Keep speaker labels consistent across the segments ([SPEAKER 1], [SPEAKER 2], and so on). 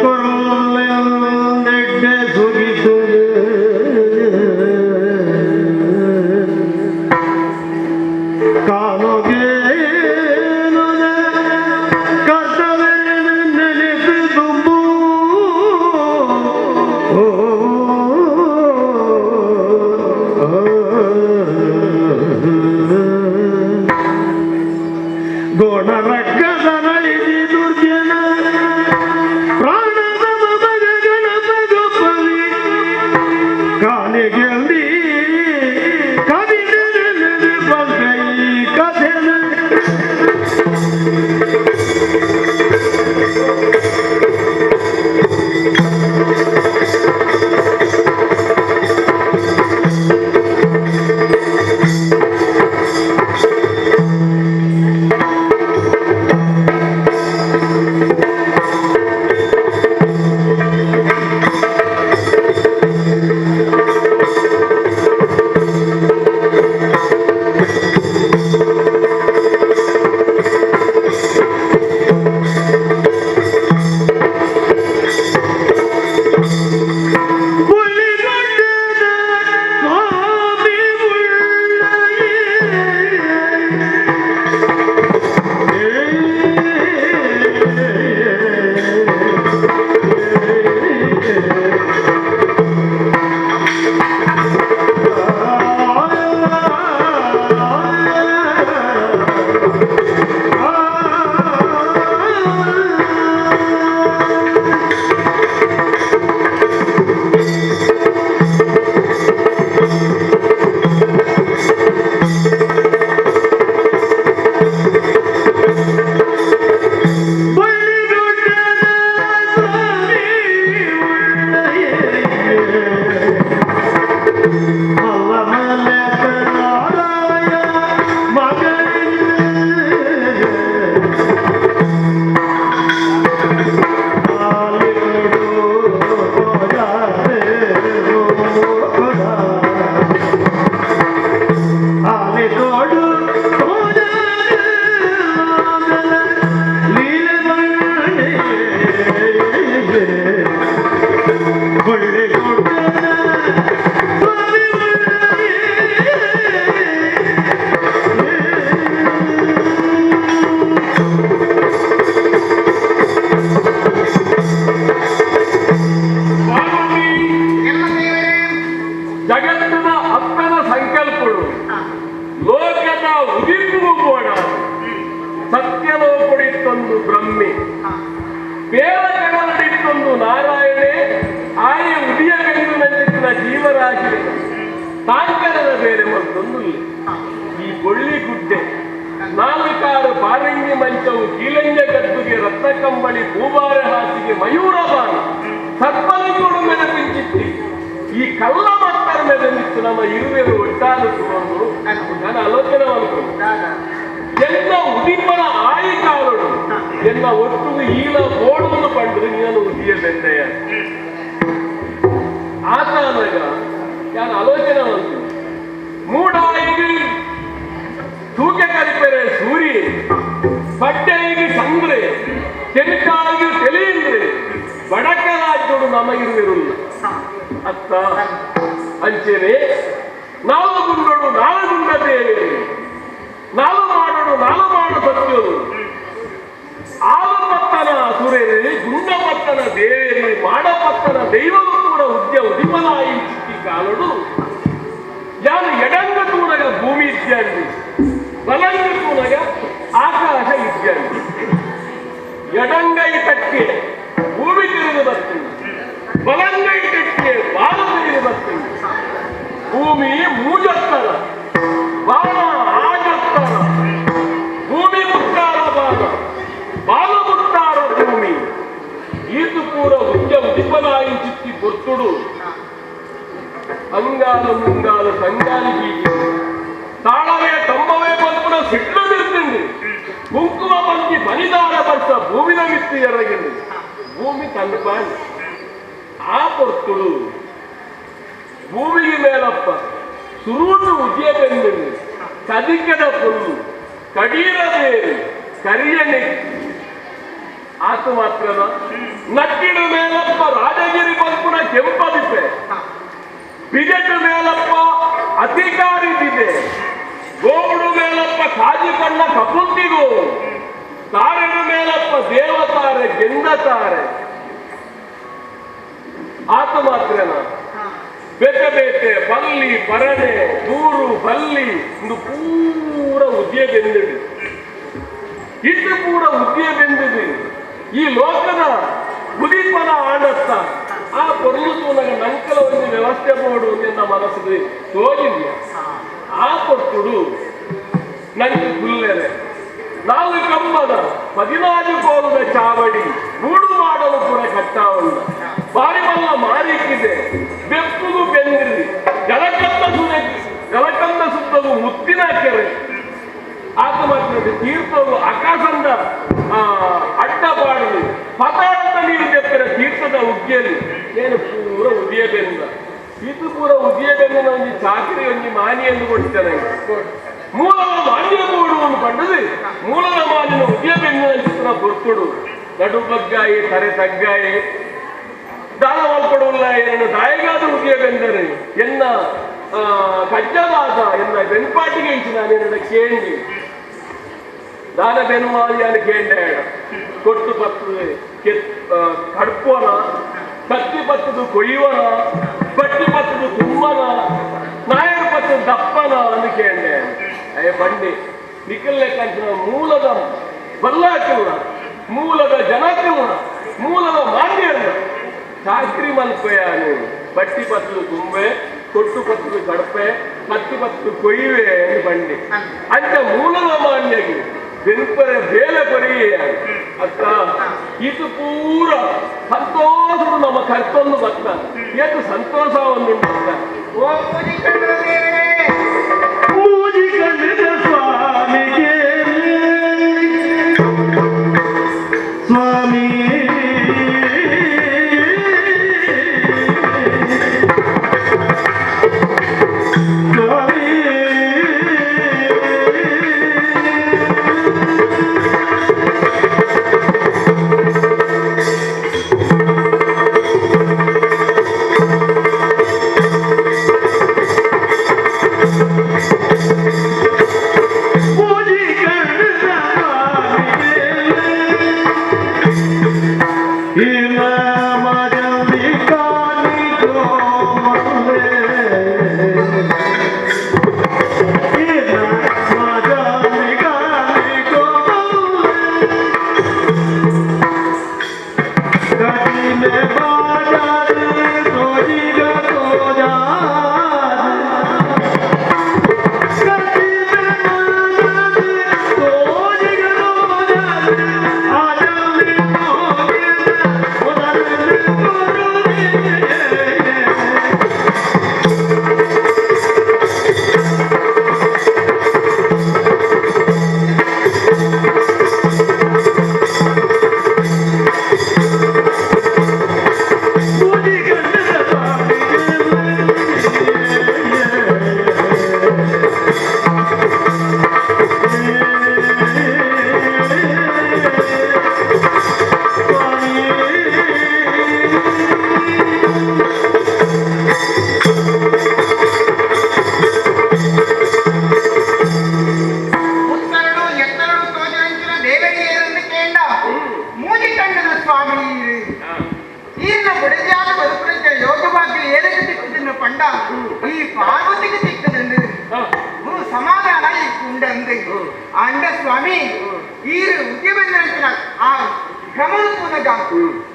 [SPEAKER 1] ಕೊರಲೆಂದೆಡ್ಡೆ ಸುಗಿತುದು ಕಾಲೊಗೇನುದ ಕರ್ತವೇನು ನೆನೆದು ದುಂಬು ಗೋಣರಕ್ಕದನೈದಿ ದುರ್ಜನ ಪ್ರಾಣದ ಮಗ ಗಣಪ ಗೊಪ್ಪವಿ ಕಾಲಿಗೆಲ್ದಿ ಕವಿನೆನೆದು ಪಲ್ಪೈ ಕಥೆನ. ಬುಳ್ಳಿಗೊಂಡನ ಸ್ವಾಮಿ ಉಳ್ಳಯೇ. ಬುಳ್ಳಿಗೊಂಡನ ಸ್ವಾಮಿ ಉಳ್ಳಯೇ. ಮಲ್ಲ ಮಲ್ಲ ಮಗನೇ.
[SPEAKER 2] ಸ್ವಾಮಿ,
[SPEAKER 3] ಎಲ್ಲ ದೇವರೇ.
[SPEAKER 2] ಜಗತ್ತಿನ ಅಪ್ಪನ ಸಂಕಲ್ಪಗಳು ಲೋಕದ ಉದಿಪು ಗೋಡ ಸತ್ಯಲೋಕಡಿತ್ತೊಂದು ಬ್ರಹ್ಮೆ ಬೇಲಗಡಲಿತ್ತೊಂದು ನಾರಾಯಣೆ ಆಯ ಉದಿಯವೆಂದು ನಂಬಿಸಿದ ಜೀವರಾಶಿ ತಾಂಕರದ ಬೇರೆ ಮತ್ತೊಂದು ಇಲ್ಲ. ಈ ಕೊಳ್ಳಿ ಗುಡ್ಡೆ ನಾಲ್ಕಾರು ಪಾರಂಗಿ ಮಂಚವು ಕೀಲಂಜ ಗದ್ದುಗೆ ರತ್ನ ಕಂಬಳಿ ಭೂಬಾರ ಹಾಸಿಗೆ ಮಯೂರ ಬಾಣ ಸರ್ಪಲಿಂಗುಡು ಮೇಲೆ ಪಿಂಚಿತ್ತಿ ಈ ಕಲ್ಲ ಮಕ್ಕಳ ಮೇಲೆ ನಿಂತು ನಮ್ಮ ಇರುವೆರು ಒಟ್ಟಾದ ಸುಮಂದು ನಾನು ಆಲೋಚನೆ ಮಾಡ್ಕೊಂಡು ಎಲ್ಲ ಉದಿಪನ ಆಯಿಕಾರಡು ಎಲ್ಲ ಒಟ್ಟು ಈಲ ಬೋಡುವನ್ನು ಪಂಡು ನೀನು ಉದಿಯ ಬೆಂದೆಯ ಆತನಾಗ ನಾನು ಆಲೋಚನೆ ಮಾಡ್ತೀನಿ ಮೂಡಾಯಿಗೆ ತೂಕೆ ಕರಿಪೆರೆ ಸೂರ್ಯ ಬಟ್ಟೆಗೆ ಚಂದ್ರೆ ತೆನಕಾಯಿಗೆ ತೆಲೆಯಿಂದ್ರೆ ಬಡಕರಾಜ್ಯಡು ನಮಗಿರುವಿರುಲ್ಲ ಅತ್ತ ಅಂಚೆನೆ ನಾವು ಗುಂಡೋಡು ನಾಳು ಗುಂಡ ದೇವೇರಿ ನಾಲು ಮಾಡೋಡು ನಾಲು ಮಾಡು ಸತ್ಯರು ಆಲು ಪತ್ತನ ಸುರೇರಿ ಗುಂಡ ಪತ್ತನ ದೇವೇರಿ ಮಾಡಪತ್ತನ ದೈವವು ಕೂಡ ಉದ್ಯ ಉದಿಪನಾಯಿ ಚಿಕ್ಕಿ ಕಾಲಡು ಯಾನು ಎಡಂಗ ತೂನಗ ಭೂಮಿ ಇದ್ಯಾಂಡಿ ಬಲಂಗ ತೂನಗ ಆಕಾಶ ಇದ್ಯಾಂಡಿ ಎಡಂಗೈ ತಕ್ಕೆ ಭೂಮಿ ತಿರುಗಿ ಬರ್ತೀನಿ ಬಲಂಗೈ ತಕ್ಕೆ ಬಾಲ ತಿರುಗಿ ಬರ್ತೀನಿ ಭೂಮಿ ಮೂಜತ್ತರ ಬಾಣ ಆಜತ್ತರ ಭೂಮಿ ಮುತ್ತಾರ ಬಾಣ ಬಾಲ ಮುತ್ತಾರ ಭೂಮಿ ಈತು ಪೂರ ಉದ್ಯ ಉದಿಪನಾಯಿ ಚಿತ್ತಿ ಗೊತ್ತುಡು ಅಂಗಾಲ ಮುಂಗಾಲ ಸಂಗಾಲಿ ಬೀಜಿ ತಾಳವೇ ತಂಬವೇ ಪಲ್ಪುನ ಸಿಡ್ಲು ನಿಲ್ತಿಂది కుంకుమ పంచి బలిదాన భర్త భూమిన మిత్తి ఎరగింది భూమి తన్పాండి ಆ ಪೊರ್ತುಡು ಭೂಮಿಗೆ ಮೇಲಪ್ಪ ಸುರುಟು ಉದಿಯ ಬೆಂದಿಂದು ಕದಿಕದ ಪುಲ್ಲು ಕಡೀರ ಬೇರು ಕರಿಯ ನೆಕ್ಕಿ ಆತು ಮಾತ್ರನ. ನಟ್ಟಿಡು ಮೇಲಪ್ಪ ರಾಜಗಿರಿ ಪಲ್ಪುನ ಕೆಂಪದಿಪ್ಪೆ ಬಿಜೆಟ್ ಮೇಲಪ್ಪ ಅಧಿಕಾರಿದಿದೆ ಗೋಡು ಮೇಲಪ್ಪ ಕಾಜಿ ಕಣ್ಣ ಕಪುಂತಿಗೋ ತಾರೆಡು ಮೇಲಪ್ಪ ದೇವತಾರೆ ಗೆಂದತಾರೆ ಆತ ಮಾತ್ರನ ಬೇತೆ ಬೇತೆ ಬಲ್ಲಿ ಪರಣೆ ದೂರು ಬಲ್ಲಿ ಒಂದು ಪೂರ ಉದ್ಯ ಬೆಂದಿದೆ ಇದು ಪೂರ ಉದ್ಯ ಬೆಂದಿದೆ ಈ ಲೋಕದ ಉದೀಪನ ಆಡತ್ತ ಆ ಪೊರ್ಲು ತೂನಗ ನಂಕಲ ಒಂದು ವ್ಯವಸ್ಥೆ ಬೋಡು ಎನ್ನ ಮನಸ್ಸು ತೋಜಿದ್ಯ ಆ ಕೊಟ್ಟುಡು ನಂಗೆ ಗುಲ್ಲೆರೆ ನಾಲ್ಕು ಕಂಬದ 14 ಕೋಲದ ಚಾವಡಿ ಗೂಡು ಮಾಡಲು ಕೂಡ ಕಟ್ಟಾವಲ್ಲ ಬಾರಿ ಮಲ್ಲ ಮಾರಿಕ್ಕಿದೆ ಬೆಪ್ಪುಗು ಬೆಂದಿರಿ ಜಲಕಂದ ಸುದ ಜಲಕಂದ ಸುತ್ತವು ಮುತ್ತಿನ ಕೆರೆ ಆತ ಮಾತ್ರ ತೀರ್ಥವು ಆಕಾಶಂದ ಅಡ್ಡ ಬಾಡಲು ಪತಾಳದ ನೀರು ತೆಪ್ಪರ ತೀರ್ಥದ ಉಗ್ಗಿಯಲ್ಲಿ ಏನು ಪೂರ ಉದಿಯ ಬೆಂದ ಇದು ಪೂರ ಉದಿಯ ಬೆಂದನ ಒಂದು ಚಾಕರಿ ಒಂದು ಮಾನಿಯನ್ನು ಕೊಡ್ತೇನೆ ಮೂಲದ ಮಾನ್ಯ ಮೂಡುವನ್ನು ಕಂಡದು ಮೂಲದ ಮಾನಿನ ಉದಿಯ ಬೆಂದಿನ ಚಿತ್ರ ಗೊತ್ತುಡು ನಡು ಬಗ್ಗಾಯಿ ತರೆ ತಗ್ಗಾಯಿ ದಾನ ಮಲ್ಪಡುಲ್ಲ ಏನನ್ನು ದಾಯಿಗಾದ ಉದಿಯ ಬೆಂದರೆ ಎನ್ನ ಕಜ್ಜವಾದ ಎನ್ನ ಬೆನ್ಪಾಟಿಗೆ ಇಚ್ಚು ನಾನೇನ ಕೇಂಡಿ ದಾನ ಬೆನ್ವಾದಿಯಾನ ಕೇಂಡ ಕೊಟ್ಟು ಪತ್ತು ಕಡ್ಪೋನ ಕತ್ತಿ ಪತ್ತದು ಕೊಯ್ಯುವನ ಬಟ್ಟಿ ಪತ್ತದು ತುಂಬನ ನಾಯರ್ ಪತ್ತದು ದಪ್ಪನ ಅಂದು ಕೇಂಡೆ ಅಯ್ಯ ಬಂಡಿ ನಿಕ್ಕಲ್ಲೆ ಕಂಚಿನ ಮೂಲದ ಬಲ್ಲಾಕಿಲ್ಲ ಮೂಲದ ಜನಕಿಲ್ಲ ಮೂಲದ ಮಾನ್ಯರಲ್ಲ ಚಾಕ್ರಿ ಮಲ್ಪೆಯಾನು ಬಟ್ಟಿ ಪತ್ತದು ತುಂಬೆ ಕೊಟ್ಟು ಪತ್ತದು ಕಡಪೆ ಕತ್ತಿ ಪತ್ತದು ಕೊಯ್ಯುವೆ ಎಂದು ಬಂಡಿ ಅಂತ ಮೂಲದ ಮಾನ್ಯಗೆ ಬೆನ್ಪರೆ ಬೇಲೆ ಕೊರಿಯೇ ಅತ್ತ ಇದು ಪೂರ ಸಂತೋಷದ ನಮ್ಮ ಕರ್ತೊಂದು ಭಕ್ತ ಏತು ಸಂತೋಷವನ್ನು ಭಕ್ತ
[SPEAKER 1] ಓ ಪೂಜಿ ಕಂಡ್ರ ದೇವರೇ ಪೂಜಿ ಕಂಡ್ರ ಸ್ವಾಮಿಗೆ ಸ್ವಾಮಿ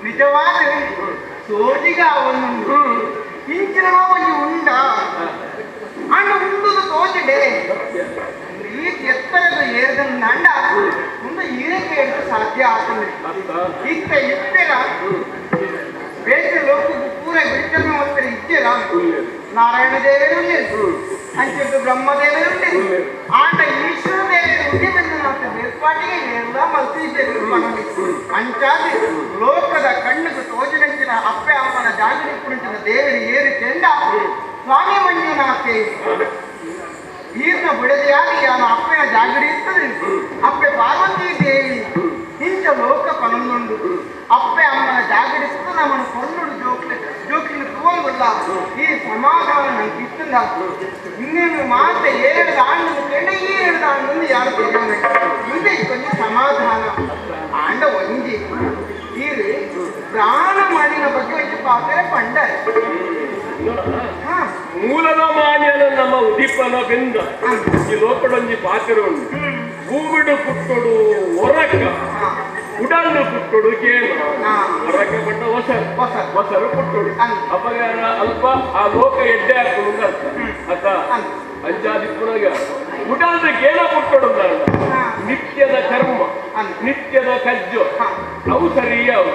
[SPEAKER 3] ನಿಜವಾದ ಸೋಜಿಗ ಅವನು ಇಂಚಿನ ಒಂಜಿ ಉಂಡ ಅಂಡ ಉಂಡುದು ತೋಚಡೆ ಈ ಎತ್ತರದ ಏರ್ದನ್ನ ಅಂಡ ಮುಂದೆ ಈರಕ್ಕೆ ಏರ್ದು ಸಾಧ್ಯ ಆಗ್ತದೆ ಇತ್ತ ಇತ್ತೆರ ಬೇತೆ ಲೋಕಕ್ಕೆ ಪೂರ ಬಿಡಿತನ ಮತ್ತೆ ಇತ್ತೆರ ನಾರಾಯಣ ದೇವರು ಅಂಚಿದ್ದು ಬ್ರಹ್ಮದೇವರು ಆಂಡ ಈಶ್ವರ ದೇವರು ಉದ್ಯಮ ಬೇರ್ಪಾಟಿಗೆ ಎಲ್ಲ ಮಲ್ತಿದ್ದೇವೆ ಅಂಚಾದ ಲೋಕದ ಕಣ್ಣಿಗೆ ತೋಜಿನಂಚಿನ ಅಪ್ಪೆ ಅಮ್ಮನ ಜಾಗೃತಿ ಕುರಿತಿನ ದೇವರು ಏರು ಚೆಂಡ ಸ್ವಾಮಿ ಮಂಜುನಾಥೆ ಈರ್ನ ಬುಡದಿಯಾಗಿ ಅವನ ಅಪ್ಪೆನ ಜಾಗೃತಿ ಇರ್ತದೆ ಅಪ್ಪೆ ಪಾರ್ವತಿ ದೇವಿ ಇಂಚ ಲೋಕ ಪನೊಂದುಂಡು ಅಪ್ಪೆ ಅಮ್ಮನ ಜಾಗಡಿಸಿದ ನಮ್ಮನ್ನು ಕೊಲ್ಲುಡು ಜೋಕ್ಲಿ ಜೋಕ್ಲಿನ ತೂವಂಗುಲ್ಲ ಈ ಸಮಾಧಾನ ನಂಗೆ ಇತ್ತಂದ ಇನ್ನೇನು ಮಾತೆ ಏಳು ಆಂಡು ಕೆಂಡ ಏಳು ಆಂಡು ಯಾರು ತಿಳಿಯೋಣ ಮುಂದೆ ಕೊಂಚ ಸಮಾಧಾನ ಆಂಡ ಒಂಜಿ ಈರು ಪ್ರಾಣ ಮಾಡಿನ ಬಗ್ಗೆ ಒಂಜಿ ಪಾತ್ರೆ ಪಂಡ
[SPEAKER 2] ಮೂಲದ ಮಾನ್ಯನ ನಮ್ಮ ಉದೀಪನ ಬೆಂದ ಈ ಲೋಕಡೊಂಜಿ ಪಾತ್ರೆ ಉಂಟು ಭೂಮಿಡು ಪುಟ್ಟೊಡು ಒರಕ ಉಡಲ್ಲು ಪುಟ್ಟೊಡು ಕೇನ ಒರಕ ಪಟ್ಟ ಹೊಸರು ಹೊಸರು ಪುಟ್ಟೊಡು ಅಪ್ಪಗ ಅಲ್ಪ ಆ ಲೋಕ ಎಡ್ಡೆ ಹಾಕೊಂಡು ಅರ್ಥ ಅರ್ಥ ಅಂಚಾದಿ ಪುನಗ ಉಡಲ್ದು ಕೇನ ಪುಟ್ಟೊಡು ನಿತ್ಯದ ಕರ್ಮ ನಿತ್ಯದ ಕಜ್ಜು ಅವು ಸರಿಯ ಅವು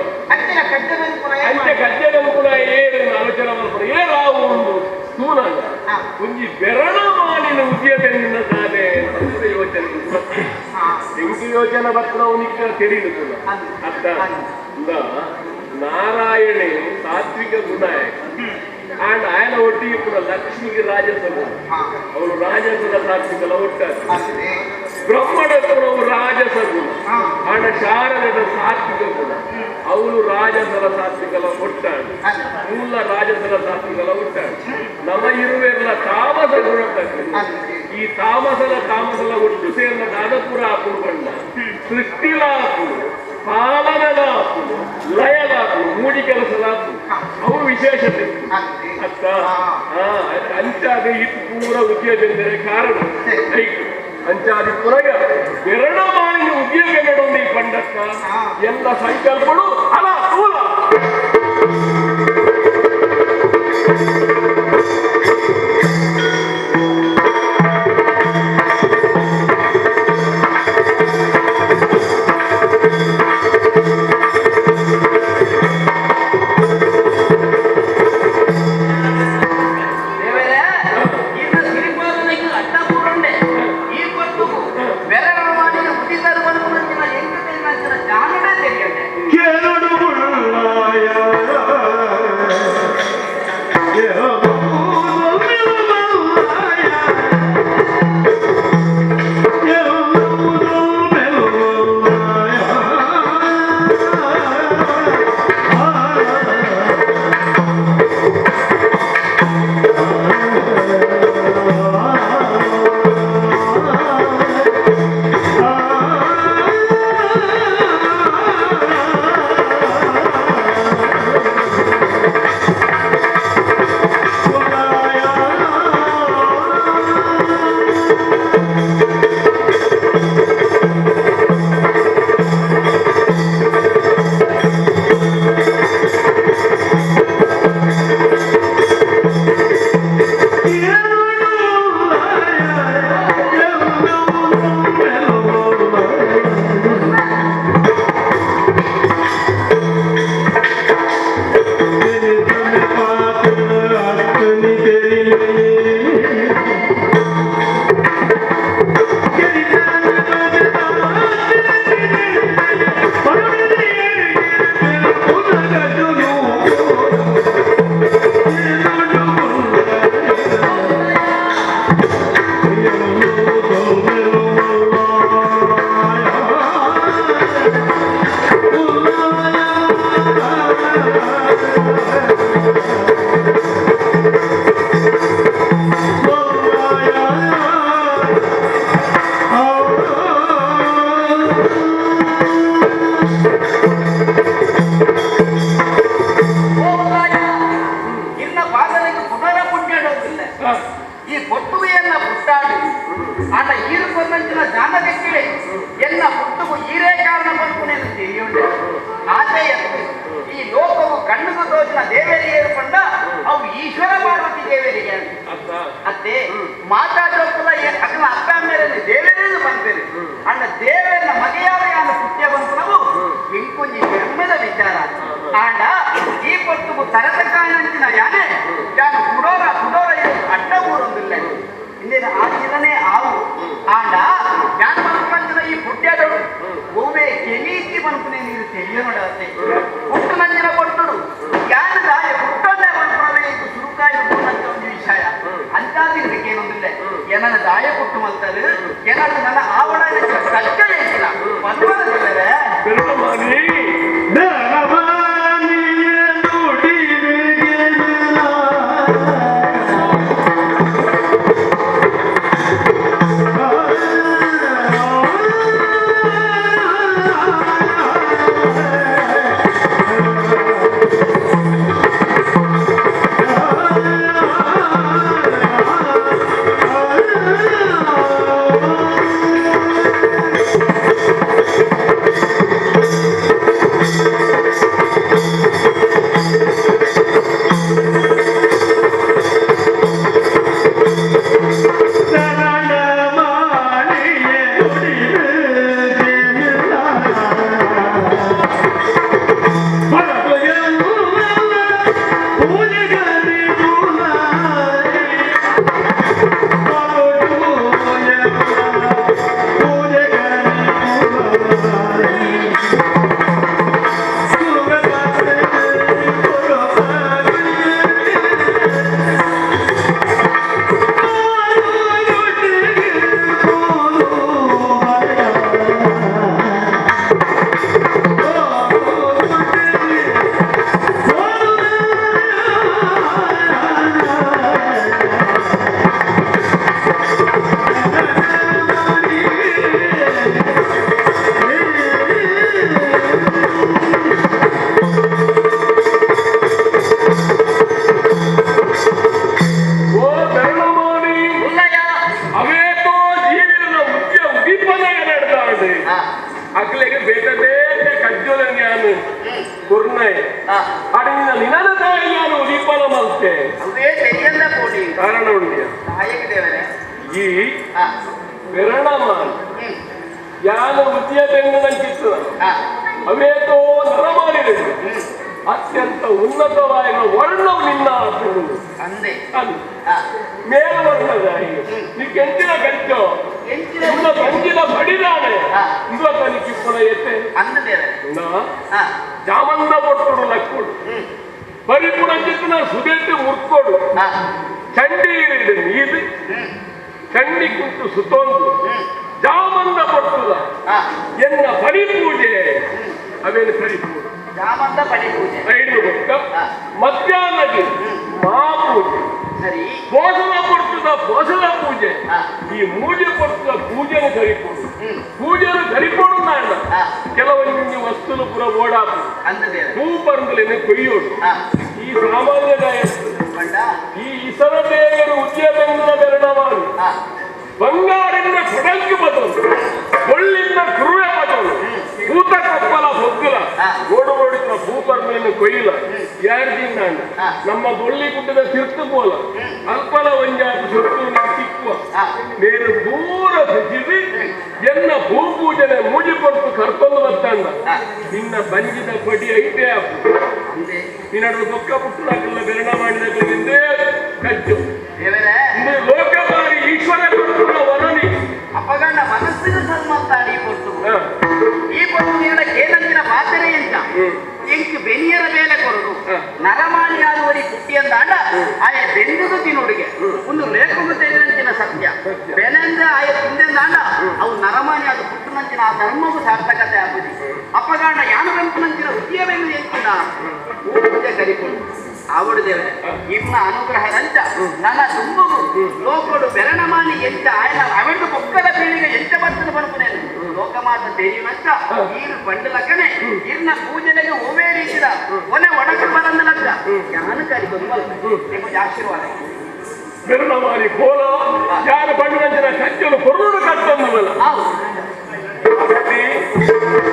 [SPEAKER 2] ಅಂಚೆ ಕಜ್ಜದ ಪುನಃ ಏರು ಆಲೋಚನೆ ಮಾಡ್ಕೊಂಡು ಏರಾವು ಒಂದು ತೂನಾಗ ಒಂಜಿ ಬೆರಣ ಮಾಲಿನ ಉದ್ಯಮ ತಾನೆ ಯೋಚನೆ ಎಂಕು ಯೋಚನೆ ಬರ್ತವು ನಿಕ್ಕ ತಿಳಿದು ಅರ್ಥ ನಾರಾಯಣೆ ಸಾತ್ವಿಕ ಗುಣ ಆಂಡ್ ಆಯನ ಒಟ್ಟಿಗೆ ಕೂಡ ಲಕ್ಷ್ಮಿಗೆ ರಾಜಸ ಗುಣ ಅವಳು ರಾಜಸದ ಸಾತ್ವಿಕಲ ಒಟ್ಟಾರೆ ಬ್ರಹ್ಮಣ ಗುಣವು ರಾಜಸ ಗುಣ ಆಂಡ ಶಾರದದ ಸಾತ್ವಿಕ ಗುಣ ಅವಳು ರಾಜಸರ ಸಾತ್ವಿಕಲ ಒಟ್ಟಾಡು ಮೂಲ ರಾಜಸರ ಸಾತ್ವಿಕಲ ಒಟ್ಟಾಡು ನಮ್ಮ ಇರುವೆಲ್ಲ ತಾಮಸ ಗುಣ ಈ ತಾಮಸಲ ತಾಮಸಲ ಒಟ್ಟು ಸೇರ್ನ ದಾದಪುರ ಆಪುಡು ಬಣ್ಣ ಸೃಷ್ಟಿಲಾಪುಡು ಪಾಲನಲಾಪುಡು ಲಯಲಾಪುಡು ಮೂಡಿ ಕೆಲಸಲಾಪುಡು ಅವು ವಿಶೇಷತೆ ಅತ್ತ ಅಂಚಾದ ಇದು ಪೂರ ಉದ್ಯೋಗ ಕಾರಣ ಅಂಚಾದಿ ಪುರಗ ಬೆರಣ ಮಾಲಿನ ಉದ್ಯೋಗ ನಡುವೆ ಪಂಡಕ್ಕ ಎಲ್ಲ ಸಂಕಲ್ಪಗಳು ಅಲ ತೂಲ
[SPEAKER 1] ನನ್ನ ಆವಡ ಕಷ್ಟ
[SPEAKER 2] ಕುರ್ನೈ ಅಡಿನ ನಿನದ ತಾಯಿಯಾನು ಉದೀಪನ ಮಲ್ತೆ
[SPEAKER 1] ಅವೇ ತೆರಿಯಂದ ಕೋಡಿ
[SPEAKER 2] ಕಾರಣ ಉಂಡಿಯ
[SPEAKER 1] ನಾಯಕ ದೇವರೇ
[SPEAKER 2] ಈ ಬೆರಣಮಾನ್ ಯಾನ ಉದ್ಯ ಬೆಂಗನಂಚಿತ್ತು ಅವೇತೋ ನರಮಾನಿದೆ ಅತ್ಯಂತ ಉನ್ನತವಾದ ವರ್ಣವು ನಿನ್ನ
[SPEAKER 1] ಅಂದೆ
[SPEAKER 2] ಮೇಲ್ವರ್ಣದಾಯಿ ನೀ ಕೆಂಚಿನ ಕಂಚೋ ಉನ್ನ ಕಂಚಿನ ಬಡಿದಾನೆ ಇಂದುವನಿ ಕಿಪ್ಪಣ ಎತ್ತೆ ಜಾಮಂದ ಕೊಟ್ಟರು ಲಕ್ಕೊಡು ಪರಿಪುಣಂಚಿತ್ತಿನ ಸುದೆಟ್ಟು ಮುರ್ಕೊಡು ಚಂಡಿ ನೀದು ಚಂಡಿ ಕುಂಟು ಸುತ್ತೊಂದು ಜಾಮಂದ ಕೊಟ್ಟುದ ಎನ್ನ ಪರಿಪೂಜೆ ಅವೇನು ಕರಿಪೂಜೆ
[SPEAKER 1] ಜಾಮಂದ ಪಡಿಪೂಜೆ
[SPEAKER 2] ಐದು ಗೊತ್ತ ಮಧ್ಯಾಹ್ನಕ್ಕೆ ಮಹಾಪೂಜೆ
[SPEAKER 1] ಸರಿ
[SPEAKER 2] ಪೋಷಣ ಕೊಡ್ತದ ಪೋಷಣ ಪೂಜೆ ಈ ಮೂಜೆ ಕೊಡ್ತದ ಪೂಜೆನ ಕರಿಪೋಡು ಪೂಜೆನ ಕರಿಪೋಡು ನಾಡ ಕೆಲವೊಂದು ವಸ್ತುಲು ಪುರ ಓಡಾಪು ಹೂ ಪರಂದಲೇನೆ ಕೊಯ್ಯೋಡು ಈ ಸಾಮಾನ್ಯ ಈ ಇಸರ ದೇವರು ಉದ್ಯಮೆಂದ ಬೆರಣವಾರು ಬಂಗಾರಿಂದ ಕೊಡಂಕಿ ಬದಲು ಕೊಳ್ಳಿಂದ ಕುರುವೆ ಬದಲು ಭೂತ ಕಪ್ಪಲ ಹೊಗ್ಗಲ ಓಡು ಓಡಿದ ಭೂಪರ್ಮೆಯನ್ನು ಕೊಯ್ಯಿಲ್ಲ ಯಾರ್ದಿಂದ ನಮ್ಮ ಬೊಳ್ಳಿ ಗುಡ್ಡದ ತಿರ್ತು ಪೋಲ ಅಲ್ಪಲ ಒಂಜಾತ ಸುತ್ತು ಸಿಕ್ಕುವ ನೇರು ದೂರ ಸುಜಿದಿ ಎನ್ನ ಭೂ ಪೂಜನೆ ಮೂಜಿ ಕೊಟ್ಟು ಕರ್ಕೊಂಡು ಬರ್ತಾಂಡ ನಿನ್ನ ಬಂಜಿದ ಪಡಿ ಐಟೇ ಆಪು ನಿನ್ನಡು ಬೊಕ್ಕ ಪುಟ್ಟದಾಗಲ್ಲ ಬೆರಣ ಮಾಡಿದಾಗಲಿಂದೇ ಕಜ್ಜು ಲೋಕಮಾರಿ ಈಶ್ವರ ಕೊಟ್ಟುವ ವರನಿ
[SPEAKER 1] ಅಪಗಣ್ಣ ಮನಸ್ಸಿನ ಸನ್ಮತ್ತಾಡಿ ಕೊಟ್ಟು ಈ ಕೊಟ್ಟು ನಿನ್ನ ಕೇನಂದಿನ ಮಾತರೆ ಎಂತ ಎಂಕ್ ಬೆನಿಯರ ಬೇಲೆ ಕೊರಡು ನರಮಾನಿಯಾದವರಿ ಪುಟ್ಟಿಯಂದಾಂಡ ಆಯ ಬೆಂದುದು ತಿನ್ನುಡಿಗೆ ಒಂದು ಲೇಖಕ ತೆರಿನಂಚಿನ ಸತ್ಯ ಬೆನೆಂದ ಆಯ ತಿಂದೆಂದಾಂಡ ಅವು ನರಮಾನಿಯಾದ ಪುಟ್ಟನಂಚಿನ ಆ ಧರ್ಮವು ಸಾರ್ಥಕತೆ ಆಗುದಿ ಅಪಗಾಂಡ ಯಾನು ಬೆಂಪುನಂಚಿನ ಉದ್ಯಮೆಂದು ಎಂಕಿನ ಪೂಜೆ ಕರಿಕೊಂಡು ಆವಡು ದೇವರೇ ಇಮ್ಮ ಅನುಗ್ರಹದಂತ ನನ್ನ ತುಂಬುಗು ಲೋಕಡು ಬೆರಣಮಾನಿ ಎಂತ ಆಯನ ಅವೆಂದು ಬೊಕ್ಕದ ಪೀಳಿಗೆ ಎಂತ ಬರ್ತದೆ ಬನ್ಪುನೇನು ಲೋಕಮಾತ ತೆರಿಯುನಂತ ಈರು ಬಂಡು ಲಕ್ಕನೆ ಇರ್ನ ಪೂಜೆಲೆಗೆ ಒವೇ ರೀತಿದ ಒನೆ ಒಣಕು ಬರಂದ ಲಕ್ಕ ಯಾನು ಕರಿಕೊಂಡು ನಿಮಗೆ ಆಶೀರ್ವಾದ
[SPEAKER 2] ಬೆರಣಮಾನಿ ಕೋಲ ಯಾರು ಬಂಡಿನಂಚಿನ ಕಚ್ಚಲು ಕೊರಡು ಕಟ್ಟೊಂದವಲ್ಲ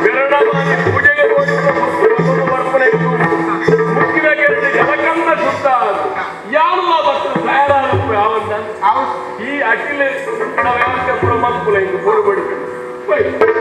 [SPEAKER 2] ಬೆರಣಮಾನಿ ಪೂಜೆಗೆ ಬರ್ಪಣೆ ಮುಕ್ಕಿನ ಕೆರಡು ಜಲಕಂದ ಸುತ್ತ ಯಾರು ಭಕ್ತರು ತಯಾರಾದ ಯಾವಂತ ಈ ಅಖಿಲ ವ್ಯವಸ್ಥೆ ಪೂರ ಮಲ್ಪುಲ ಇಂದು ಕೋರುಬಡಿ
[SPEAKER 4] Thank you.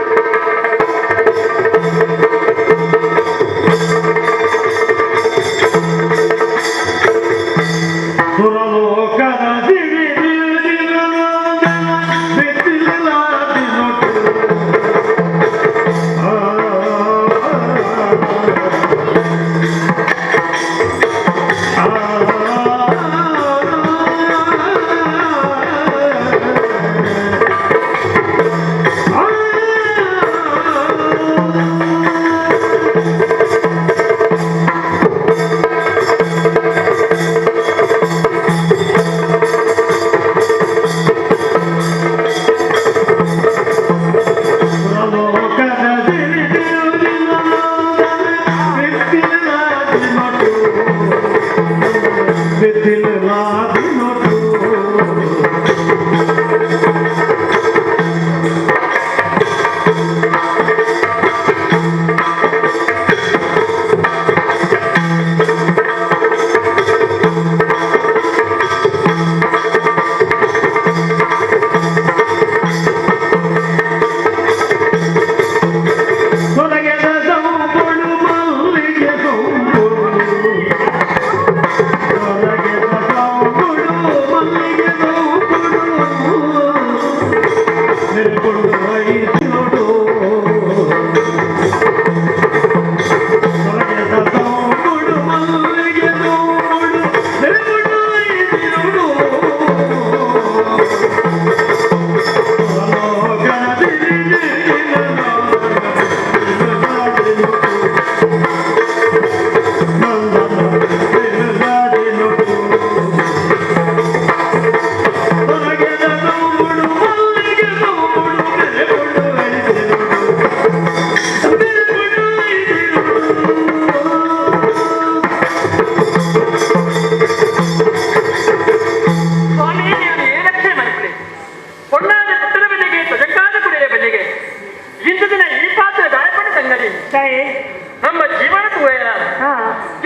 [SPEAKER 2] ನಮ್ಮ ಜೀವನ ತೂಯರ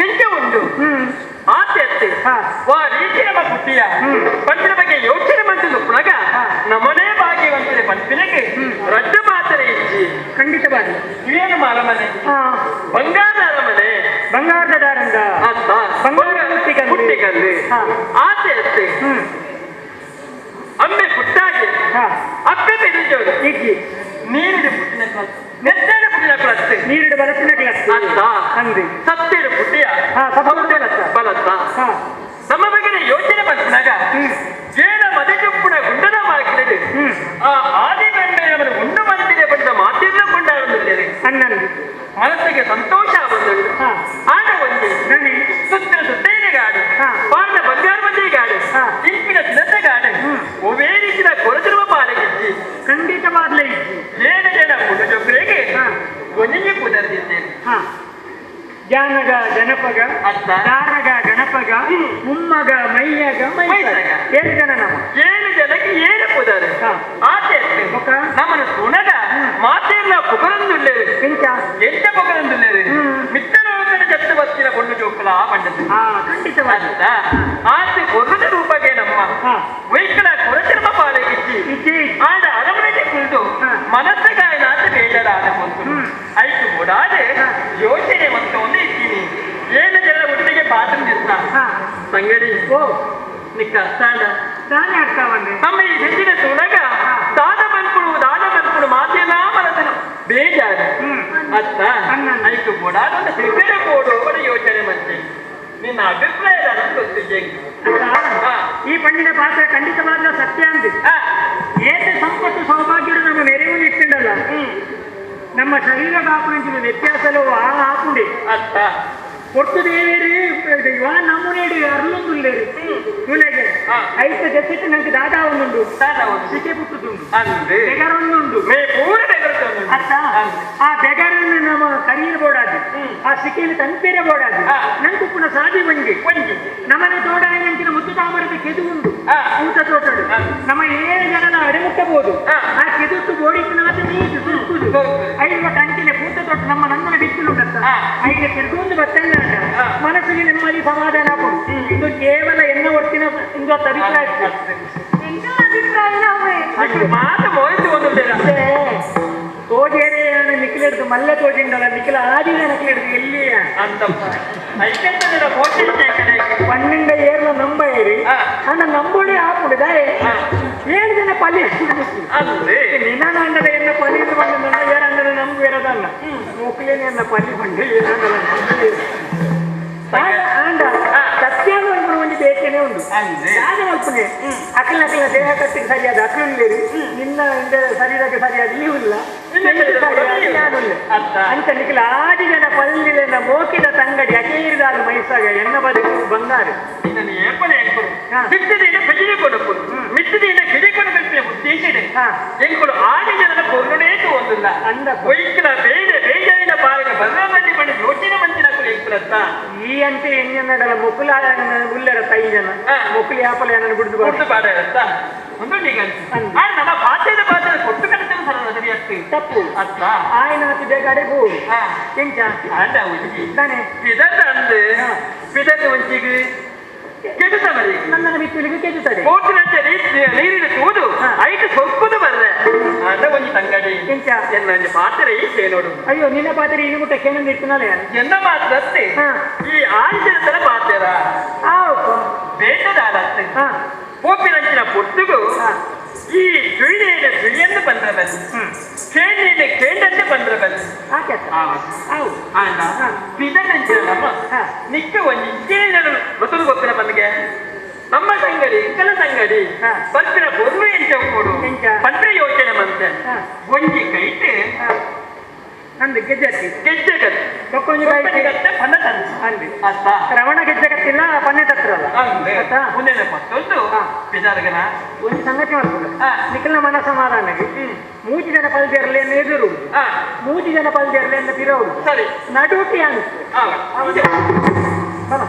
[SPEAKER 2] ಎಂಚ ಉಂಡು ಆತೆ ಅತ್ತೆ ವಾ ರೀತಿ ನಮ್ಮ ಪುಟ್ಟಿಯ ಪಂಚಿನ ಬಗ್ಗೆ ಯೋಚನೆ ಮಂತಿದ್ದು ಪುನಗ ನಮ್ಮನೇ ಭಾಗ್ಯವಂತದೆ ಪಂಪಿನಗೆ ರಡ್ಡು ಮಾತ್ರ ಇಜ್ಜಿ
[SPEAKER 4] ಖಂಡಿತವಾಗಿ
[SPEAKER 2] ಏನು ಅರಮನೆ ಬಂಗಾರದ ಅರಮನೆ
[SPEAKER 4] ಬಂಗಾರದ ದಾರಂದ
[SPEAKER 2] ಅತ್ತ
[SPEAKER 4] ಬಂಗಾರದ ಹುಟ್ಟಿಕಲ್ಲು.
[SPEAKER 2] ಹುಟ್ಟಿಕಲ್ಲು ಆತೆ ಅತ್ತೆ ಅಮ್ಮೆ ಪುಟ್ಟಾಗಿ ಅಪ್ಪೆ ಬೆದರಿಜೋದು
[SPEAKER 4] ಇಜ್ಜಿ
[SPEAKER 2] ನೀರಿನ ಪುಟ್ಟಿನ ಕ್ಲಸ್ ನೆತ್ತೇಡ ಪುಟ್ಟಿನ ಕ್ಲಸ್
[SPEAKER 4] ನೀರಿಡು ಬಲತ್ತಿನ ಕ್ಲಸ್
[SPEAKER 2] ಅತ್ತ
[SPEAKER 4] ಅಂದಿ
[SPEAKER 2] ಸತ್ತೇಡು ಪುಟ್ಟಿಯ
[SPEAKER 4] ಸತ್ತೇಡು ಬಲತ್ತ.
[SPEAKER 2] ಬಲತ್ತ ನಮ್ಮ ಬಗ್ಗೆ ಯೋಚನೆ ಮಾಡ್ತಿನಾಗ ಏನ ಮದಚೊಪ್ಪುನ ಗುಂಡನ ಮಾಕಿನದು ಆ ಆದಿ ಗಂಡ ಉಂಡು ಮಂದಿರ ಬಂದ ಮಾತಿನ ಕೊಂಡಾಡುತ್ತಿದ್ದೇನೆ
[SPEAKER 4] ಅನ್ನಂದು
[SPEAKER 2] ಮನಸ್ಸಿಗೆ ಸಂತೋಷ ಬಂದುಂಡು ಆಗ ಒಂದೇ ಸುತ್ತಿನ ಸುತ್ತೇನೆ ಗಾಡು ಪಾಂಡ ಬಂಗಾರ ಬಂದೇ ಗಾಡು ಇಂಪಿನ ತಿನತೆ ಗಾಡು ಒವೇ ರೀತಿಯ ಕೊರತಿರುವ ಪಾಲಿಗಿಜ್ಜಿ
[SPEAKER 4] ಖಂಡಿತವಾದ್ಲೇ ಇಜ್ಜಿ
[SPEAKER 2] ಏನ ಜನ ಗುಂಡು ಜೊಬ್ಬರಿಗೆ ಒಂಜಿಗೆ ಕುದರ್ದಿದ್ದೇನೆ
[SPEAKER 4] ಜಾನಗ ಜನಪಗ
[SPEAKER 2] ಅತ್ತ
[SPEAKER 4] ದಾರಗ ಗಣಪಗ ಮುಮ್ಮಗ ಮೈಯಗ ಮೈಸಗ ಏಳು ಜನ ನಮ್ಮ
[SPEAKER 2] ಏಳು ಜನಕ್ಕೆ ಏಳು ಪುದರು ಆತೆ ನಮ್ಮನ್ನು ಸುಣಗ ಮಾತೆಲ್ಲ ಪುಗರಂದುಳ್ಳೇರು
[SPEAKER 4] ಎಂಚ
[SPEAKER 2] ಎಂತ ಪುಗರಂದುಳ್ಳೇರು ಮಿತ್ತಲೋಕನ ಜತ್ತು ಬತ್ತಿನ ಕೊಂಡು ಜೋಕುಲ ಪಂಡದು
[SPEAKER 4] ಖಂಡಿತವಾಗಿ
[SPEAKER 2] ಅತ್ತ ಆತೆ ಕೊರ್ರದ ರೂಪಗೆ ನಮ್ಮ ವೈಕಲ ಕೊರತಿರುವ ಪಾಲೆಗಿಚ್ಚಿ ಆಡ ಅರಮನೆಗೆ ಕುಳಿತು ಮನಸ್ಸಿಗಾಯನಾತ ಬೇಡರಾದ ಹೊಂತು ಐತು ಓಡಾದೆ ಯೋಚನೆ ಮತ್ತು ಒಂದು ಇದ್ದೀನಿ ಏಳು ಜನರ ಒಟ್ಟಿಗೆ ಪಾತ್ರ ನಿಲ್ತ ಸಂಗಡಿ
[SPEAKER 4] ಓ
[SPEAKER 2] ನಿಕ್ಕ ಅರ್ಥಾಂಡ
[SPEAKER 4] ತಾನೇ ಅರ್ಥ ಬಂದೆ
[SPEAKER 2] ನಮ್ಮ ಈ ಹೆಜ್ಜಿನ ತುಣಗ ದಾದ ಮನ್ಪುಡು ದಾದ ಮನ್ಪುಡು ಮಾತೆಲ್ಲ ಮನಸ್ಸಿನ ಬೇಜಾರು ಅತ್ತ ಐತು ಓಡಾದ ತಿರುಗಡೆ ಕೋಡು ಅವರ ಯೋಚನೆ ಮಂತೆ ನಿನ್ನ ಅಭಿಪ್ರಾಯ ನನಗೆ ಗೊತ್ತಿದೆ
[SPEAKER 4] ಈ ಪಣ್ಣಿನ ಪಾತ್ರ ಖಂಡಿತವಾದ ಸತ್ಯ ಅಂದಿ ಏತೆ ಸಂಪತ್ತು ಸೌಭಾಗ್ಯರು ನಮ್ಮ ಮೆರೆವು ಇಟ್ಟಿಂಡಲ್ಲ ನಮ್ಮ ಶರೀರ ಕಾಪುಣಿಂಚಿನ ವ್ಯತ್ಯಾಸಲು ಆ ಆಪುಂಡಿ
[SPEAKER 2] ಅತ್ತ
[SPEAKER 4] ಒಟ್ಟು ದೇವೇರಿ ಇವ ನಮ್ಮನೇಡಿ ಅರ್ಲೊಂದುಲ್ಲೇರಿ ತುಲೆಗೆ ಐತ ಜೊತೆ ನಂಗೆ ದಾದಾ ಒಂದುಂಡು ಸಿಕೆ ಪುಟ್ಟುದುಂಡು
[SPEAKER 2] ಅಂದೆ
[SPEAKER 4] ಬೆಗರೊಂದುಂಡು
[SPEAKER 2] ಮೇ ಪೂರ ಬೆಗರ
[SPEAKER 4] ಅತ್ತ ಆ ಬೆಗರನ್ನು ನಮ್ಮ ಕರಿಯರ್ ಬೋಡಾದಿ ಆ ಸಿಕೆಯನ್ನು ತನ್ಪೇರೆ ಬೋಡಾದಿ ನಂಗೆ ಉಪ್ಪುನ ಸಾದಿ ಒಂಜಿ
[SPEAKER 2] ಒಂಜಿ
[SPEAKER 4] ನಮ್ಮನೆ ತೋಡ ನಂಚಿನ ಮುತ್ತು ತಾಮರದ ಕೆದು ಉಂಡು ಊಟ ತೋಟಡು ನಮ್ಮ ಏಳು ಜನನ ಅಡೆಮುಟ್ಟಬಹುದು ಆ ಕೆದುಟ್ಟು ಬೋಡಿತ್ತು ನೀರು ಸುರುಕುದು ಐವ ಕಂಟಿನ ಪೂತ ತೋಟ ನಮ್ಮ ನಮ್ಮನ ಬಿತ್ತಲು ಉಂಟತ್ತ ಐನ ತಿರುಗೊಂದು ಬತ್ತಲ್ಲ ಮನಸ್ಸಿಗೆ ನೆಮ್ಮದಿ ಸಮಾಧಾನ ಕೊಡು ಇದು ಕೇವಲ ಎನ್ನ ಒಟ್ಟಿನ ಇಂದು ಅಭಿಪ್ರಾಯ
[SPEAKER 2] ಮಾತು ಮೋಯಿತು ಒಂದು
[SPEAKER 4] ತೋಜೇರೆ ನಿಖಿಲೆಡ್ದು ಮಲ್ಲೆ ತೋಜಿಂಡಲ್ಲ ನಿಖಿಲ ಆದಿನ ನಕ್ಲೆಡ್ದು ಎಲ್ಲಿ
[SPEAKER 2] ಅಂತ
[SPEAKER 4] ಪನ್ನೆಂಡ ಏರ್ಲ ನಂಬ ಏರಿ ಅಣ್ಣ ನಂಬೋಡೆ ಆಪುಂಡು ದಾಯೆ ಏಳು ಜನ ಪಲಿ ನಿನ್ನ ಎನ್ನ ಪಲಿ ಬಂದ ಏರಂದ್ರೆ ನಮ್ಗೆ ಇರೋದಲ್ಲ ಮೋಕ್ಲೇನೆ ಎನ್ನ ಪಲಿ ಬಂಡೆ ಏನಾಗಲ್ಲ ಆಂಡ ಸತ್ಯಾದ ಒಂದು ಬೇಕೇನೆ ಉಂಡು ಯಾರು ಮಲ್ಪನೆ ಅಕಲ್ ಅಕಲ ದೇಹ ಕಟ್ಟಿಗೆ ಸರಿಯಾದ ಅಕಲ್ ನಿನ್ನ ಶರೀರಕ್ಕೆ ಸರಿಯಾದ ಇಲ್ಲ ಅಂತ ನಿಖಿಲ ಆದಿ ಜನ ಪಲ್ಲಿನ ಮೋಕಿದ ತಂಗಡಿ ಅಕೇರಿದಾದ ಮೈಸಾಗ ಎನ್ನ ಬದುಕು ಬಂಗಾರು
[SPEAKER 2] ಎಂಕುಲು ಆದಿ ಜನನ ಪೊರ್ನುಡೇತು ಒಂದಿಲ್ಲ
[SPEAKER 4] ಅಂದ
[SPEAKER 2] ಒಯ್ಕಲ ಬೇಡ ಬೇಜಾರಿನ ಬಾಳಿನ ಬರ್ರದಲ್ಲಿ ಬಣ್ಣ ಯೋಚನೆ ಮಂತಿನ ಎಂಕುಲತ್ತ
[SPEAKER 4] ಈ ಅಂತೆ ಎಂಜನಡಲ ಮುಕುಲ ಉಲ್ಲರ ತೈ ಜನ ಮುಕುಲಿ ಆಪಲ ಏನನ್ನು ಬಿಡುದು
[SPEAKER 2] ಕೊಟ್ಟು ಬಾಡ ಇರತ್ತ ಒಂದು ಆದ್ರೆ ನಮ್ಮ ಪಾತ್ರದ ಪಾತ್ರೆ ಕೊಟ್ಟು ಕಡತನ ಸರ ಸರಿಯತ್ತು
[SPEAKER 4] ತಪ್ಪು
[SPEAKER 2] ಅತ್ತ
[SPEAKER 4] ಆಯ್ನಾತಿ ಬೇಗ ಅಡೆಗು ಎಂಚ
[SPEAKER 2] ಆಂಡ ಒಂಜಿ
[SPEAKER 4] ತಾನೆ
[SPEAKER 2] ಪಿದದ ಅಂದ್ ಪಿದದ ಒಂಜಿಗೆ ಕೆಡುತ್ತ ಬರಿ
[SPEAKER 4] ನನ್ನ ಬಿತ್ತುಲಿಗೆ ಕೆಡುತ್ತದೆ
[SPEAKER 2] ಕೋಟಿನಂಚ ನೀರಿನ ತೂದು ಐಟು ಸೊಕ್ಕುದು ಬರ್ರೆ ಆಂಡ ಒಂಜಿ ತಂಗಡಿ
[SPEAKER 4] ಎಂಚ
[SPEAKER 2] ಎನ್ನ ಒಂಜಿ ಪಾತ್ರೆ ಈ ನೋಡು
[SPEAKER 4] ಅಯ್ಯೋ ನಿನ್ನ ಪಾತ್ರೆ ಇನ್ನು ಮುಟ್ಟ ಕೇನಂದು ಇಟ್ಟನಲ್ಲ
[SPEAKER 2] ಎನ್ನ ಮಾತ್ರ ಅತ್ತೆ ಈ ಆಂಜನ ತರ ಪಾತ್ರೆರ ಬೇಟದಾರತ್ತೆ ಪೋಪಿನಂಚಿನ ಪೊಟ್ಟುಗು ಈ ಸುಳ್ಳಿನ ಸುಳಿಯನ್ನು ಬಂದ್ರ ಬಲ್ಲಿ ಕೇಂಡಿನ ಕೇಂಡಂತೆ ಬಂದ್ರ ಬಲ್ಲಿ ಆಂಡ ಪಿದನಂಚಿನ ನಮ್ಮ ನಿಕ್ಕ ಒಂಜಿ ಇಂಚಿನ ಮೊದಲು ಗೊತ್ತಿನ ಬಂದಿಗೆ ನಮ್ಮ ಸಂಗಡಿ ಇಂಕಲ ಸಂಗಡಿ ಪಂಪಿನ ಬೊರ್ಲು ಎಂಚ ಕೊಡು ಪಂತ್ರ ಯೋಚನೆ ಮಂತೆ ಒಂಜಿ ಕೈಟೆ
[SPEAKER 4] ಅಂದು ಗೆಜ್ಜೆ
[SPEAKER 2] ಗೆಜ್ಜೆ ಕತ್ತೆ
[SPEAKER 4] ಬೊಕ್ಕೊಂಜಿ
[SPEAKER 2] ಕತ್ತೆ ಪನ್ನ ತಂದು
[SPEAKER 4] ಅಂದು
[SPEAKER 2] ಅತ್ತ
[SPEAKER 4] ರವಣ ಗೆಜ್ಜೆ ಕತ್ತಿಲ್ಲ ಪನ್ನೆ ತತ್ರಲ್ಲ
[SPEAKER 2] ಅಂದೆ ಮುಂದೆ ಪತ್ತೊಂದು ಪಿದಾರ್ಗನ
[SPEAKER 4] ಒಂದು ಸಂಗತಿ ಮಾಡ್ಕೊಂಡು ನಿಖಿಲ ಮನ ಸಮಾಧಾನಕ್ಕೆ ಮೂಜಿ ಜನ ಪಲ್ದೇರ್ಲೆ ಎದುರು ಮೂಜಿ ಜನ ಪಲ್ದೇರ್ಲೆ ಅಂತ ತಿರೋಡು
[SPEAKER 2] ಸರಿ
[SPEAKER 4] ನಡುಟಿ ಅನ್ಸ್ತು
[SPEAKER 2] ಬಲ.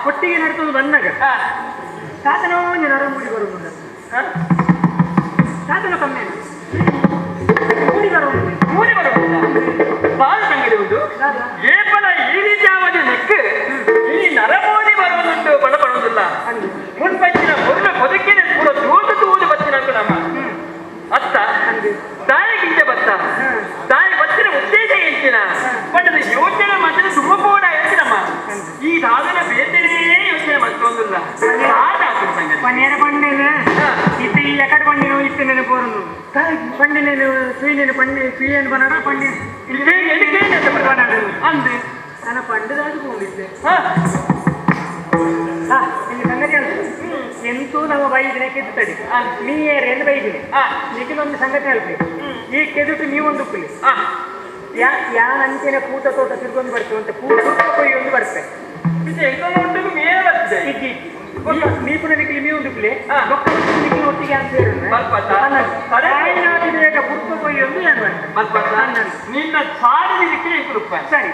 [SPEAKER 4] ಒಟ್ಟಿಗೆ ನಡ್ಕೊಂಡು ಬಂದಾಗ ತಾತನೋ ನರ ಮೂಡಿ ಬರುವುದಿಲ್ಲ, ತಾತನ ಕಮ್ಮಿ ಮೂಡಿ ಬರುವುದು
[SPEAKER 5] ಮೂಡಿ ಬರುವುದಿಲ್ಲ. ಬಾಲ ತಂಗಡಿ ಉಂಟು ಏಪಲ ಈ ರೀತಿ ಆವಾಗ ನೆಕ್ ಈ ನರಮೋಡಿ ಬರುವುದುಂಟು ಬಣ ಬರುವುದಿಲ್ಲ. ಮುನ್ಪಂಚಿನ ಮೊದಲ ಬದುಕಿನ ಪೂರ ತೂದು ತೂದು ಬತ್ತಿನಂತು ನಮ್ಮ ಅತ್ತ ತಾಯಿಗಿಂತ ಬತ್ತ ತಾಯಿ ಬತ್ತಿನ ಉದ್ದೇಶ ಎಂಚಿನ ಬಟ್ ಯೋಚನೆ ಮಾಡಿದ್ರೆ ತುಂಬ ಕೂಡ ಎಂಚಿನಮ್ಮ ಈ ಸಾಧನ ಬೇತನೇ ಯೋಚನೆ ಮಾಡ್ತೊಂದಿಲ್ಲ.
[SPEAKER 4] ಪನ್ನೇರ ಪಂಡೇನು ಇತ್ತ ಈ ಎಕಡೆ ಪಂಡಿನ ಇತ್ತನೇನು ಪೋರನು ಪಂಡಿನೇನು ಸುಯಿನೇನು ಪಂಡಿ ಸುಯಿಯನ್ನು ಬನಾಡ ಪಂಡಿ
[SPEAKER 5] ಅಂದು
[SPEAKER 4] ನನ್ನ ಪಂಡದಾದ ಹೋಗಿದ್ದೆ. ಇಲ್ಲಿ ಸಂಗತಿ ಅಲ್ಲ ಎಂತೂ ನಮ್ಮ ಬೈದಿನ ಕೆದ್ದು ತಡಿ ನೀ ಏರೇನು ಬೈದಿನಿ ನಿಖಿಲೊಂದು ಸಂಗತಿ ಅಲ್ಪಿ ಈ ಕೆದುಟು ನೀವೊಂದು ಉಪ್ಪಲಿ ಯಾನಂಚೆನೆ ಪೂತ ತೋಟ ತಿರ್ಗೊಂದು ಬರ್ತೇವೆ ಅಂತ ಪೂತ ಕೊಯ್ಯೊಂದು ಬರ್ತೇವೆ ನೀಪುನ ನಿಖಿಲಿ ನೀವು ಉಂಡುಪ್ಲೆ ನಿಖಿಲ ಒಟ್ಟಿಗೆ ಅಂತ ಹೇಳಿ ಪುರ್ಪ ಕೊಯ್ಯೊಂದು ಏನು
[SPEAKER 5] ನಿನ್ನ ಸಾರಿ ನಿಖಿಲ
[SPEAKER 4] ಸರಿ.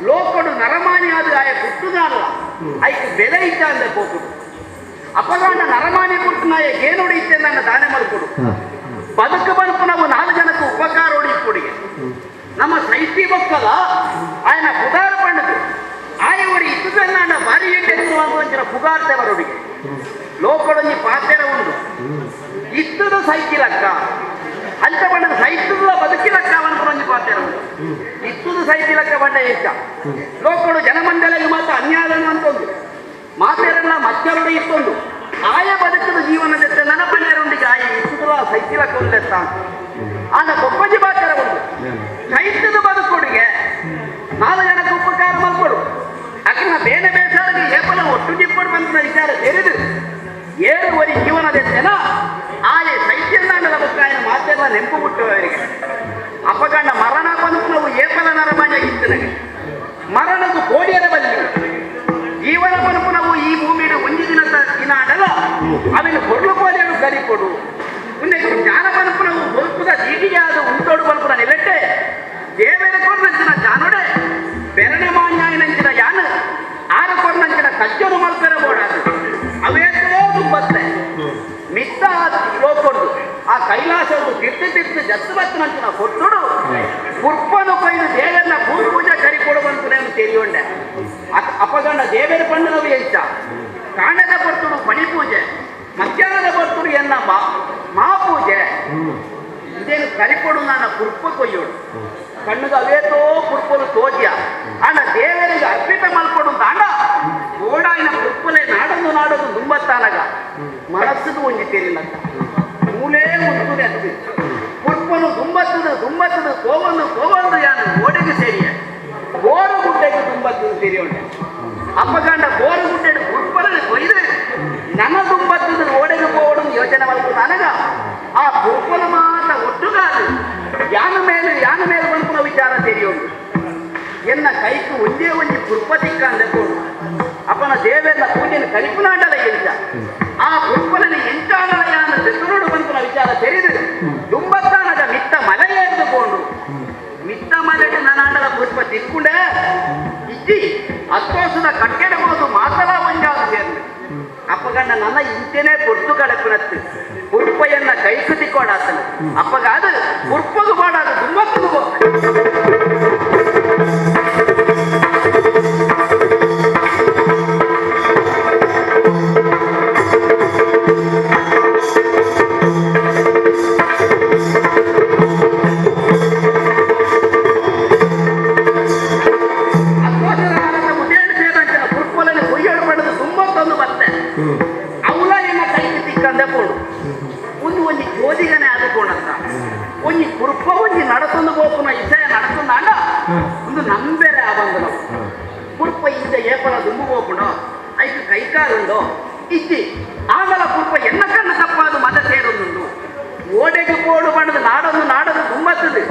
[SPEAKER 1] ಲೋಕಡು ನರಮಾನಿಯಾದ ಆಯ ಪುಟ್ಟುದಾರಲ್ಲ ಐಕ್ ಬೆಲೆ ಇದ್ದ ಅಂದ ಪೋಕುಡು. ಅಪಗಾಂಡ ನರಮಾನಿ ಪುಟ್ಟನಾಯ ಏನೊಡಿತ್ತೆ ನನ್ನ ದಾನೆ ಮಲ್ಕೊಡು ಬದುಕು ಬದುಕು ನಾವು ನಾಲ್ಕು ಜನಕ್ಕೆ ಉಪಕಾರ ಹೊಡಿಕೊಡಿಗೆ ನಮ್ಮ ಸೈತಿ ಬಕ್ಕಲ ಆಯನ ಪುಗಾರ ಪಂಡದು ಆಯ ಒಡಿ ಇತ್ತದನ್ನ ಬಾರಿ ಎಂಟು ಪುಗಾರ್ತೆವರೊಡಿಗೆ ಲೋಕಡೊಂಜಿ ಪಾತೆರ ಉಂಡು ಇತ್ತದ ಸೈತಿಲಕ್ಕ ಅಂಚ ಬಣ್ಣದ ಸೈತದ ಬದುಕಿಲಕ್ಕ ಅವನ ಪಾತೆರ ಉಂಡು ಇತ್ತದ ಸೈತಿಲಕ್ಕ ಬಣ್ಣ ಹೆಚ್ಚ ಲೋಕಡು ಜನಮಂಡಲಿಗೆ ಮಾತ್ರ ಅನ್ಯಾಯನ ಅಂತೊಂದು ಮಾತೆರೆಲ್ಲ ಮಚ್ಚರೊಡೆ ಇತ್ತೊಂದು ಆಯ ಬದುಕದ ಜೀವನದೆತ್ತ ನನ್ನ ಪನ್ನೆರೊಂದಿಗೆ ಆಯ ಇತ್ತದಲ ಸೈತಿಲಕ್ಕ ಒಂದೆತ್ತ ಆಗ ಬೊಪ್ಪಜಿ ಪಾತೆರ ಉಂಡು ಸೈತದ ಬದುಕೊಡಿಗೆ ನಾಲ್ಕು ಜನಕ್ಕೆ ಉಪಕಾರ ಮಲ್ಕೊಡು ಅಕ್ಕಿನ ಬೇನೆ ಬೇಸಾರಿಗೆ ಏಪಲ ಒಟ್ಟು ಜಿಪ್ಪಡು ಬಂದ ವಿಚಾರ ತೆರೆದು ಏಳು ವರಿ ಜೀವನದೆತ್ತೇನ ಆಯೆ ಸೈತ್ಯಂದಾಂಡದ ಬುಕ್ಕಾಯನ ಮಾತೆಲ್ಲ ನೆಂಪು ಬಿಟ್ಟು ಅವರಿಗೆ ಅಪಗಂಡ ಮರಣ ಬಂದು ನಾವು ಏಪಲ ನರಮಾನ್ಯ ಇತ್ತು ಮರಣದ ಕೋಡಿಯರ ಬಲ್ಲಿ ಜೀವನ ಬನುಪು ನಾವು ಈ ಭೂಮಿಯ ಒಂಜಿ ದಿನ ದಿನ ಆಡಲ್ಲ ಅವನು ಕೊಡ್ಲು ಕೋಲಿಯನ್ನು ಕಲಿಕೊಡು ಮುಂದೆ ಜ್ಞಾನ ಬನುಪು ನಾವು ಬದುಕುದ ದೀಟಿಗೆ ಆದ ಉಂಟೋಡು ಬನುಪುನ ನಿಲೆಟ್ಟೆ ದೇವರ ಕೊರ್ನಂಚಿನ ಜಾನೊಡೆ ಬೆರಣ ಮಾನ್ಯಾಯನಂಚಿನ ಯಾನ ಆರು ಕೊರ್ನಂಚಿನ ಕಜ್ಜನು ಮಲ್ಪೆರ ಬೋಡಾದು ಅವೇತೋ ತುಂಬತ್ತೆ ಮಿತ್ತ ಲೋಕೊಡ್ದು ಆ ಕೈಲಾಸದ್ದು ತಿರ್ತು ತಿರ್ತು ಜತ್ತು ಬತ್ತನಂಚಿನ ಕೊಟ್ಟುಡು ಪುರ್ಪನು ಕೊಯ್ದು ದೇವರನ್ನ ಭೂ ಪೂಜೆ ಕರಿಕೊಡುವಂತನೇನು ತಿಳಿಯೊಂಡೆ ಅಪಗಂಡ ದೇವರ ಪಣ್ಣನವು ಎಂಚ ಕಾಂಡದ ಬರ್ತುಡು ಪಣಿ ಪೂಜೆ ಮಧ್ಯಾಹ್ನದ ಬರ್ತುಡು ಎನ್ನ ಮಾ ಪೂಜೆ ಇದೇನು ಕರಿಕೊಡು ನನ್ನ ಪುರ್ಪ ಕೊಯ್ಯೋಡು ಕಣ್ಣುಗ ಅವೇತೋ ಪುರ್ಪಲು ತೋಜ್ಯ ಆಂಡ ದೇವರಿಗೆ ಅರ್ಪಿತ ಮಲ್ಕೊಡು ತಾಂಡ ಗೋಡಾಯಿನ ಪುರ್ಪಲೆ ನಾಡೊಂದು ನಾಡೊಂದು ದುಂಬತ್ತಾನಗ ಮನಸ್ಸುದು ಒಂಜಿ ತೆರಿಲಕ್ಕ ಮೂಲೇ ಒಂದು ಅತ್ತು ಪುರ್ಪನು ದುಂಬತ್ತದು ದುಂಬತ್ತದು ಕೋವೊಂದು ಕೋವೊಂದು ಯಾನು ಗೋಡೆಗೆ ಸೇರಿಯ ಗೋರು ಗುಡ್ಡೆಗೆ ದುಂಬತ್ತದು ಸೇರಿಯೋಂಡೆ ಅಪ್ಪಗಂಡ ಗೋರು ಗುಡ್ಡೆ ಪುರ್ಪಲನೆ ಕೊಯ್ದು ನನ್ನ ದುಂಬತ್ತದು ಓಡೆಗೆ ಹೋಗೋಡು ಯೋಚನೆ ಮಲ್ಕೊಂಡು ನನಗ ಆ ಪುರ್ಪಲ ಮಾತ ಒಟ್ಟುಗಾದು ಯಾನ ಮೇಲೆ ಯಾನ ಮೇಲೆ ಬಂಪುನ ವಿಚಾರ ತೆರಿಯೋಂಡು ಎನ್ನ ಕೈಕು ಒಂದೇ ಒಂಜಿ ಪುರ್ಪ ತಿಕ್ಕಂದೆ ಕೋಡು ಅಪ್ಪನ ದೇವೆಲ್ಲ ಪೂಜೆನ ಕರಿಪುನಾಂಡಲ ಎಂಚ ಆ ಪುರ್ಪಲನ ಎಂಚಾಂಡಲ ಯಾನ ದೆತ್ತುನೋಡು ಬಂಪುನ ವಿಚಾರ ತೆರಿದು ದುಂಬತ್ತಾನದ ಮಿತ್ತ ಮಲೆ ಎದ್ದುಕೊಂಡು ಮಿತ್ತ ಮಲೆಗೆ ನನಾಂಡಲ ಪುರ್ಪ ತಿಕ್ಕೊಂಡೆ ಇಜ್ಜಿ ಅತ್ತೋಸದ ಕಟ್ಟೆಡ ಹೋದು ಮಾತಲ ಒಂಜಾದು ಸೇರ್ಲು ಅಪ್ಪಗಂಡ ನನ್ನ ಇಂತೇನೆ ಪೊರ್ತು ಕಳಪಿನತ್ತು ಪುರ್ಪಯನ್ನ ಕೈಕು ತಿಕ್ಕೋಡಾತನ ಅಪ್ಪಗಾದು ಪುರ್ಪಗು ಬಾಡಾದು ದುಂಬತ್ತದು ಪುರ್ಪಲನ್ನು ಕೊಯ್ಯೋಡು ಪಡೆದು ತುಂಬತ್ತೊಂದು ಬತ್ತೆ ಅವಳ ಎನ್ನ ಕೈಗೆ ತಿಕ್ಕಂದೆ ಪೋಡು ಒಂದು ಒಂಜಿ ಜೋದಿಗನೆ ಆದುಕೋಣಂತ ಒಂಜಿ ಕುರ್ಪ ಒಂಜಿ ನಡತೊಂದು ಬೋಪುನ ಇಸಯ ನಡತೊಂದಾಂಡ ಒಂದು ನಂಬೆರೆ ಆಬಂದನ ಕುರ್ಪ ಇಂಚ ಏಪಲ ದುಂಬು ಬೋಪುಂಡೋ ಐಕ್ ಕೈಕಾಲುಂಡೋ ಇಜ್ಜಿ ಆಗಲ ಕುರ್ಪ ಎನ್ನ ಕಣ್ಣು ತಪ್ಪಾದು ಮದ ಸೇರೊಂದುಂಡು ಓಡೆಗೆ ಪೋಡು ಬಣ್ಣದ ನಾಡೊಂದು ನಾಡೊಂದು ತುಂಬತ್ತದು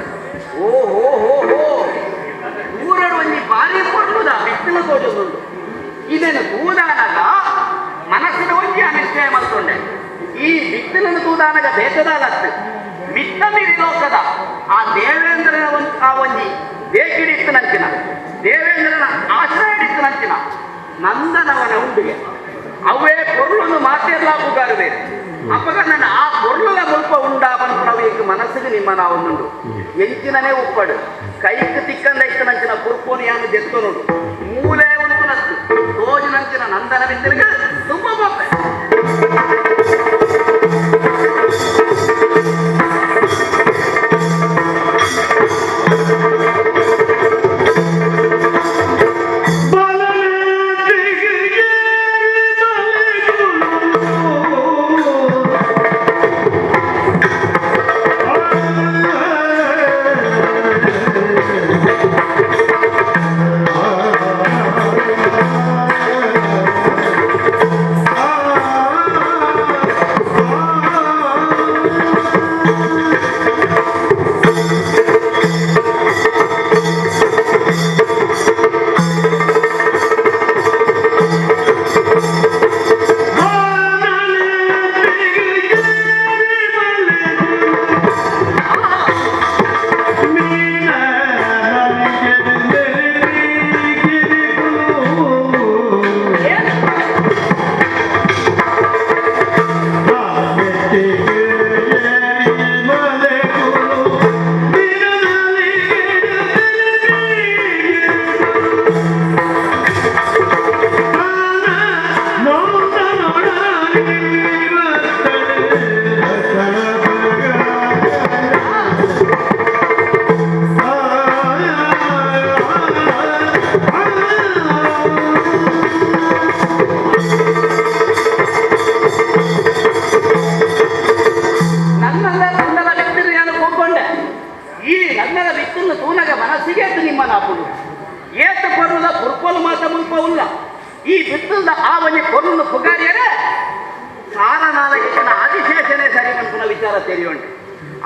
[SPEAKER 1] ಓ ಹೋ ಹೋ ಹೋ ಊರಡು ಒಂಜಿ ಭಾರಿ ಪೊರ್ಲುದ ಮೆಟ್ಟಿಲು ತೋಜೊಂದುಂಡು ಇದೇನು ತೂದಾನಗ ಮನಸ್ಸಿನ ಒಂಜಿ ಅನಿಶ್ಚಯ ಮಲ್ತೊಂಡೆ ಈ ಬಿತ್ತಿಲನ್ನು ತೂದಾನಗ ಬೇಕದಾಲತ್ತು ಮಿತ್ತ ಮೀರಿ ಲೋಕದ ಆ ದೇವೇಂದ್ರನ ಆ ಒಂಜಿ ದೇಕಿಡಿತ್ತು ನಂಚಿನ ದೇವೇಂದ್ರನ ಆಶ್ರಯ ಇತ್ತು ನಂಚಿನ ನಂದನವನ ಉಂಡುಗೆ ಅವೇ ಪೊರ್ಲನ್ನು ಮಾತೆಲ್ಲ ಪುಗಾರುವೆ ಅಪ್ಪಗ ನನ್ನ ಆ ಪೊರ್ಲುಲ ಮುಲ್ಪ ಉಂಡಾ ಪನ್ಪುನವು ಈಗ ಮನಸ್ಸಿಗೆ ನಿಮ್ಮ ನಾವೊಂದುಂಡು ಎಂಚಿನನೇ ಉಪ್ಪಡು ಕೈಕ್ ತಿಕ್ಕಂದ ಇತ್ತು ನಂಚಿನ ಪುರ್ಪೋನು ಯಾನು ದೆತ್ತು ನೋಡು ಮೂಲೆ ಉಂಟು ತೋಜು ನಂಚಿನ ನಂದನ ಬಿತ್ತಲಿಗೆ ತುಂಬ ಬೋಪೆ
[SPEAKER 6] ಆ
[SPEAKER 1] ಅಲಗಿನ ಆದಿಶೇಷನೇ ಸರಿ ಪನ್ಪುನ ವಿಚಾರ ತೆರಿಯುಂಟು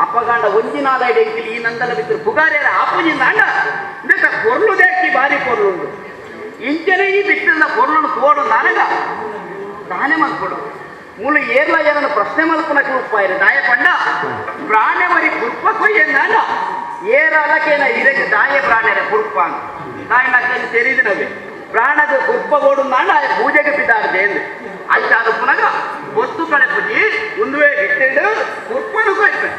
[SPEAKER 1] ಅಪ್ಪಗಾಂಡ ಒಂಜಿ ನಾಲೈಡ್ ಎಂಕಿಲ್ ಈ ನಂದಲ ಬಿತ್ತರು ಪುಗಾರ್ಯರ ಆಪುಜಿಂದ ಅಂಡ ಇಂದೆತ ಪೊರ್ಲು ದೇಕಿ ಬಾರಿ ಪೊರ್ಲುಂಡು ಇಂಚನೆ ಈ ಬಿತ್ತಿನ ಪೊರ್ಲುನು ತೋಡು ನನಗ ದಾನೆ ಮಲ್ಪಡು ಮೂಲು ಏರ್ಲ ಏನನ್ನು ಪ್ರಶ್ನೆ ಮಲ್ಪುನ ಉಪ್ಪಾಯಿರ ದಾಯ ಪಂಡ ಪ್ರಾಣವರಿ ಕುರ್ಪ ಕೊಯ್ಯಂದಾಂಡ ಏರ ಅಲಕೇನ ಇರಕ್ಕೆ ದಾಯ ಪ್ರಾಣರ ಕುರ್ಪ ದಾಯ ನಕ್ಕಲ್ಲಿ ತೆರಿದಿನವೇ ಪ್ರಾಣದ ಕುರ್ಪ ಓಡುಂದಾಂಡ ಆಯ ಪೂಜೆಗೆ ಬಿದ್ದಾರ್ದೆ ಎಂದು ಅಂಚಾದ ಪುನಗ ವಸ್ತು ಕಳೆ ಪೂಜಿ ಒಂದುವೇ ಬಿಟ್ಟಿಡು ಕುರ್ಪನು ಕೊಯ್ಪೆ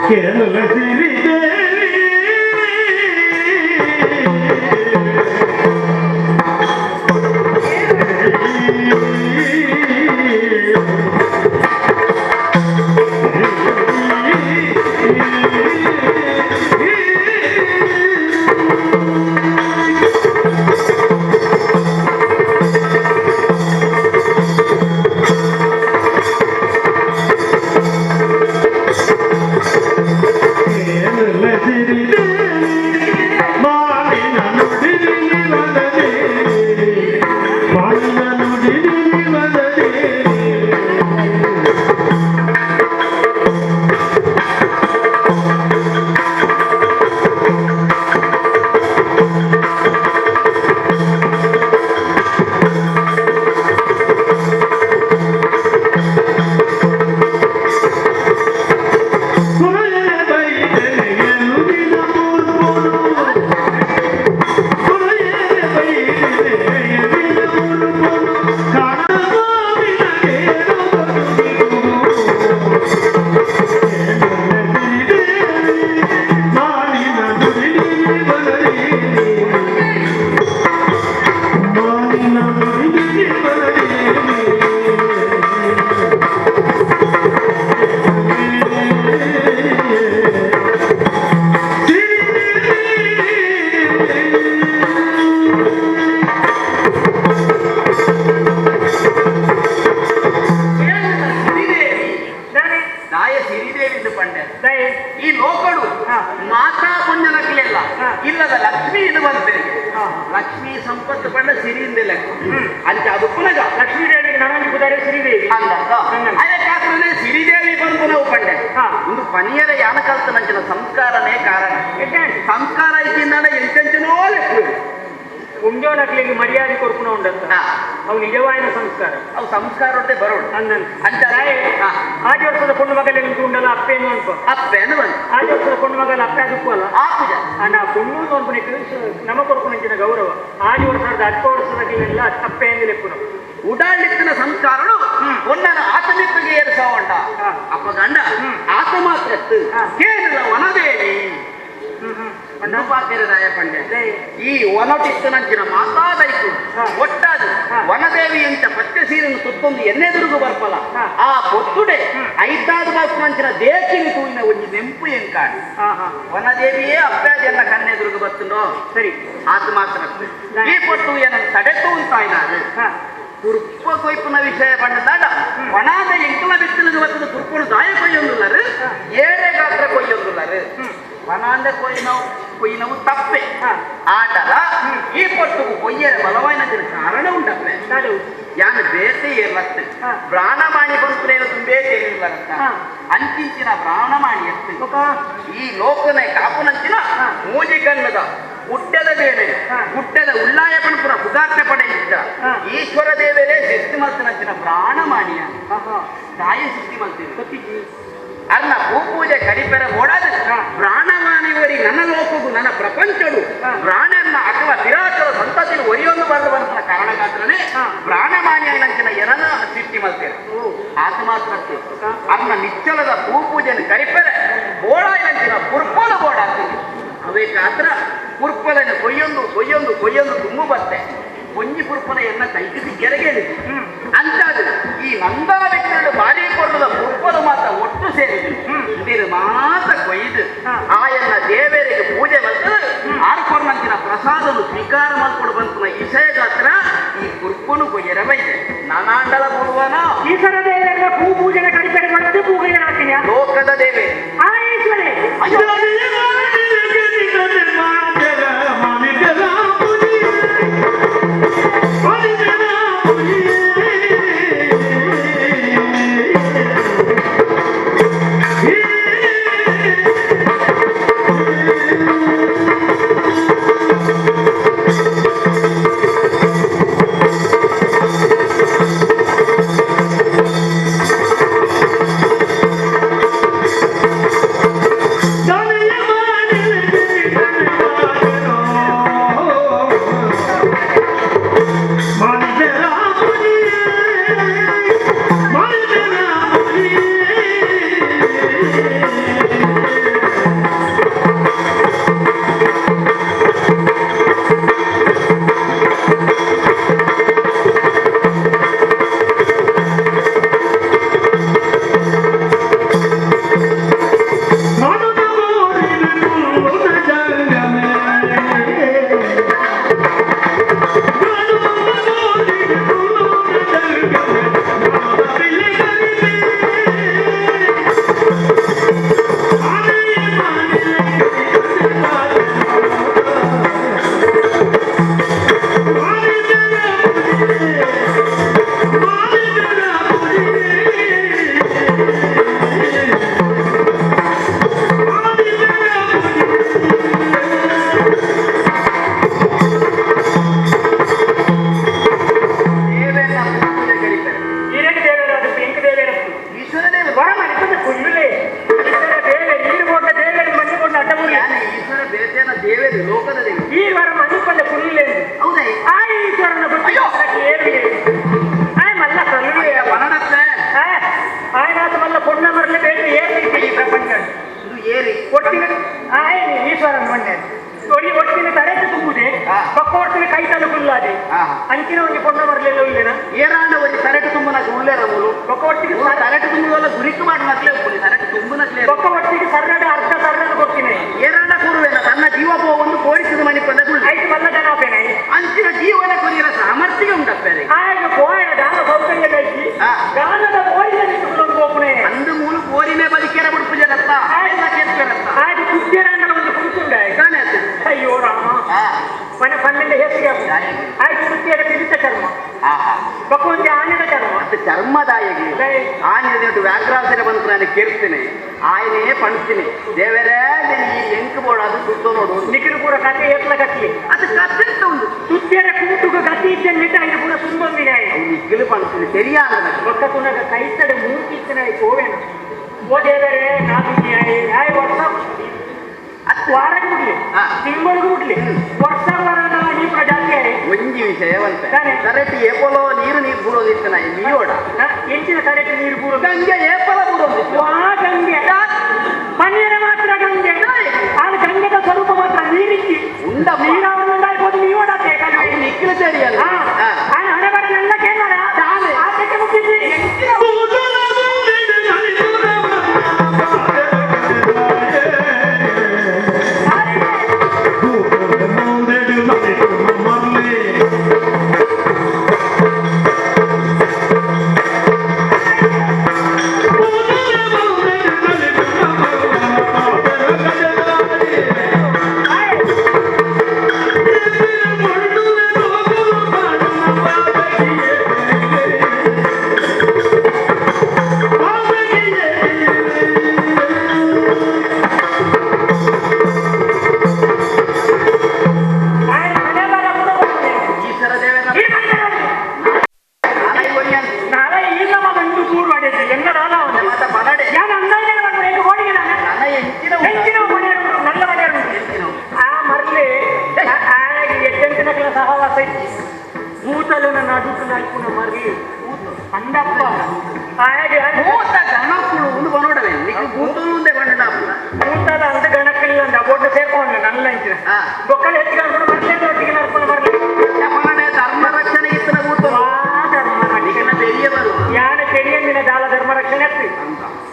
[SPEAKER 2] ಕೇರಳ ಸಿರಿ ದೇವಿ.
[SPEAKER 1] ಈ ಲೋಕಡು ಮಾತಾ ಪುಣ್ಯನಕ್ಲೆಲ್ಲ ಇಲ್ಲದ ಲಕ್ಷ್ಮೀ ಇದು ಬಂತೇನೆ ಲಕ್ಷ್ಮೀ ಸಂಪತ್ತು ಪಂಡ ಸಿರಿಯಿಂದ ಲೆಕ್ಕ ಅಂಚ ಅದು ಪುನಗ
[SPEAKER 4] ಲಕ್ಷ್ಮೀ ದೇವಿ ನನಗೆ ಕುದಾರೆ ಸಿರಿದೇವಿ
[SPEAKER 1] ಅದಕ್ಕಾದ್ರೆ ಸಿರಿದೇವಿ ಬಂದು ನಾವು ಪಂಡೆ ಒಂದು ಪನಿಯರ ಯಾನ ಕಲ್ತನಂಚಿನ ಸಂಸ್ಕಾರನೇ ಕಾರಣ. ಸಂಸ್ಕಾರ ಇದ್ದಿಂದ ಎಂತೆಂಚನೋ ಲೆಕ್ಕ
[SPEAKER 4] ಪುಣ್ಯೋನಕ್ಲಿಗೆ ಮರ್ಯಾದೆ ಕೊರ್ಪುಣ ಉಂಡಂತ ಅವು ನಿಜವಾಯಿನ ಸಂಸ್ಕಾರ.
[SPEAKER 1] ಅವು ಸಂಸ್ಕಾರ ಬರೋಣ
[SPEAKER 4] ಅಂತ ಆಜಿ ವರ್ಷದ ಪೊಣ್ಣು ಮಗಲ್ಲಿ ನಿಂತು ಉಂಡಲ್ಲ ಅಪ್ಪೇನು ಅನ್ಕೋ
[SPEAKER 1] ಅಪ್ಪೇನು ಬಂತು
[SPEAKER 4] ಆಜಿ ವರ್ಷದ ಪೊಣ್ಣು ಮಗಲ್ಲ ಅಪ್ಪೆ ಅದಕ್ಕೂ ಅಲ್ಲ
[SPEAKER 1] ಆಪುಜ
[SPEAKER 4] ಅಣ್ಣ ಪೊಣ್ಣು ಅನ್ಪುಣಕ್ಕೆ ನಮ್ಮ ಕೊರ್ಪುನಂಚಿನ ಗೌರವ. ಆಜಿ ವರ್ಷದ ಅಲ್ಪ ವರ್ಷದ ಅಪ್ಪೆ ಎಂದು ಲೆಪ್ಪುನು
[SPEAKER 1] ಉಡಾಳಿತ್ತಿನ ಸಂಸ್ಕಾರನು ಒನ್ನನ ಆತಮಿತ್ತಿಗೆ ಏರಿಸೋಂಡ ಅಪ್ಪ ಗಂಡ ಆತ ಮಾತ್ರ ಕೇಳಿದ ವನದೇವಿ ಪಂಡೆ ಈ ಒನಟಿತ್ತನಂಚಿನ ಮಾತಾದೈತು ಒಟ್ಟಾದು ವನದೇವಿ ಅಂತ ಪತ್ತೆ ಸೀರೆಯನ್ನು ಸುತ್ತೊಂದು ಎನ್ನೆದುರುಗು ಬರ್ಪಲ ಆ ಪೊತ್ತುಡೆ ಐತಾದ ಬಾಸ್ನಂಚಿನ ದೇಕಿನ ತೂಯಿನ ಒಂಜಿ ನೆಂಪು ಎಂಕಾಡು ವನದೇವಿಯೇ ಅಪ್ಪಾದೆಲ್ಲ ಕಣ್ಣೆದುರುಗು ಬರ್ತುಂಡೋ
[SPEAKER 4] ಸರಿ
[SPEAKER 1] ಆತ ಮಾತ್ರ ಈ ಪೊಟ್ಟು ಏನನ್ನು ತಡೆತು ಅಂತಾಯ್ನಾರು ಕುರ್ಪ ಕೊಯ್ಪುನ ವಿಷಯ ಬಂದಾಗ ಒಣಾದ ಎಂಕಲ ಬಿತ್ತಲಿಗೆ ಬರ್ತದ ಕುರ್ಪನು ದಾಯ ಕೊಯ್ಯೊಂದುಲ್ಲರು ಏಳೆ ಗಾತ್ರ ಕೊಯ್ಯೊಂದುಲ್ಲರು ವನಾಂದ ಕೊಯ್ನವು ಕೊಯ್ನವು ತಪ್ಪೆ ಆಟಲ ಈ ಪೊಟ್ಟುಗು ಕೊಯ್ಯರ ಬಲವಾಯಿನ ಕಾರಣ ಉಂಟಪ್ಪೆ ಯಾನು ಬೇತೆ ಏರ್ಲತ್ತು ಬ್ರಾಣಮಾಣಿ ಬಂತುನೇನು ತುಂಬೇ ತಿಳಿಲ್ಲ ಅಂಚಿಂಚಿನ ಬ್ರಾಹ್ಮಣಮಾಣಿ ಎತ್ತು ಈ ಲೋಕನ ಕಾಪುನಂಚಿನ ಮೂಜಿ ಕಣ್ಣದ ಗುಡ್ಡದ ಬೇಳೆ ಗುಡ್ಡದ ಉಳ್ಳಾಯ ಪಣಪುರ ಪುಗಾರ್ತೆ ಪಡೆಯಿದ್ದ ಈಶ್ವರ ದೇವರೇ ಸೃಷ್ಟಿ ಮಲ್ತನಂಚಿನ ಬ್ರಾಹ್ಮಣಮಾಣಿಯ ತಾಯಿ ಸೃಷ್ಟಿ ಮಲ್ತೀನಿ ಅರ್ನ ಭೂಪೂಜೆ ಕಡಿಪೆರ ಓಡಾದ ಪ್ರಾಣವಾಣಿವರಿ ನನ್ನ ಲೋಕಗೂ ನನ್ನ ಪ್ರಪಂಚಡು ಪ್ರಾಣನ್ನ ಅಥವಾ ತಿರಾಕರ ಸಂತತಿನ ಒರಿಯೊಂದು ಬರಲು ಬಂತ ಕಾರಣಕ್ಕಾತ್ರನೇ ಪ್ರಾಣಮಾನಿಯಂಚಿನ ಏನನ್ನ ಸೃಷ್ಟಿ ಮಲ್ತೇನೆ ಆತ ಮಾತ್ರ ಅರ್ನ ನಿಚ್ಚಲದ ಭೂಪೂಜೆಯನ್ನು ಕರಿಪೆರೆ ಬೋಡಾಯಿನಂಚಿನ ಪುರ್ಪಲ ಬೋಡಾಗ್ತೀನಿ ಅವೇ ಕಾತ್ರ ಪುರ್ಪಲನ್ನು ಕೊಯ್ಯೊಂದು ಕೊಯ್ಯೊಂದು ಕೊಯ್ಯೊಂದು ತುಂಬು ಬತ್ತೆ ಒಂಜಿ ಪುರ್ಪಲ ಎನ್ನ ಕೈಕಿಸಿ ಕೆರೆಗೇಳಿದೆ ಅಂತಾದ ಈ ನಂದಾ ವ್ಯಕ್ತಿಗಳು ಭಾರಿ ಕೊಡದ ಪುರ್ಪಲ ಮಾತ್ರ ಒಟ್ಟು ಸೇರಿದ್ರು ಇದರ ಮಾತ್ರ ಕೊಯ್ದು ಆಯನ್ನ ದೇವರಿಗೆ ಪೂಜೆ ಬಂತು ಆರ್ಕೊರ್ನಂಚಿನ ಪ್ರಸಾದನು ಸ್ವೀಕಾರ ಮಾಡ್ಕೊಂಡು ಬಂತು ಇಸೆಗಾತ್ರ ಈ ಪುರ್ಪನು ಕೊಯ್ಯರ ಬೈದೆ ನಾನಾಂಡಲ ಕೊಡುವನ
[SPEAKER 4] ಈಶ್ವರ ದೇವರ ಪೂ ಪೂಜೆನ ಕಡಿಪೆರೆ ಮಾಡೋದು ಪೂಜೆ ಹಾಕ್ತೀನಿ
[SPEAKER 1] ಲೋಕದ ದೇವೇ
[SPEAKER 4] ಆ ಈಶ್ವರೇ
[SPEAKER 1] ಆ
[SPEAKER 4] ಜೀವವಾದಿ ಅಂಚಿನ ಒಂಜಿ ಪೊಣ್ಣ ಮರಲೆಲ್ಲ ಉಲ್ಲೇನ
[SPEAKER 1] ಏರಾಂಡ ಒಂಜಿ ಸರಟು ತುಂಬುನ ಉಲ್ಲೇರ ಮೂಲು
[SPEAKER 4] ಬೊಕ್ಕ ಒಟ್ಟಿಗೆ
[SPEAKER 1] ಸರಟು ತುಂಬುವಲ್ಲ ಗುರಿಕು ಮಾಡಿ ನಕ್ಲೆ ಉಪ್ಪುನಿ ಸರಟು ತುಂಬುನಕ್ಲೆ
[SPEAKER 4] ಬೊಕ್ಕ ಒಟ್ಟಿಗೆ ಸರ್ರಡ ಅರ್ಧ ಸರ್ರಡ ಕೊಡ್ತೀನಿ
[SPEAKER 1] ಏರಾಂಡ ಕೂರುವೆಲ್ಲ ತನ್ನ ಜೀವ ಒಂದು ಕೋರಿಸಿದ ಮನೆ ಪಂಡ
[SPEAKER 4] ಐದು ಮಲ್ಲ ಜನ ಪೇನೆ
[SPEAKER 1] ಅಂಚಿನ ಜೀವನ ಕೊರಿಯರ ಸಾಮರ್ಥ್ಯ ಉಂಟಪ್ಪೇನೆ
[SPEAKER 4] ಆಗ ಕೋಯಣ ದಾನ ಸೌಕರ್ಯ ಕೈಕಿ ಗಾನದ ಕೋರಿನ ನಿಟ್ಟುಕೊಂಡು ಹೋಗ್ನೆ
[SPEAKER 1] ಅಂದು ಮೂಲು ಕೋರಿನೇ ಬದುಕೆರ ಬಿಡ್ಪು ಜನತ್ತ
[SPEAKER 4] ಆಗ ಕುದ್ಯರಾಂಡಲ ಒಂದು ಕುಂತುಂಡ ಅಯ್ಯೋ ರಾಮ ಮನೆ ಪನ್ನೆಂಡ ಹೆಸರಿಗೆ ಆಯ್ತು ಕುತ್ತಿಯರ ಪಿಡಿತ ಚರ್ಮ ಬೊಕ್ಕ ಒಂಜಿ ಆನೆದ ಚರ್ಮ
[SPEAKER 1] ಅದು ಚರ್ಮದಾಯಗಿ ಆನೆ ವ್ಯಾಘ್ರಾಸನ ಬಂತು ನಾನು ಕೇಳ್ತೇನೆ ಆಯನೇ ಪಣ್ತೀನಿ ದೇವರೇ ನೀನು ಈ ಎಂಕ್ ಬೋಡ ಅದು ಸುತ್ತ ನೋಡು
[SPEAKER 4] ನಿಖಿಲು ಪೂರ ಕತೆ ಏತ್ಲ ಕಟ್ಲಿ
[SPEAKER 1] ಅದು ಕತೆ ಉಂಟು
[SPEAKER 4] ತುತ್ತಿಯರ ಕೂಟುಗ ಗತಿ ಇದ್ದ ನಿಟ್ಟ ಐದು ಪೂರ ತುಂಬೊಂದಿನ
[SPEAKER 1] ನಿಖಿಲು ಪಣ್ತೀನಿ ಸರಿಯಾದ
[SPEAKER 4] ಬೊಕ್ಕ ತುನಗ ಕೈತಡೆ ಮೂಕಿತ್ತಿನ ಕೋವೆನ ಓ ದೇವರೇ ನಾನು ಆಯ್ ವರ್ಷ ವಾರಕ್ಕೆ ಬಿಡ್ಲಿ ತಿಂಗಳಿಗೆ ಬಿಡ್ಲಿ ವರ್ಷ ವಾರದ ಈ ಪ್ರಜಾತಿ
[SPEAKER 1] ಒಂಜಿ ವಿಷಯವಂತೆ ಕರೆಕ್ಟ್ ಏಪಲೋ ನೀರು ನೀರು ಬೂರೋದಿತ್ತು ನಾ ನೀರೋಡ
[SPEAKER 4] ಎಂಚಿನ ಕರೆಕ್ಟ್ ನೀರು ಬೂರೋದು
[SPEAKER 1] ಗಂಗೆ ಏಪಲ ಬೂರೋದಿತ್ತು
[SPEAKER 4] ವಾ ಗಂಗೆ ಪನ್ನೀರ ಮಾತ್ರ ಗಂಗೆ ಆ ಗಂಗೆದ ಸ್ವರೂಪ ಮಾತ್ರ ನೀರಿಕ್ಕಿ
[SPEAKER 1] ಉಂಡ
[SPEAKER 4] ನೀರಾವರಿ ಉಂಡಾಯ್ಬೋದು ನೀವೋಡತ್ತೆ
[SPEAKER 1] ನಿಕ್ಕಿಲು ಸರಿಯಲ್ಲ
[SPEAKER 4] ಹಣೆ ಬರ ನನ್ನ ಕೇಳಾರ ಆಟಕ್ಕೆ ಮುಗಿಸಿ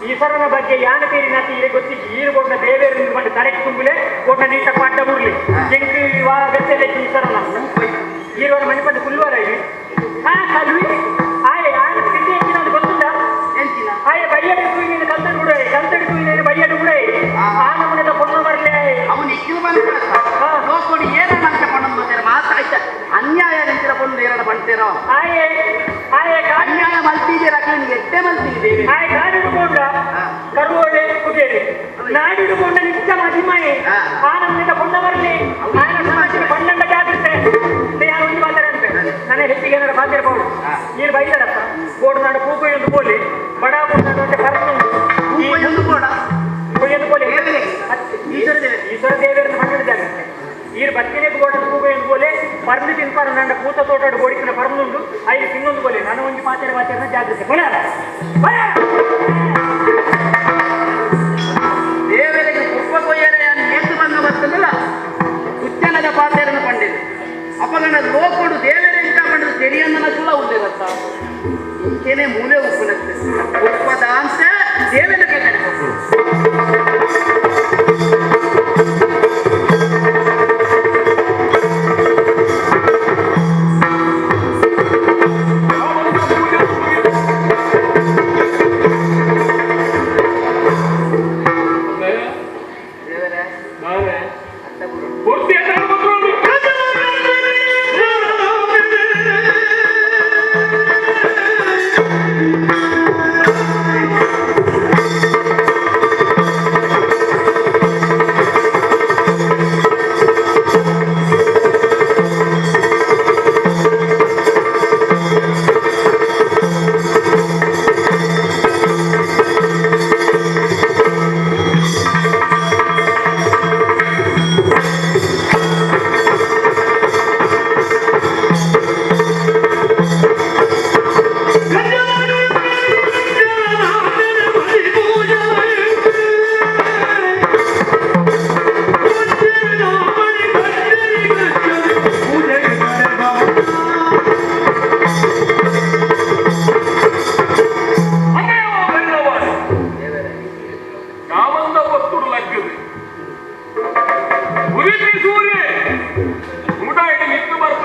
[SPEAKER 4] ಈಶ್ವರನ ಬಗ್ಗೆ ಯಾನ ತೇರಿನಾತಿ ಇರೆ ಗೊತ್ತಿಗೆ ಈರು ಕೊಟ್ಟ ದೇವೇರು ಬಂದು ತಲೆಗೆ ತುಂಬಲೆ ಕೊಟ್ಟ ನೀಟ ಪಡ್ಡ ಮುರ್ಲಿ ಎಂಕ್ ವಾ ಗತ್ತೆಲೆ ಈಶ್ವರನ ಈರುವರ ಮನೆ ಬಂದು ಕುಲ್ವರ ಇಲ್ಲಿ ಆ ಕಲ್ವಿ ಆಯೆ ಆಯನ ಸ್ಥಿತಿ ಎಂಚಿನ ಅದು ಗೊತ್ತುಂಡ ಆಯೆ ಬೈಯಡು ಕುಯ್ಯಿನ ಕಲ್ತಡು ಕೂಡ ಕಲ್ತಡು ಕುಯ್ಯಿನ ಬೈಯಡು ಕೂಡ ಆ ನಮೂನೆದ ಪೊಣ್ಣು ಬರಲೆ
[SPEAKER 1] ಅವನು ಇಕ್ಕಿಲು ಬಂದ ಲೋಕೋಡಿ ಏನ ನಂತ ಪಣ್ಣು ಬರ್ತಾರೆ ಮಾತಾಯ್ತ ಅನ್ಯಾಯ ನಿಂತಿರ ಪೊಣ್ಣು ಏರಡ ಬಣ್ತೇರೋ
[SPEAKER 4] ಆಯೆ ಆಯೆ
[SPEAKER 1] ಅನ್ಯಾಯ ಮಲ್ತಿದ್ದೀರ ನಿನ್ಗೆ ಎಟ್ಟೆ ಮಲ್ತಿದ್ದೀವಿ
[SPEAKER 4] ಆಯೆ ಕಾಡಿಡುಕೊಂಡ ಕರುವೋಡೆ ಕುಬೇರಿ ನಾಡಿಡುಕೊಂಡ ನಿತ್ಯ ಮಹಿಮೆ ಆ ನಮ್ಮನಿಂದ ಪೊಣ್ಣ ಬರಲಿ ಆಯನ ಸಮಾಜದ ಪಣ್ಣಂಡ ಜಾಗೃತೆ ಯಾರು ಒಂದು ಮಾತಾಡಂತೆ ನನ್ನ ಹೆಚ್ಚಿಗೆ ಏನಾರು ಮಾತಾಡ್ಬೋದು ನೀರು ಬೈದಾರಪ್ಪ ಬೋರ್ಡ್ ನಾಡು ಪೂಕೊಯ್ಯೊಂದು ಬೋಲಿ ಬಡ ನಾಡು ಅಂತ ಪರಮುಂಡು
[SPEAKER 1] ಪೂಕೊಯ್ಯೊಂದು ಬೋಡ
[SPEAKER 4] ಪೂಕೊಯ್ಯೊಂದು ಬೋಲಿ ಈಶ್ವರ ದೇವ ಈಶ್ವರ ದೇವರನ್ನು ಪಣ್ಣದ ಜಾಗೃತೆ ಈರು ಬತ್ತಿನೆಗೆ ಬೋಡ ಪೂಕೊಯ್ಯೊಂದು ಬೋಲೆ ಪರ್ದು ತಿನ್ಪಾರು ನನ್ನ ಪೂತ ತೋಟಡು ಬೋಡಿಕಿನ ಪರ್ನುಂಡು ಐದು ತಿನ್ನೊಂದು ಬೋಲೆ ನಾನು ಒಂದು ಮಾತಾಡ ಮಾತಾಡಿನ ಜಾಗೃತೆ ಬಲ ಬಲ
[SPEAKER 1] ದೇವರಿಗೆ ಕುಪ್ಪ ಕೊಯ್ಯರೆ ನೇತು ಬಂದು ಬರ್ತದಲ್ಲ ಉಚ್ಚನದ ಪಾತ್ರೆಯನ್ನು ಪಂಡಿದೆ ಅಪಗಣ ಲೋಕಡು ದೇವರೇ ಇಂತ ಪಂಡದು ಸರಿಯನ್ನ ಸುಳ್ಳ ಉಂಡಿರತ್ತ ಇಂಚೇನೆ ಮೂಲೆ ಉಪ್ಪುನತ್ತೆ ಉಪ್ಪದ ಅಂತ ದೇವರ ಕಡೆ
[SPEAKER 2] ಿ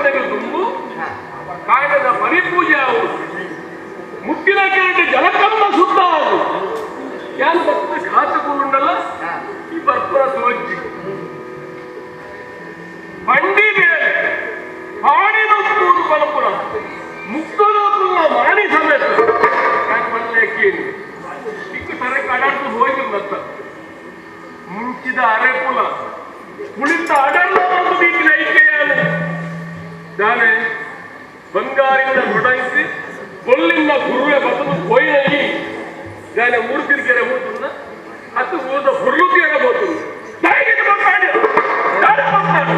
[SPEAKER 2] ಬರ್ಪುನೆಗೆ ತುಂಬು ಕಾಂಡದ ಪರಿಪೂಜೆ ಆವು ಮುಟ್ಟಿನ ಕೇಳಿ ಜಲಕಮ್ಮ ಸುತ್ತ ಆಗು ಯಾರು ಭಕ್ತ ಖಾತಕುಂಡಲ್ಲ ಈ ಬರ್ಪುರ ಸೋಜ್ಜಿ ಬಂಡಿ ಬೇರೆ ಪಾಡಿನ ಮೂರು ಬಲಪುರ ಮುಕ್ತಲೋಕುಲ್ಲ ಮಾಣಿ ಸಮೇತ ಬಲ್ಲೇಕೇನು ದಿಕ್ಕು ತರ ಕಡಾಡ್ತು ಹೋಗಿ ಮತ್ತ ಮುಂಚಿದ ಅರೆಪುಲ ಕುಳಿತ ಅಡಲ್ಲ ಒಂದು ದಿಕ್ಕಿನ ಐಕ್ಯಯಾನ ದಾನೆ ಬಂಗಾರಿನ ಕೊಡಂಕಿ ಬೊಲ್ಲಿನ ಗುರುವೆ ಬದಲು ಪೋಯಿನ ದಾನೆ ಮೂರು ತಿರುಗೆರೆ ಮೂತುಂದ ಅತ್ತು ಊರದ ಹುರ್ಲು ತೀರಬಹುದು ತಾಯಿಗೆ ಮಕ್ಕಳು ತಾಯಿ ಮಕ್ಕಳು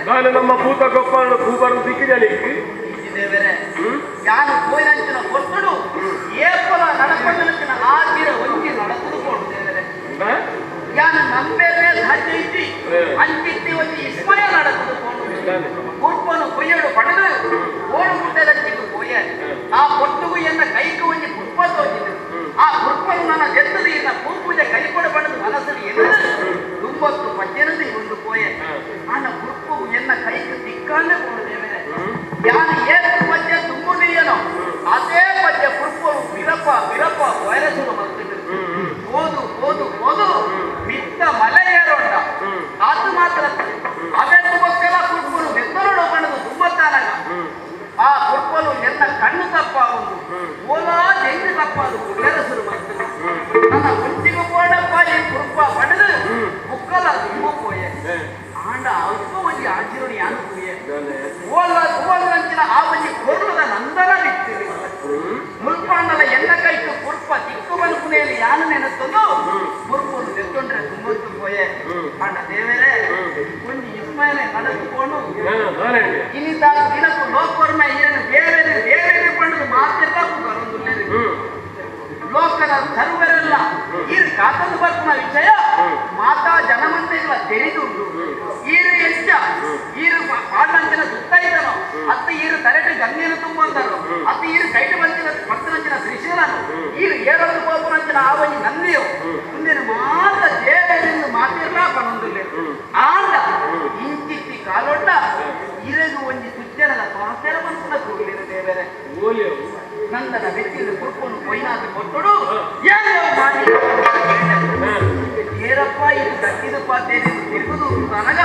[SPEAKER 2] ನಾನು ನಮ್ಮ ಭೂತ ಗೊಪ್ಪನ ಭೂಬರು ದಿಕ್ಕಿಜಲಿಕ್ಕೆ
[SPEAKER 1] ಯಾನು ಕೋಯಿನಂಚಿನ ಕೊರ್ತುಡು ಏಪಲ ನಡಪಣ್ಣನಂಚಿನ ಆದಿರ ಒಂಜಿ ನಡಕುದುಕೊಂಡು ದೇವರೇ ಯಾನು ನಂಬೇರೆ ಸಾಧ್ಯ ಇದ್ದಿ ಅಂಚಿತ್ತಿ ಒಂಜಿ ಇಸ್ಮಯ ನಡಕುದುಕೊಂಡು ಕೂರ್ಪನು ಕೊಯ್ಯಡು ಪಡೆದು ಓಡು ಗುಡ್ಡದಂಚಿಗೆ ಕೋಯ ಆ ಪೊಟ್ಟುಗು ಎನ್ನ ಕೈಕು ಒಂಜಿ ಪುಷ್ಪ ತೋಚಿತು ಆ ಪುಷ್ಪನು ನನ್ನ ದೆತ್ತದು ಇನ್ನ ಪೂಪೂಜೆ ಕೈಕೊಡ ಪಡೆದು ಮನಸ್ಸು ಎನ್ನದು ತುಂಬತ್ತು ಪಜ್ಜನದು ಒಂದು ಕೋಯೆ ಆನ ಪುಷ್ಪವು ಎನ್ನ ಕೈಗೆ ದಿಕ್ಕಾನೆ ಕೊಡು ದೇವರೇ ಯಾನು ಏಕ ಪದ್ಯ ತುಂಬುದೀಯನೋ ಅದೇ ಪದ್ಯ ಪುಷ್ಪವು ವಿರಪ ವಿರಪ ವೈರಸುರು ಬರ್ತಿದ್ರು ಓದು ಓದು ಓದು ಮಿತ್ತ ಮಲೆಯೇರೋಂಡ ಅದು ಮಾತ್ರ ಅದೇ ತುಂಬಕ್ಕೆಲ್ಲ ಪುಷ್ಪನು ಬೆತ್ತರಡು ಬಣ್ಣದು ತುಂಬತ್ತಾನಲ್ಲ ಆ ಪುಷ್ಪನು ಎನ್ನ ಕಣ್ಣು ತಪ್ಪ ಒಂದು ಓಲಾ ಜೈನ ತಪ್ಪ ಅದು ವೈರಸುರು ಬರ್ತಿದ್ರು ನನ್ನ ಒಂಟಿಗೆ போடப்பா ಈ ಪುಷ್ಪ ಪಡೆದು ಮುಕ್ಕಲ ತುಂಬ ಪೋಯೆ ಆಂಡ ಅಲ್ಪ ಒಂಜಿ ಆಚಿರುಣಿ ಯಾನು ಪೂಯೆ ಓಲ ಓಲಂಚಿನ ಆ ಒಂಜಿ ಕೊರ್ಲದ ನಂದನ ಬಿತ್ತಿರಿ ಮುಲ್ಪಾಂಡಲ ಎನ್ನ ಕೈಕು ಪುರ್ಪ ದಿಕ್ಕು ಬಲ್ಪುನೆಯಲ್ಲಿ ಯಾನು ನೆನತ್ತಂದು ಪುರ್ಪನು ನೆತ್ತೊಂಡ್ರೆ ತುಂಬತ್ತು ಪೋಯೆ ಆಂಡ ದೇವರೇ ಒಂಜಿ ಇಸ್ಮಾಯನೆ ನಡೆದುಕೊಂಡು ಇನಿತ ದಿನಕ್ಕೂ ಲೋಕೋರ್ಮೆ ಏನು ಬೇರೆ ಬೇರೆ ಪಂಡದು ಮಾತೆಲ್ಲ ಬರೋದಿಲ್ಲ ಲೋಕದ ಸರ್ವರೆಲ್ಲ ಈ ಕಾತಂದು ಬರ್ಪುನ ವಿಷಯ ಮಾತಾ ಜನಮಂದೆಗಳ ತೆರಿದುಂಡು ಈರು ಎಂಚ ಈರು ಪಾಡ್ಲಂಚಿನ ಸುತ್ತೈತನೋ ಅತ್ತ ಈರು ತಲೆಟು ಗಂಗೆನು ತುಂಬಂದರು ಅತ್ತ ಈರು ಕೈಟು ಬಂಚಿನ ಭಕ್ತನಂಚಿನ ತ್ರಿಶೂಲನು ಈರು ಏರೊಂದು ಕೋಪನಂಚಿನ ಆವನಿ ನಂದಿಯೋ ಮುಂದಿನ ಮಾತ ದೇವರಿಂದ ಮಾತಿರ್ಲಾ ಪಣೊಂದುಲ್ಲೆ ಆಂಡ ಇಂಚಿತ್ತಿ ಕಾಲ ಕಾಲೊಡ್ಡ ಇರಗು ಒಂಜಿ ಸುಜ್ಜನದ ಪಾತೆರ ಮನ್ಪುನ ಕೂಡಲಿರ ದೇವರೇ ನಂದನ ಬೆಚ್ಚಿದ ಕುರ್ಪನ್ನು ಕೊಯ್ನಾದ ಕೊಟ್ಟುಡು ಮಾಡಿ ಏರಪ್ಪ ಇದು ದಕ್ಕಿದ ಪಾತೇನೆ ತಿರುಗುದು ನನಗ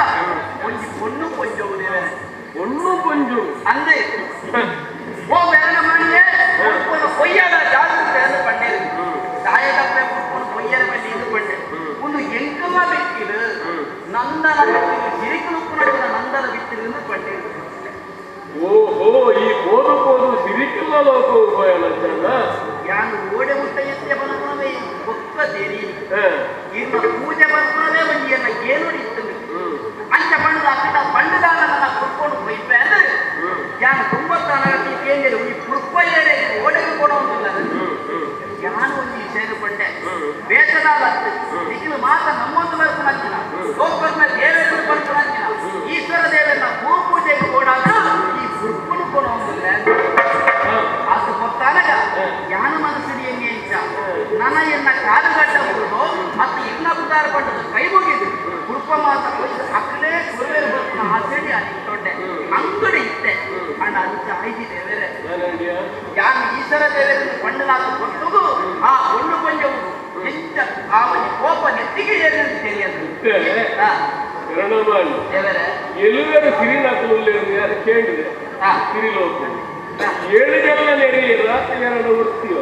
[SPEAKER 1] ಒಂಜಿ ಪೊಣ್ಣು ಕೊಂಜವು ದೇವರೇ
[SPEAKER 2] ಒಣ್ಣು ಕೊಂಜು
[SPEAKER 1] ಅಂದೆ ಓ ಬೇರನ ಮಾಡಿಯೇ ಕುರ್ಪನ್ನು ಕೊಯ್ಯದ ಜಾಸ್ತಿ ಅಂತ ಪಂಡೇರು ತಾಯದಪ್ಪೆ ಕುರ್ಪನ್ನು ಕೊಯ್ಯದ ಬಲ್ಲಿ ಇದು ಪಂಡೆ ಒಂದು ಎಂಕಮ ಬೆಕ್ಕಿದು ನಂದನ ಸಿರಿಕುಲು ನಂದನ ಬಿತ್ತಿருந்து ಪಂಡೇರು
[SPEAKER 2] ಓಹೋ ಈ ಕೋದು ಕೋದು ಸಿರಿಕಿಲ್ಲ ಲೋಕ ಉಪಯೋಗ
[SPEAKER 1] ಯಾನು ಓಡೆ ಮುಟ್ಟ ಎತ್ತೆ ಬನಪುನವೇ ಒಕ್ಕ ದೇರಿ ಇನ್ನು ಪೂಜೆ ಬರ್ಪುನವೇ ಒಂಜಿಯನ್ನ ಏನು ಇತ್ತು ಅಂಚ ಪಂಡದ ಅಕ್ಕಡ ಪಂಡದಾನ ನನ್ನ ಕುರ್ಕೊಂಡು ಕೊಯ್ಪೆ ಅಂದ್ರೆ ಯಾನು ತುಂಬತ್ತಾನ ಕೇಂದ್ರ ಈ ಕುರ್ಕೊಯ್ಯಡೆ ಓಡೆಗೆ ಕೊಡೋದಿಲ್ಲ ಯಾನು ಒಂದು ವಿಷಯ ಪಂಡೆ ಬೇಸದಾದ ನಿಖಿಲ ಮಾತ ನಮ್ಮೊಂದು ಬರ್ಪುನಂಚಿನ ಲೋಕರ್ಮ ದೇವರನ್ನು ಬರ್ಪುನಂಚಿನ ಈಶ್ವರ ದೇವರನ್ನ ಭೂ ಪೂಜೆಗೆ ಓಡಾಗ ಈ ಕುರ್ಪುನು ಕೊಡೋದಿಲ್ಲ ಅದು ಗೊತ್ತಾನಗ ಯಾನು ಮನಸ್ಸಿನ ಎಣ್ಣೆ ಇಂಚ ನನ ಎನ್ನ ಕಾಲುಗಡ್ಡ ಮುರಿದು ಮತ್ತು ಇನ್ನೊಬ್ಬದಾರ ಪಟ್ಟದ ಕೈ ಮುಗಿದು ಕುರ್ಪ ಮಾತ ಕೊಯ್ದು ಅಕ್ಕಲೇ ಕುರುವೆ ಬರ್ಪುನ ಆಸೆಡಿ ಅಲ್ಲಿ ತೊಂಡೆ ಅಂಗಡಿ ಇತ್ತೆ ಅಣ್ಣ ಅಂಚ ಐದಿ ದೇವರೇ ಯಾನು ಈಶ್ವರ ದೇವರನ್ನು ಪಂಡನಾದ ಕೊಟ್ಟುಗು ಆ ಒಣ್ಣು ಕೊಂಜವು ಎಂಚ ಆ ಒಂದು ಕೋಪ ನೆತ್ತಿಗೆ ಏನೆಂದು తెలియదు ದೇವರೇ
[SPEAKER 2] ಎಲುವೆರು ಸಿರಿನಾಕಲು ಯಾರು ಕೇಳಿದೆ ಸಿರಿಲೋಕ ಏಳು ಜನ ನೆರೆಯಿರ ಎರಡು ವೃತ್ತಿಯೋ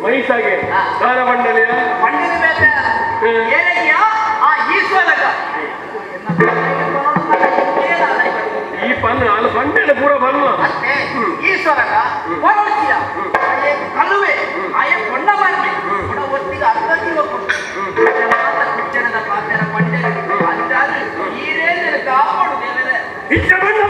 [SPEAKER 2] ಮೈಸಾಗೆ ದಾನ ಮಂಡಳಿಯ
[SPEAKER 1] ಪಂಡಿತ ಬೇಟ ಏರಯ್ಯ ಆ ಈಶ್ವರಗ
[SPEAKER 2] ಈ ಪನ್ನ ಅಲ್ಲಿ ಪಂಡೆಲ ಪೂರ ಪನ್ನ
[SPEAKER 1] ಅತ್ತೆ ಈಶ್ವರಗ ಪರೋಚಿಯ ಆಯೆ ಕಲುವೆ ಆಯೆ ಕೊಂಡ ಬಾರ್ಮೆ ಕೊಡ ಒಟ್ಟಿಗೆ ಅರ್ಧ ಜೀವ ಕೊಟ್ಟು ಕುಚ್ಚನದ ಪಾತೆರ ಪಂಡೆ ಅಂದಾಜು ಈರೇಂದ್ರ ಕಾಪಾಡು ದೇವರೇ
[SPEAKER 2] ಇಚ್ಛ ಬಣ್ಣ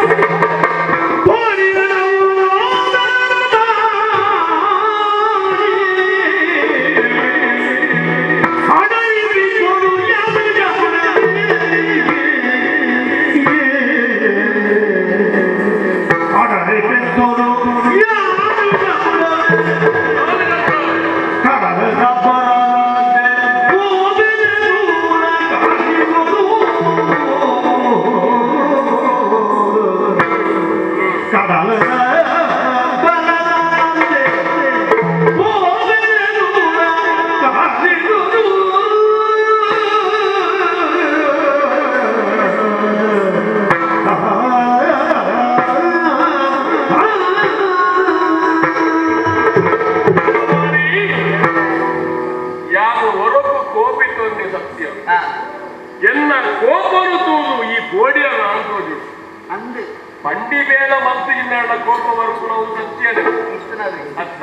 [SPEAKER 2] ಎನ್ನ ಕೋಪನು ತೂದು ಈ ಗೋಡಿಯ ನಾನು
[SPEAKER 1] ಅಂದು
[SPEAKER 2] ಪಂಡಿ ಬೇಲ ಮಂತ್ರಿಜಿಂದ ಕೋಪ ಬರ್ಪುನವು ಸತ್ಯನೇ ಅತ್ತ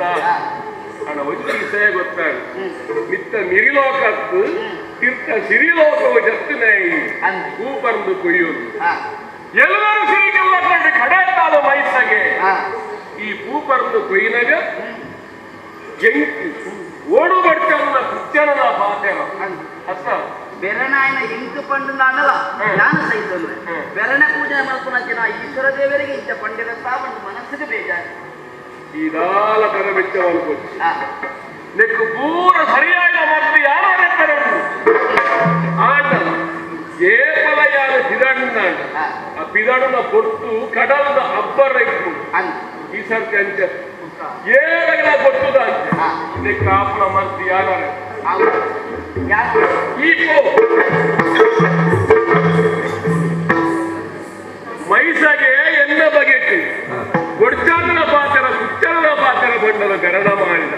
[SPEAKER 2] ಅಣ್ಣ ಒಂಜಿ ವಿಷಯ ಗೊತ್ತಾಗ ಮಿತ್ತ ಮಿರಿಲೋಕತ್ತು ತೀರ್ಥ ಸಿರಿಲೋಕವು ಜತ್ತುನಾಯಿ ಹೂ ಬಂದು ಕೊಯ್ಯೋದು ಎಲ್ಲರೂ ಸಿರಿಕೆಲ್ಲ ಕಂಡು ಕಡೆತಾದ ಮೈಸಗೆ ಈ ಪೂಪರ್ದು ಕೊಯ್ಯಿನಾಗ ಎಂಕು ಓಡು ಬಡ್ತನ್ನ ಕುಚ್ಚನದ ಪಾತೆರ ಅತ್ತ
[SPEAKER 1] ಬೆರಣಾಯನ ಇಂಕು ಪಂಡು ನಾನು ಸಹಿತಲ್ಲ ಬೆರಣ ಪೂಜೆ ಮಲ್ಪುನಂಚಿನ ಈಶ್ವರ ದೇವರಿಗೆ ಇಂಚ ಪಂಡಿರತ್ತ ಒಂದು ಮನಸ್ಸಿಗೆ ಬೇಜಾರು
[SPEAKER 2] ಈ ದಾಲ ಕರ ಬೆಚ್ಚವನ್ನು ನೆಕ್ಕು ಪೂರ ಸರಿಯಾದ ಮತ್ತು ಯಾರು ಆಟ ಏಪಲ ಯಾರು ಬಿದಾಡಿನ ಆ ಬಿದಾಡನ ಪೊಟ್ಟು ಕಡಲದ ಅಬ್ಬರ ಇತ್ತು ಈ ಸರ್ತಿ ಅಂಚ ಏಳಗಲ ಕೊಟ್ಟುದ ಅಂಚೆ ಕಾಪುನ ಮರ್ತಿ ಯಾರು ಮೈಸಗೆ ಎನ್ನ ಬಗೆಟ್ಟು ಗೊಡ್ಚಾರನ ಪಾತ್ರ ಕುಚ್ಚರನ ಪಾತ್ರ ಬಂಡಲ ಗರಣ ಮಾಡಿದ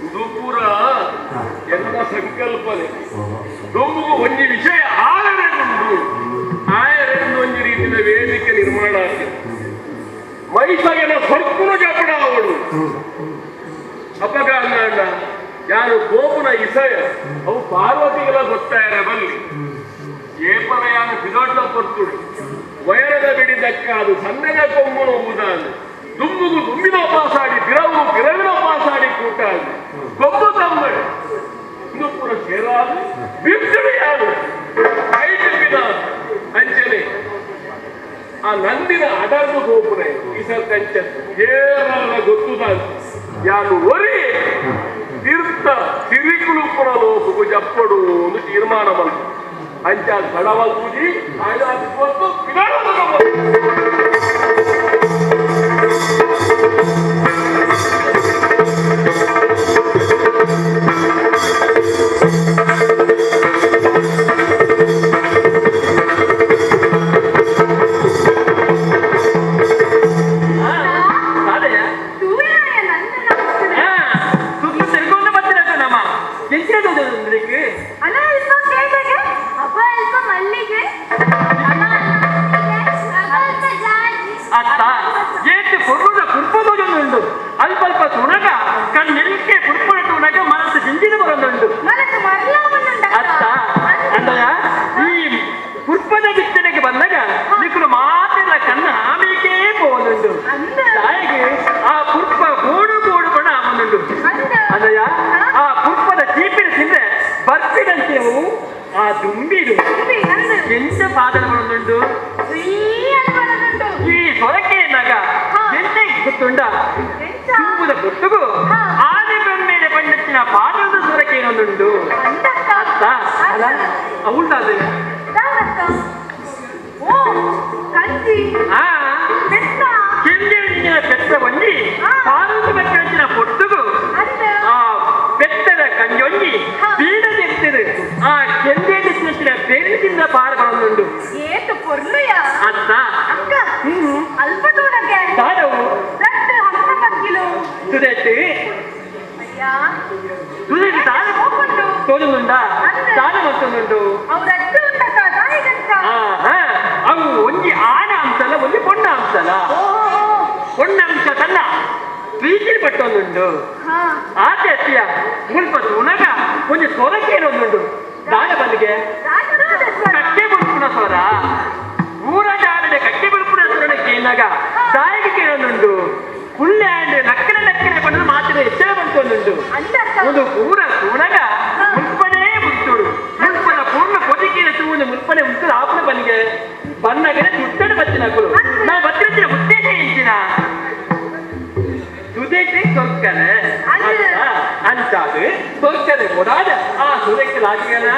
[SPEAKER 2] ಇದು ಪೂರ ಎಲ್ಲ ಸಂಕಲ್ಪನೆ ದೊಂಬುಗು ಒಂಜಿ ವಿಷಯ ಆಳರೆ ಉಂಟು ಆಯರೆಂದು ಒಂಜಿ ರೀತಿಯ ವೇದಿಕೆ ನಿರ್ಮಾಣ ಆಗ್ತದೆ ಮೈಸಗೆನ ಸ್ವರ್ಪುನ ಜಪಡ ಅವಳು ಅಪಗಾಂಡ ಯಾರು ಗೋಪುನ ಇಸಯ ಅವು ಪಾರ್ವತಿಗೆಲ್ಲ ಗೊತ್ತಾಯರ ಬಲ್ಲಿ ಏಪನ ಯಾರು ಬಿದೊಡ್ಡ ಕೊರ್ತುಡು ವಯರದ ಬಿಡಿದಕ್ಕ ಅದು ಸಣ್ಣದ ಕೊಂಬುನ ಊದಾನು ದುಂಬುಗು ದುಂಬಿನ ಪಾಸಾಡಿ ಬಿರವು ಬಿರವಿನ ಪಾಸಾಡಿ ಕೂಟ ಕೊಂಬು ತಮ್ಮಡು ಇದು ಪೂರ ಸೇರಾದು ಬಿರ್ತುಡು ಯಾರು ಐದು ಬಿದ ಅಂಚನೆ ಆ ನಂದಿನ ಅಡರ್ದು ಗೋಪುರ ಈ ಸರ್ತಿ ಅಂಚೆ ಏರಲ್ಲ ಗೊತ್ತುದ ಯಾರು ಒರಿ ತೀರ್ಥ ಸಿರಿಕ ಪಕ್ಕಿಗಳು ಲೋಕకు ಜಪ್ಪಡು ಒಂದು ತೀರ್ಮಾನ ಬಂತು. ಅಂಚ ಗಡವ ಸೂಜಿ ಆಯ್ದಾತು ಅಲ್ಪ ತುಣಗ ಕಣ್ಣೆಲ್ಕೆ ಪುರ್ಪುರ ತುಣಗ ಮನಸ್ಸು ಜಿಂಜಿನ ಬರೋದುಂಟು. ಅತ್ತ ಅಂದಯ ಈ ಪುರ್ಪದ ಬಿತ್ತನೆಗೆ ಬಂದಾಗ ನಿಕ್ಕಲು ಮಾತೆಲ್ಲ ಕಣ್ಣು ಆಮೇಕೆ ಹೋದುಂಟು. ತಾಯಿಗೆ ಆ ಪುರ್ಪ ಗೂಡು ಗೂಡು ಬಣ್ಣ ಆಮಂದುಂಟು. ಅಂದಯ ಆ ಪುರ್ಪದ ಚೀಪಿನ ತಿಂದ್ರೆ ಬರ್ಪಿದಂತೆ ಆ ದುಂಬಿಡು ಎಂತ ಪಾದನ ಬರೋದುಂಟು. ಈ ಸೊರಕೆ ನಗ ಎಂತ ಗೊತ್ತುಂಡ ತುಂಬುದ ಗೊತ್ತುಗು ಆದಿ ಬೆಮ್ಮೇಲೆ ಬಣ್ಣತ್ತಿನ ಪಾದದ ಸೊರಕೆ ಏನೊಂದುಂಟು. ಅತ್ತ ಅಲ್ಲ ಅವಳದಾದ ಕೆಂದಿನ ಪೆತ್ತ ಒಂಜಿ ಪಾದದ ಬಣ್ಣತ್ತಿನ ಪೊಟ್ಟುಗು ಆ ಪೆತ್ತದ ಕಂಜೊಂಜಿ ಬೀಡದಿರ್ತದೆ. ಆ ಕೆಂದೇಟಿನ ಬೆನ್ನಿಂದ ಪಾರ ಬರೋದುಂಟು. ಅತ್ತ ದಾದವು ತುದೆಟ್ಟು ತುದೆಟ್ಟು ದಾನ ತೋಜುಂಡ ದಾನ ಮತ್ತೊಂದುಂಟು. ಅವು ಒಂಜಿ ಆನ ಅಂಶಲ ಒಂಜಿ ಪೊಣ್ಣ ಅಂಶಲ ಪೊಣ್ಣ ಅಂಶ ತನ್ನ ಪ್ರೀತಿಲಿ ಪಟ್ಟೊಂದುಂಟು. ಆತೆ ಅತ್ತಿಯ ಮುಲ್ಪ ತುಣಗ ಒಂಜಿ ಸೊರಕೇನೊಂದುಂಟು. ದಾನ ಬಲ್ಲಿಗೆ ಕಟ್ಟೆ ಬುಲ್ಪುನ ಸೊರ ಊರ ಜಾಲಡೆ ಕಟ್ಟೆ ಬುಲ್ಪುನ ಸೊರಣ ಕೇನಾಗ ತಾಯಿಗೆ ಕೇಳೊಂದುಂಟು. ಕುಳ್ಳೆ ಆಂಡ್ ಲಕ್ಕನೆ ಲಕ್ಕನೆ ಪಂಡ ಮಾತ್ರ ಎಚ್ಚರ ಬಂತೊಂದುಂಟು. ಒಂದು ಪೂರ ತುಣಗ ಮುಲ್ಪನೇ ಮುತ್ತುಡು ಮುಲ್ಪನ ಪೂರ್ಣ ಕೊದಿಕಿನ ತೂನು ಮುಲ್ಪನೆ ಮುತ್ತುಡು ಆಪನ ಬಲ್ಲಿಗೆ ಬನ್ನಗನೆ ತುಟ್ಟಡ ಬತ್ತಿನಕುಲು ನಾ ಬತ್ತಿನ ಉದ್ದೇಶ ಎಂಚಿನ ತುದೇಟೆ ಸೊರ್ಕನೆ ಅಂತಾದು ಸೊರ್ಕನೆ ಕೊಡಾದ ಆ ಸುರಕ್ಕೆ ಲಾಜಿಗನ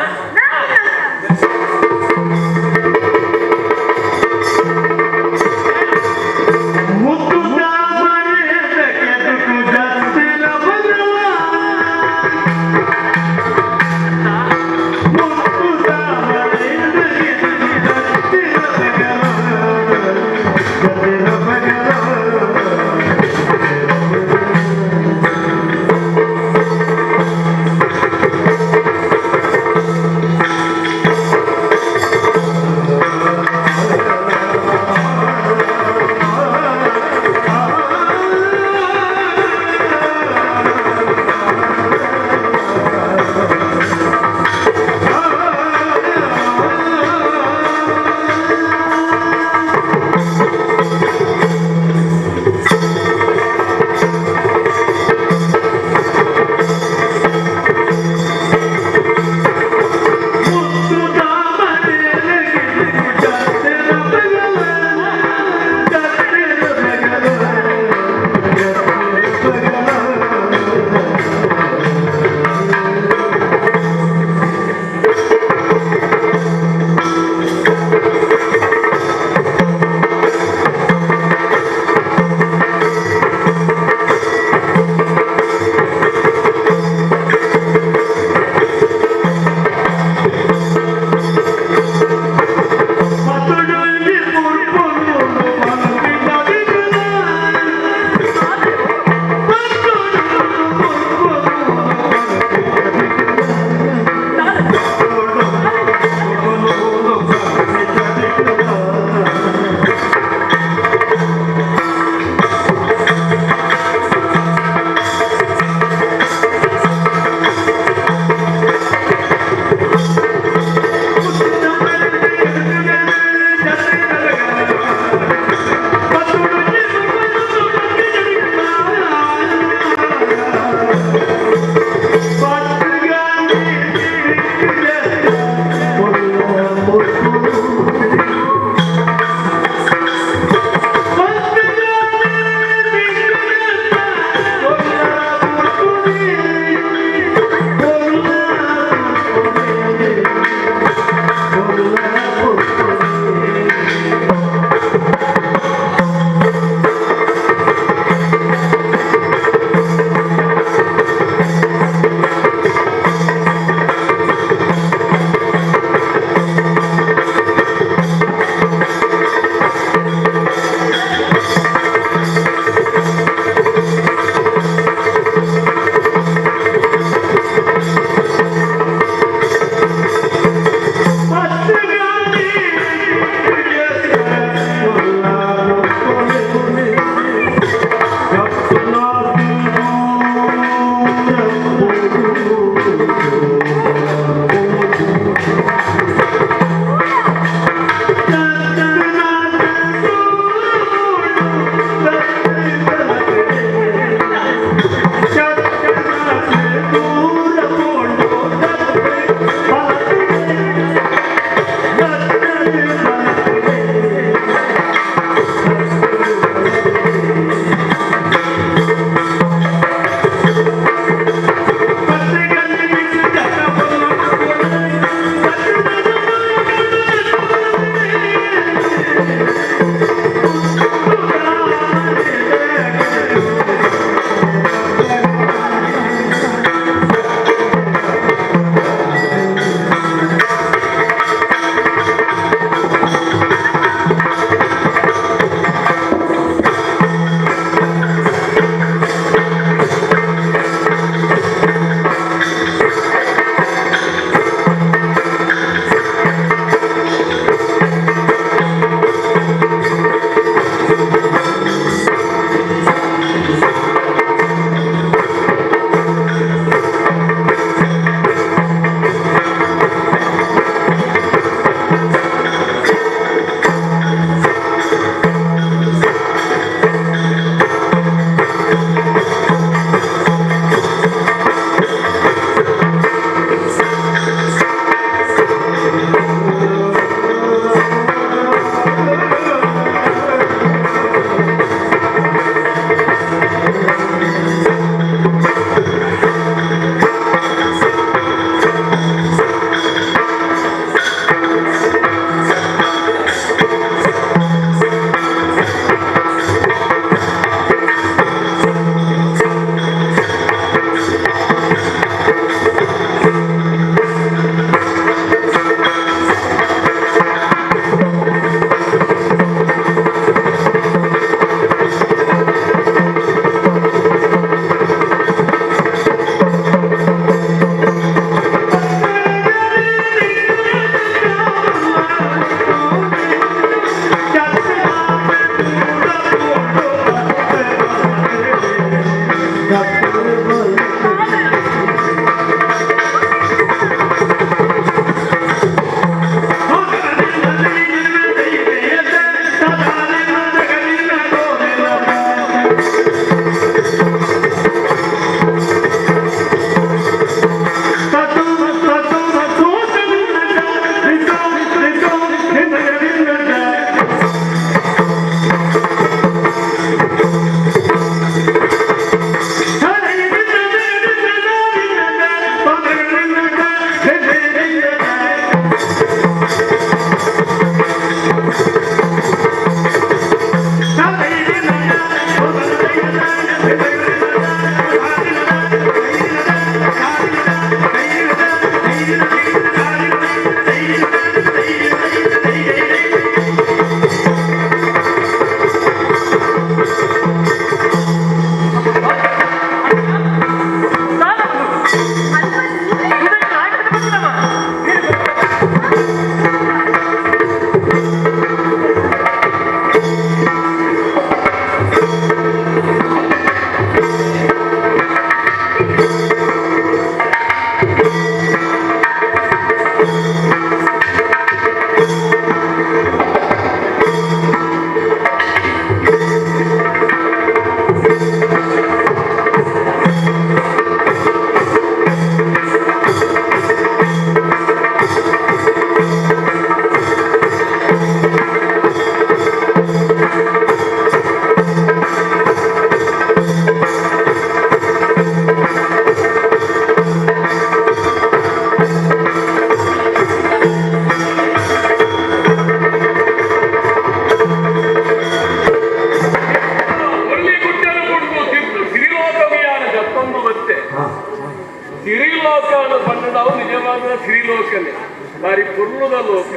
[SPEAKER 2] ಪೊರ್ಲುದ ಲೋಕ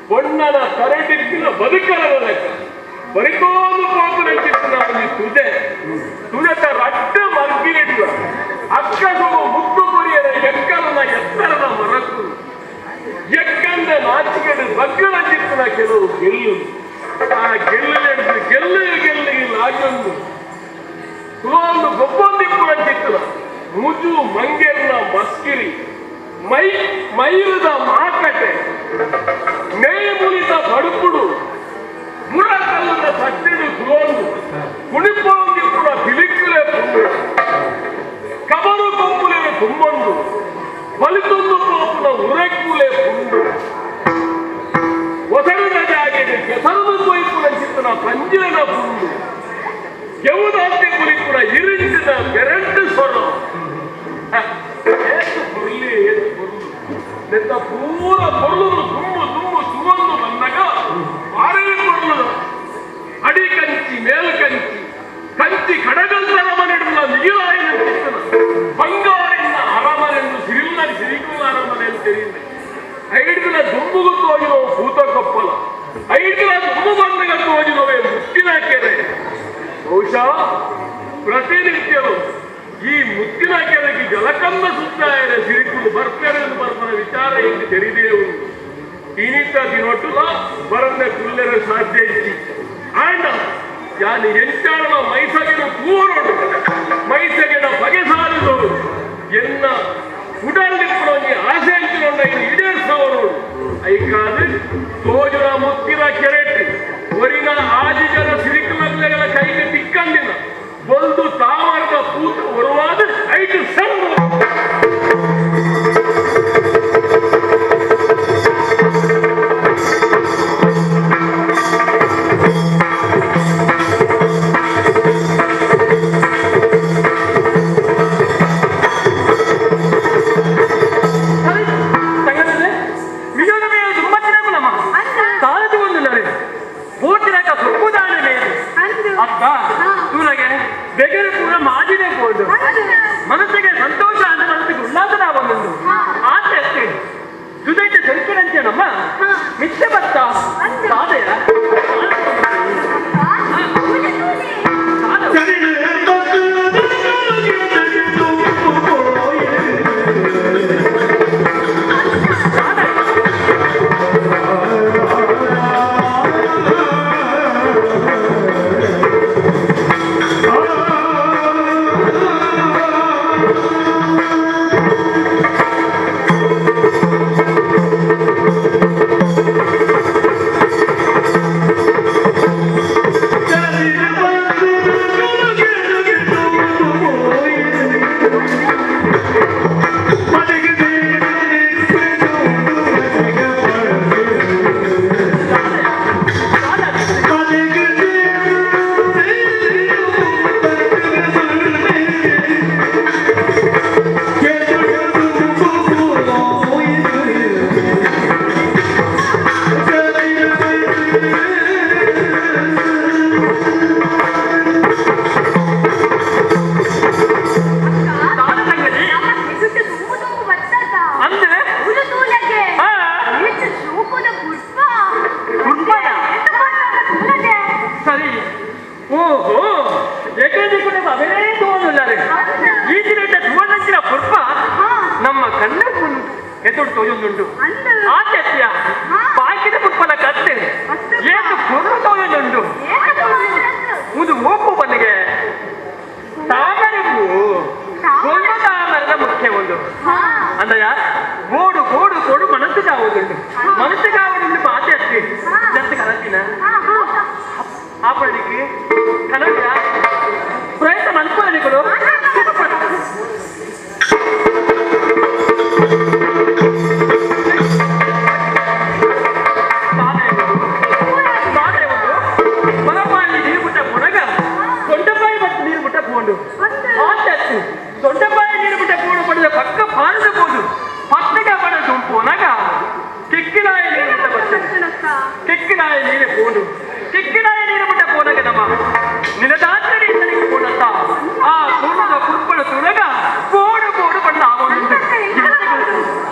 [SPEAKER 2] ಪೊಣ್ಣನ ತರಟಿಪ್ಪಿನ ಬದುಕರ ಲೆಕ್ಕ ಬರಿತೋದು ಪೋಪುನಂಚಿತ್ತಿನ ಒಂಜಿ ತುದೆ ತುದೆತ ರಡ್ಡು ಮರ್ಗಿಲಿಡ್ಲ ಅಕ್ಕಸು ಮುತ್ತು ಕೊರಿಯರ ಎಕ್ಕಲನ ಎತ್ತರದ ಮರಕು ಎಕ್ಕಂದ ನಾಚಿಕೆಡು ಬಗ್ಗನಂಚಿತ್ತಿನ ಕೆಲವು ಗೆಲ್ಲು ಆ ಗೆಲ್ಲು ಗೆಲ್ಲು ಗೆಲ್ಲಿಗೆ ಲಾಜೊಂದು ತುಲೊಂದು ಗೊಬ್ಬೊಂದಿಪ್ಪುನಂಚಿತ್ತಿನ ಮುಜು ಮಂಗೆರ್ನ ಮಸ್ಕಿರಿ ಮೈ ಮೈರದ ಮಾಕಟೆ ಮೇಮುಲಿತ ಬಡುಪುಡು ಮುರಕಲ್ಲದ ತಟ್ಟಿಡು ಕುಲೊಂದು ಕುಣಿಪೊಂದಿಪ್ಪುನ ಬಿಲಿಕ್ಕುಲೆ ಪುಂಡು ಕಬರು ಕೊಂಬುಲೆ ತುಂಬೊಂದು ಬಲಿತೊಂದು ಪೋಪುನ ಉರೆಕ್ಕುಲೆ ಪುಂಡು ಒಸರುದ ಜಾಗೆಡು ಕೆಸರುದು ಕೊಯ್ಪುನ ಚಿತ್ತನ ಪಂಜಿನ ಪುಂಡು ಎವುದಂತೆ ಕುಲಿಪುನ ಇರಿಂಟಿನ ಬೆರಂಟು ಸೊರ ಏತು ಪುರ್ಲಿ ಏತು ಪೊರ್ಲು ನೆತ್ತ ಪೂರ ಪೊರ್ಲುನು ತುಂಬು ತುಂಬು ಸುವಂದು ಬಂದಾಗ ಭಾರೀ ಪೊರ್ಲು ಅಡಿ ಕಂಚಿ ಮೇಲು ಕಂಚಿ ಕಂಚಿ ಕಡಗಂತರ ಮನೆಡುಲ ನೀರಾಯಿನ ಚಿತ್ತನ ಬಂಗಾರಿನ ಅರಮನೆಂದು ಸಿರಿಲ್ಲ ಸಿರಿಕುಲ ಅರಮನೆ ಅಂತ తెలియదు ಐಡಿನ ದುಂಬುಗು ತೋಜಿನೋ ಭೂತ ಕೊಪ್ಪಲ ಐಡಿನ ದುಂಬು ಬಂದಾಗ ತೋಜಿನವೇ ಮುತ್ತಿನ ಕೆರೆ. ಬಹುಶಃ ಪ್ರತಿನಿತ್ಯವು ಈ ಮುತ್ತಿನ ಕೆರೆಗೆ ಜಲಕಂದ ಸುತ್ತಾಯರ ಸಿರಿಕುಲು ಬರ್ತಾರೆ ಬರ್ಪನ ವಿಚಾರ ಎಂದು ತೆರಿದೇ ಉಂಟು. ಇನಿತ ದಿನೊಟ್ಟುಲ ಬರಂದೆ ಕುಲ್ಲೆರ ಸಾಧ್ಯ ಇಚ್ಚಿ ಆಂಡ ಯಾನು ಎಂಚಾರಣ ಮೈಸಗಿನ ತೂರೋಡು ಮೈಸಗಿನ ಬಗೆ ಸಾರಿದೋಡು ಎನ್ನ ಉಡಲ್ಲಿಪ್ಪಡೊಂಜಿ ಆಸೆ ಅಂಚಿನೊಂಡ ಇದು ಈಡೇರಿಸವರೋಡು ಐಕಾದು ತೋಜುನ ಮುತ್ತಿನ ಕೆರೆಟ್ ಒರಿನ ಆಜಿ ಜನ ಸಿರಿಕುಲಗಳ ಕೈಗೆ ತಿಕ್ಕಂದಿನ ಬೊಲ್ದು ತಾಮರದ ಪೂತ ಒರವಾದ ಐಟು ಸಣ್ಣ
[SPEAKER 5] ಮನಸ್ಸಿಗೆ ಸಂತೋಷ ಅಂತ ಮನಸ್ಸಿಗೆ ಉಲ್ಲಾಸನ ಒಂದೊಂದು ಆಸೆ ಅಷ್ಟೇ ಜೊತೆಗೆ ಸರಿಕಿನಂತೆ ನಮ್ಮ ಮಿಥ್ಯೆ ಭತ್ತ ಸಾಧೆಯ ನಮ್ಮ ಕಣ್ಣ ಎದುರು ತೋಯೊಂದುಂಟು ಆತ್ಯ ಬಾಕಿದ ಪುಷ್ಪನ ಕತ್ತೆ ಏತು ಕೊರು ತೋಯೊಂದುಂಟು ಒಂದು ಓಪು ಬನ್ನಿಗೆ ತಾಮರೆ ಹೂವು ಗೊಂಡು ತಾಮರದ ಮುಖ್ಯ ಒಂದು ಅಂದಯ ಗೋಡು ಗೋಡು ಗೋಡು ಮನಸ್ಸು ಕಾವುದುಂಟು ಮನಸ್ಸು ಕಾವುದುಂಟು ಬಾತೆ ಅಷ್ಟೇ ಜಂತ ಕಲತಿನ ಆಪಳಿಗೆ ಕನ್ನಡ ಪ್ರಯತ್ನ ಮನ್ಕೊಳ್ಳಿಗಳು ದೊಡ್ಡಪಾಯಿ ನೀರು ಬಿಟ್ಟ ಕೂಡು ಪಡೆದ ಪಕ್ಕ ಪಾರಬಹುದು ಪಕ್ಕದ ಪಡ ತುಂಪುನಾಗ ಕೆಕ್ಕಿನಾಯ ನೀರು ಬಿಟ್ಟ ಬರ್ತದೆ ಕೆಕ್ಕಿನಾಯ ನೀರು ಪೋಂಡು ಕೆಕ್ಕಿನಾಯ ನೀರು ಬಿಟ್ಟ ಪೋನಾಗ ನಮ್ಮ ನಿಲದಾತ್ರಿ ಪೋಣತ್ತ ಆ ಪೂರ್ಣದ ಕುರ್ಪಣ ತುಣಗ ಕೋಡು ಕೋಡು ಬಣ್ಣ ಆಗೋದು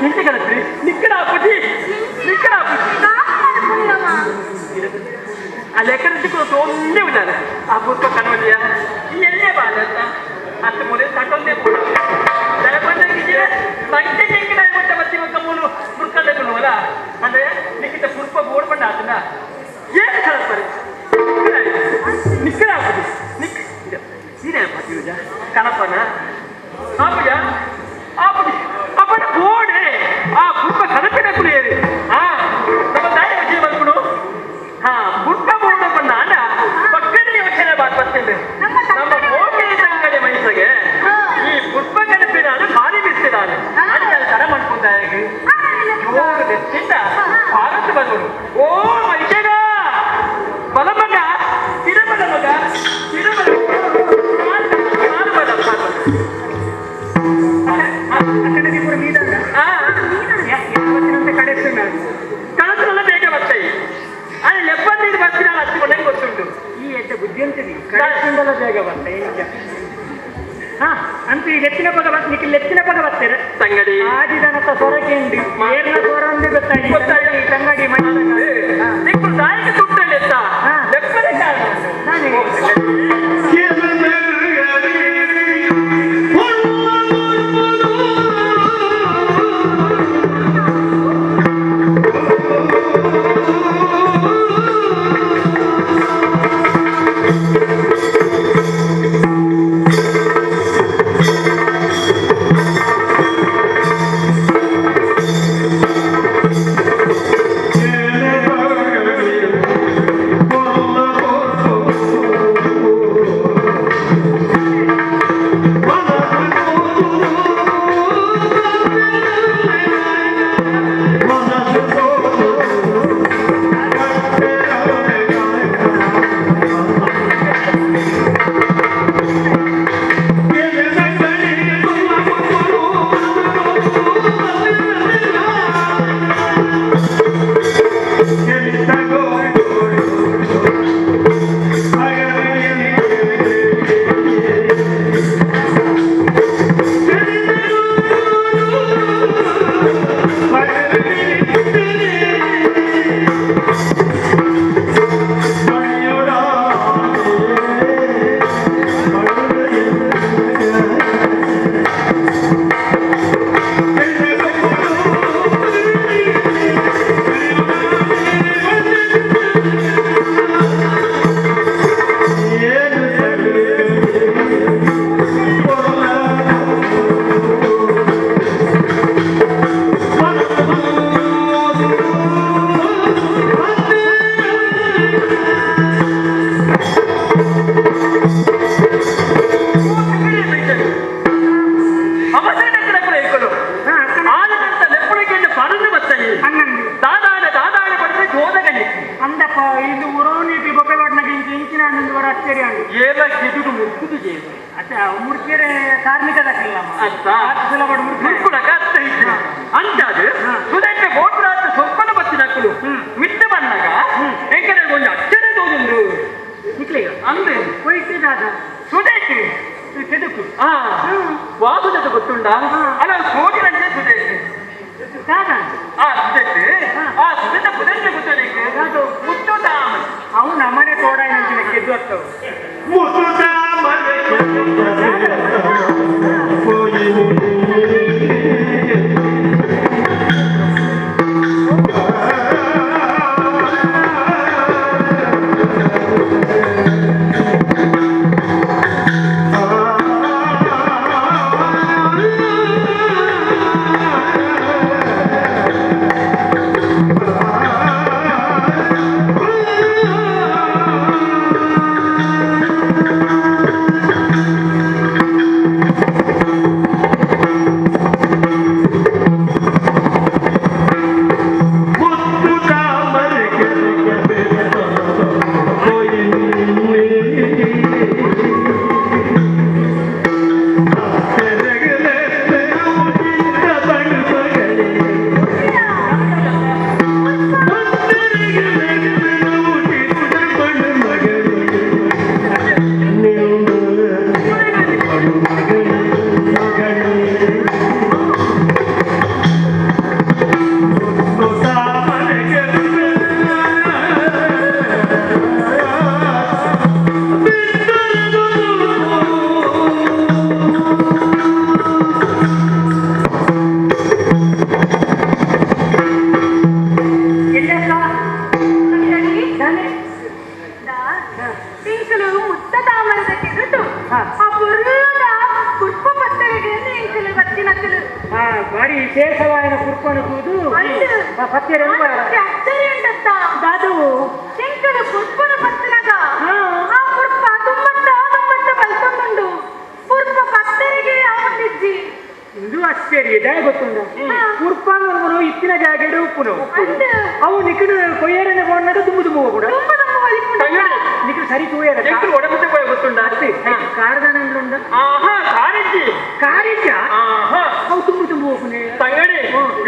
[SPEAKER 5] ಎಂತ ಕಲತ್ರಿ ನಿಕ್ಕಡ ಪತಿ ಆ ಲೆಕ್ಕದ ತೊಂದೇ ಉಳ್ಳಾರ ಆ ಪುರ್ಪ ಕನವಲಿಯ ಎಲ್ಲೇ ಬಾಲತ್ತ ಅತ್ತ ಮೂಲೆ ತಟೊಂದೇ ಪೂರ ಸಂಖ್ಯೆ ಚೆಂಕಿನ ಕೊಟ್ಟ ಬತ್ತಿ ಮಕ್ಕ ಮೂಲು ಮುರ್ಕಂಡಗುಣವಲ್ಲ ಅಂದ್ರೆ ನಿಕ್ಕಿತ ಪುರ್ಪ ಬೋಡ್ಬಂಡ ಆತನ ಏನು ಕಳಪರಿ ನಿಕ್ಕಲ ಹಾಕುದು ನಿಕ್ ನೀನೇ ಪತಿಯುಜ ಕಣಪನ ಆಪುಜ ಆಪುಜಿ ಅಪ್ಪನ ಬೋಡೆ ಆ ಪುರ್ಪ ಕನಪಿನ ಕುಳಿಯರಿ ಆ ನಮ್ಮ ತಾಯಿ ವಿಜಯ ಬಂದ್ಬಿಡು ಹಾ ಪುಟ್ಟ ಬೋರ್ಡ್ ಬಣ್ಣ ಅಣ್ಣ ಪಕ್ಕದ ಯೋಚನೆ ಬಾತ್ ನಮ್ಮ ಕೋಟೆ ತಂಗಡೆ ಮೈಸಗೆ ಈ ಪುಷ್ಪ ಕನಪಿನ ಭಾರಿ ಬಿಸಿದಾನೆ ಅಲ್ಲಿ ತರ ಮಾಡ್ಕೊಂಡಾಗಿ ಜೋರು ನೆಚ್ಚಿಂದ ಭಾರತ ಬಂದಳು ಓ ಮೈಸಗ ಬಲಮಗ ತಿರುಮಲ ಮಗ ತಿರುಮಲ ಕಳಸಲ್ಲ ಬೇಗ ಬರ್ತಾಯಿ ಅಲ್ಲಿ ಲೆಪ್ಪಂದಿದ್ದು ಬರ್ತೀನಿ ಹತ್ತಿಕೊಂಡೆ ಗೊತ್ತುಂಟು
[SPEAKER 4] ಈ ಎಡ್ಡೆ ಬುದ್ಧಿ ಅಂತೀವಿ ಕಡೆಸಿಂದಲ ಬೇಗ ಬರ್ತಾ ಈಗ ಹಾ ಅಂತ ಈ ಲೆತ್ತಿನ ಪಗ ಬತ್ ನಿಖಿಲ್ ಲೆತ್ತಿನ ಪಗ ಬರ್ತಾರೆ
[SPEAKER 5] ತಂಗಡಿ
[SPEAKER 4] ಆದಿದನತ ಸೊರಕೆಂಡಿ ಏರ್ನ ಸೊರಂದು ಗೊತ್ತಾಗಿ
[SPEAKER 5] ಗೊತ್ತಾಗಿ.
[SPEAKER 4] ತಂಗಡಿ ಮೈ
[SPEAKER 5] ನಿಕ್ಕು ತಾಯಿಗೆ ತುಟ್ಟಲ್ಲಿ ಎತ್ತ ಲೆಪ್ಪದೇ ಕಾರಣ
[SPEAKER 4] ನಾನೇ
[SPEAKER 2] ಆ
[SPEAKER 4] ಪುರ್ಪನು ಪತ್ತೆರೆ ದಾದವು
[SPEAKER 6] ಎಂಕಲು ಪುರ್ಪನ ಪತ್ತನಗ ಆ ಪುರ್ಪ ತುಂಬತ್ತ ತುಂಬತ್ತ ಬಲ್ತೊಂದುಂಡು ಪುರ್ಪ ಪತ್ತರಿಗೆ ಆವತ್ತಿಜ್ಜಿ
[SPEAKER 4] ಇದು ಅಚ್ಚರಿ ದಾಯ ಗೊತ್ತುಂಡು ಪುರ್ಪ ಅಂದ್ರೆ ಇತ್ತಿನ ಜಾಗೆಡು ಉಪ್ಪುನು ಅವು ನಿಕ್ಕಡು ಕೊಯ್ಯರನೆ ಬೋಡ್ನಾಗ ತುಂಬು ತುಂಬ ಕೂಡ ನಿಕ್ಕಡು ಸರಿ ತೂಯರ
[SPEAKER 5] ಒಡಮುಟ್ಟೆ ಪೋಯ ಗೊತ್ತುಂಡ
[SPEAKER 4] ಕಾರದಾನಂದ್ರುಂಡ
[SPEAKER 5] ಆಹಾ ಕಾರಿಂಜಿ
[SPEAKER 4] ಕಾರಿಂಜ
[SPEAKER 5] ಆಹಾ
[SPEAKER 4] ಅವು ತುಂಬು ತುಂಬ ಹೋಗುನೆ
[SPEAKER 5] ತಂಗಡಿ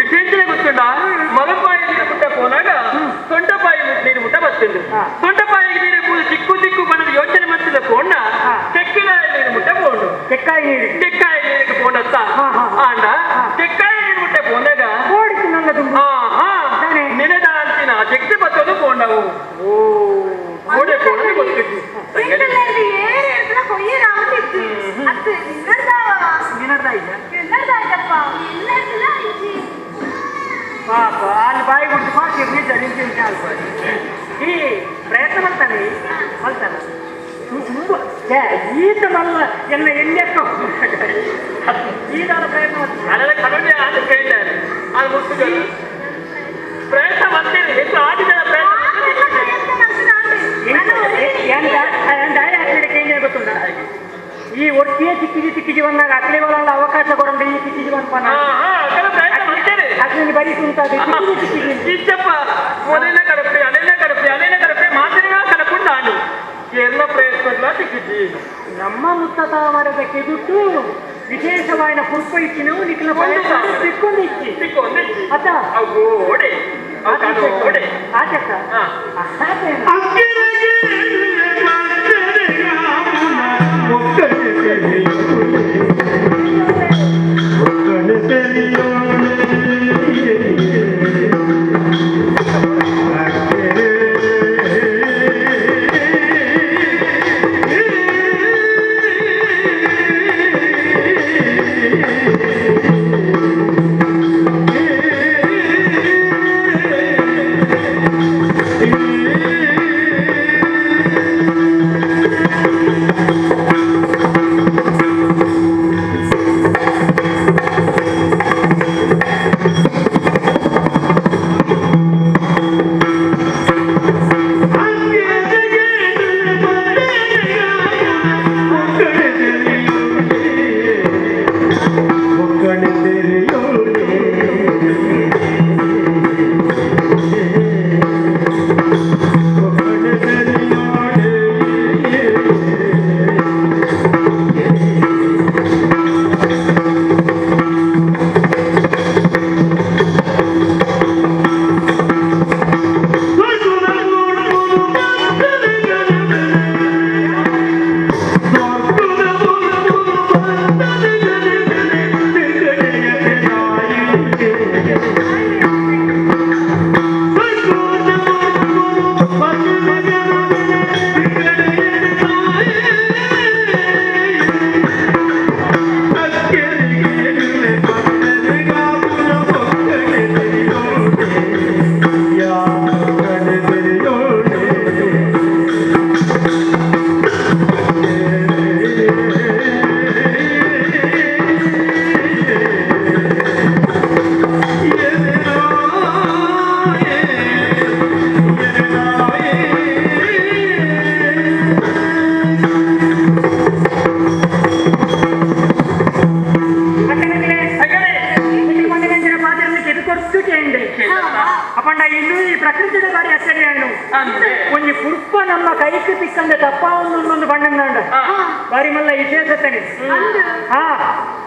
[SPEAKER 5] ವಿಶೇಷ ಗೊತ್ತುಂಡ ಮಲಪಾಯಿ ನೀರು ಮುಟ್ಟ ಪೋನಾಗ ಸೊಂಟಪಾಯಿ ನೀರು ಮುಟ್ಟ ಬರ್ತುಂಡು ಸೊಂಟಪಾಯಿಗೆ ನೀರು ಪೂರ ಚಿಕ್ಕು ಚಿಕ್ಕು ಬಣ್ಣದ ಯೋಚನೆ ಮಾಡ್ತಿದ್ದ ಪೋಣ ತೆಕ್ಕಿನಾಯಿ ನೀರು ಮುಟ್ಟ ಪೋಂಡು
[SPEAKER 4] ತೆಕ್ಕಾಯಿ ನೀರು
[SPEAKER 5] ತೆಕ್ಕಾಯಿ ನೀರಿಗೆ ಪೋಂಡತ್ತ ಆಂಡ ತೆಕ್ಕಾಯಿ ನೀರು ಮುಟ್ಟ ಪೋಂದಾಗ
[SPEAKER 4] ಓಡಿತು ನಂಗ ತುಂಬ
[SPEAKER 5] ಆಹಾ ನಿನದಾಂತಿನ ಚೆಕ್ಕೆ ಬತ್ತೋದು ಪೋಂಡವು
[SPEAKER 4] ಓ
[SPEAKER 5] ಓಡೆ ಪೋಣದು ಗೊತ್ತಿತ್ತು
[SPEAKER 4] ಪಾಪ ಅಲ್ಲಿ ಬಾಯಿ ಬಿಟ್ಟು ಪಾಪ ನಿಜ ನಿಂತು ಈ ಪ್ರಯತ್ನ ಮಾಡ್ತಾನೆ ಮಾಡ್ತಾನೆ ತುಂಬ ಈತ ಮಲ್ಲ ಎಲ್ಲ ಎಣ್ಣೆಕ್ಕ ಈದಾದ ಪ್ರಯತ್ನ ಮಾಡ್ತಾನೆ
[SPEAKER 5] ಅದೆಲ್ಲ ಕಡಿಮೆ ಆದ ಕೇಳ್ತಾರೆ ಅದು ಮುಟ್ಟು ಪ್ರಯತ್ನ ಮಾಡ್ತೇನೆ ಹೆಚ್ಚು ಆಗಿದ್ದಾನೆ ಪ್ರಯತ್ನ
[SPEAKER 4] ಗೊತ್ತುಂಟ ಈ ಒಟ್ಟಿಗೆ ಚಿಕ್ಕಿಜಿ ಚಿಕ್ಕಿಜಿ ಬಂದಾಗ ಅಕ್ಲಿ ಬರಲ್ಲ ಅವಕಾಶ ಕೊಡಂದ್ರೆ ಈ ಚಿಕ್ಕಿಜಿ ಬಂದ ಅಕ್ಲಿ ಬರೀ ಕುಂತಾದ ಚಿಕ್ಕಿಜಿ
[SPEAKER 5] ಇಚ್ಚಪ್ಪ ಮೊದಲನೇ ಕಡಪೆ ಅಲೆನೇ ಕಡಪೆ ಅಲೆನೇ ಕಡಪೆ ಮಾತಿನ ಕಡಪುಂಡು ನಾನು ಎಲ್ಲ ಪ್ರಯತ್ನ ಸಿಕ್ಕಿದ್ದಿ
[SPEAKER 4] ನಮ್ಮ ಮುತ್ತ ಮರದ ಕೆದುಟ್ಟು ವಿಶೇಷವಾದ ಪುರ್ಪ ಇಚ್ಚಿನವು ನಿಖಲ ಸಿಕ್ಕೊಂಡು ಇಚ್ಚಿ
[SPEAKER 5] ಸಿಕ್ಕೊಂಡು
[SPEAKER 4] ಅತ್ತ
[SPEAKER 5] ಓಡೆ ಓಡೆ
[SPEAKER 4] ಆಚಕ್ಕ ಅಪ್ಪಂಡ ಇನ್ನು ಈ ಪ್ರಕೃತಿದ ಬಾರಿ ಆಶ್ಚರ್ಯ ಒಂಜಿ ಪುರ್ಪ ನಮ್ಮ ಕೈಕ್ ತಿಕ್ಕಂದ ತಪ್ಪಾವೊಂದೊಂದು ಬಣ್ಣಂದಾಂಡ ಬಾರಿ ಮಲ್ಲ ವಿಶೇಷತೆ ಆ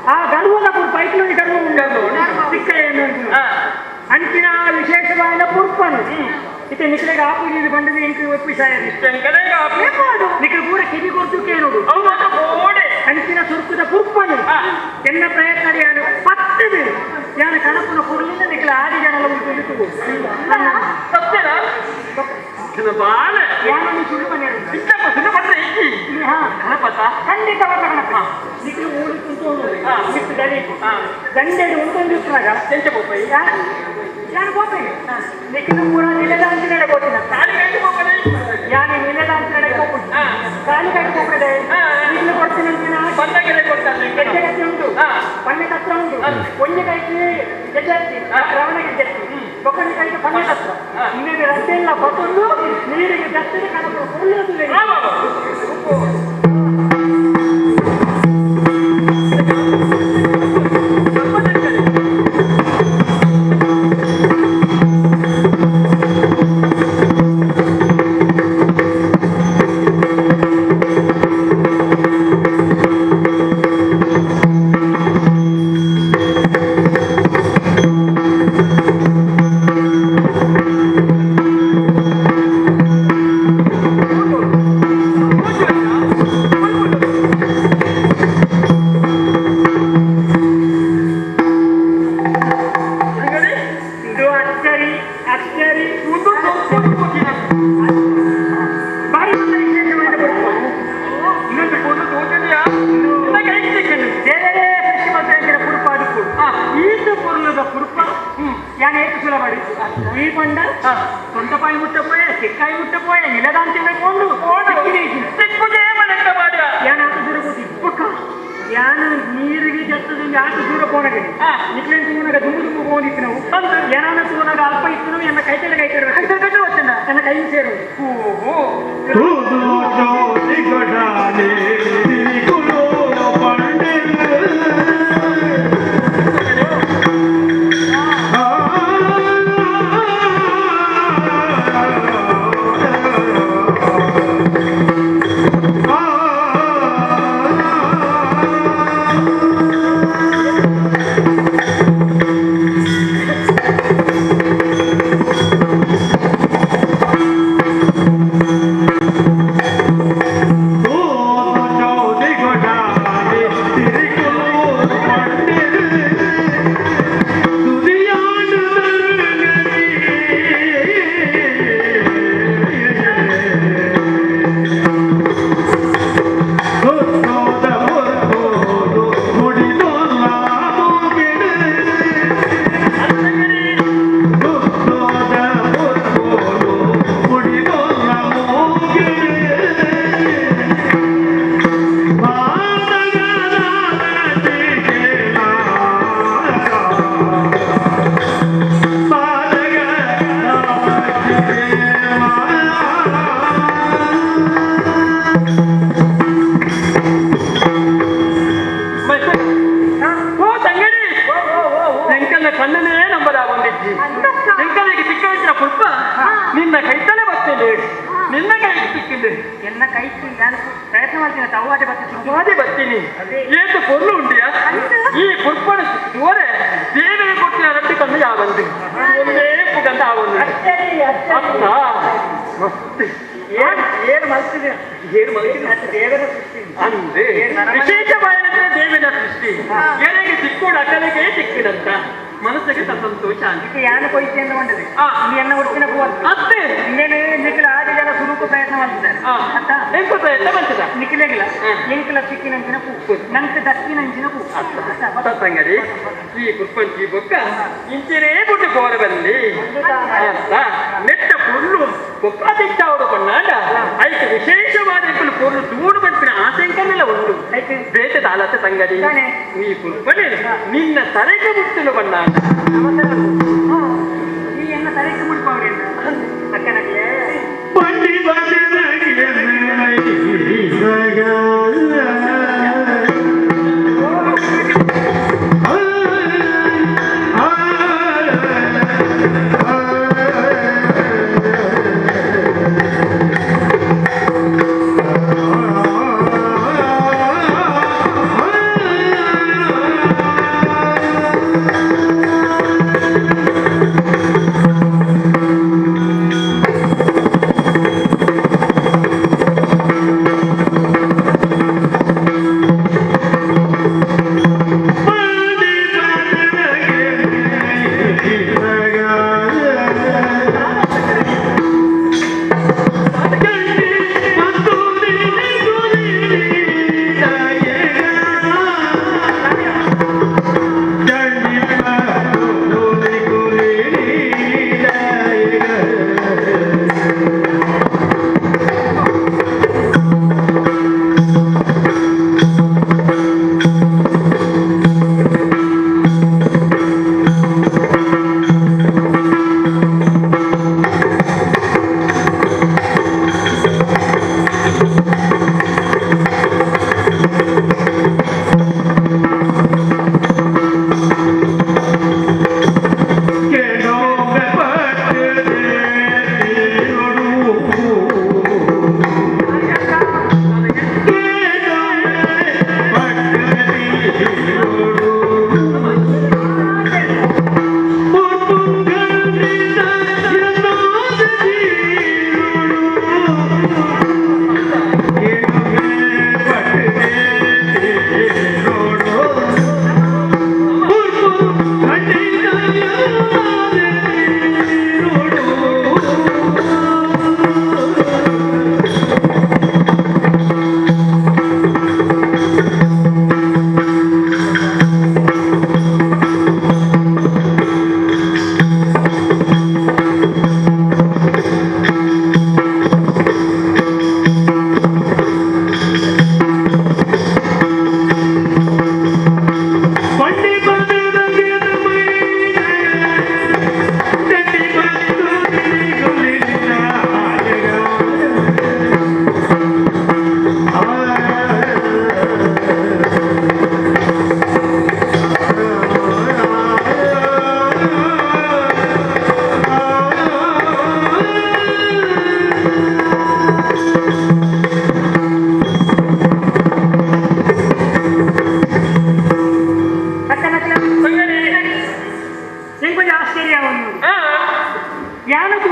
[SPEAKER 4] ಆ ಗರ್ವದ ಪುರ್ಪ ಐಕ್ಲೊಂದು ಗರ್ವ ಉಂಟು ತಿಕ್ಕ ಏನು ಅಂಚಿನ ವಿಶೇಷವಾದ ಪುರ್ಪನು ಇತ್ತೆ ನಿಕ್ಲೆಗ್ ಆಪುಜಿ ಬಂಡದ ಇಂಕ್ ಒಪ್ಪಿಸಾಯ ನಿಕ್ಲೆ ಪೂರ ಕಿವಿ ಕೊಡ್ತುಕೇ ನೋಡು ಅಂಚಿನ ಸುರ್ಕುದ ಪುರ್ಪನು ಎನ್ನ ಪ್ರಯತ್ನ ಯಾನು ಪತ್ತದು ಯಾನ ಕಣಪುನ ಕುರ್ಲಿಂದ ನಿಕ್ಲೆ ಆದಿ ಜನಲ ಉಂಟು ಯಾನೊಂದು ಸುಳ್ಳು ಮನೆ ಖಂಡಿತ ಬರ್ಲ ಕಣಪ್ಪ ನಿಕ್ಲೆ ಊರು ಕುಂತು ಇತ್ತು ದಡಿ ದಂಡೆಡು ಉಂಟೊಂದು ಇಪ್ಪುನಾಗ ಯಾನು ಪೋಪೆ ನಿಕ್ಕಿನ ಪೂರ ನಿಲೆದ ಅಂಚಿನಡೆ ಪೋತಿನ ಯಾನು ನಿಲೆದ ಅಂಚಿನಡೆ ಪೋಪುಂಡು ಕಾಲಿ ಕಟ್ಟಿ ಪೋಪಡೆ ನಿಕ್ಲು ಕೊಡ್ತೀನಿ ಅಂಚಿನ ಗೆಜ್ಜೆಗತ್ತೆ ಉಂಟು, ಪನ್ನೆ ತತ್ರ ಉಂಟು. ಒಂಜಿ ಕೈಗೆ ಗೆಜ್ಜತ್ತಿ ರವಣ ಗೆಜ್ಜತ್ತಿ, ಬೊಕ್ಕಂಜಿ ಕೈಗೆ ಪನ್ನೆ ತತ್ರ. ಇನ್ನೇನು ರಸ್ತೆ ಇಲ್ಲ, ಬತ್ತೊಂದು ನೀರಿಗೆ ಜತ್ತಿಗೆ ಕಣಪುರ ಒಳ್ಳೆಯದು. ಇದು ಅಚ್ಚರಿ ಅಚ್ಚರಿ ಬಾರಿ ವಿಶೇಷವಾದ ಪುಷ್ಪ.
[SPEAKER 5] ಇನ್ನೊಂದು ಪೊರ್ಲು ತೋಜುಂಡಿಯಾ? ನಿನ್ನ ಕೈಗೆ ಸಿಕ್ಕುಂಡು.
[SPEAKER 4] ಬೇರೆ ಸೃಷ್ಟಿ ಮಾಡ್ತಾ ಪುರ್ಪ ಅದಕ್ಕೂ ಈತ ಪೊರ್ಲದ ಪುರ್ಪ ಯಾನ್ ಏತು ಸುಲಭ ಈ ಪಂಡ ಸೊಂಟಪಾಯಿ ಮುಟ್ಟ ಪೋಯ, ಸಿಕ್ಕಾಯಿ ಮುಟ್ಟ ಪೋಯ, ನಿಲದಾಂತಿನ ಕೊಂಡು
[SPEAKER 5] ಸಿಕ್ಕುದೇ ಮನೆತ್ತ ಮಾಡ್ಯ.
[SPEAKER 4] ಯಾನ್ ಆತ ದೂರ ಕೂತಿ ಯಾನ್ ನೀರಿಗೆ ಜತ್ತದಿಂದ ಆತ ದೂರ ಪೋನಗಡಿ ನಿಕ್ಲೇನ್ ತೂನಗ ದುಂಬು ದುಂಬು ಪೋಂದಿತ್ತು ನಾವು. ಏನಾನ ತೂನಗ ಅಲ್ಪ ಇತ್ತು ನಾವು. ಎನ್ನ ಕೈತಡೆ ಕೈತಡೆ
[SPEAKER 5] ಕೈತಡೆ ಕೈತಡೆ ವಚ್ಚಂಡ.
[SPEAKER 4] ನನ್ನ ಕೈ ಸೇರು.
[SPEAKER 5] ಓಹೋ. ಓ ತಂಗಡಿ, ಎಂಕಲ್ನ ಕಣ್ಣನೇ ನಂಬದ ಒಂದಿಜ್ಜಿ. ಎಂಕಲಿಗೆ ಸಿಕ್ಕಿನ ಪುಷ್ಪ ನಿನ್ನ ಕೈತಲೆ ಬರ್ತೇನೆ, ನಿನ್ನ ಕೈಗೆ ಸಿಕ್ಕಿದೆ.
[SPEAKER 4] ಎನ್ನ ಕೈ ನಾನು ಪ್ರಯತ್ನ ಮಾಡ್ತೀನಿ, ತವ್ವಾದೆ ಬರ್ತೀನಿ,
[SPEAKER 5] ಅವಾದೆ ಬರ್ತೀನಿ. ಏತು ಪೊರ್ಲು ಉಂಡಿಯಾ ಈ ಪುರ್ಪಣ ತೋರೆ ದೇವಿಗೆ ಕೊಟ್ಟಿನ ರಡ್ಡು ಕಣ್ಣು ಯಾವಂದು ಒಂದೇ ಪುಗಂತ ಆವೊಂದು.
[SPEAKER 4] ಅಚ್ಚರಿ ಅಚ್ಚರಿ.
[SPEAKER 5] ಅತ್ತ ಮಸ್ತ್.
[SPEAKER 4] ಏನ್ ಏನ್ ಮಲ್ತಿದೆ,
[SPEAKER 5] ಏನು ಮಲ್ತಿದೆ?
[SPEAKER 4] ಅದು ದೇವರ ಸೃಷ್ಟಿ
[SPEAKER 5] ಅಂದೆ ವಿಶೇಷವಾದ ದೇವಿನ ಸೃಷ್ಟಿ. ಏನಿಗೆ ಸಿಕ್ಕೋಡು ಅಕಲಿಗೆ ಸಿಕ್ಕಿದಂತ ಮನಸ್ಸಿಗೆ ಸಂತೋಷ ಅಂತ.
[SPEAKER 4] ಇದು ಯಾನು ಕೊಯ್ತೆ ಅಂತ ಮಾಡಿದೆ ನೀ ಎನ್ನ ಒಟ್ಟಿನ ಪೂವ
[SPEAKER 5] ಅತ್ತೆ
[SPEAKER 4] ಇನ್ನೇನು ನಿಖಿಲ ಆದಿ ಜನ ಸುರುಕು ಪ್ರಯತ್ನ ಮಾಡ್ತಿದ್ದಾರೆ ಅತ್ತ
[SPEAKER 5] ಎಂಕು ಪ್ರಯತ್ನ ಮಾಡ್ತದ
[SPEAKER 4] ನಿಖಿಲೆಗಿಲ್ಲ ಎಂಕಲ ಸಿಕ್ಕಿನಂಚಿನ ಪೂ ನಂಗೆ ದಕ್ಕಿನಂಚಿನ ಪೂ ಅತ್ತ
[SPEAKER 5] ತಂಗಡಿ ಈ ಕುರ್ಪಂಚಿ ಬೊಕ್ಕ ಇಂಚಿನೇ ಬುಟ್ಟು ಕೋರ ಬಲ್ಲಿ ಅಂತ ನೆಟ್ಟ ಪೊರ್ಲು ಬೊಕ್ಕ ತಿಂಚಾವಡು ಕೊನ್ನಾಡ ಐಕ್ ವಿಶೇಷವಾದ ಎಂಕುಲು ಪೊರ್ಲು ದೂಡು ಬಂಪಿನ ಆತಂಕನೆಲ್ಲ ಉಂಡು ಬೇಟೆ ತಾಲತ್ತೆ ತಂಗಡಿ. ಈ ಕುರ್ಪಣೆ ನಿನ್ನ ತಲೆಗೆ ಮುಟ್ಟಲು ಬಣ್ಣಾಡ.
[SPEAKER 4] ಈ ಎನ್ನ ತಲೆಗೆ ಮುಟ್ಪಾವ್ರಿ ಅಕ್ಕನಗ್ಲೇ
[SPEAKER 2] ಬಂಡಿ
[SPEAKER 5] ಆ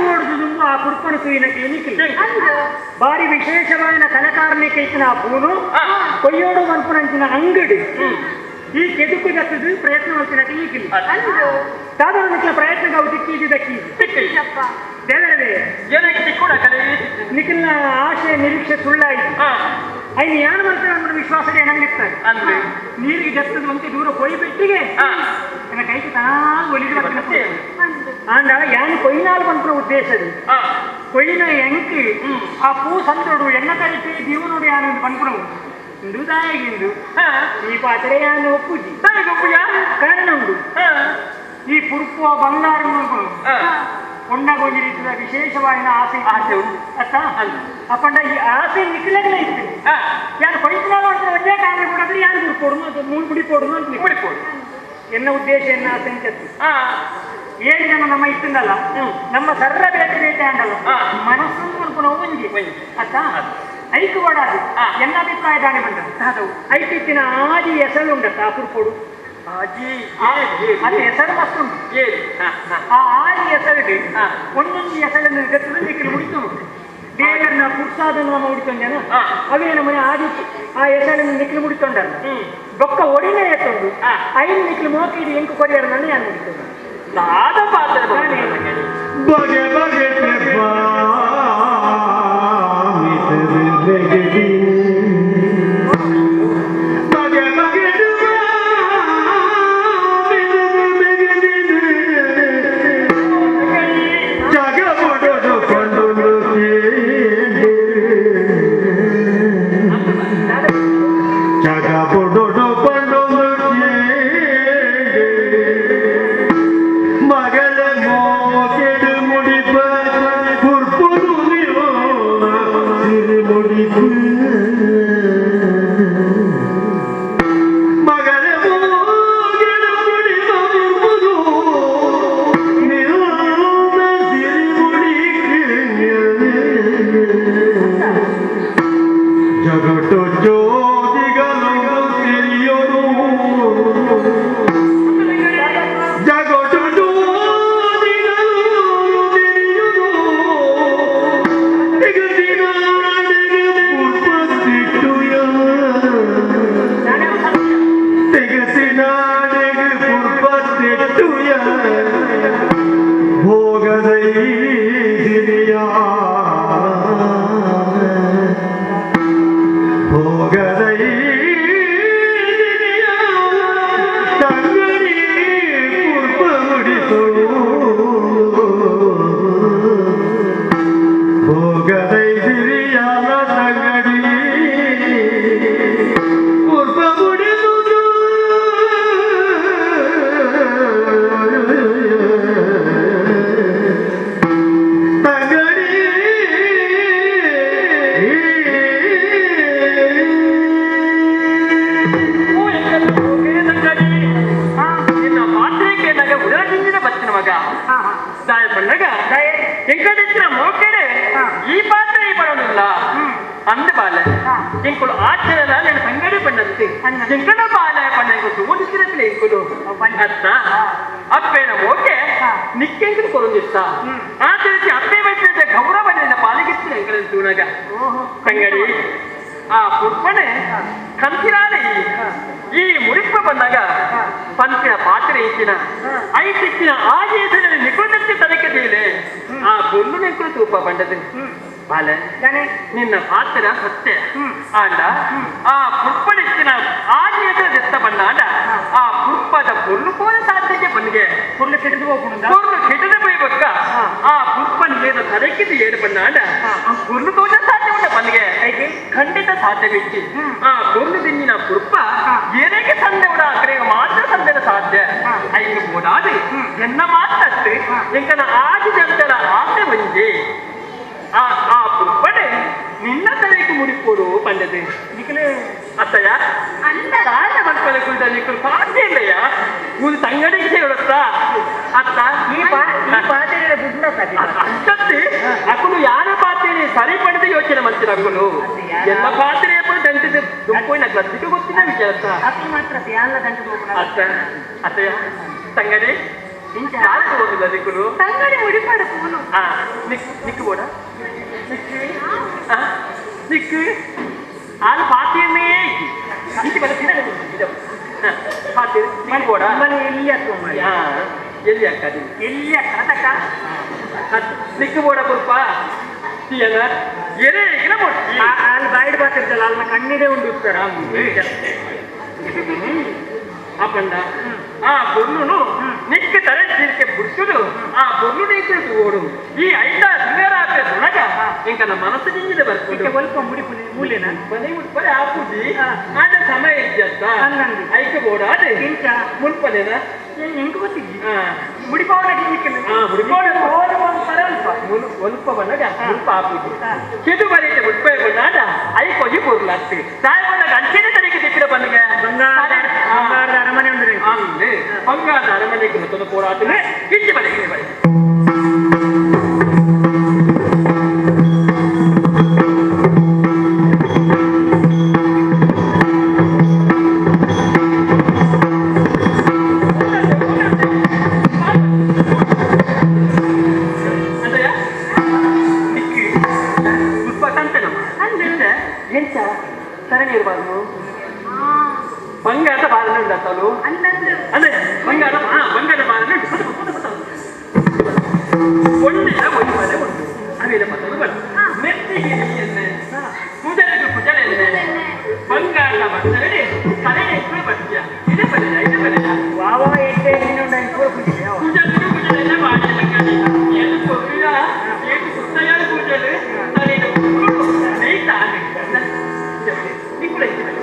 [SPEAKER 4] ತೂವೊಡ್ದು ಆ ಪುರ್ಪನು ತೂಯಿನ ಕ್ಲಿನಿಕ್ ಬಾರಿ ವಿಶೇಷವಾದ ಕಲಕಾರ್ಣಿಕ ಇತ್ತಿನ ಆ ಪೂನು ಕೊಯ್ಯೋಡು ಮನ್ಪುನಂಚಿನ ಅಂಗಡಿ ಈ ಕೆದುಕು ದತ್ತದು ಪ್ರಯತ್ನ ಮಾಡ್ತಿನ ಕ್ಲಿನಿಕ್ ಸಾಧಾರಣ ಪ್ರಯತ್ನ ದಿಕ್ಕಿ ದಕ್ಕಿ ದೇವರವೇ ನಿಖಿಲ್ನ ಆಶೆ ನಿರೀಕ್ಷೆ ಸುಳ್ಳಾಯಿತು. ಐನು ಯಾನು ಮಾಡ್ತಾರೆ ಅನ್ನೋ ವಿಶ್ವಾಸ ಏನಾಗಿರ್ತಾರೆ
[SPEAKER 5] ಅಂದ್ರೆ
[SPEAKER 4] ನೀರಿಗೆ ಜತ್ತದ ಒಂತೆ ದೂರ ಕೊಯ್ ಬಿಟ್ಟಿಗೆ ನನ್ನ ಕೈಗೆ ತಾನು ಒಲಿದು ಬರ್ತೀನಿ. ಆಂಡ ಯಾನು ಕೊಯ್ನಾಲ್ ಬಂತ್ರ ಉದ್ದೇಶದ ಕೊಯ್ನ ಎಂಕಿ ಆ ಪೂ ಸಂದೋಡು ಎಣ್ಣ ಕರಿತಿ ದೀವನೋಡು ಯಾನು ಬಂದ್ಬಿಡು ಇಂದು ದಾಯಗಿಂದು ಈ ಪಾತ್ರೆ ಯಾನು ಒಪ್ಪುಜಿ ಕಾರಣ ಉಂಡು ಈ ಪುರ್ಪುವ ಬಂಗಾರ ಒಂಡಗೊಂದು ರೀತಿಯ ವಿಶೇಷವಾದ ಆಸೆ
[SPEAKER 5] ಆಸೆ ಉಂಟು
[SPEAKER 4] ಅತ್ತ ಅಪ್ಪಂಡ ಈ ಆಸೆ ನಿಖಿಲಗಲೇ ಇತ್ತು. ಯಾರು ಕೊಯ್ತಿನಾಲ ಒಂದೇ ಕಾರಣ ಕೂಡ ಯಾರು ಮುಡ್ಕೊಡು ಮುಡಿಪೋಡು ಅಂತ
[SPEAKER 5] ಮುಡಿಪೋಡು
[SPEAKER 4] ಎನ್ನ ಉದ್ದೇಶ ಎನ್ನ ಆಸೆ ಅಂತ ಏಳು ಜನ ನಮ್ಮ ಇತ್ತಿಂದಲ್ಲ ನಮ್ಮ ಸರ್ರ ಬೇಟೆ ಬೇಟೆ ಅಂಡಲ್ಲ ಮನಸ್ಸನ್ನು ಅನ್ಕೊಂಡು ಒಂಜಿ ಅತ್ತ ಐಕು ಓಡಾದು ಎನ್ನ ಅಭಿಪ್ರಾಯ ದಾನಿ ಬಂದ ಐಕಿತ್ತಿನ ಆದಿ ಹೆಸರು ಉಂಡತ್ತ ಆ ಪುರ್ಪೋಡು ಅದು ಹೆಸರು ಮತ್ತುಂಟು. ಆ ಆದಿ ಹೆಸರು ಒಂದೊಂದು ಹೆಸರನ್ನು ಗತ್ತದ ನಿಖಿಲ್ ಮುಡಿತು ದೇವರನ್ನ ಪುರ್ಸಾದನ್ನು ನಮ್ಮ ಮುಡಿತೊಂಡೇನ ಅವೇ ನಮ್ಮನೆ ಆದಿ ಆ ಹೆಸರನ್ನು ನಿಖಿಲ್ ಮುಡಿತೊಂಡಲ್ಲ ಬೊಕ್ಕ ಒಡಿನೇ ಎತ್ತೊಂಡು ಐದು ನಿಖಿಲ್ ಮೋಕಿಡಿ ಎಂಕು ಕೊರಿಯರನ್ನ ಯಾನು ಮುಡಿತೊಂಡು
[SPEAKER 5] ದಾದ ಪಾತ್ರ
[SPEAKER 7] ಬಗೆ ಬಗೆ ಬಗೆ ಬಗೆ
[SPEAKER 5] ಈ ಪಾತ್ರ ಈ ಬರೋದಿಲ್ಲ ಅಂದ ಬಾಲೆ ಇಂಕುಲು ಆಚರಣ నేను ಸಂಗಡಿ ಪಣ್ಣತ್ತಿ ಎಂಕನ ಬಾಲೆ ಪಣ್ಣ ಇಂಕು ತೋಡಿಸಿರಲಿ ಇಂಕುಲು ಅತ್ತ ಅಪ್ಪೇನ ಓಕೆ ನಿಕ್ಕೆಂಕಲು ಕೊರೊಂದಿತ್ತ ಆಚರಿಸಿ ಅಪ್ಪೆ ಬೈತಿದ್ದ ಗೌರವ ನಿನ್ನ ಪಾಲಿಗಿತ್ತು ಎಂಕಲ ತೂನಗ ಸಂಗಡಿ ಆ ಪುರ್ಪಣೆ ಕಂತಿರಾಲೆ ಈ ಮುರಿಪ್ಪ ಬಂದಾಗ ಪಂಪಿನ ಪಾತ್ರೆ ಇತ್ತಿನ ಐತಿತ್ತಿನ ಆಜೇಸನಲ್ಲಿ ನಿಕುಣಕ್ಕೆ ತನಕ ದೇಲೆ ಆ ಪೊಣ್ಣು ನೆಂಕುಲು ತೂಪ ಬಂಡದು ಬಾಲೆ ನಿನ್ನ ಪಾತ್ರ ಸತ್ಯ ಆಂಡ ಆ ಪುರ್ಪಣಿತ್ತಿನ ಆಜೇಸನ ದೆತ್ತ ಬಂದಾಂಡ ಆ ಪುರ್ಪದ ಪೊರ್ಲು ಪೋದ ಸಾಧ್ಯತೆ ಬಂದಿಗೆ
[SPEAKER 4] ಪೊರ್ಲು ಕೆಟ್ಟದು ಹೋಗ್ಕೊಂಡು
[SPEAKER 5] ಪೊರ್ಲು ಕೆಟ್ಟದ ಬೈಬಕ್ಕ ಆ ಪುರ್ಪನಿಗೆ ತರಕಿದ್ದು ಏಳು ಬಂದಾಂಡ ಆ ಪೊರ್ಲು ತೋಜ ಸಾಧ್ಯ ಉಂಟ ಬಂದಿಗೆ ಖಂಡಿತ ಸಾಧ್ಯವಿತ್ತು ಆ ಪೊರ್ಲು ದಿಂಜಿನ ಪುರ್ಪ ಏನೇಕೆ ಸಂದೆ ಉಡ ಆಕಡೆ ಮಾತ್ರ ಸಂದೆನ ಸಾಧ್ಯ ಐದು ಬೋಡಾದು ಎನ್ನ ಮಾತತ್ತು ಎಂಕನ ಆದಿ ಜನತೆಲ ಆಸೆ ಒಂಜೆ ಆ ಆ ಪುರ್ಪಣೆ ನಿನ್ನ ತಲೆಗೆ ಮುಡಿಪೋಡು ಪಂಡದೆ
[SPEAKER 4] ನಿಖಿಲ್
[SPEAKER 5] ಅತ್ತಯ್ಯ ತಾಯ ಮಕ್ಕಳ ಕುಳಿತ ನಿಕ್ಕಲು ಸಾಧ್ಯ ಇಲ್ಲಯ್ಯ ಒಂದು ತಂಗಡಿಗೆ ಹೇಳುತ್ತಾ ಅತ್ತ
[SPEAKER 4] ಈ ಪಾತ್ರೆ ದುಡ್ಡ
[SPEAKER 5] ಅಂತದ್ದು ಅಕುಲು ಯಾರ ಪಾತ್ರೆ ಸರಿ ಪಡೆದ ಯೋಚನೆ ಮಾಡ್ತೀರ ಅಕುಲು ಎಲ್ಲ ಪಾತ್ರೆ ದಂಟದ ದುಂಪೋಯ್ನ ಗದ್ದಿಗೆ ಗೊತ್ತಿಲ್ಲ ವಿಚಾರ
[SPEAKER 4] ಅಕ್ಕಲು ಮಾತ್ರ ಯಾಲ್ಲ ದಂಟದ
[SPEAKER 5] ಅತ್ತ ಅತ್ತಯ್ಯ ತಂಗಡಿ ದಾದ ನಿಕ್ಕುಲು
[SPEAKER 6] ತಂಗಡಿ ಮುಡಿಪಾಡು ಪೂನು
[SPEAKER 5] ಆ ನಿಕ್ ನಿಕ್ಕು ಬೋಡ ನಿಕ್ಕು ಆ ನಿಕ್ಕು ಆಲು ಪಾತಿಯನ್ನೇ ಇಂಚಿ ಬಲ ತಿನ್ನಗ ಪಾತಿ ನಿಕ್ಕು ಬೋಡ
[SPEAKER 4] ಮನೆ ಎಲ್ಲಿ ಅಕ್ಕ ಮಾರೆ
[SPEAKER 5] ಆ ಎಲ್ಲಿ ಅಕ್ಕ ಅದು
[SPEAKER 4] ಎಲ್ಲಿ ಅಕ್ಕ ಅದಕ್ಕ
[SPEAKER 5] ನಿಕ್ಕು ಬೋಡ ಕುರ್ಪ ತೀಯನ ಎರೆ ಇಲ ಮೊಟ್ಟಿ
[SPEAKER 4] ಅಲ್ಲಿ ಬಾಯಿಡ್ ಬಾತಿರ್ತಲ್ಲ ಅಲ್ಲ ಕಣ್ಣಿದೆ ಉಂಡು ಉತ್ತರ
[SPEAKER 5] ಅಪ್ಪಂಡ ಆ ಪೊಣ್ಣುನು ನಿಕ್ಕ ತಲೆ ತೀರ್ಕೆ ಬುಡ್ಸುದು ಆ ಪೊಣ್ಣು ನೀಕು ಓಡು ಈ ಐತ ಸಿಂಗರಾಪೆ ತುಣಗ ಇಂಕ ನಮ್ಮ ಮನಸ್ಸು ನಿಂಜಿದ ಬರ್ಕೊಂಡು
[SPEAKER 4] ಸ್ವಲ್ಪ ಮುಡಿಪು ಮೂಲೆನ
[SPEAKER 5] ಮನೆ ಮುಟ್ಪರೆ ಆಪುಜಿ ಆಂಡ ಸಮಯ ಇಜ್ಜತ್ತ
[SPEAKER 4] ಹಂಗಂದು.
[SPEAKER 5] ಐಕೆ ಬೋಡಾದೆ
[SPEAKER 4] ಇಂಚ
[SPEAKER 5] ಮುನ್ಪನೇನ
[SPEAKER 4] ಎಂಕ್ ಗೊತ್ತಿಜ್ಜಿ
[SPEAKER 5] ಆ
[SPEAKER 4] ಮುಡಿಪಾವನ ನಿಕ್ಕಿಲ್ಲ
[SPEAKER 5] ಆ, ಮುಡಿಪಾವನ.
[SPEAKER 4] ಓಡು ಒಂದು ಪರಲ್ಪ
[SPEAKER 5] ಮುನ್ ಒಲ್ಪ ಬನ್ನಗ ಮುಲ್ಪ ಆಪುಜಿ ಕೆದು ಬರೀತೆ ಮುಟ್ಪೆ ಬನ್ನಾಡ I ಕೊಜಿ ಪೊರ್ಲತ್ತಿ ತಾಯಿ ಬನ್ನಾಗ ಅಂಚೆನೆ ತನಗೆ ದಿಕ್ಕಿದ ಬನ್ನಿಗೆ
[SPEAKER 4] ಬಂಗಾರದ ಬಂಗಾರದ ಅರಮನೆ ಉಂಡು ನಿಂಗೆ.
[SPEAKER 5] ಅಂದೆ ಬಂಗಾರದ ಅರಮನೆಗೆ ಮತ್ತೊಂದು ಪೋರಾಟನೆ ಇಚ್ಚೆ ಬಲೆ ಇಲ್ಲಿ ಬಲೆ ಅಂದಯ್ಯ ನಿಕ್ಕಿ ಉಪ್ಪ ತಂತನಮ್ಮ
[SPEAKER 6] ಅಂದು.
[SPEAKER 5] ಎಂಚ ತರಣಿ ಇರಬಾರ್ದು ಬಂಗಾರದ ಬಾರನೆ ಉಂಡತ್ತಲು
[SPEAKER 6] ಅಂದಂದು
[SPEAKER 5] ಅದೇ ಬಂಗಾರ ಹಾ ಬಂಗಾರದ ಬಾರನೆ ಉಂಟು ಪದ ಪದ ಪದ ಒಳ್ಳೆಯ ಒಂದು ಮನೆ ಉಂಟು ಅವೇಲ ಪದಲು ಬಲ್ಲ ಮೆತ್ತಿಗೆ ನೀಯನ್ನೆ ಕುಜಲೆಗೆ ಕುಜಲೆನ್ನೆ ಬಂಗಾರದ ಬಟ್ಟಲೆ ತಲೆ ఎక్కువ ಬಟ್ಟಿಯ ಇದೆ ಬಲೆಯ ಇದೆ ಬಲೆಯ
[SPEAKER 4] ವಾವಾ ಎಟ್ಟೆ ನೀನು ಉಂಡು ಪೂರ ಕುಂಜಿದೆ
[SPEAKER 5] ಕುಜಲೆಗೆ ಕುಜಲೆನ್ನೆ ಮಾಡಿ ಬಂಗಾರಿ ಏನು ಕೊಬ್ಬಿಯ ಏನು ಸುತ್ತಯ್ಯ ಕೂಜಲು ತಲೆಯ ಕುರುಡು ನೈತಾನೆ ನಿಕ್ಕುಳ ಇದೆ ಬಲೆ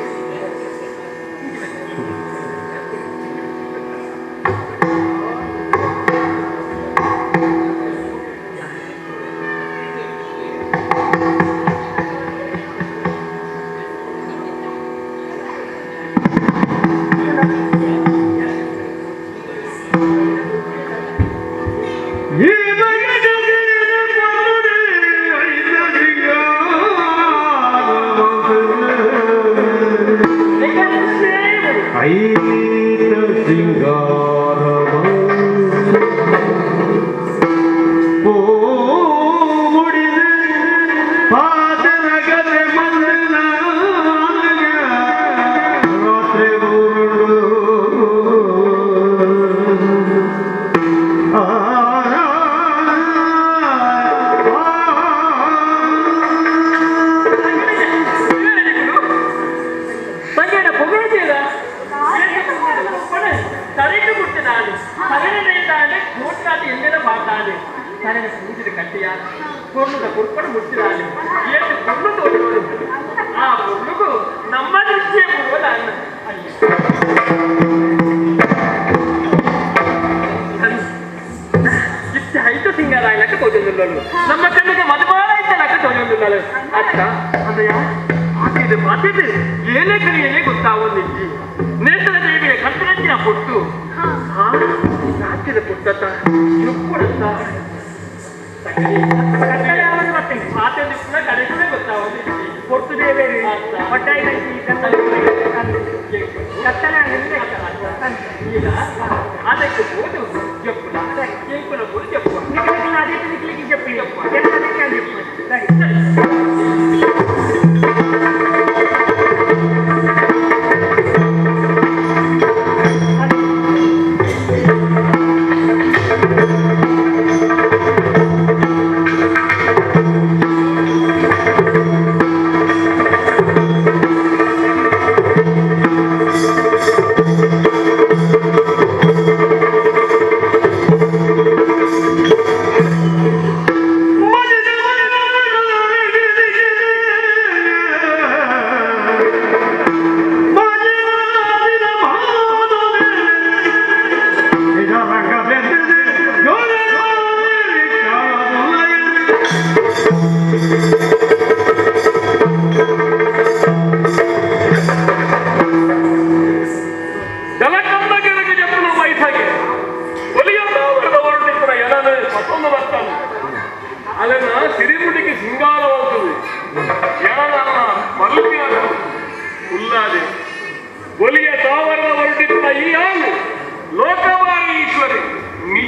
[SPEAKER 5] ಸಂಗಡ ಪೊಗಳುತ್ತೀರ ತಲೆಗೆ ಮುಟ್ಟಿದಾನೆ ತಲೆನೇ ಕೋಟ್ನಾಟಿ ಎಲ್ಲೆಲ್ಲ ಮಾಡ್ತಾನೆ ತಲೆನ ಪೂಜಿದ ಕಟ್ಟಿಯ ಕೊಣ್ಣದ ಕುರ್ಪಣ ಮುಟ್ಟಿದಾನೆ ಏನು ಕೊಣ್ಣು ತೋರಿಸೋದು ಆ ಕೊಣ್ಣುಗೂ ನಮ್ಮ ದೃಷ್ಟಿಯ ಕೊಡುವಲ್ಲ ಅನ್ನ ಇತ್ತೆ ಐತು ಸಿಂಗರಾಯಲಕ್ಕ ತೋಜೊಂದುಲ್ಲಳು ನಮ್ಮ ಕಣ್ಣಿಗೆ ಮದುಮಾಲ ಇತ್ತಲಕ್ಕ ತೋಜೊಂದುಲ್ಲಳು ಅತ್ತ ಅದಯ ಮಾತಿದೆ ಮಾತಿದೆ ಏನೇ ಕರಿಯಲೇ ಗೊತ್ತಾವೊಂದಿಜ್ಜಿ ನೇತ್ರ ದೇವಿಯ ಕಲ್ಪನೆಂಚಿನ ಪೊಟ್ಟು ಹಾ ರಾತ್ರಿದ ಪುಟ್ಟತ್ತ ನುಪ್ಪುಡತ್ತ
[SPEAKER 4] ಕತ್ತಲೆ ಆವಾಗ ಬರ್ತೇನೆ
[SPEAKER 5] ಮಾತಲ್ಲಿ ಕೂಡ ಕಡೆಗಳೇ ಗೊತ್ತಾವೊಂದಿಜ್ಜಿ
[SPEAKER 4] ಪೊರ್ತು ದೇವೇರಿ
[SPEAKER 5] ಅತ್ತ.
[SPEAKER 4] ಒಟ್ಟಾಯಿ ಗಂಟಿ ಕತ್ತಲೆ ಕತ್ತಲೆ ಅಂದ್ರೆ
[SPEAKER 5] ಈಗ ಅದಕ್ಕೆ ಹೋದು ಜಪ್ಪುಲ ಜಂಕುಲ ಬೋದು ಜಪ್ಪು
[SPEAKER 4] ನಿಕ್ಲಿಕ್ಕಿಲ್ಲ ಅದೇ ನಿಕ್ಲಿಕ್ಕೆ ಜಪ್ಪಿ ಅದಕ್ಕೆ ಜಪ್ಪು ಸರಿ
[SPEAKER 2] ಜಲಕಂದಗಳಿಗೆ ಜಪ್ಪುನ ವಯಸ್ಸಾಗಿ ಒಲಿಯಂದಾವರದ ಹೊರಟಿಪ್ಪನ ಎನನು ಮತ್ತೊಂದು ಬರ್ತಾನೆ ಅಲೆನ ಸಿರಿಮುಡಿಗೆ ಸಿಂಗಾರವಾಗುತ್ತದೆ ಎನನ ಮಲ್ಲಿಗೆ ಉಲ್ಲಾದೆ ಒಲಿಯ ತಾವರದ ಹೊರಟಿಪ್ಪನ ಈ ಆಳು ಲೋಕವಾರಿ ಈಶ್ವರಿ ನಿಜ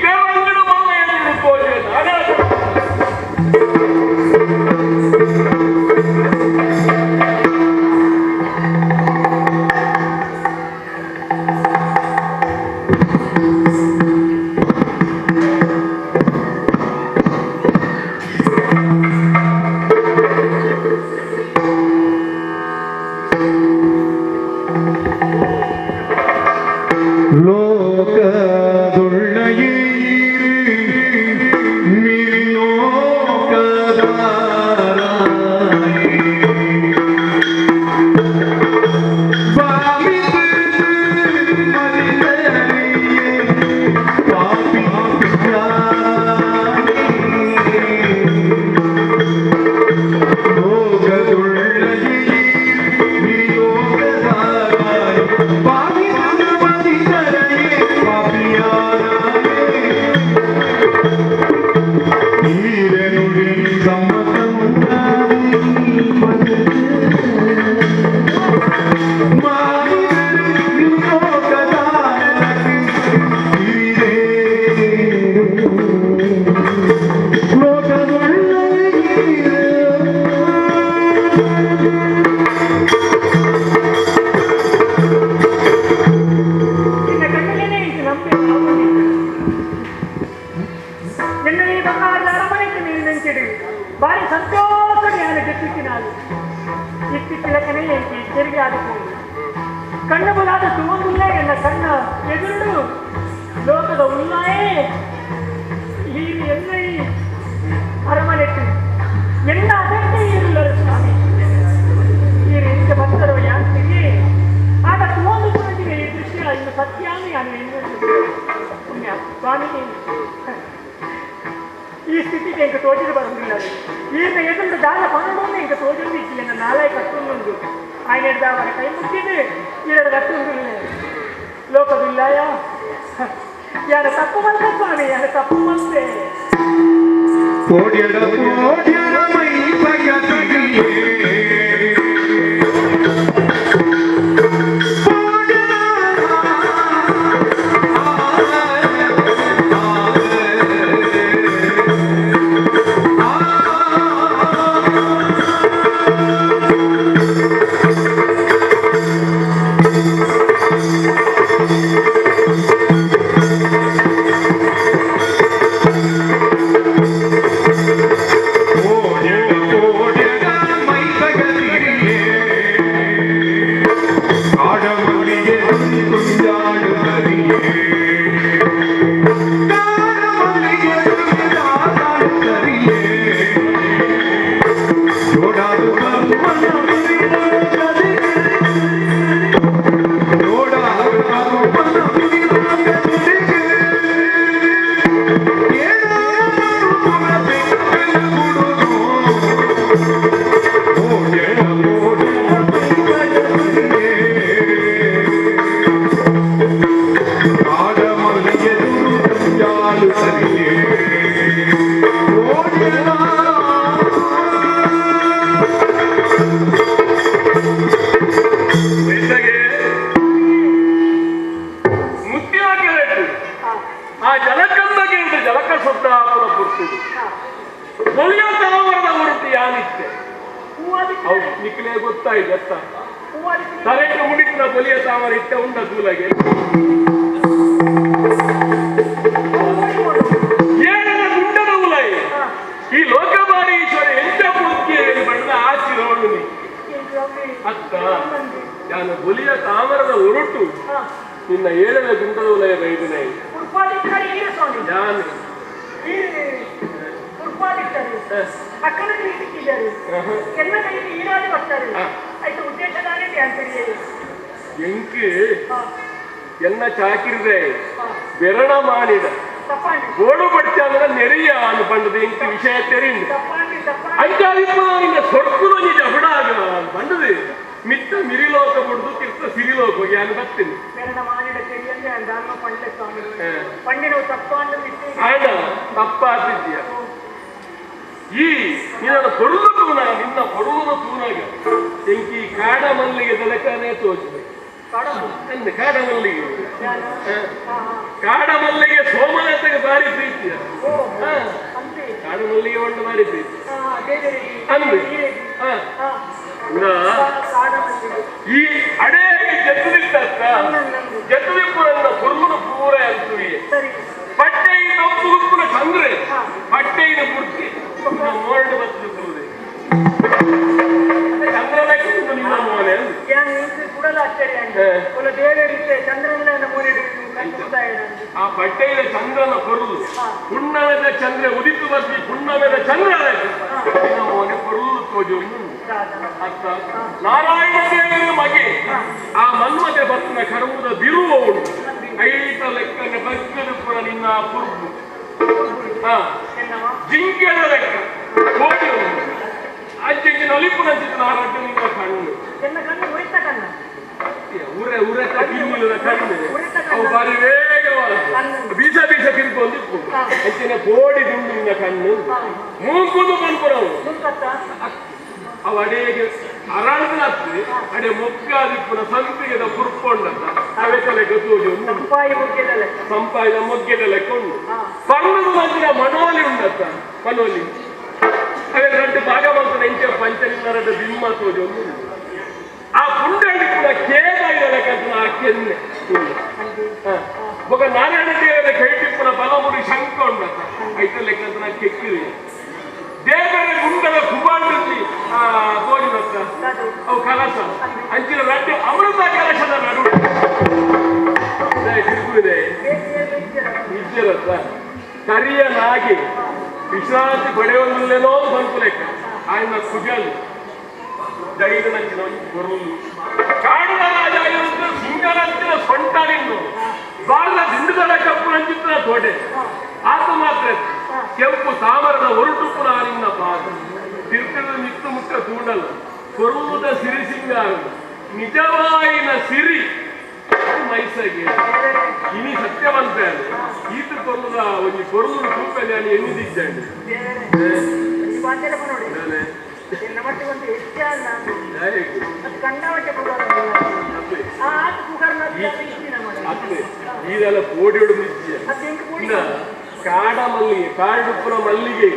[SPEAKER 2] ಪಟ್ಟೆಯಿಂದ ಪೂರ್ತಿ.
[SPEAKER 4] ಅಚ್ಚರಿ ಅಂದೆ ಒಲ್ಲ ದೇವರಿತ್ತೆ ಚಂದ್ರನ ಮೋನಿಡು
[SPEAKER 2] ಆ ಬಟ್ಟೆಯ ಚಂದ್ರನ ಕೊರಲು ಪುಣ್ಣವೆದ ಚಂದ್ರ ಉದಿತು ಬರ್ತಿ ಪುಣ್ಣವೆದ ಚಂದ್ರ ಮೋನೆ ಕೊರಲು ತೋಜಿ ಅರ್ಥ ನಾರಾಯಣ ದೇವರ ಮಗೆ ಆ ಮನ್ಮತೆ ಬರ್ತನ ಕರುವುದ ಬಿರುವ ಉಂಟು ಐತ ಲೆಕ್ಕನೆ ಬಗ್ಗದು ಪುರ ನಿನ್ನ ಪುರ್ಬು ಜಿಂಕೆದ ಲೆಕ್ಕ ಕೋಡಿ ಉಂಟು ಅಜ್ಜಿಗೆ ನಲಿಪು ನಂಚಿತು ನಾರಾಯಣ ನಿನ್ನ ಕಣ್ಣು
[SPEAKER 4] ಕಣ್ಣು
[SPEAKER 2] ಉರೆ ಉರೆ ಕಿನ್ನಿಲದ ಕಣ್ಣು ಅವು ಬಾರಿ ವೇಗವಾದ ಬೀಸ ಬೀಸ ತಿರ್ಕೊಂಡು ಹೆಚ್ಚಿನ ಕೋಡಿ ದುಂಡು ನಿನ್ನ ಕಣ್ಣು ಮೂಂಕುದು ಬಂದ್ಪುರವು ಅವು ಅಡೆಗೆ ಅರಣ್ಯ ಅಡೆ ಮೊಗ್ಗಾದಿಪ್ಪುನ ಸಂಪಿಗೆದ ಪುರ್ಪೊಂಡತ್ತ ಅವೆತಲೆ ತೋಜಿ ಸಂಪಾಯಿದ ಮೊಗ್ಗೆದ ಲೆಕ್ಕ ಉಂಟು ಪರ್ಣದ ಮಂದಿರ ಮನೋಲಿ ಉಂಡತ್ತ ಮನೋಲಿ ಅವೇ ರಡ್ಡು ಭಾಗ ಬಂತನ ಇಂಚ ಪಂಚನಿಂದ ಬಿಮ್ಮ ತೋಜಿ ಒಂದು ಆ ಪುಂಡಳಿ ಕೂಡ ಕೇದ ಲೆಕ್ಕ ಆ ಕೆನ್ನೆ ఒక ನಾರಾಯಣ ದೇವರ ಕೈಟಿಪ್ಪುನ ಬಲಮುರಿ ಶಂಕ ಉಂಡತ್ತ ಐತ ಲೆಕ್ಕ ಕೆಕ್ಕಿರಿ ದೇವರ ಗುಂಡದ ಕುಬಾಂಡಿ ಆ ತೋಜಿನತ್ತ ಅವು ಕಲಶ ಅಂಚಿನ ರಡ್ಡು ಅಮೃತ ಕಲಶದ ನಡು ತಿರುಗುದೆ ಇಜ್ಜರತ್ತ ಕರಿಯ ನಾಗಿ ವಿಶ್ರಾಂತಿ ಪಡೆಯೊಂದಿಲ್ಲೇನೋ ಬಂತು ಲೆಕ್ಕ ఆయన ಕುಜಲ್ ದೈವನಂಚಿನ ಕೊರಲು ಕಾಡಿನ ರಾಜ ಇರುತ್ತೆ ಸಿಂಗನಂಚಿನ ಸೊಂಟ ನಿಂದು ಬಾಳದ ದಿಂಡುದಳ ಕಪ್ಪು ನಂಚಿತ್ತಿನ ತೋಟೆ ಆತ ಮಾತ್ರ ಕೆಂಪು ತಾಮರದ ಒರಟುಪ್ಪುನ ನಿನ್ನ ಪಾದ ತಿರ್ತದ ನಿತ್ತು ಮುಕ್ಕ ತೂಡಲ್ಲ ಕೊರುವುದ ಸಿರಿ ಸಿಂಗಾರ ನಿಜವಾಯಿನ ಸಿರಿ ಮೈಸಗೆ ಇನಿ ಸತ್ಯವಂತ ಈತ ಕೊಲ್ಲದ ಒಂಜಿ ಕೊರಲು ತೂಪೆಲೆ అని ಎನ್ನಿದಿದ್ದಾನೆ ಈದೆಲ್ಲ ಪೋಡಿಯೋಡು ನಿಜ್ಜ ಕಾಡ ಮಲ್ಲಿಗೆ ಕಾಡುಪ್ಪುನ ಮಲ್ಲಿಗೆ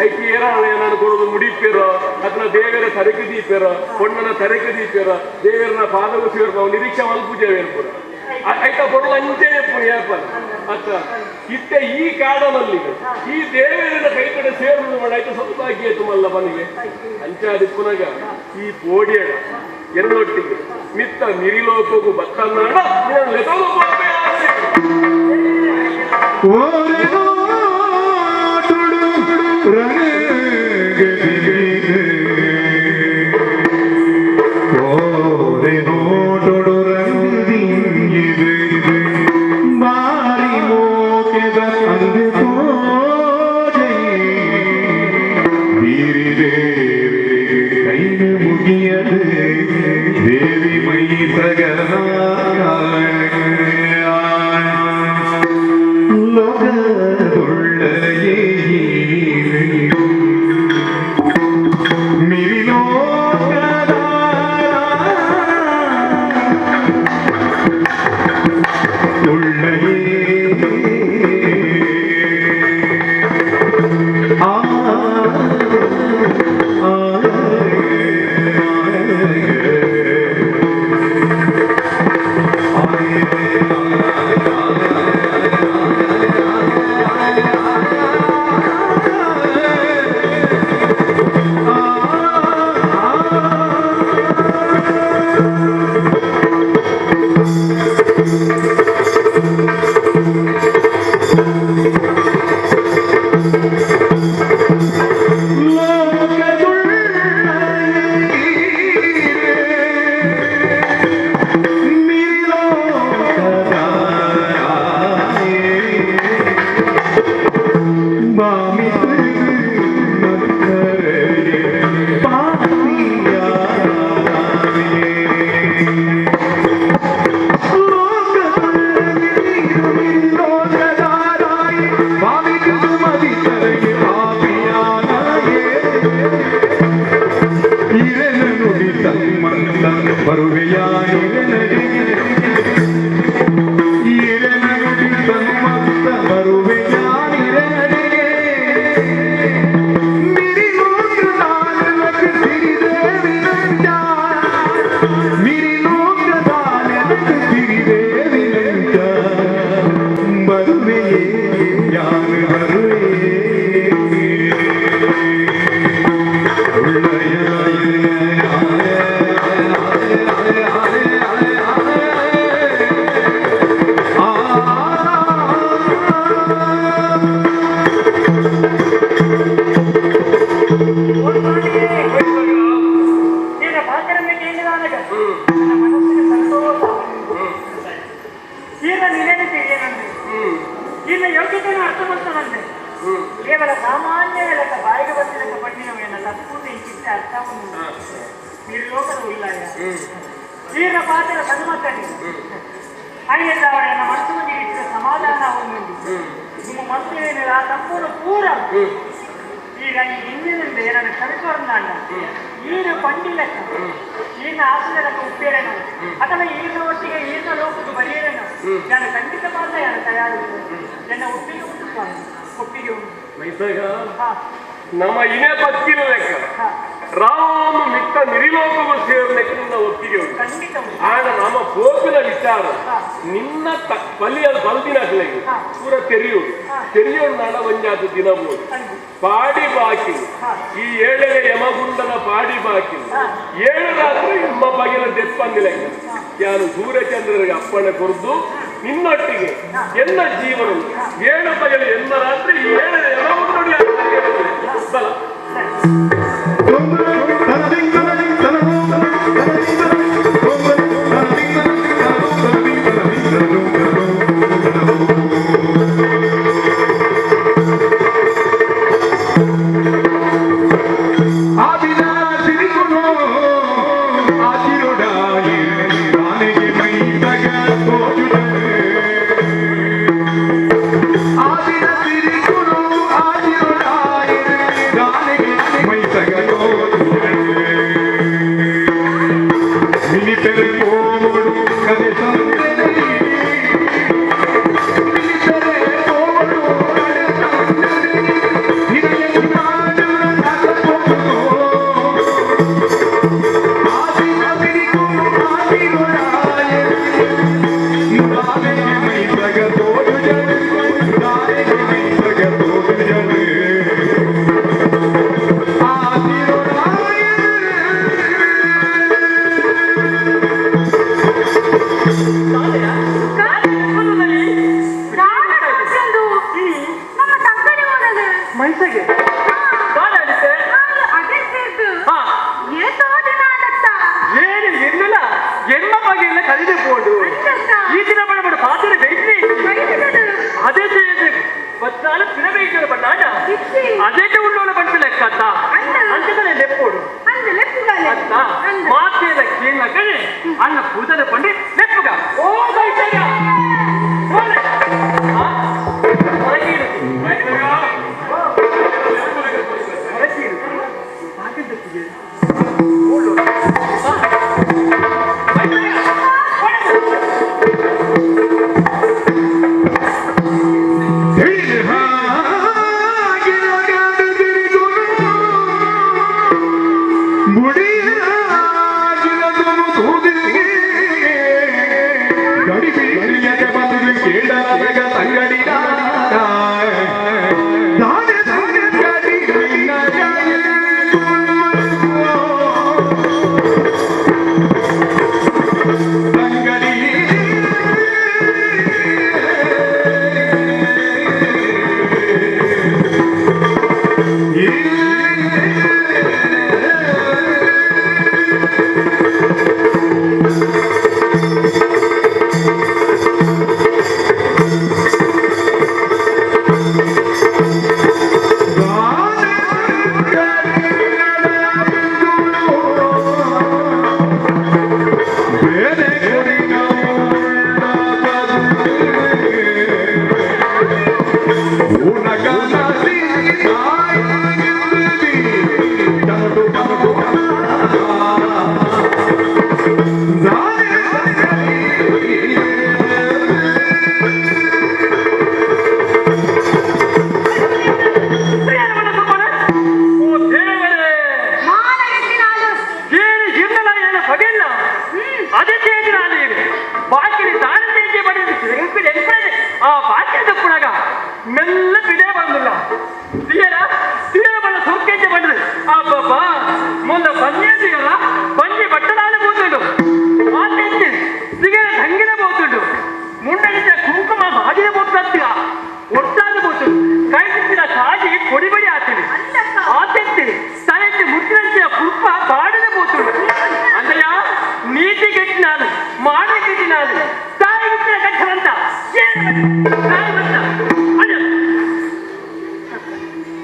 [SPEAKER 2] ಐಕೆ ಏರಾಳ ಏನಾರು ಕೊಡೋದು ಮುಡಿಪೇರೋ ಅದನ್ನ ದೇವರ ತರಕು ದೀಪೇರೋ ಪೊಣ್ಣನ ತರಕು ದೀಪೇರೋ ದೇವರನ ಪಾದವು ಸೇರು ನಾವು ನಿರೀಕ್ಷೆ ಮಲ್ಪೂಜೆ ಪೂರ ಐತ ಕೊಡಲು ಅಂಚೆನೆ ಪುರ ಏಪಲ್ಲ ಅತ್ತ ಇತ್ತೆ ಈ ಕಾಡ ಮಲ್ಲಿಗೆ ಈ ದೇವರನ ಕೈ ಕಡೆ ಸೇರುವುದು ಮಾಡ ಐತ ಸೌಭಾಗ್ಯ ಆಯ್ತು ಮಲ್ಲ ಬನಿಗೆ ಅಂಚಾದಿಪ್ಪುನಗ ಈ ಪೋಡಿಯಡ ಎನ್ನೊಟ್ಟಿಗೆ ಮಿತ್ತ ಮಿರಿಲೋಕಗೂ ಬತ್ತನ್ನಾಡ
[SPEAKER 7] ದೇವಿ ಮೈ ಲೋಕದೊಳ್ಳೆಯೇ.
[SPEAKER 4] ಅರ್ಥ ನಿರ್ಲೋಕದ ಉಲ್ಲಾಯ ಈರ ಪಾತ್ರ ಸನ್ಮತನೆ ಐದವರ ಮನಸ್ಸು ನೀಡಿದ ಸಮಾಧಾನ ಒಂದು ನಿಮ್ಮ ಮನಸ್ಸು ಏನಿಲ್ಲ ತಪ್ಪು ಪೂರ ಈಗ ಈ ಹಿಂದಿನಿಂದ ಏನನ್ನು ಕ್ಷಮಿಸುವಂದಾಂಡ ಈರು ಪಂಡಿಲಕ್ಕ ಈನ ಆಸುದಲಕ್ಕ ಉಪ್ಪೇರೇನು ಅಥವಾ ಈರಿನ ಒಟ್ಟಿಗೆ ಈರಿನ ಲೋಕಕ್ಕೆ ಬರೆಯರೇನು ನಾನು ಖಂಡಿತ ಮಾತ್ರ ಯಾರು ತಯಾರು ನನ್ನ ಒಪ್ಪಿಗೆ ಉಂಟು ಸ್ವಾಮಿ ಒಪ್ಪಿಗೆ ಉಂಟು.
[SPEAKER 2] ನಮ್ಮ ಇನೇ ಬದುಕಿನ ಲೆಕ್ಕ ರಾಮ ಮಿತ್ತ ನಿರಿಲೋಕವು ಸೇರ್ಲಿಕ್ಕೆ ನಿನ್ನ ಒಪ್ಪಿಗೆ ಉಂಟು. ಆಗ ನಮ್ಮ ಪೋಪಿನ ವಿಚಾರ ನಿನ್ನ ಬಲಿಯ ಬಲ್ದಿನ ಪೂರ ತೆರೆಯುವುದು ತೆರೆಯೋದು ನಾಡ ಒಂಜಾದ ದಿನಬಹುದು ಪಾಡಿ ಬಾಕಿ ಈ ಏಳನೇ ಯಮಗುಂಡನ ಪಾಡಿ ಬಾಕಿ ಏಳು ರಾತ್ರಿ ನಿಮ್ಮ ಬಗೆಲ ದೆಪ್ಪಂದಿಲ್ಲ ಯಾರು ಸೂರ್ಯಚಂದ್ರರಿಗೆ ಅಪ್ಪಣೆ ಕೊರದು ನಿನ್ನೊಟ್ಟಿಗೆ ಎಲ್ಲ ಜೀವನ ಏಳು ಬಗೆಲ ಎಲ್ಲ ರಾತ್ರಿ ಏಳನೇ ಯಮಗುಂಡನು ಬಲ.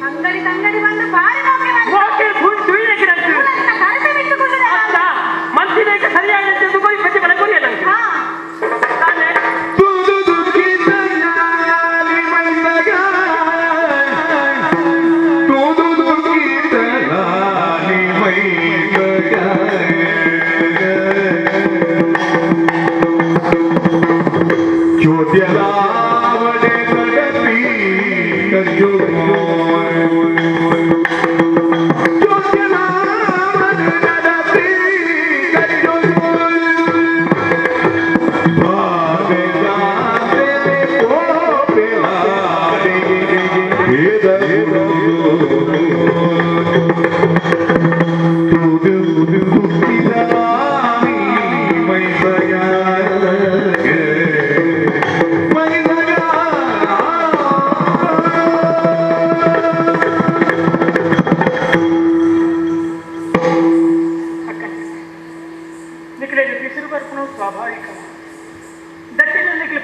[SPEAKER 6] ಅಂಗಡಿ ತಂಗಡಿ ಬಂದು ಬಾರಿ.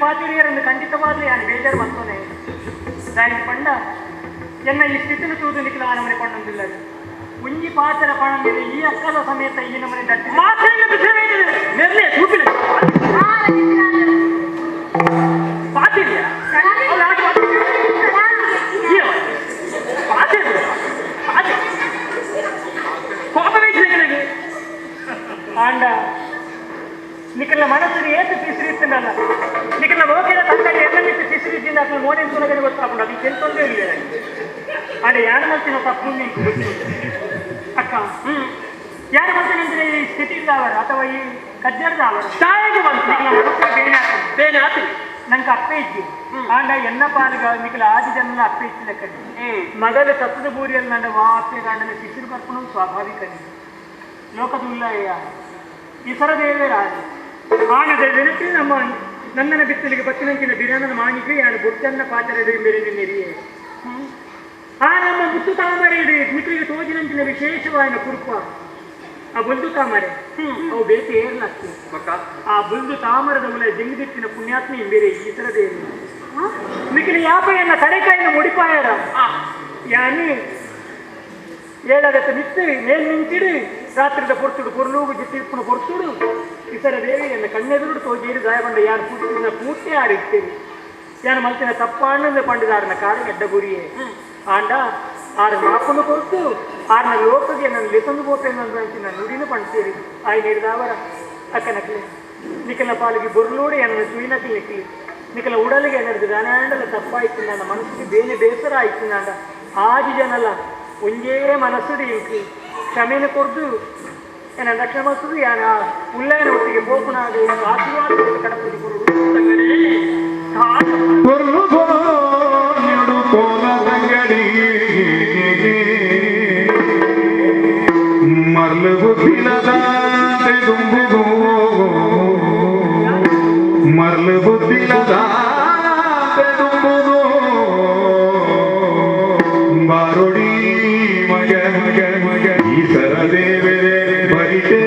[SPEAKER 4] ಪಾತಿರಿಯರನ್ನು ಖಂಡಿತವಾಗ್ಲೂ ಯಾನು ಬೇಜಾರು ಮಾಡ್ತಾನೆ ದಾಯಿ ಪಂಡ ಎನ್ನ ಈ ಸ್ಥಿತಿನ ತೂದು ನಿಖಿಲ ಆ ನಮನೆ ಪಣ್ಣೊಂದಿಲ್ಲ ಒಂಜಿ ಪಾತ್ರ ಪಣಂದಿದೆ ಈ ಅಕ್ಕದ ಸಮೇತ ಈ ನಮನೆ ದಟ್ಟಿ
[SPEAKER 5] ನೆರ್ಲೆ ತೂಪಿಲೆ ಪಾತಿರಿಯ
[SPEAKER 4] ಆಂಡ ನಿಖಲ ಮನಸ್ಸಿಗೆ ಏತು ಪಿಸಿರಿತ್ತಲ್ಲ ನಿಖಲ ಮೋಕೆದ ತಂದೆ ಎಲ್ಲ ಪಿಸಿರಿದ್ದಿಂದ ಅಸಲು ಮೋನೆ ತುಲಗನೆ ಗೊತ್ತಾಪುಂಡು ಅದು ಕೆಲ್ತೊಂದೇ ಇಲ್ಲ ಆಂಡ ಯಾರು ಮಲ್ತಿನ ತಪ್ಪು ನಿಂಗೆ ಗೊತ್ತು ಅಕ್ಕ ಯಾರು ಮಲ್ತಿನಂದ್ರೆ ಈ ಸ್ಥಿತಿ ಅವರ ಅಥವಾ ಈ ಕಜ್ಜರದ ಅವರ
[SPEAKER 5] ತಾಯಿಗೆ ಬಂತ
[SPEAKER 4] ನಿಖಲ ಮನಸ್ಸಿಗೆ ಬೇನೆ ಆತು
[SPEAKER 5] ಬೇನೆ ಆತು
[SPEAKER 4] ನಂಗೆ ಅಪ್ಪೆ ಇದ್ದಿ ಆಂಡ ಎನ್ನ ಪಾಲಿಗ ನಿಖಲ ಆದಿ ಜನ ಅಪ್ಪೆ ಇತ್ತು ಲೆಕ್ಕ ಮಗಲು ಸತ್ತದ ಬೂರಿಯಲ್ಲಿ ನನ್ನ ವಾ ಅಪ್ಪೆ ಗಂಡನ ಶಿಶಿರು ಕರ್ಪಣ ಸ್ವಾಭಾವಿಕ ಲೋಕದುಲ್ಲಯ್ಯ ಇಸರ ದೇವರಾಜ ಆನದ ದಿನಕ್ಕೆ ನಮ್ಮ ನನ್ನನ ಬಿತ್ತಲಿಗೆ ಬತ್ತಿನಂಚಿನ ಬಿರಾನನ ಮಾಣಿಗೆ ಯಾರು ಬುಟ್ಟನ್ನ ಪಾಚರ ಬೇರೆ ನಿನ್ನೆರಿಯೇ ಆ ನಮ್ಮ ಮುತ್ತು ತಾಮರೆ ಇಡಿ ಮಿತ್ರರಿಗೆ ತೋಜಿನಂಚಿನ ವಿಶೇಷವಾದ ಕುರುಪ ಆ ಬುಲ್ದು ತಾಮರೆ ಅವು ಬೇತೆ ಏರ್ಲತ್ತು ಆ ಬುಲ್ದು ತಾಮರದ ಉಲ ಜಿಂಗದಿಟ್ಟಿನ ಪುಣ್ಯಾತ್ಮ ಬೇರೆ ಈಸರ ದೇವಿ ಮಿಕ್ಕಿನ ಯಾಪೆಯನ್ನ ಕಡೆಕಾಯಿನ ಮುಡಿಪಾಯರ ಯಾನು ಏಳಗತ್ತ ಮಿತ್ತು ಮೇಲ್ ನಿಂತಿಡು ರಾತ್ರಿದ ಪೊರ್ತುಡು ಪೊರ್ಲೂಗು ಜಿತ್ತಿಪ್ಪನ ಪೊರ್ತುಡು ಇಸರ ದೇವಿ ಎನ್ನ ಕಣ್ಣೆದುರುಡು ತೋಜೇರಿ ಗಾಯಗೊಂಡ ಯಾರು ಪೂರ್ತಿ ಪೂರ್ತಿ ಆರಿತ್ತೇನೆ ಯಾನು ಮಲ್ತಿನ ತಪ್ಪಾಣ್ಣಂದು ಪಂಡಿದಾರನ ಕಾರು ಎಡ್ಡ ಗುರಿಯೇ ಆಂಡ ಆರು ಮಾಪನ್ನು ಕೊರ್ತು ಆರ್ನ ಲೋಕಗೆ ನನ್ನ ಲೆಸಂದು ಪೋಪೆಂದು ನುಡಿನ ಪಂಡ್ತೀರಿ ಆಯ್ ನೀಡಿದಾವರ ಅಕ್ಕನಕ್ಲಿ ನಿಖಲ ಪಾಲಿಗೆ ಬೊರ್ಲೋಡಿ ಎನ್ನ ಸುಯಿನಕ್ಲಿ ನಿಕ್ಲಿ ನಿಖಲ ಉಡಲಿಗೆ ನಡೆದು ದಾನಾಂಡಲ ತಪ್ಪಾಯ್ತು ನನ್ನ ಮನಸ್ಸಿಗೆ ಬೇನೆ ಬೇಸರ ಆಯ್ತು ನಾಂಡ ಆಜಿ ಜನಲ ಒಂಜೇ ಮನಸ್ಸುಡಿ ಇಂಕಿ ಕ್ಷಮೆನ ಕೊರ್ದು ಎನ್ನ ರಕ್ಷಣೆ ಮಲ್ತದು ಯಾನ ಉಲ್ಲಯನ ಒಟ್ಟಿಗೆ ಪೋಪುನಾಗ ಆಶೀರ್ವಾದ ಕಡಪತಿ ಕೊರುಡು
[SPEAKER 7] ಮರ್ಲು ಬುದ್ಧಿಲದಾತೆ ದುಂಬುಗೋ ಮರ್ಲು ಬುದ್ಧಿಲದಾತೆ ದುಂಬುಗೋ ಬಾರುಡಿ ಮಗ ಮಗ ಮಗ ಈಸರ ದೇವರೇ ಬರಿತೇ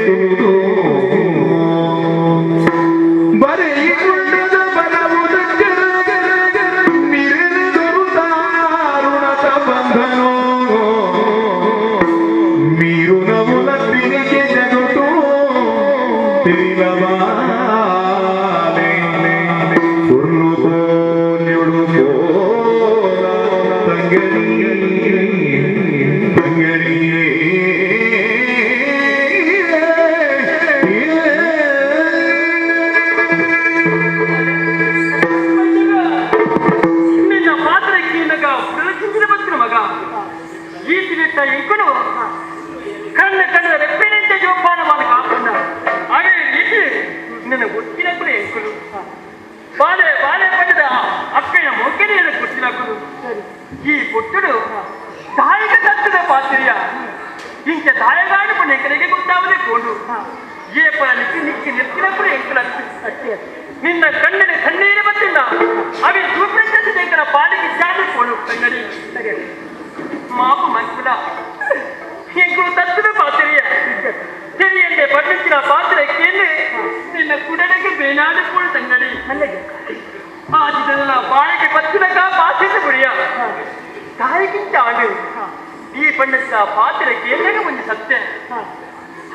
[SPEAKER 7] ಕುದು ಬರೆಯಿಕೊಂಡದ ಬಲವುದಕ್ಕೆ ಮಿರೆದೊರುತಾರುಣತ ಬಂಧನೋ మీరు నవ్వుల తిరిగి జగతు తిరిలవాలే కుర్లు కోల్యుడు కోల తంగడి తంగడి
[SPEAKER 5] ನಿನ್ನ ಪಾತ್ರಕ್ಕೆ ನಗ ಪ್ರಲಚಿಂಚಿನ ಬತ್ತಿನ ಮಗ ಈ ತಿರಿಟ್ಟ ಇಂಕುನು ಕಣ್ಣ ಕಣ್ಣ ರೆಪ್ಪೆನಂತೆ ಜೋಪಾನ ಮಾಡಿ ಕಾಪುಂಡ ಅದೇ ರೀತಿ ನಿನ್ನ ಗೊತ್ತಿನಕ್ಕೂ ಎಂಕುಲು ಬಾಲೆ ಬಾಲೆ ಪಡೆದ ಅಕ್ಕನ ಮೊಗ್ಗನೆ ಗೊತ್ತಿನಕ್ಕಲು ಈ ಪುಟ್ಟುಡು ತಾಯಿಗೆ ತತ್ತದ ಪಾತ್ರಿಯ ಇಂಚ ತಾಯಗಾಡು ಪುಣ್ಯ ಎಂಕಲಿಗೆ ಗೊತ್ತಾವದೆ ಕೋಡು ಏ ಪರ ನಿಕ್ಕಿ ನಿಕ್ಕಿ ನಿಲ್ಕಿನಕ್ಕೂ ಎಂಕುಲತ್ತು ನಿನ್ನ ಕಣ್ಣಿನ ಕಣ್ಣೀರು ಬಂದಿಲ್ಲ ಅವೇ ಸೂಪ್ರಚಂದ್ರ ಪಾಲಿಗೆ ಜಾದು ಕೋಡು ಕನ್ನಡಿ ಮಾಪು ಮನ್ಕುಲ ಎಂಕುಲು ತತ್ತದ ಪಾತ್ರಿಯ తెలియందే పట్టించిన పాత్ర ఎక్కింది నిన్న కుడలికి ಬೇನಾಡು ಕೂಡ ತಂಗಡಿ ಆ ಬಾಯಿಗೆ ಬತ್ತಿನಕ ಪಾತ್ರೆ ಗುಡಿಯ ತಾಯಿಗಿಂತ ಆಡು ಈ ಬಣ್ಣದ ಪಾತ್ರೆ ಕೇಂದ್ರಕ್ಕೆ ಒಂದು ಸತ್ಯ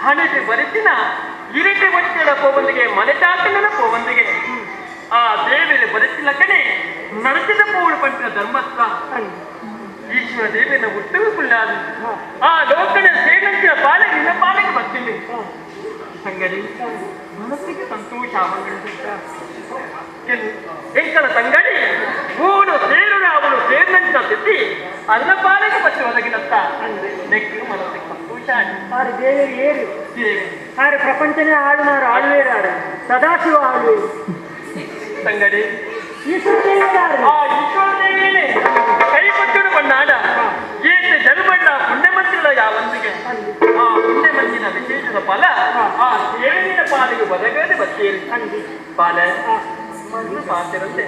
[SPEAKER 5] ಹಣಕ್ಕೆ ಬರೆತಿನ ಇರಟೆ ಒಟ್ಟೆಡ ಪೋವಂದಿಗೆ ಮನೆಟಾಕನ ಪೋವಂದಿಗೆ ಆ ದೇವಿನ ಬರೆತಿನ ಕಡೆ ನಡೆಸಿದ ಪೋಳು ಪಂಟಿನ ಧರ್ಮತ್ವ ಈಶ್ವರ ದೇವಿನ ಹುಟ್ಟುವು ಕುಳ್ಳಾದು ಆ ಲೋಕನ ಸೇನಂಚಿನ ಪಾಲ ನಿನ್ನ ಪಾಲಿಗೆ ಬರ್ತೀನಿ ತಂಗಡಿ ಮನಸ್ಸಿಗೆ ಸಂತೋಷ ಎಂಕಲ ತಂಗಡಿ ಊನು ಸೇರುಣ ಅವಳು ಸೇರಿನಂಚಿನ ಸ್ಥಿತಿ ಅನ್ನ ಪಾಲಿಗೆ ಬಚ್ಚಿ ಒದಗಿನತ್ತ ನೆಕ್ಕು ಮನಸ್ಸಿಗೆ ಸಂತೋಷ
[SPEAKER 4] ಆರು ದೇವರು ಏರು
[SPEAKER 5] ದೇವಿ
[SPEAKER 4] ಆರು ಪ್ರಪಂಚನೇ ಆಳುನಾರು ಆಳುವೇರಾರು ಸದಾಶಿವ ಆಳುವೇರು
[SPEAKER 5] ತಂಗಡಿ
[SPEAKER 4] ಈಶ್ವರ ದೇವರಾರು
[SPEAKER 5] ಆ ಈಶ್ವರ ದೇವಿಯೇ ಕೈ ಕೊಟ್ಟುಡು ಬಣ್ಣಾಡ ಏತೆ ಜರುಬಣ್ಣ ಪುಣ್ಯಮಂತ್ರಿಗಳ ಯಾವಂದಿಗೆ ಆ ಪುಣ್ಯಮಂತಿನ ವಿಶೇಷದ ಫಲ ಆ ದೇವಿನ ಪಾಲಿಗೆ ಒದಗದೆ ಬತ್ತೀರಿ ಪಾಲ ಮಣ್ಣು ಪಾತಿರಂತೆ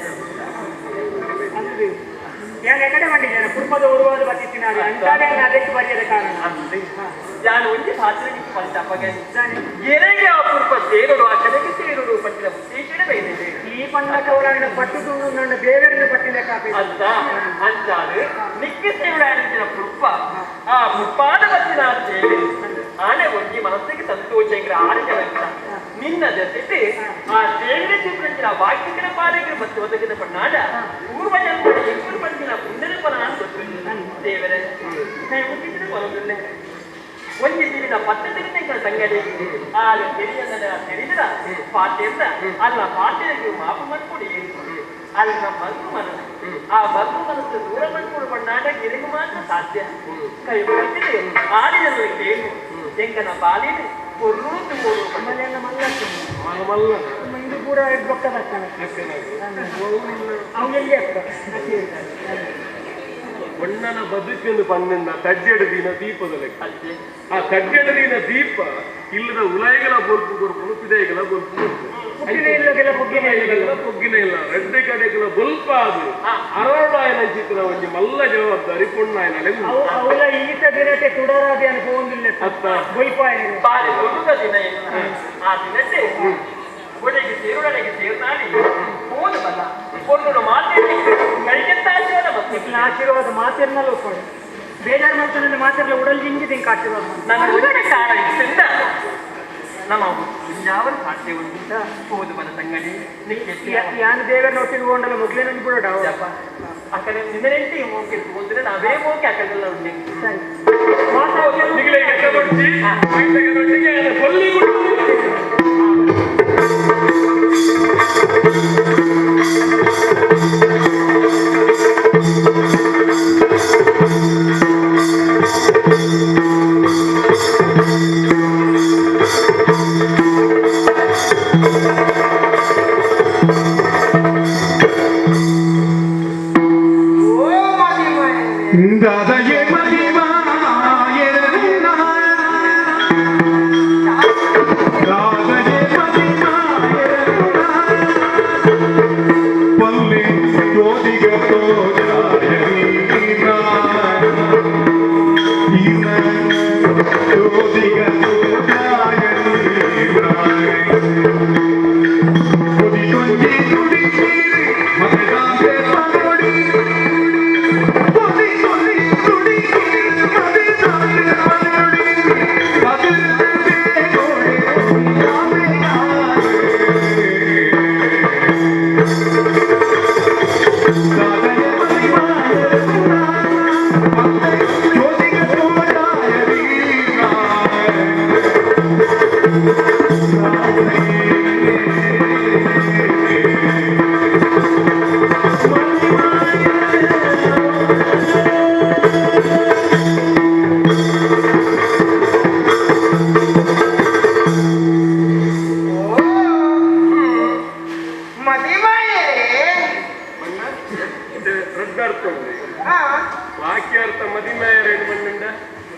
[SPEAKER 4] ಅಂದು ಯಾಕೆ ಕಡೆ ಮಾಡಿದ್ದೇನೆ ಕುರ್ಪದ ಉರುವಾದ ಬತ್ತಿತ್ತಿನಾರು ಅಂತಾನೆ ಅದಕ್ಕೆ ಬರೆಯದ ಕಾರಣ
[SPEAKER 5] ಯಾನು ಒಂಜಿ ಪಾತ್ರೆಗೆ ಪಂಚಪ್ಪಗೆ ಎರೆಗೆ ಆ ಪುರ್ಪ ಸೇರುಡು ಆ ಕಡೆಗೆ ಸೇರುಡು ಪಟ್ಟಿನ ಉದ್ದೇಶನೇ ಬೈದಿದೆ
[SPEAKER 4] ಈ ಪಂಡ ಕೌಲಾಂಡ ಪಟ್ಟು ತುಂಡು ನನ್ನ ಬೇವೆರನ್ನು ಪಟ್ಟಿಲೆ ಕಾಪಿ
[SPEAKER 5] ಅಂತ ಅಂಚಾಲು ನಿಕ್ಕೆ ಸೇವಡಾಡಿನ ಪುರ್ಪ ಆ ಪುರ್ಪಾದ ಬತ್ತಿನ ಸೇವೆ ಆನೆ ಒಂಜಿ ಮನಸ್ಸಿಗೆ ಸಂತೋಷ ಎಂಗ್ರ ಆಡಿದ ನಿನ್ನ ಜೊತೆ ಆ ಸೇವೆ ಚಿಪ್ರಂಚಿನ ವಾಕ್ಯಗಳ ಪಾಲಿಗೆ ಮತ್ತು ಒದಗಿದ ಪಣ್ಣಾಡ ಪೂರ್ವ ಜನ್ಮದ ಎಂಕುರು ಪಂಚಿನ ಪುಣ್ಯದ ಫಲ ಗೊತ್ತು ದೇವರೇ ಕೈ ಮುಗಿಸಿದ ಬರೋದಿಲ್ಲ ಒಂಜಿ ದಿನ ಪತ್ತು ದಿನ ಸಂಗಡಿ ಆಳು ತಿಳಿಯದ ತಿಳಿದ ಪಾತೆಂದ ಅಲ್ಲ ಪಾತೆಗೆ ಮಾಪು ಮಾಡ್ಕೊಡಿ ಅಲ್ಲಿ ನಮ್ಮ ಮಗು ಮನಸ್ಸು ಆ ಮಗು ಮನಸ್ಸು ದೂರ ಮಾಡ್ಕೊಂಡು ಬಣ್ಣಾಟ ಗಿರಿಗು ಮಾತ್ರ ಸಾಧ್ಯ ಕೈ ಮುಗಿಸಿದೆ ಆಡಿದ ಏನು ಎಂಕನ ಬಾಲಿನ ಪೊರ್ಲು ಮೂರು
[SPEAKER 2] ಮಲ್ಲ
[SPEAKER 4] ಇದು ಪೂರ ಬೊಕ್ಕದಾಗ್ತಾನೆ ಅವನೆಲ್ಲಿ
[SPEAKER 2] ಒಣ್ಣನ ಬದುಕನ್ನು ಪನ್ನಿಂದ ತಜ್ಜೆಡು ದಿನ ದೀಪದ ಲೆಕ್ಕ. ಆ ತಜ್ಜೆಡು ದಿನ ದೀಪ ಇಲ್ಲದ ಉಲಾಯಿಗಳ ಬೊಲ್ಪು ಕೊರ್ಪುನು ಪಿದೈಗಳ ಬೊಲ್ಪು ಕೊರ್ಪು ಪೊಗ್ಗಿನ ಇಲ್ಲ ರಡ್ಡೆ ಕಡೆಗಳ ಬೊಲ್ಪ ಅದು ಅರೋಡಾಯನ ಚಿತ್ರ ಒಂಜಿ ಮಲ್ಲ ಜವಾಬ್ದಾರಿ ಪೊಣ್ಣಾಯನ
[SPEAKER 4] ಅವಳ ಈತ ದಿನಕ್ಕೆ ತುಡರಾದಿ ಅನುಭವೊಂದಿಲ್ಲ
[SPEAKER 2] ಅತ್ತ
[SPEAKER 4] ಬೊಲ್ಪಾಯ
[SPEAKER 5] ಬಾರಿ ದೊಡ್ಡದ ದಿನ ಆ ದಿನಕ್ಕೆ ಒಡೆಗೆ ಸೇರುಡನೆಗೆ ಸೇರ್ನಾಡಿ ಹೋದ ಬಲ್ಲ ಪೊಣ್ಣು ಮಾತೇ ಕೈಗೆತ್ತ ಆಶೀರ್ವಾದ ಮತ್ತು
[SPEAKER 4] ಆಶೀರ್ವಾದ ಮಾತಿರ್ನಲ್ಲ ಒಪ್ಪಾಡು ಬೇಜಾರು ಮಾಡ್ತಾನೆ ಮಾತಿರ್ಲ ಉಡಲ್ ಜಿಂಗಿ ತಿಂಕ ಆಶೀರ್ವಾದ
[SPEAKER 5] ನನ್ನ ಒಳ್ಳೆ ಕಾಲ ಇಟ್ಟಿಂದ ನಮ್ಮ ಯಾವ ಸಾಧ್ಯ ಉಂಟು ಹೋದ ಬಲ ತಂಗಡಿ ನಿಕ್ಕೆ
[SPEAKER 4] ಯಾನು ದೇವರ ಒಟ್ಟಿಗೆ ಹೋಗಲ್ಲ ಮೊಗ್ಲೇ ನನ್ಗೆ ಬಿಡೋಡ
[SPEAKER 5] ಆ ಕಡೆ ನಿನ್ನೆಂಟಿ ಮೋಕೆ ಹೋದ್ರೆ ನಾವೇ ಮೋಕೆ ಆ ಕಡೆ ಉಂಟು
[SPEAKER 4] ಸರಿ
[SPEAKER 2] ವಾಕ್ಯಾರ್ಥ ಮದಿಮೇಯರೇನು ಮಣ್ಣಿಂದ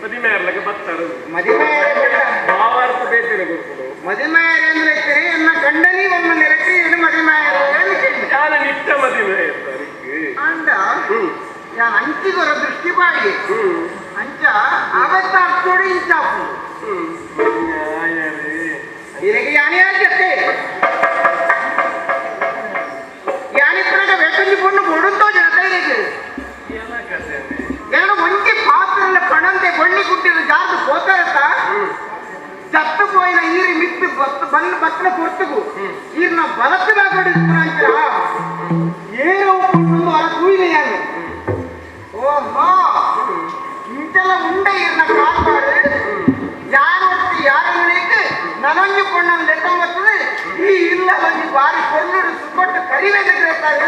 [SPEAKER 2] ಮದಿಮೇಯರ್ಲಕ್ಕೆ ಬತ್ತಾರೆ ಭಾವಾರ್ಥ ಬೇತೇನೆ ಕೊಡ್ಕೊಡು
[SPEAKER 3] ಮದಿಮಾಯರೇ ಅಂದ್ರೆ ಎನ್ನ ಗಂಡನಿ ಒಮ್ಮ ನೆರಟಿ ಏನು ಮದಿಮಾಯರೇ
[SPEAKER 2] ಯಾನ ನಿಟ್ಟ ಮದಿಮೇಯ
[SPEAKER 3] ಅಂಡ ಯಾನ್ ಅಂಚಿಗೊರ ದೃಷ್ಟಿ ಬಾಡಿ ಅಂಚ ಅವತ್ತ ಅರ್ಥೋಡಿ ಇಂಚಾಪು ಇರಗೆ ಯಾನೇ ಜೊತೆ ಯಾನಿಪ್ಪನಾಗ ವೇಟಂಜಿ ಪೊಣ್ಣು ಬೊಡುಂತೋ ಜನತೆ ಇರಗೆ ಯಾನ ಒಂಜಿ ಪಾತ್ರಲ್ಲ ಪಣಂತೆ ಬೊಳ್ಳಿ ಗುಡ್ಡಿನ ಜಾರ್ದು ಪೋತಾರತ್ತ ಚತ್ತು ಪೋಯಿನ ಈರಿ ಮಿತ್ತು ಬತ್ತು ಬಂದು ಬತ್ತನ ಕೊರ್ತುಗು ಈರ್ನ ಬಲತ್ತು ಬಾಗೋಡಿ ಏರೋ ಪೊಣ್ಣು ಅರ ತೂಯಿನ ಯಾನು ಓಹೋ ಇಂತೆಲ್ಲ ಉಂಡೆ ಈರ್ನ ಕಾಪಾಡು ಯಾರು ಯಾರು ನನೊಂಜಿ ಪೊಣ್ಣನ್ನು ಲೆತ್ತೊಂಬತ್ತದು ಈ ಇಲ್ಲ ಒಂಜಿ ಬಾರಿ ಪೊಣ್ಣುಡು ಸುಕೊಟ್ಟು ಕರಿವೇದ ಗ್ರೇತಾರೆ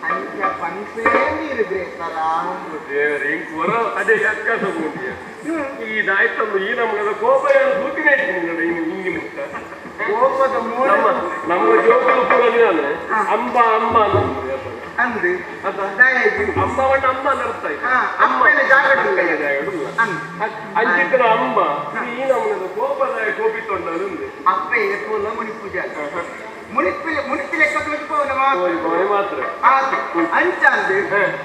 [SPEAKER 3] ಅಂಚ ಪನ್ಪೇ ನೀರು ಗ್ರೇತಾರ
[SPEAKER 2] ದೇವರೇ ಇಂಕ್ ವರ ಅದೇ ಅಕ್ಕಸ ಬೋಟಿಯ ಈ ದಾಯ್ತಂದು ಈ ನಮ್ಮದ ಕೋಪ ಏನು ಸೂಟಿನೇ ಇನ್ನು ಮುಟ್ಟ
[SPEAKER 3] ಕೋಪದ ಮೂಲ
[SPEAKER 2] ನಮ್ಮ ನಮ್ಮ ಜೋಕಲು ಪೂರ ನಾನು ಅಂಬ ಅಂಬ
[SPEAKER 3] ಅಂದು
[SPEAKER 2] ಅಂಬವಣ್ಣ ಅಂಬ ಅಂತ ಅರ್ಥ
[SPEAKER 3] ಅಪ್ಪನ ಜಾಗಡುಲ್ಲ
[SPEAKER 2] ಅಂಚಿತ್ರ ಅಂಬ ಈ ನಮ್ಮದ ಕೋಪದ ಕೋಪಿತೊಂಡದು
[SPEAKER 3] ಅಪ್ಪ ಏಪೋಲ ಮುನಿ ಪೂಜೆ ಮುನಿಪಿಲೆ ಮುನಿಪಿ ಲೆಕ್ಕ ತೋಜಿಪೋನ
[SPEAKER 2] ಮಾತ್ರ
[SPEAKER 3] ಅಂಚ ಅಂದು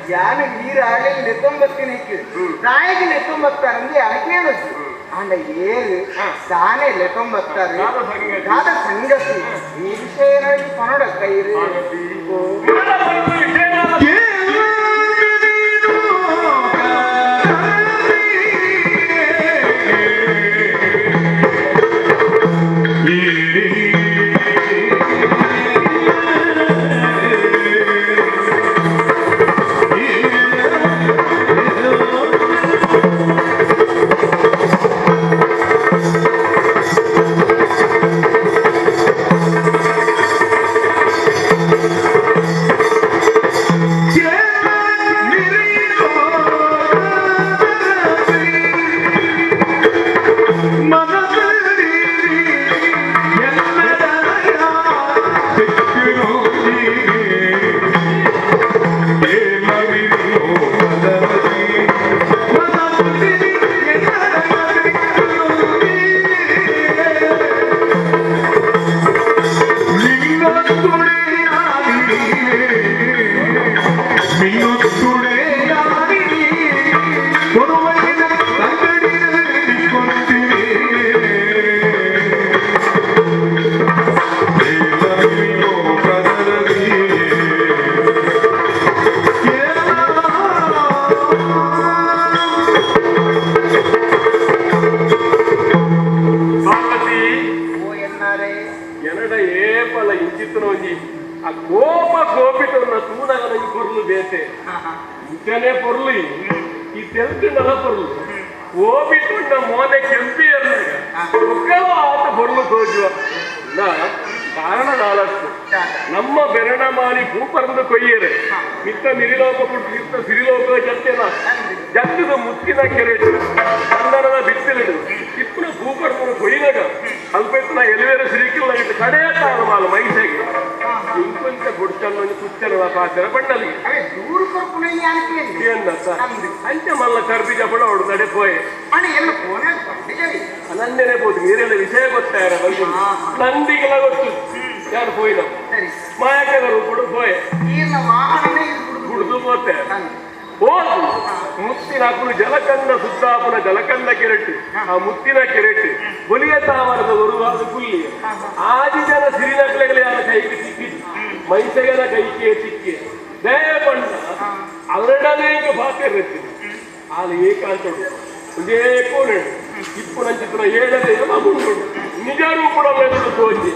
[SPEAKER 3] ಯಾನು ನೀರು ಆಳೆ ನೆತ್ತೊಂಬತ್ತಿನಕ್ಕೆ ತಾಯಿಗೆ ನೆತ್ತೊಂಬತ್ತಾರಂದು ಯಾಕೆ ಹೇಳುದು ಆಂಡ ಏರು ದಾನೆ ಲೆಕೊಂಬತ್ತಾರೆ ದಾದ ಸಂಗತಿ ಈ ವಿಷಯ ಏನಾಗಿ ಪನೋಡಕ್ಕ ಇರು
[SPEAKER 2] ನಮ್ಮ ಬೆರಣ ಮಾರಿ ಭೂಪರಂದು ಕೊಯ್ಯರೆ ಮಿತ್ತ ನಿರಿಲೋಕ ಪುಟ್ಟು ಸಿರಿಲೋಕ ಜತ್ತೇನ ಜತ್ತದ ಮುತ್ತಿನ ಕೆರೆ ಚಂದನದ ಬಿತ್ತಿಲಿಡು ಇಪ್ಪನ ಭೂಪರಂದು ಕೊಯ್ಯಿನಾಗ ಅಲ್ಪೆತ್ತನ ಎಲಿವೇರ ಸಿರಿಕಿಲ್ಲ ಇಟ್ಟು ಕಡೆಯ ತಾನು ಮಾಲು ಮೈಸೆಗೆ ಇಂಕೊಂಚ ಗುಡ್ಚನ್ನು ಕುಚ್ಚನ ಪಾತ್ರ ಬಣ್ಣಲಿಗೆ ಅಂಚೆ ಮಲ್ಲ ಕರ್ಬಿ ಜಪಡ ಅವಳು ನಡೆ ಪೋಯೆ ನಂದೇನೆ ಪೋದು ನೀರೆಲ್ಲ ವಿಷಯ ಗೊತ್ತಾರ ಬಂದು ನಂದಿಗೆಲ್ಲ ಗೊತ್ತು ಯಾರು ಪೋಯಿನ ಮಾಯಕದ ರೂಪಡು ಪೋಯೆ ಕುಡಿದು ಪೋತೆ ಹೋದು ಮುತ್ತಿನ ಹಾಕುನು ಜಲಕಂದ ಸುದ್ದಾಪುನ ಜಲಕಂದ ಕೆರೆಟ್ಟು ಆ ಮುತ್ತಿನ ಕೆರೆಟ್ಟು ಬಲಿಯ ತಾವರದ ಒರುವಾದ ಗುಲ್ಲಿ ಆದಿ ಜನ ಸಿರಿನಕ್ಲೆಗಳ ಯಾರ ಕೈಗೆ ಸಿಕ್ಕಿದ್ದು ಮೈಸೆಗನ ಕೈಗೆ ಸಿಕ್ಕಿ ದಯ ಬಣ್ಣ ಅರಡನೇಕ ಬಾತೆ ಇರ್ತೀನಿ ಆಲ ಏಕಾಂತಡು ಒಂದೇ ಕೋಣೆ ಇಪ್ಪು ನಂಚಿತ್ರ ಏಳದೆ ಮಗುಂಡು ನಿಜ ರೂಪಡ ತೋಜಿ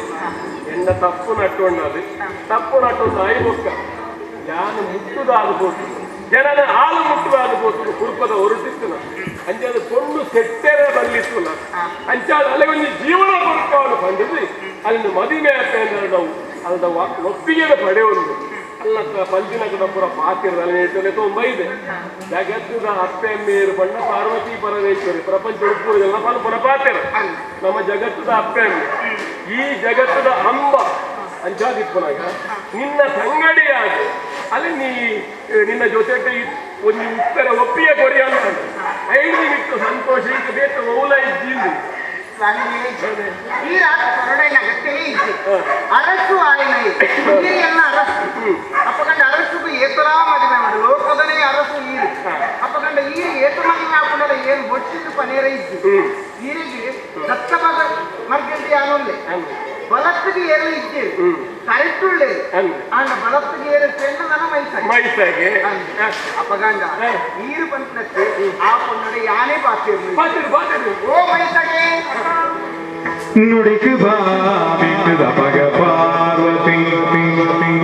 [SPEAKER 2] ಎನ್ನ ತಪ್ಪು ನಟ್ಟೊಣ್ಣದು ತಪ್ಪು ನಟ್ಟೊಂದು ಆಯಿ ಬೊಕ್ಕ ಯಾನು ಮುಟ್ಟುದಾದ ಪೋತು ಜನನ ಹಾಲು ಮುಟ್ಟುದಾದ ಪೋತು ಕುರುಪದ ಹೊರಟಿತ್ತುನ ಅಂಚಾದ ಪೊಣ್ಣು ಸೆಟ್ಟೆರೆ ಬಲ್ಲಿತ್ತುನ ಅಂಚಾದ ಅಲ್ಲಿಗೊಂದು ಜೀವನ ಕೊಡ್ಕೊಂಡು ಬಂದಿದ್ವಿ ಅಲ್ಲಿ ಮದುವೆ ನಾವು ಅಲ್ಲದ ಒಪ್ಪಿಗೆ ಪಡೆಯೊಂದು ಅಲ್ಲ ಪಂಚಿನ ಕೂಡ ಪೂರ ಪಾತಿರ ತುಂಬ ಇದೆ ಜಗತ್ತಿನ ಅಪ್ಪೆ ಮೇರು ಬಣ್ಣ ಪಾರ್ವತಿ ಪರಮೇಶ್ವರಿ ಪ್ರಪಂಚ ಉಡುಪುವುದೆಲ್ಲ ಪುರ ಪಾತಿರ ನಮ್ಮ ಜಗತ್ತದ ಅಪ್ಪೆ ಈ ಜಗತ್ತದ ಅಂಬ ಅಂಚಾದಿಪ್ಪನಾಗ ನಿನ್ನ ತಂಗಡಿಯಾಗಿ ಅಲ್ಲಿ ನೀ ನಿನ್ನ ಜೊತೆ ಒಂದು ಉತ್ತರ ಒಪ್ಪಿಗೆ ಕೊರಿ ಅಂತ ಐದು ನಿಮಿತ್ತ ಸಂತೋಷ ಈಗ ಬೇಕ ಮೌಲ ಇದ್ದೀನಿ
[SPEAKER 3] ಈ ಹೊರಡೈನ ಗಟ್ಟಿನೇ ಇದ್ದೆ ಅರಸು ಆಯ್ನ ಎಲ್ಲ ಅರಸು ಅಪ್ಪಗಂಡ ಅರಸುಗೂ ಏತರಾ ಮದುವೆ ಮಾಡು ಲೋಕದನೇ ಅರಸು ಈರು ಅಪ್ಪಗಂಡ ಈರು ಏತ ಮದುವೆ ಹಾಕೊಂಡಲ್ಲ ಏನು ಬೊಚ್ಚಿದ್ದು ಪನೇರ ಇದ್ದು ಈರಿಗೆ ದತ್ತ ಮಗ ಮರ್ಗಂಟಿ ಆನೊಲ್ಲೆ ಬಲತ್ತಿಗೆ ಏರು ಇದ್ದೇವೆ ಕರೆಕ್ಟುಳ್ಳೆ ಆಂಡ ಬಲತ್ತಿಗೆ ಏರು ಚೆಂಡು ನನ್ನ ಮೈಸಾಗಿ
[SPEAKER 2] ಮೈಸಾಗಿ
[SPEAKER 3] ಅಪ್ಪಗಂಡ ನೀರು ಬಂತಕ್ಕೆ ಆ ಪೊನ್ನಡೆ ಯಾನೇ ಬಾತಿರ್ಲಿ
[SPEAKER 2] ಬಾತಿರು
[SPEAKER 3] ಓ ಮೈಸಾಗೆ
[SPEAKER 7] ನುಡಿಕು ಬಾವಿಂದ ಪಗ பார்வதி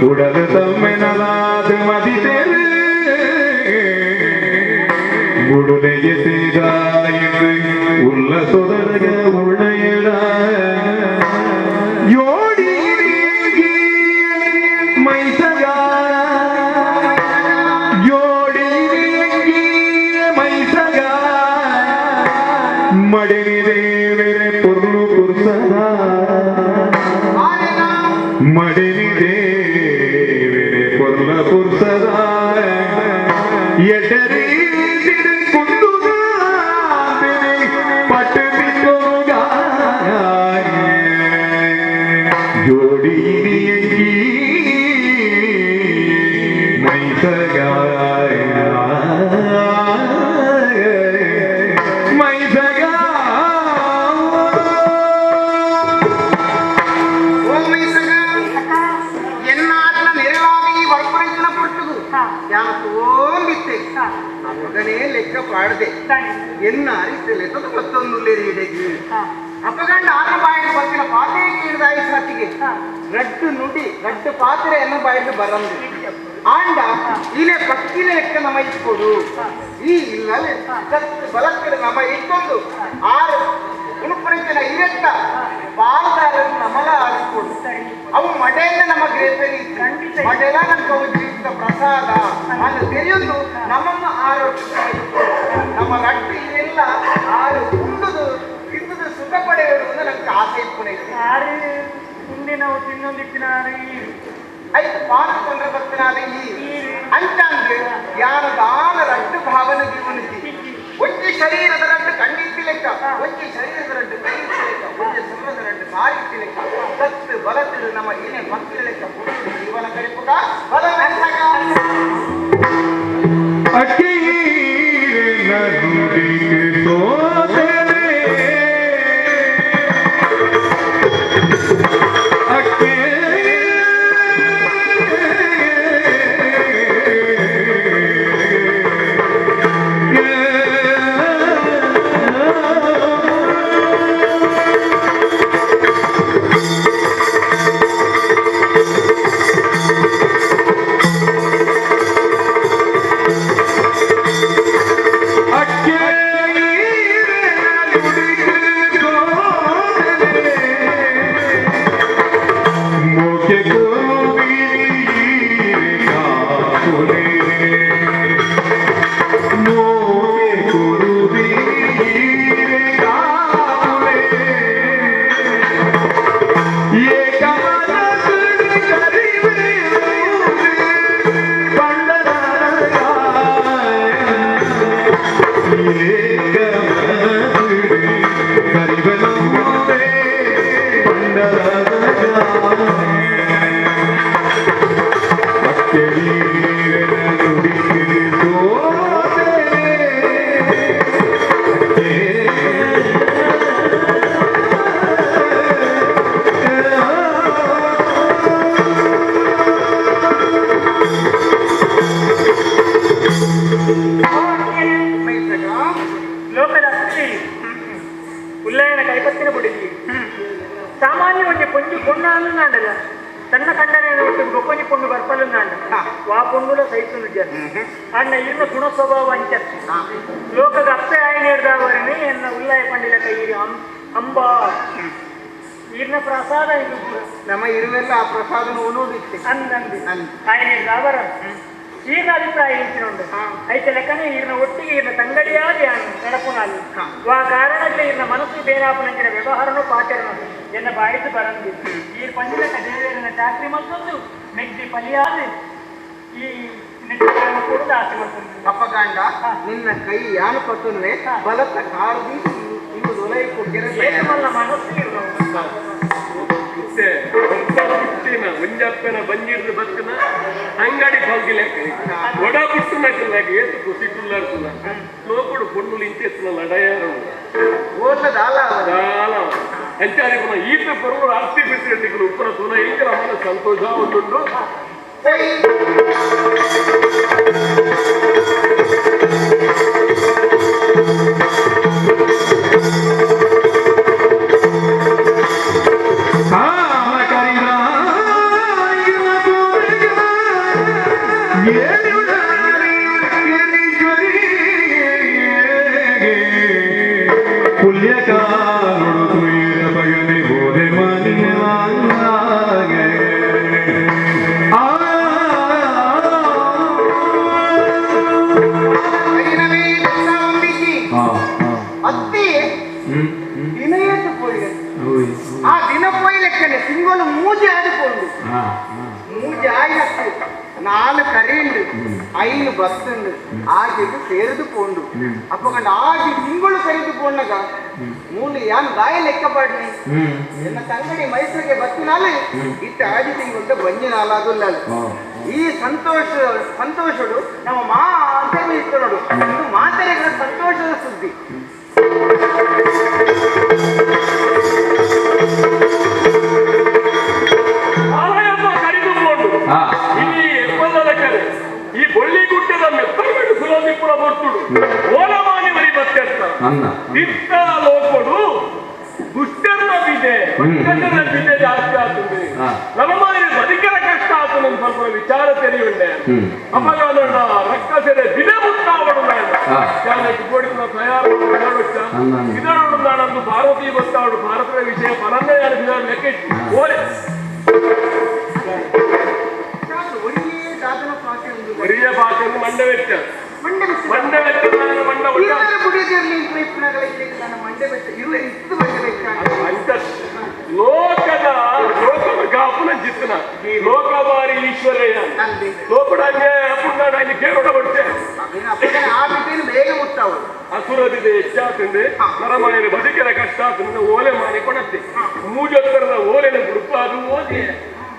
[SPEAKER 7] உடல் தம்மெனலாது மதித்தெரு குடுலைய செய்தாயின்று உள்ள சுதரக உள்ளையட யோடி மைசகா யோடி மைசகா மடினி தேவரே பொருள் புருஷதா மடினி தேவரே பொருள் புருஷதா எடரி ஜோடி மைசகா மைசகா.
[SPEAKER 3] ಪಾಡದೆ ಎನ್ನ ಅರಿತಲೆ ತದು ಮತ್ತೊಂದು ಈಡೆಗೆ ಅಪಗಂಡ ಆನ ಬಾಯಿಡು ಬತ್ತಿನ ಪಾತೆ ಕೇಳಿದಾಯಿ ಸಾತಿಗೆ ರಡ್ಡು ನುಡಿ ರಡ್ಡು ಪಾತ್ರೆ ಎನ್ನ ಬಾಯಿಡು ಬರಂದು ಆಂಡ ಇಲೆ ಪಕ್ಕಿಲೆ ಎಕ್ಕ ನಮ ಇಟ್ಕೊಡು ಈ ಇಲ್ಲಲೆ ಸತ್ತು ಬಲಕ್ಕಡೆ ನಮ ಇಟ್ಟೊಂದು ಆರು ಉಣುಪುರಂಚಿನ ಇರೆತ್ತ ಪಾಲ್ದಾರನ್ನು ನಮಲ ಆದಿಕೊಡು ಅವು ಮಡೆಯನ್ನ ನಮ್ಮ ಗ್ರೇಪೆಲಿ ಮಡೆಲ ನಮ್ಮ ಅವು ಜೀವಿತ ಪ್ರಸಾದ ಅನ್ನು ತೆರೆಯೊಂದು ನಮ್ಮನ್ನು ಆರೋಗ್ಯ ನಮ್ಮ ರಟ್ಟು ಇವೆಲ್ಲ ಆರು ಉಂಡುದು ತಿಂದುದು ಸುಖ ಪಡೆಯೋದು ನಮ್ಗೆ ಆಸೆ ಇಟ್ಕೊಂಡೈತೆ.
[SPEAKER 4] ಆರು ಉಂಡೆ ನಾವು ತಿನ್ನೊಂದಿಟ್ಟಿನಾರು
[SPEAKER 3] ಐದು ಪಾಲು ಕೊಂಡ್ರೆ ಬತ್ತಿನಾದ ಈ ಅಂತ ಅಂದ್ರೆ ಯಾರ ದಾನ ರಡ್ಡು ಭಾವನೆ ಜೀವನದಿ ಒಂಜಿ ಶರೀರದ ರಡ್ಡು ಕಣ್ಣಿತ್ತಿ ಲೆಕ್ಕ, ಒಂಜಿ ಶರೀರದ ರಡ್ಡು ಕೈ ಇತ್ತಿ ಲೆಕ್ಕ, ಒಂಜಿ ಸುಮ್ಮದ ರಡ್ಡು ಕಾರಿ ಇತ್ತಿ ಲೆಕ್ಕ, ಸತ್ತು ಬಲತಿಡು ನಮ್ಮ ಏನೇ ಭಕ್ತಿ ಲೆಕ್ಕ ಪುರುಷ ಜೀವನ ಕಡಿಪುಗ ಬಲ
[SPEAKER 4] ಉಲ್ಲಯನ ಕೈಪತ್ತಿನ ಬುಡಿದಿ ಸಾಮಾನ್ಯ ಒಂಜಿ ಪೊಂಜಿ ಪೊಣ್ಣಾಂಡಲ ತನ್ನ ಕಂಡನೆ ಒಟ್ಟಿಗೆ ಬೊಕ್ಕೊಂಜಿ ಪೊಣ್ಣು ಬರ್ಪಲುಂದಾಂಡ ವಾ ಪೊಣ್ಣುಲ ಸಹಿಸುನು ಜನ ಅಣ್ಣ ಇರ್ನ ಗುಣ ಸ್ವಭಾವ ಅಂಚತ್ತು ಲೋಕದ ಅಪ್ಪೆ ಆಯ್ ನೇರ್ದಾವರನೆ ಎನ್ನ ಉಲ್ಲಯ ಪಂಡಿಲ ಕೈಯಿರಿ ಅಂಬಾ ಈರ್ನ ಪ್ರಸಾದ ಇದು
[SPEAKER 3] ನಮ್ಮ ಇರುವೆಲ್ಲ ಆ ಪ್ರಸಾದ ನೋಡಿತ್ತೆ
[SPEAKER 4] ಅಂದಂದಿ ಆಯ್ ನೇರ್ದಾವರ ಈರ್ನ ಅಭಿಪ್ರಾಯ ಇಂಚಿನುಂಡು ಐತೆ ಲೆಕ್ಕನೆ ಈರ್ನ ಒಟ್ಟಿಗೆ ಈರ್ನ ತಂಗಡಿಯಾದ ನಡಪುನಾಲಿ ವಾ ಕಾರಣಕ್ಕೆ ಈರ್ನ ಮನಸ್ಸು ಬೇರಾಪನಂಚಿನ ವ್ಯವಹಾರನು ಪಾಚರನು ಎನ್ನ ಬಾಯಿತು ಬರಂದಿ ಈ ಪಂಜಿಲಕ ದೇವೇರನ ಚಾಕ್ರಿ ಮತ್ತೊಂದು ಮೆಗ್ದಿ ಪಲಿಯಾದ ಈ ಕೂಡ ಆಸೆ ಮಾಡ್ಕೊಂಡು
[SPEAKER 3] ಅಪ್ಪಗಾಂಡ ನಿನ್ನ ಕೈ ಯಾನು ಪತ್ತುನ್ವೆ ಬಲತ್ತ ಕಾರದಿ ಇನ್ನು ದೊಲೈ ಕೊಟ್ಟಿರ
[SPEAKER 4] ಮನಸ್ಸು ಇರು
[SPEAKER 2] ಒಂಜಪ್ಪನ ಬಂಜಿರ್ದು ಬತ್ತಿನ ಅಂಗಡಿ ಹೋಗಿಲೆಕ್ಕ ಒಡ ಪುಟ್ಟುನಕ್ಕಲ್ಲಾಕ ಏತು ಖುಷಿ ತುಲ್ಲಾಡ್ತುಲ್ಲ ಲೋಕುಡು ಪೊಣ್ಣುಲು ಇಂಚೆತ್ತಿನ ಲಡಯಾರು
[SPEAKER 3] ಓದ್ಲದಾಲ
[SPEAKER 2] ದಾಲ ಅಂಚಾರಿ ಪುನ ಈತ ಪೊರ್ಲು ಆರ್ತಿ ಬಿಟ್ಟಿಗಳು ಉಪ್ಪನ ತುನ ಇಂಕಲ ಮನ ಸಂತೋಷ ಉಂಟು.
[SPEAKER 3] ಆ ದಿನ ಪೋಯಿ ಲೆಕ್ಕನೆ ಸಿಂಗೋಲು ಮೂಜೆ ಆಡಿಕೊಂಡು ಮೂಜೆ ಆಯ್ತು ನಾಲ್ ಕರೀಂಡು ಐನು ಬತ್ತುಂಡು ಆಗೆಗೆ ಸೇರಿದು ಪೋಂಡು ಅಪ್ಪಗಂಡ ಆಗಿ ತಿಂಗಳು ಕರೀದು ಪೋಂಡಗ ಮೂಲು ಯಾನ್ ದಾಯ ಲೆಕ್ಕ ಪಾಡ್ನಿ ಎನ್ನ ತಂಗಡಿ ಮೈಸೂರಿಗೆ ಬತ್ತಿನಾಲೆ ಇತ್ತ ಆಜಿ ತಿಂಗಳು ಬಂಜಿ ನಾಲಾದುಲ್ಲ ಈ ಸಂತೋಷ ಸಂತೋಷಡು ನಮ್ಮ ಮಾ ಅಂತ ಇತ್ತು ನೋಡು ಇದು ಮಾತೆರೆಗಳ ಸಂತೋಷದ ಸುದ್ದಿ.
[SPEAKER 2] ಈ ಬೊಳ್ಳಿ ಗುಡ್ಡದ ಮೆತ್ತಗಡು ಸುಲಭಿಪುರ ಬರ್ತುಡು ಓಲ ಇನಿತ್ತ ಲೋಕಡು ದುಷ್ಟರ ಬಿದೆ ಭಕ್ತರ ಬಿದೆ ಜಾಸ್ತಿ ಆಗ್ತದೆ ನಮ್ಮನೆ ಬದುಕರ ಕಷ್ಟ ಆತು ನಮ್ ಸ್ವಲ್ಪ ವಿಚಾರ ತೆರೆಯುಂಡೆ ಅಪಗಾದಣ್ಣ ರಕ್ಕಸೆರೆ ಬಿದೆ ಮುತ್ತಾವಡು ನಾನು ಕೋಡಿನ ತಯಾರು ಇದರೊಡು ನಾನೊಂದು ಭಾರತೀಯ ಗೊತ್ತಾವಡು ಭಾರತದ ವಿಷಯ ಫಲನ್ನೇ ನಾನು ಬಿದ ಲೆಕ್ಕ ಓರೆ ಒರಿಯ ಪಾತ್ರೆ ಮಂಡೆ ವೆಚ್ಚ ಮಂಡೆ ವೆಚ್ಚ ಲೋಕದ ಲೋಕದ ಕಾಪುನ ಜಿತ್ತನ ಲೋಕಬಾರಿ ಈಶ್ವರಯ್ಯ ಲೋಕಡ ಅನ್ಯಾಯ ಪುಣ್ಯಾಡ ಇಲ್ಲಿ ಕೇಳೋಡ ಬಡ್ತೆ ಅಸುರದಿದೆ ಹೆಚ್ಚಾತಂದೆ ನರಮಾಯನ ಬದುಕಿನ ಕಷ್ಟ ಆತಂದ್ರೆ ಓಲೆ ಮಾನಿ ಕೊಣತ್ತೆ ಮೂಜೊತ್ತರದ ಓಲೆನ ಗುಡುಪ ಅದು ಓದಿ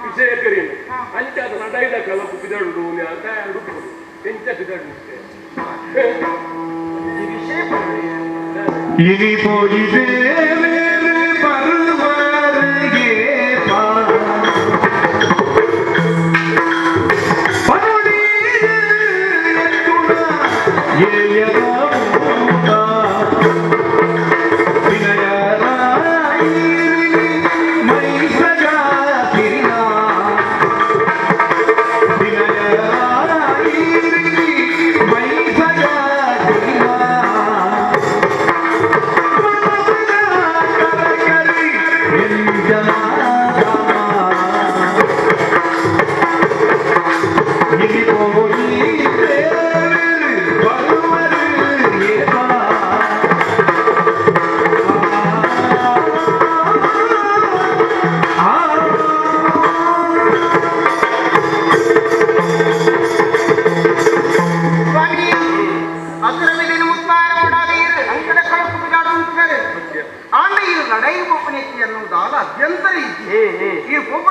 [SPEAKER 2] ವಿಷಯ ಕರೀನು ಅಂಚಾದ ನಡೈದ ಕಲಪು ಬಿದಡು ಅಂತ ಹುಡುಕು ಎಂಚ ಬಿದಡು
[SPEAKER 7] ಇನಿ ಪೋಯಿದೆ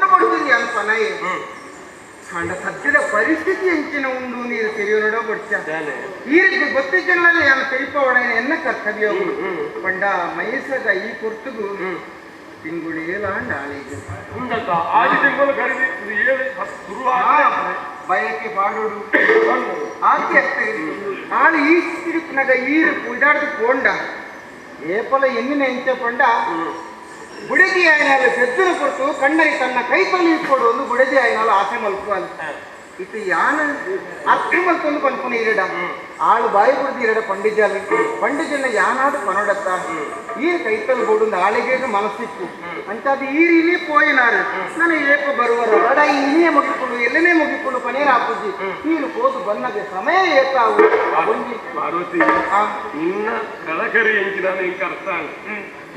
[SPEAKER 7] ಬರುವರಿಗೆ
[SPEAKER 3] ಸದ್ಯದ ಪರಿಸ್ಥಿತಿ ಎಂಚಿನ ಉಂಡು ನೀರು ತೆರೆಯೋನೋ ಬಡ್ಚ ಈ ರೀತಿ ಗೊತ್ತಿದ್ದಲ್ಲ ನಾನು ತೆರಿಪವಡ ಎನ್ನ ಕರ್ತವ್ಯ ಪಂಡ ಮೈಸದ ಈ ಕುರ್ತುಗು ತಿಂಗಳು ಏಳು ಆಳಿಗೆ ಬಯಕೆ ಪಾಡೋಡು ಆಕೆ ಆಳು ಈ ತಿರುಪನಾಗ ಈರು ಕುಯ್ದಾಡ್ದು ಪೋಂಡ ಏಪಲ ಎನ್ನಿನ ಎಂಚ ಪಂಡ ಬುಡದಿ ಆಯ್ನಾಲು ಪೆದ್ದನ ಕೊಟ್ಟು ಕಣ್ಣರಿ ತನ್ನ ಕೈ ತೊಲಿ ಒಂದು ಬುಡದಿ ಆಯ್ನಾಲು ಆಸೆ ಮಲ್ಪುವಲ್ ಇತ್ತು ಯಾನ ಅರ್ಥ ಮಲ್ತೊಂದು ಪನ್ಪುನ ಇರಡ ಆಳು ಬಾಯಿ ಕುಡ್ದು ಇರಡ ಪಂಡಿಜಾಲಿ ಪಂಡಿಜನ ಯಾನಾದ ಪನೋಡತ್ತ ಈರು ಕೈತಲ್ ಬೋಡು ಆಳಿಗೆ ಮನಸ್ಸಿತ್ತು ಅಂತ ಅದು ಈರಿಲಿ ಪೋಯಿನಾರು ನಾನು ಏಪ ಬರುವರು ಲಡ ಇನಿಯೇ ಮುಗಿಕೊಂಡು ಎಲ್ಲನೇ ಮುಗಿಕೊಂಡು ಪನೇರ ಹಾಕುಜಿ ಈರು ಹೋದು ಬನ್ನಗೆ ಸಮಯ ಏತಾವು
[SPEAKER 2] ಪಾರ್ವತಿ ನಿನ್ನ ಕಳಕರಿ ಎಂಚಿನ ಇಂಕ ಅರ್ಥ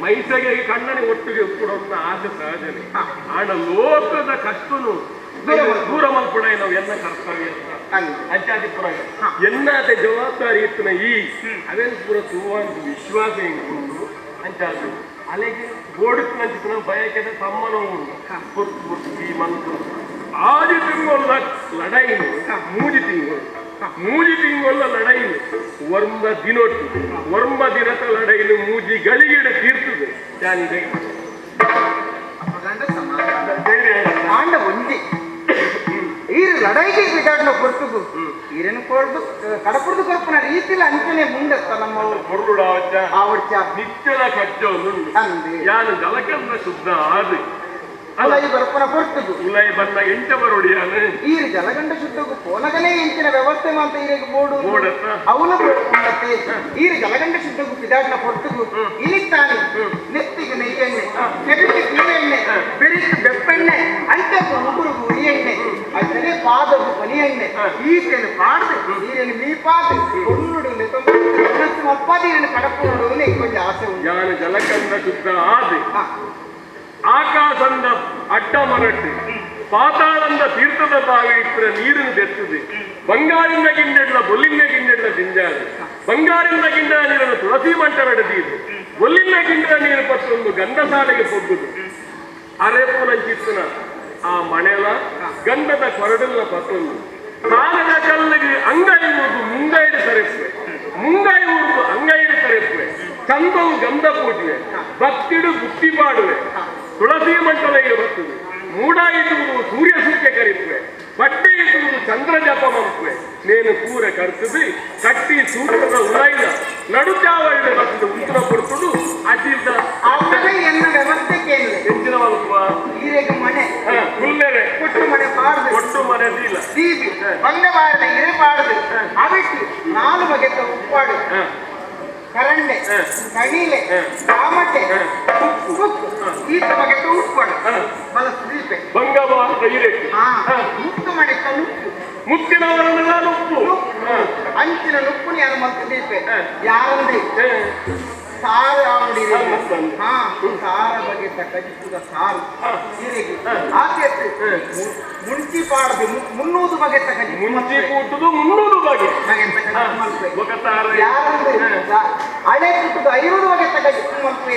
[SPEAKER 2] ಮೈಸಗೆ ಕಣ್ಣನೆ ಒಟ್ಟಿಗೆ ಉಪ್ಪುಡೊಂದು ಆಸೆ ಸಹಜನೆ ಆಣ ಲೋಕದ ಕಷ್ಟನು ದೂರ ಮಲ್ಪಡ ನಾವು ಎನ್ನ ಕರ್ತವ್ಯ ಅಂಚಾದಿಪುರ ಎನ್ನಾತೆ ಜವಾಬ್ದಾರಿ ಇತ್ತಿನ ಈ ಅವೇನು ಪೂರ ತೂವಂತ ವಿಶ್ವಾಸ ಇಂಕುಂಡು ಅಂಚಾದು ಅಲೆಗೆ ಗೋಡುತ್ತಿನ ಬಯಕೆದ ತಮ್ಮನ ಉಂಡು ಪೊರ್ತು ಪೊರ್ತು ಈ ಮನಸ್ಸು ಆಜಿ ತಿಂಗೊಲ್ಲ ಲಡೈನು ಮೂಜಿ ತಿಂಗಳು ಮೂಜಿ ತಿಂಗೊಲ್ಲ ಲಡೈನು ವರ್ಮ ದಿನೊಟ್ಟು ವರ್ಮ ದಿನದ ಲಡೈನು ಮೂಜಿ ಗಳಿಗೆಡ ತೀರ್ತದೆ ಜಾನಿದೆ
[SPEAKER 3] ಆಂಡ ಒಂಜಿ ಈರು ಲಡೈಗೆ ಬಿಡಾಡ್ನ ಕೊರ್ತುಗು ಈರನ್ನು ಕೊಡ್ದು ಕಡಪುಡ್ದು ಕೊರ್ಪುನ ರೀತಿಲ ಅಂಚನೆ ಮುಂದತ್ತ ನಮ್ಮ
[SPEAKER 2] పొర్రుడావచ్చ
[SPEAKER 3] ಆವಡ್ಚ
[SPEAKER 2] ನಿತ್ಯದ ಕಜ್ಜೊಂದು
[SPEAKER 3] ಅಂದೆ
[SPEAKER 2] ಯಾನು ಜಲಕಂದ ಶುದ್ಧ ಆದು
[SPEAKER 3] ಉಲೈ ಬರ್ಪನ ಕೊರ್ತುಗು
[SPEAKER 2] ಉಲೈ ಬನ್ನ ಎಂಟ ಬರೋಡಿಯಾನು
[SPEAKER 3] ಈರು ಜಲಗಂಡ ಶುದ್ಧಗು ಪೋನಗನೇ ಇಂಚಿನ ವ್ಯವಸ್ಥೆ ಮಾತ ಈರೆಗೆ ಬೋಡು
[SPEAKER 2] ಬೋಡತ್ತ
[SPEAKER 3] ಅವನು ಬೋಡುಂಡತ್ತೆ ಈರು ಜಲಗಂಡ ಶುದ್ಧಗು ಪಿದಾಡ್ನ ಕೊರ್ತುಗು ಇನಿತ್ತಾನೆ ನೆತ್ತಿಗೆ ನೆಯ್ಯೆಣ್ಣೆ ಕೆಬಿಗೆ ಕೀರೆಣ್ಣೆ ಬೆರಿತು ಬೆಪ್ಪೆಣ್ಣೆ ಅಂಟೆಗೆ ಉಗುರುಗು ಉರಿಯೆಣ್ಣೆ ಅಂಚನೆ ಪಾದಗು ಪನಿಯೆಣ್ಣೆ ಈತೆನು ಪಾಡ್ದು ಈರೇನು ಮೀಪಾದು ಕೊನ್ನುಡು ಮನಸ್ಸು ಮಲ್ಪಾದ ಈರೇನು ಕಡಪುನುಡು ಇಂಕೊಂಜ ಆಸೆ ಉಂಟು
[SPEAKER 2] ಯಾನು ಜಲಕಂದ ಶುದ್ಧ ಆದು ಆಕಾಶಂದ ಅಡ್ಡ ಮರಟ್ಟು ಪಾತಾಳಂದ ತೀರ್ಥದ ಬಾವಿ ಇಟ್ಟರೆ ನೀರನ್ನು ತೆತ್ತದೆ ಬಂಗಾರಿಂದ ಗಿಂಡೆಡ್ಲ ಬೊಲ್ಲಿಂದ ಗಿಂಡೆಡ್ಲ ದಿಂಜಾದು ಬಂಗಾರಿಂದ ಗಿಂಡ ನೀರನ್ನು ತುಳಸಿ ಮಂಟವೆಡದೀದು ಬೊಲ್ಲಿಂದ ಗಿಂಡ ನೀರು ಪತ್ತೊಂದು ಗಂಧಸಾಲೆಗೆ ಪೊಗ್ಗುದು ಅರೆಪ್ಪುನಂಚಿತ್ತನ ಆ ಮಣೆಲ ಗಂಧದ ಕೊರಡಲ್ಲ ಪತ್ತೊಂದು ಸಾಲದ ಕಲ್ಲಿಗೆ ಅಂಗೈ ಊರ್ದು ಮುಂಗೈಡು ಸರೆಪ್ಪೆ ಮುಂಗೈ ಊರ್ದು ಅಂಗೈಡು ಸರೆಪ್ಪೆ ಚಂದವು ಗಂಧ ಪೂಜೆ ಭಕ್ತಿಡು ಬುತ್ತಿ ಪಾಡುವೆ ತುಳಸಿ ಮಂಟಲೆಗೆ ಬರ್ತದೆ ಮೂಡಾಯಿತುವುದು ಸೂರ್ಯ ಸೂಕ್ಯ ಕರಿಪುವೆ ಪಟ್ಟೆ ಇಟ್ಟುವುದು ಚಂದ್ರ ಜಪ ಮಂಪುವೆ ನೇನು ಕೂರ ಕರ್ತದೆ ಕಟ್ಟಿ ಸೂತ್ರದ ಉಲೈನ ನಡುಚಾವಳಿಗೆ ಬರ್ತದೆ ಉಂಟುನ ಕೊಡ್ತುಡು
[SPEAKER 3] ಬಂಗಬಾರದ ಇರಪಾಡದು ಅವಿಟ್ಟು ನಾಲು ಬಗೆತ ಉಪ್ಪಾಡು ಕರಂಡೆ ಕಣಿಲೆ ಚಾಮಟೆ ಉಪ್ಪು ಈತ ಬಗೆತ ಉಪ್ಪಾಡು ಬಲ ಸ್ತ್ರೀಪೆ
[SPEAKER 2] ಬಂಗಬಾರದ ಇರೆಟ್ಟು
[SPEAKER 3] ಮುತ್ತು ಮಡಿತ ನುಪ್ಪು
[SPEAKER 2] ಮುತ್ತಿನವರನ್ನೆಲ್ಲ ನುಪ್ಪು
[SPEAKER 3] ಅಂಚಿನ ನುಪ್ಪು ಯಾರು ಮಲ್ತು ದೀಪೆ ಯಾರಂದ್ರೆ ಸಾರು ಆವಡಿ ಹಾ ಸಾರ ಬಗೆತ ಕಜಿಪುದ ಸಾರು ಇರೆಗೆ ಆತೆತ್ತು ಮುಂಚಿ ಪಾಡದು ಮುನ್ನೂರು ಬಗೆತ ಕಜಿ
[SPEAKER 2] ಮುಂಚಿ ಕೂಟುದು 300 ಬಗೆ
[SPEAKER 3] ಬಗೆತ ಕಜಿ ಮಲ್ಪೆ ಯಾರಂದ್ರೆ ಹಳೆ ಕೂಟುದು 500 ಬಗೆತ ಕಜಿ ಮಲ್ಪೆ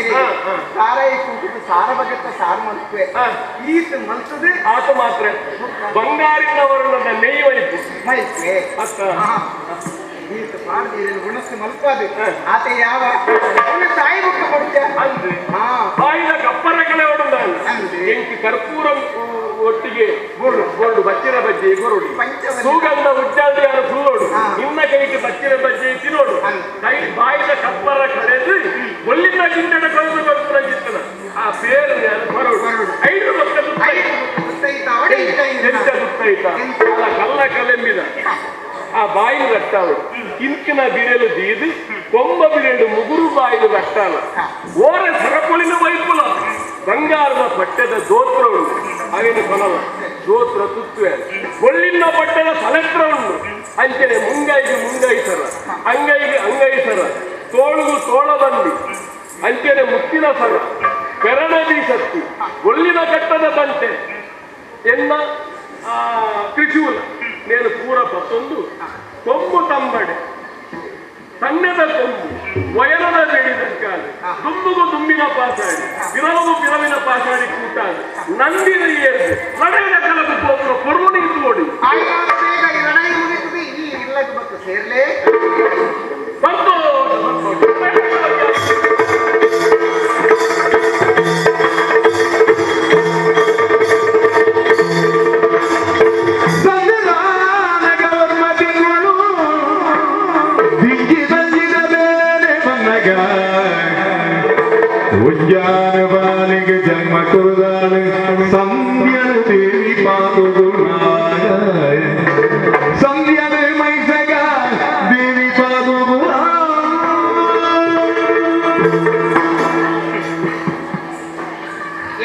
[SPEAKER 3] ಸಾರಾಯಿ ಕೂಟುದು ಸಾರ ಬಗೆತ ಸಾರು ಮಲ್ಪೆ ಈತ ಮಲ್ತದೆ
[SPEAKER 2] ಆತ ಮಾತ್ರ ಬಂಗಾರಿನ ವರ್ಣದ ನೆಯ್ಯಿ ವೈಪು
[SPEAKER 3] ಮಲ್ಪೆ ಈತ ಪಾಡ್ದು ಗುಣಸ್ಸು ಮಲ್ಪಾದು ಆತ ಯಾವ ತಾಯಿ ಬುಕ್ಕ ಕೊಡ್ತ
[SPEAKER 2] ಅಂದ್ರೆ ಬಾಯಿನ ಕಪ್ಪರ ಕಳೆ ಹೊಡಂದಾನ ಎಂಕಿ ಕರ್ಪೂರ ಒಟ್ಟಿಗೆ ಗೋಡು ಗೋಡು ಬಚ್ಚಿರ ಬಜ್ಜಿ ಗೊರಡು ಸುಗಂಧ ಉಜ್ಜಾಲ್ದು ಯಾರು ಫುಲ್ಲೋಡು ನಿನ್ನ ಕೈಗೆ ಬಚ್ಚಿರ ಬಜ್ಜಿ ತಿನ್ನೋಡು ಕೈ ಬಾಯಿನ ಕಪ್ಪರ ಕಳೆದು ಒಲ್ಲಿನ ಗಿಂಡದ ಕಳೆದು ಬರ್ಪುರ ಜಿತ್ತನ ಆ ಪೇರು ಯಾರು ಬರೋಡು ಐದು ಭಕ್ತ ಎಂತ ಗೊತ್ತೈತ ಕಲ್ಲ ಕಲೆಂಬಿದ ಆ ಬಾಯಿಲು ರಟ್ಟಾಳು ಇಂಕಿನ ಬಿರೆಲು ದೀದು ಕೊಂಬ ಬಿರೆಡು ಮುಗುರು ಬಾಯಿಲು ರಟ್ಟಾಲ ಓರ ಸರಪೊಳಿನ ವೈಪುಲ ಬಂಗಾರದ ಪಟ್ಟೆದ ದೋತ್ರ ಉಂಟು ಹಾಗೇನು ಕೊನಲ ದೋತ್ರ ತುತ್ತುವೆ ಒಳ್ಳಿನ ಪಟ್ಟೆದ ಸಲೆತ್ರ ಉಂಟು ಅಂಚನೆ ಮುಂಗೈಗೆ ಮುಂಗೈ ಸರ ಅಂಗೈಗೆ ಅಂಗೈ ಸರ ತೋಳುಗು ತೋಳ ಬಂದಿ ಅಂಚನೆ ಮುತ್ತಿನ ಸರ ಪೆರಣದಿ ಸತ್ತಿ ಒಳ್ಳಿನ ಕಟ್ಟದ ಬಂಟೆ ಎನ್ನ ತ್ರಿಶೂಲ ನೇನು ಪೂರ ಪತ್ತೊಂದು ಕೊಂಬು ತಂಬಡೆ ಸಣ್ಣದ ಕೊಂಬು ವಯನದ ಬೇಡಿದಂಕಾಲು ದುಂಬುಗು ದುಂಬಿನ ಪಾಸಾಡಿ ಬಿರಲಗು ಬಿರವಿನ ಪಾಸಾಡಿ ಕೂಟಾದು ನಂದಿನ ಏರ್ದು ಲಡೈನ ಕಲದು ಪೋಪುರ ಪೊರ್ಲು ನಿಂತು ಓಡಿ
[SPEAKER 3] ಈ ಇಲ್ಲಕ್ಕೆ ಮತ್ತು ಸೇರ್ಲೇ
[SPEAKER 2] ಸಂತೋಷ
[SPEAKER 7] ಉಜ್ಜಾನವಾನಿಗೆ ಜನ್ಮ ಕುರುದಾಳು ಸಂಧ್ಯಳು ದೇವಿ ಪಾದುಗುಣಾಯ ಸಂಧ್ಯಳು ಮೈಸಗ ದೇವಿ ಪಾದುಗುಣ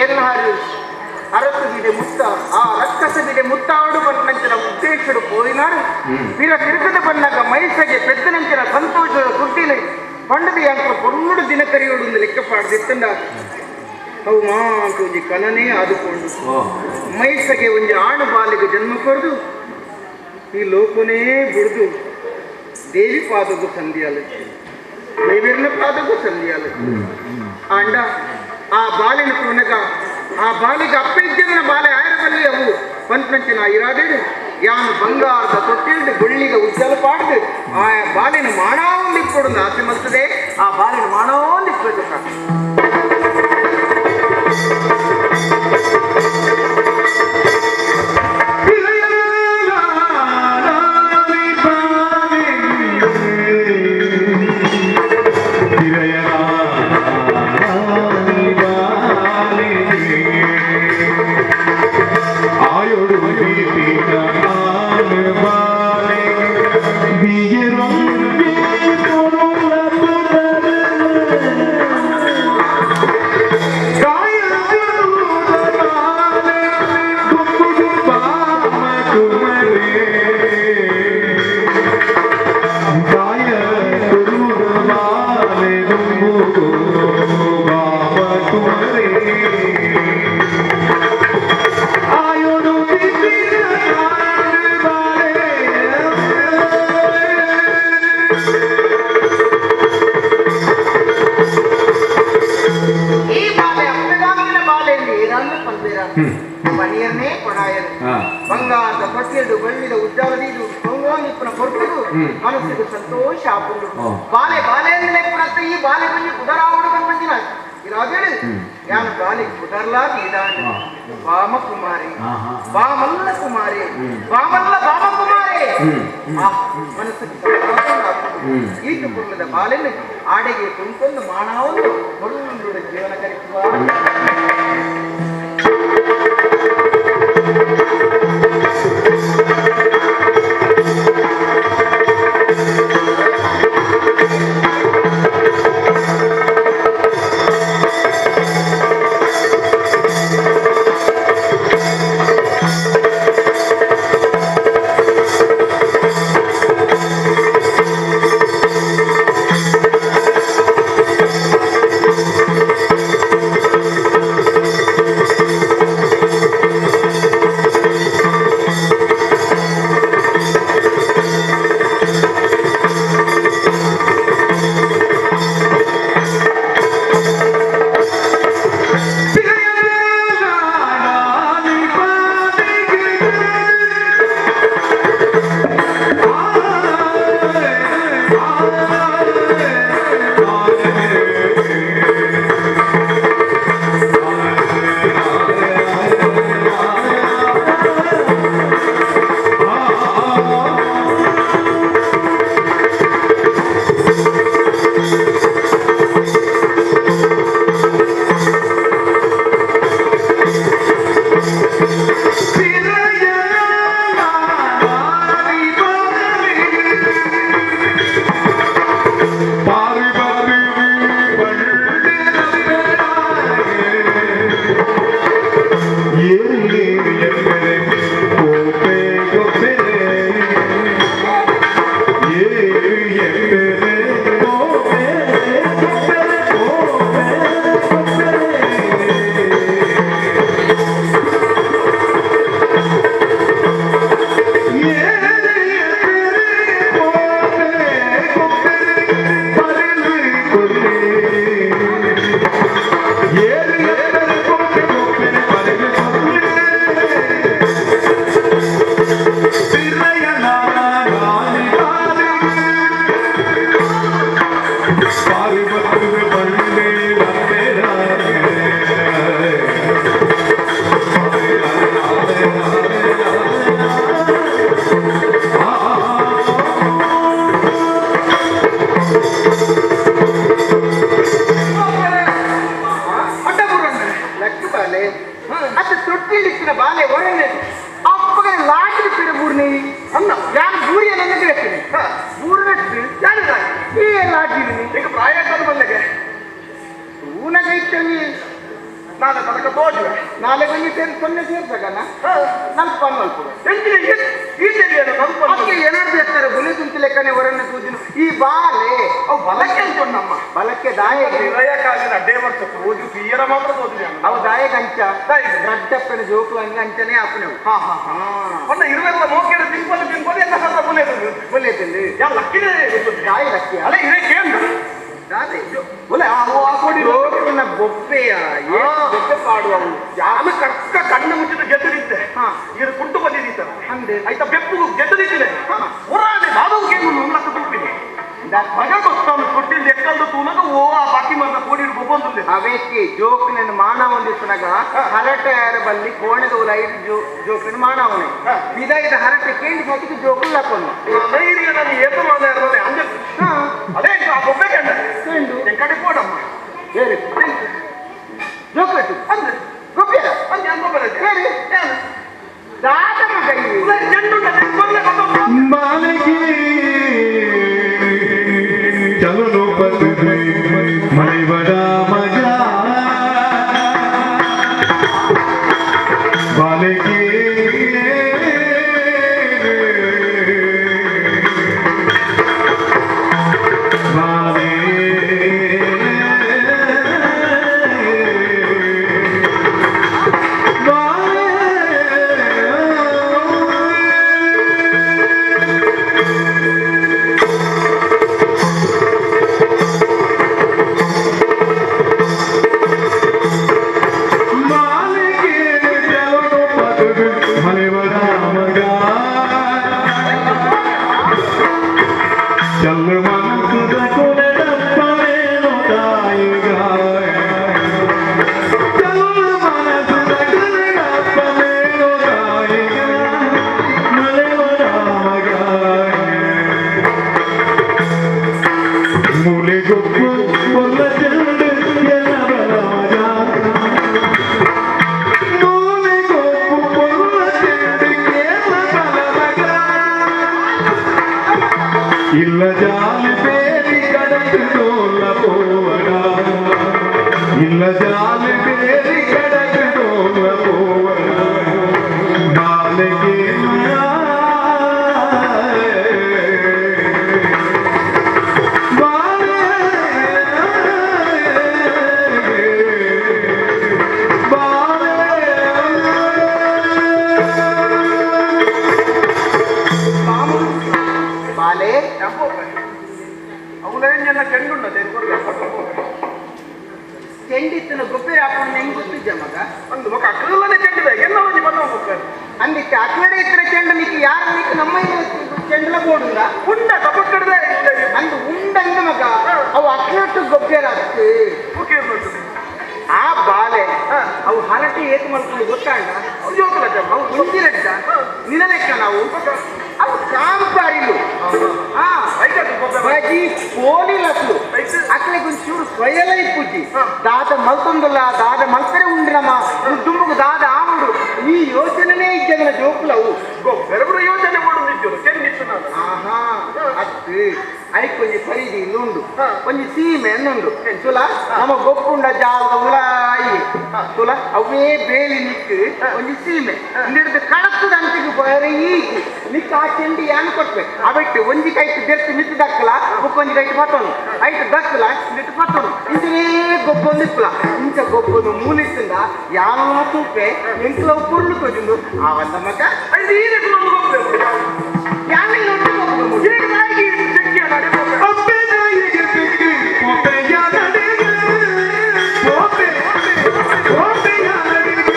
[SPEAKER 3] ಎನ್ನಾರು ಅರಸು ಬಿಡೆ ಮುತ್ತ ಆ ರಕ್ಕಸ ಬಿಡೆ ಮುತ್ತಾವಡು ಬಣ್ಣಂಚಿನ ಉದ್ದೇಶಡು ಪೋಯಿನಾರು ವೀರ ತಿರುಗದ ಬಣ್ಣಗ ಮೈಸಗೆ ಪೆದ್ದನಂಚಿನ ಸಂತೋಷದ ಸುದ್ದಿಲೆ ಪಂಡದ ಯಾಂತ್ರ ಪೊರ್ನುಡು ದಿನ ಕರಿಯೋಡು ಒಂದು ಲೆಕ್ಕ ಪಾಡ್ದಿತ್ತಂಡ ಅವು ಮಾತು ಒಂಜಿ ಕನನೇ ಆದುಕೊಂಡು ಮೈಸಗೆ ಒಂಜಿ ಆಣು ಬಾಲಿಗೆ ಜನ್ಮ ಕೊರ್ದು ಈ ಲೋಕನೇ ಬುಡ್ದು ದೇವಿ ಪಾದಗೂ ಸಂಧಿಯಾಲ ದೇವಿರ್ನ ಪಾದಗೂ ಸಂಧಿಯಾಲ ಆಂಡ ಆ ಬಾಲಿನ ತುನಗ ಆ ಬಾಲಿಗೆ ಅಪ್ಪ ಇದ್ದ ಬಾಲೆ ಆಯರಬಲ್ಲಿ ಅವು ಪಂಚಂಚಿನ ಇರಾದೇಡು ಯಾನು ಬಂಗಾರದ ತೊಟ್ಟಿಲ್ದು ಗುಳ್ಳಿದ ಉಜ್ಜಲ ಪಾಡ್ದು ಆ ಬಾಲಿನ ಮಾಣಾವೊಂದು ಇಪ್ಪಡು ಆಸೆ ಮಲ್ತದೆ ಆ ಬಾಲಿನ ಮಾಣಾವೊಂದು ಇಪ್ಪಡು ಬಂಗಾರದ ಪಟ್ಟಿಯದು ಬಳ್ಳಿದ ಉಜ್ಜಾಲದಿದು ಇಪ್ಪನ ಕೊರ್ತದು ಮನಸ್ಸಿಗೆ ಸಂತೋಷ ಆಪುಂಡು ಬಾಲೆ ಬಾಲೆ ಅಂದ್ರೆ ಈ ಬಾಲೆ ಬಂದು ಕುದರಾವಡು ಬಂದಿನ ಇರಾದೇಳು ಯಾನು ಬಾಲೆ ಕುದರ್ಲಾದ ಇದಾಂಡ ವಾಮ ಕುಮಾರಿ ವಾಮಲ್ಲ ಕುಮಾರಿ ವಾಮಲ್ಲ ವಾಮ ಕುಮಾರಿ ಮನಸ್ಸಿಗೆ ಸಂತೋಷ ಆಪುಂಡು ಈತ ಕುರ್ಲದ ಬಾಲೆನ ಆಡೆಗೆ ತುಂಕೊಂದು ಮಾಣಾವೊಂದು ಹೊರಳುಂಡು ಜೀವನ ಕರಿಸುವ ಅದು ತೊಟ್ಟಿಲಿತ್ತಿನ ಬಾಲೆ ಒರನೆ ಅಪ್ಪಗೆ ಲಾಟಿಗೆ ಪಿರ ಬೂರ್ನಿ
[SPEAKER 1] ಅನ್ನ
[SPEAKER 3] ಯಾರು ಬೂರಿಯ ನನ್ನ ಹೇಳ್ತೀನಿ ಬೂರ್ನಟ್ಟು
[SPEAKER 1] ಯಾರು
[SPEAKER 3] ಈ ಲಾಟಿನಿ
[SPEAKER 1] ಈಗ ಪ್ರಾಯ ಬಂದಗೆ
[SPEAKER 3] ಊನಗೈತವಿ
[SPEAKER 1] ನಾನು ತನಕ ತೋಜುವೆ
[SPEAKER 3] ನಾಳೆ ಬಂದು ಸೇರಿ ಸೊನ್ನೆ ಸೇರ್ಸಗನ ನಲ್ಪ ನಲ್ಪ
[SPEAKER 1] ಎಂಚಿನ ಈ ಚೆಲ್ಲಿಯನ್ನು ನಲ್ಪ
[SPEAKER 3] ಅದಕ್ಕೆ ಏನಾದ್ರು ಹೇಳ್ತಾರೆ ಬುಲೆ ತುಂತಿ ಲೆಕ್ಕನೆ ಹೊರನ್ನು ತೂಜಿನು ಈ ಬಾಲೆ
[SPEAKER 1] ಅವು ಬಲಕ್ಕೆ ಅಂತ ನಮ್ಮ
[SPEAKER 3] ಬಲಕ್ಕೆ ದಾಯಗೆ
[SPEAKER 1] ಇಳೆಯ ಕಾಲಿನ ಅಡ್ಡೇ ವರ್ಷ ತೋಜು ತೀರ ಮಾತ್ರ ತೋಜು
[SPEAKER 3] ಅವು ದಾಯಗ ಅಂಚ
[SPEAKER 1] ದಾಯಗ.
[SPEAKER 3] ದಡ್ಡಪ್ಪನ ಜೋಕು ಹಂಗ ಅಂಚನೆ ಆಪನೆವು
[SPEAKER 1] ಹಾ ಹಾ ಹಾ ಒನ್ನ ಇರುವೆಲ್ಲ ಮೋಕೆಡ ತಿಂಪಲು ತಿಂಪಲು ಎಲ್ಲ ಸಹ ಬುಲೆ
[SPEAKER 3] ಬುಲೆ ತಿಂದು
[SPEAKER 1] ಯಾ ಲಕ್ಕಿನೇ
[SPEAKER 3] ದಾಯಿ ಲಕ್ಕಿಯ
[SPEAKER 1] ಅಲ್ಲ ಇದೇ ಕೇಂದ್ರ
[SPEAKER 3] ದಾದೆ
[SPEAKER 1] ಬುಲೆ ಆ ಓ ಆ ಕೋಡಿ
[SPEAKER 3] ಜೋಕಿನ ಬೊಪ್ಪೆಯ ಏನು ಬೊಪ್ಪೆ ಪಾಡುವವು
[SPEAKER 1] ಯಾನು ಕಕ್ಕ ಕಣ್ಣು ಮುಚ್ಚಿದ ಗೆದ್ದಲಿದ್ದೆ
[SPEAKER 3] ಹಾ.
[SPEAKER 1] ಇದು ಕುಂಟು ಬಂದಿದ್ದ
[SPEAKER 3] ಅಂದೆ.
[SPEAKER 1] ಆಯ್ತಾ ಬೆಪ್ಪು ಗೆದ್ದಲಿದ್ದೆ
[SPEAKER 3] ಹಾ.
[SPEAKER 1] ಹೊರಾನೆ ದಾದವು ಕೇಂದ್ರ ನುಲ್ಲಕ್ಕ ತುಪ್ಪಿನಿ ಮಗ ಗೊತ್ತಾನು ಕೊಟ್ಟಿಲ್ ಎಕ್ಕಲ್ದು ತೂನಗ ಓ ಆ ಬಾಕಿ ಮಾರ್ದ ಕೋಡಿ ಬೊಬ್ಬೊಂದುಲ್ಲೆ
[SPEAKER 3] ಅವೇಕ್ಕೆ ಜೋಕಿನ ಮಾನ ಹೊಂದಿತ್ತನಾಗ ಹರಟೆ ಯಾರ ಬಲ್ಲಿ ಕೋಣೆದ ಉಲಾಯಿ ಜೋಕಿನ ಮಾನವನೆ ಇದಾಗಿದ್ದ ಹರಟೆ ಕೇಳಿ ಹಾಕಿದ್ದು ಜೋಕುಲ್ ಹಾಕೊಂಡು
[SPEAKER 1] ಧೈರ್ಯ ನಾನು ಏತ ಮಾನ ಇರೋದೆ ಅಂಜ
[SPEAKER 3] ಹಾ
[SPEAKER 1] ಅದೇ ಆ ಬೊಬ್ಬೆ ಕಂಡ
[SPEAKER 3] ಕಂಡು.
[SPEAKER 1] ಕಡೆ ಕೋಡಮ್ಮ
[SPEAKER 3] ಹೇಳಿ ಜೋಕಟ್ಟು
[SPEAKER 1] ಅಂದ್ರೆ
[SPEAKER 3] ಗೊಬ್ಬರ
[SPEAKER 1] ಅಂದೆ ಅನ್ಬೊಬ್ಬೆ
[SPEAKER 3] ಹೇಳಿ ದಾದ ಮಗ ಇವು.
[SPEAKER 1] ಚೆಂಡುಂಡ ಕೊಲ್ಲೆ ಕೊತ್ತೊಂದು
[SPEAKER 7] ಮಾಲಕಿ ಚಲನು ಪತುವೆ ಮೈವಡ ಮಗ ಬಾಲಕಿ ಬಾಲೆ ಬಾಲೆ ಮಾಲಿಗೆ ಚಲನು ಪದುವೆ ಮನೆವರ ಮಗ ಚಲ್ಲು ಮನಸುದ ಕೊನೆದಪ್ಪನೇನು ತಾಯಿಗ ಚಲ್ಲು ಮನಸುದ ಕೊನೆದಪ್ಪನೇನು ತಾಯಿಗ ಮನೆವರ ಮಗ ಮೂಲೆಗೊಪ್ಪು ಒಲ್ಲ ಚೆಂಡು ಎಲ್ಲವರ ಮಗ ಇಲ್ಲ ಜಾಲಿ ಬೇರಿ ಕಡಕು ಡೋಲ ಪೋವಡ ಇಲ್ಲ ಜಾಲಿ ಬೇರಿ ಕಡಕು ಡೋಲ ಪೋವಡ ಬಾಲಗೆ ಬಾಲೆ
[SPEAKER 3] ಬಾಲೆ
[SPEAKER 1] ಅವಳೇನೆಲ್ಲ ಚೆಂಡುಂಡ
[SPEAKER 3] ಚೆಂಡಿತ್ತನ ಗೊಬ್ಬರ ಹಾಕೊಂಡು ಹೆಂಗ್ ಗೊತ್ತಿದ್ದೆ ಮಗ
[SPEAKER 1] ಒಂದು ಮಗ ಅಕ್ಕಲ್ಲನೆ ಚೆಂಡಿದೆ ಎಲ್ಲ ಒಂಜಿ ಬಂದ ಹೋಗ್ತಾರೆ
[SPEAKER 3] ಅಂದಿತ್ತೆ ಅಕ್ಲಡೆ ಇತ್ತಿನ ಚೆಂಡು ನಿಕ್ಕ ಯಾರು ನಿಕ್ಕ ನಮ್ಮ ಚೆಂಡಲ ಬೋಡುಂದ
[SPEAKER 1] ಉಂಡ ತಪಕ್ಕಡದೆ
[SPEAKER 3] ಅಂದು ಉಂಡಂದ ಮಗ ಅವು ಅಕ್ಲಟ್ಟು ಗೊಬ್ಬರ ಆಗ್ತು
[SPEAKER 1] ಓಕೆ
[SPEAKER 3] ಆ ಬಾಲೆ ಅವು ಹರಟೆ ಏಕ್ ಮಲ್ಕೊಂಡು ಗೊತ್ತಾಂಡ ಅವು ಮುಂದಿನಡ್ಡ ನಿನಲೆಕ್ಕ ನಾವು ಅವು ಕಾಂಪಾರಿಲು ಹಾ ಬಜಿ ಕೋಲಿಲಕ್ಲು ಅಕ್ಲೆ ಒಂಚೂರು ಸ್ವಯಲ ಇಪ್ಪುಜಿ ದಾದ ಮಲ್ತೊಂದುಲ್ಲ ದಾದ ಮಲ್ಪರೆ ಉಂಡ್ರಮ್ಮ ದುಂಬುಗು ದಾದ ಆವುಡು ಈ ಯೋಚನೆನೇ ಇದ್ದಂಗನ ಜೋಕುಲವು
[SPEAKER 1] ಬೆರಬರು ಯೋಚನೆ ಮಾಡುದಿದ್ದು ಚೆಂಡಿತ್ತು ನಾನು
[SPEAKER 3] ಆಹಾ ಅತ್ತು ಐಕ್ ಒಂಜಿ ಖರೀದಿ ಉಂಡು ಒಂಜಿ ಸೀಮೆ ಉಂಡು ತುಲ ನಮ್ಮ ಗೊಪ್ಪುಂಡ ಜಾಲದ ಉಲಾಯಿ ತುಲ ಅವೇ ಬೇಲಿ ನಿಕ್ಕು ಒಂಜಿ ಸೀಮೆ ಇಂದಿಡ್ದು ಕಡತ್ತದ ಅಂತಿಗೆ ಬರೀ ಈಜಿ ನಿಕ್ಕು ಆ ಚೆಂಡಿ ಯಾನ್ ಕೊಟ್ಪೆ ಅವೆಟ್ಟು ಒಂಜಿ ಕೈಟ್ ದೆರ್ತು ಮಿತ್ತು ದಕ್ಕಲ ಬುಕ್ಕೊಂಜಿ ಕೈಟ್ ಪತ್ತೊಂದು ಐಟ್ ದಕ್ಕಲ ಇಂದಿಟ್ಟು ಪತ್ತೊಂದು ಇಂಚನೇ ಗೊಬ್ಬೊಂದು ಇಪ್ಪುಲ ಇಂಚ ಗೊಬ್ಬೊಂದು ಮೂಲಿತ್ತಂದ ಯಾವ ತೂಪೆ ಎಂಕ್ಲವು ಪುರ್ಲು ತೋಜುಂಡು ಆವಂದ ಮಗ
[SPEAKER 1] ಐದು ಈ ರೀತಿ ಒಂದು ಗೊಬ್ಬೆ
[SPEAKER 3] ಯಾನ್ ನೋಡ್ಕೊಂಡು
[SPEAKER 1] ಚೆಂಡಿ ನಡೆ
[SPEAKER 7] ಅಪ್ಪೆ ನಾಯಿಗೆ ಸಿಕ್ಕಿ ಕೋಪೆಯ ನಡಿಗೆ ಕೋಪೆ ಕೋಪೆಯ ನಡಿಗೆ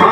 [SPEAKER 7] ಆ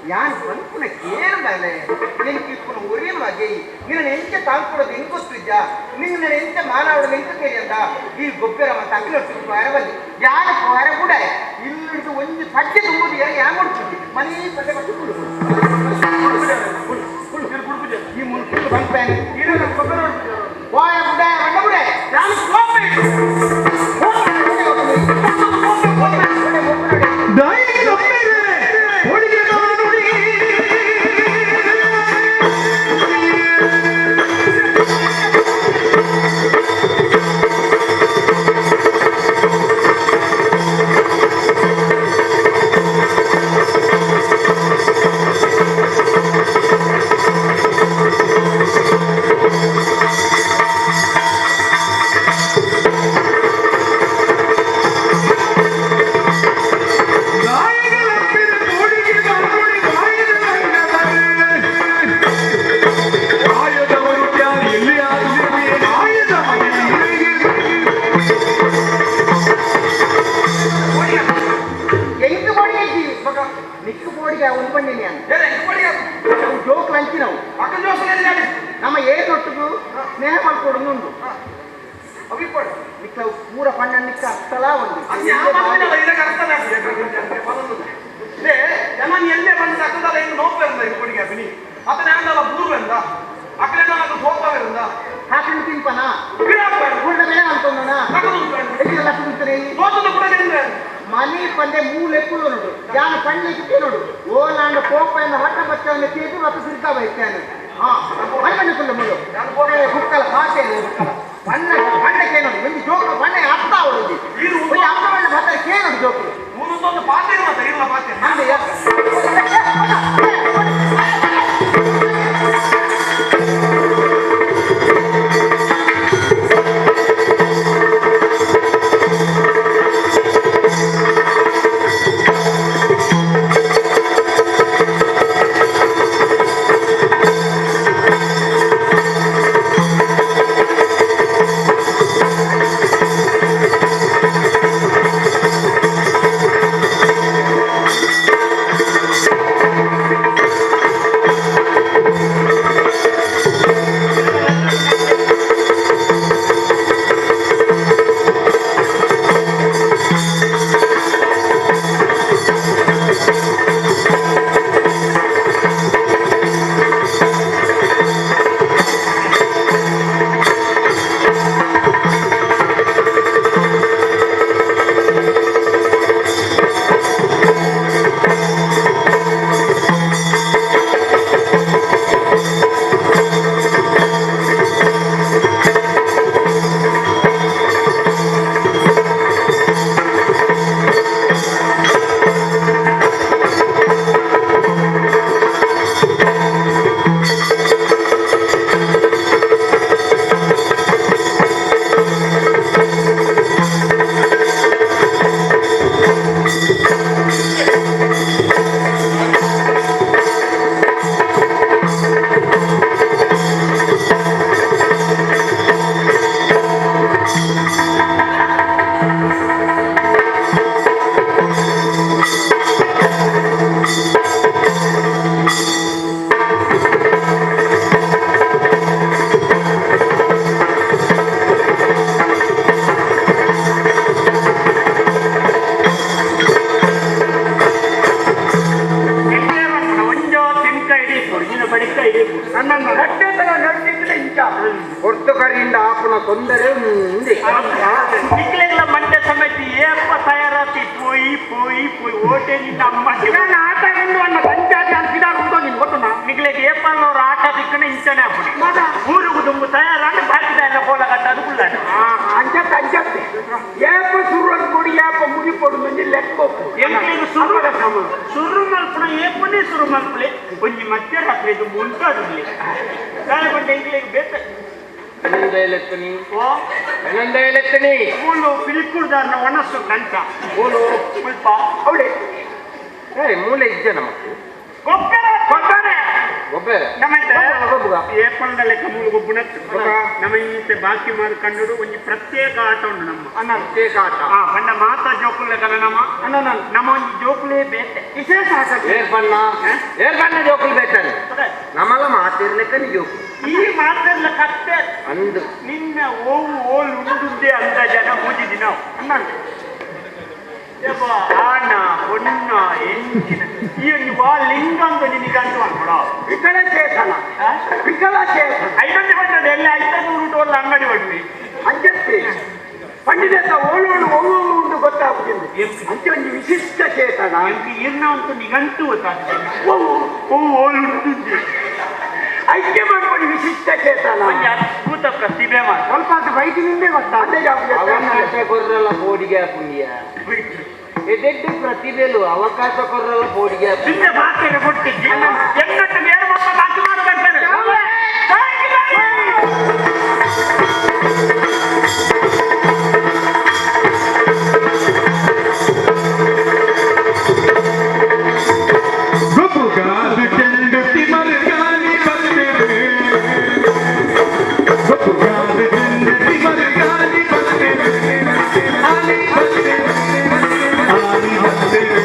[SPEAKER 3] ಯಾನ್ ಪನ್ಪುನ ಕೇಂದಲೆ ನಿನಗೆ ಇಪ್ಪುನ ಒರೇ ಮಗೆ ನಿನ್ನ ಎಂಚ ತಾಂಕೊಡೋದು ಹೆಂಗ್ ಗೊತ್ತಿದ್ಯಾ ನಿನ್ನ ಎಂಚ ಮಾನಾವಡೋದು ಎಂತ ಕೇಳಿಯಂದ ಈ ಗೊಬ್ಬರ ಮತ್ತೆ ಅಗ್ಲ ಪೋಯರ ಬಲ್ಲಿ ಯಾನ ಪೋಯರ ಕೂಡ ಇಲ್ಲಿಡ್ದು ಒಂದು ಪಡ್ಡೆ ತುಂಬೋದು ಯಾನ್ ಕೊಡ್ತಿದ್ದಿ ಮನೆ ಪಡ್ಡೆ ಪಟ್ಟು ಕುಡು ಈ ಮುನ್ಕುಡು ಬಂಪೇನೆ ಪೋಯ ಬುಡ ಬಣ್ಣ ಬುಡ
[SPEAKER 5] ನಾನು ಕೋಪೆ
[SPEAKER 3] ನಮ್ಮ ಏಟೊಟ್ಟಿಗೂ ಸ್ನೇಹ ಮಾಡ್ಕೊಡುದು ನಿಕ್ಕ ಪೂರ ಪಣ್ಣ ನಿಕ್ಕ ಅರ್ಥಲ ಒಂದು
[SPEAKER 5] ಎಲ್ಲೇ ಬಂದು ಅಕ್ಕದಲ್ಲ ಇನ್ನು ನೋಪೆಂದ ಇದು ಕೊಡಿಗೆ ಅಭಿನಿ ಅತನ ಆಂಡಲ ಬೂರ್ವೆಂದ ಅಕ್ಕಡೆ నాకు ಕೋಪವೆಂದ
[SPEAKER 3] ಹಾಕೊಂಡು ತಿನ್ಪನ ಗುಳ್ಳ ಮೇಲೆ ಅಂತಂದಣ ಎಲ್ಲಿಗೆಲ್ಲ ಕುಂತಾರೆ ಮನಿ ಪಂದೆ ಮೂಲೆಕ್ಕುಲು ನೋಡು ಯಾನ ಕಣ್ಣಿಗೆ ನೋಡು ಓ ನಾಂಡ ಕೋಪ ಎಂದ ಹಠ ಬಚ್ಚವನ್ನ ಕೇಪಿ ಮತ್ತು ಸಿರ್ಕಾ ಬೈತಾನೆ ಹಾ ಮನೆ ಕುಲ್ಲ ಮುಳು ಹುಕ್ಕಲ ಪಾಟೆ ಹುಕ್ಕಲ ಬಣ್ಣ ಬಣ್ಣಕ್ಕೆ ನೋಡಿ ಒಂದು ಜೋಕು ಬಣ್ಣ ಅರ್ಥ ಅವಳು ಒಂದು ಅಮ್ಮ ಬಣ್ಣ ಬರ್ತಾರೆ ಕೇನೋಡು ಜೋಕು
[SPEAKER 5] ಊರೊಂದೊಂದು ಪಾತೆ ಮಾತ್ರ ಇಲ್ಲ ಪಾತೆ
[SPEAKER 3] ಅಂದ್ರೆ ಹೊರ್ತುಕರಿಂದ ಆಪನ ತೊಂದರೆ ಮುಂದೆ
[SPEAKER 4] ಮಂಡ್ಯ ಸಮಿತಿ ಏಪ ತಯಾರಾತಿ ಪೋಯಿ ಪೋಯಿ ಪೋಯಿ ಓಟೆ ನಿನ್ನ ಅಮ್ಮ ಆಟ ಅನ್ನ ಪಂಚಾಯತಿ ಅಂತ ನೀನು ಗೊತ್ತು ನಿಗ್ಲಿಗೆ ಏಪನ್ನವ್ರ ಆಟ ದಿಕ್ಕನೆ ಇಂಚನೆ ಹಾಪುಡಿ ಊರುಗು ದುಂಬು ತಯಾರಾಂಡ ಬಾಕಿದ ಎಲ್ಲ ಕೋಲ ಕಟ್ಟದು ಕುಳ್ಳಾಡ
[SPEAKER 2] ಅಂಚತ್ತೆ ಅಂಚತ್ತೆ ಏಪ ಸುರು ಕೊಡಿ ಏಪ ಮುಗಿ ಪೊಡು ಮಂಜಿ ಲೆಕ್ಕ
[SPEAKER 4] ಎಂಕ್ಲಿಗೆ ಸುರು ಸುರು ಮಲ್ಪುಣ ಏಪನೇ ಸುರು ಮಲ್ಪಲೆ ಒಂಜಿ ಮಧ್ಯರಾತ್ರಿ ದುಂಬು ಉಂಟಾದುರ್ಲಿ ದಾಯಪಂಡ ಎಂಕ್ಲಿಗೆ ಬೇತ ಮೂಲು ಪಿಲಿಕುಡ್ದಾರನ ಒಣಸು ಗಂಟ
[SPEAKER 5] ಮೂಲು
[SPEAKER 4] ಮುಲ್ಪ
[SPEAKER 5] ಅವಳೆ ಏ ಮೂಲೆ ಇದ್ದೆ ನಮಕ್
[SPEAKER 4] ಗೊಬ್ಬರ ಗೊಬ್ಬರ
[SPEAKER 5] ಗೊಬ್ಬರ
[SPEAKER 4] ನಮ್ಮ ಏಪಲ್ದ ಲೆಕ್ಕ ಮೂಲು ಗೊಬ್ಬುನತ್ತು ನಮ್ಮ ಈತೆ ಬಾಕಿ ಮಾರು ಕಂಡು ಒಂಜಿ ಪ್ರತ್ಯೇಕ ಆಟ ಉಂಡು ನಮ್ಮ
[SPEAKER 3] ಪ್ರತ್ಯೇಕ ಆಟ
[SPEAKER 4] ಬಣ್ಣ ಮಾತಾ ಜೋಕುಲೆ ಕಲ ನಮ್ಮ ನಮ್ಮ ಒಂಜಿ ಜೋಕುಲೇ ಬೇತೆ
[SPEAKER 3] ವಿಶೇಷ ಆಟ
[SPEAKER 1] ಏರ್ಪಣ್ಣ ಏರ್ಪಣ್ಣ ಜೋಕುಲು ಬೇತಾರೆ ನಮ್ಮಲ್ಲ ಮಾತಿರ್ಲಿಕ್ಕ ನೀ ಜೋಕು
[SPEAKER 4] ಈ ಮಾತೆಲ್ಲ ಕತ್ತೆ
[SPEAKER 1] ಅಂದು
[SPEAKER 4] ನಿನ್ನ ಓವು ಓಲ್ ಉಂಡುದ್ದೆ ಅಂತ ಜನ ಮೂಜಿದಿ ನಾವು ಆಣ ಹೊನ್ನ ಎಂಜಿನ ಈ ಒಂದು ವಾ ಲಿಂಗ ಅಂತ ನಿನಗಂತ ಅನ್ಕೊಡ
[SPEAKER 3] ವಿಕಲ ಚೇತನ ವಿಕಲ ಚೇತನ
[SPEAKER 4] ಐದೊಂದು ಪಟ್ಟದ ಎಲ್ಲ ಐತನೂರು ಒಲ್ಲ ಅಂಗಡಿ ಹೊಡ್ವಿ
[SPEAKER 3] ಅಂಜತ್ತಿ ಪಂಡಿತ ಓಲೋಳು ಓವು ಉಂಟು ಗೊತ್ತಾಗುತ್ತಿದೆ ಅಂಚೆ ಒಂದು ವಿಶಿಷ್ಟ ಚೇತನ
[SPEAKER 4] ಇರ್ನ ಅಂತ ನಿಗಂಟು ಗೊತ್ತಾಗ್ತದೆ ಓವು ಓವು ಓಲ್ ಉಂಡುದ್ದೆ
[SPEAKER 3] ಐಕ್ಯ ಮಾಡ್ಕೊಂಡು ವಿಶಿಷ್ಟ ಚೇತನ
[SPEAKER 4] ಒಂದು ಅದ್ಭುತ ಪ್ರತಿಭೆ ಮಾತ್ರ
[SPEAKER 3] ಸ್ವಲ್ಪ ಅದು ವೈದ್ಯನಿಂದೇ ಗೊತ್ತಾಗ
[SPEAKER 1] ಅವಕಾಶ ಕೊರ್ರಲ್ಲ ಬೋಡಿಗೆ ಪುಣ್ಯ ಎದೆಡ್ಡು ಪ್ರತಿಭೆಲು ಅವಕಾಶ ಕೊರ್ರಲ್ಲ ಬೋಡಿಗೆ
[SPEAKER 4] ನಿನ್ನ ಮಾತೆಗೆ ಕೊಟ್ಟಿದ್ದೆ ಎನ್ನಟ್ಟು ಬೇರೆ ಮಕ್ಕಳು ಬಾಕಿ ಮಾಡಬರ್ತಾರೆ
[SPEAKER 7] ಗೊಬ್ಬುಗಾದ ಕೆಂಡತಿ ಮರಗಾನಿ ಬಂದಿರು ಗೊಬ್ಬುಗಾದ ಕೆಂಡತಿ ಮರಗಾನಿ ಬಂದಿರು ಆನಿ ಬಂದಿರು ಆನಿ ಬಂದಿರು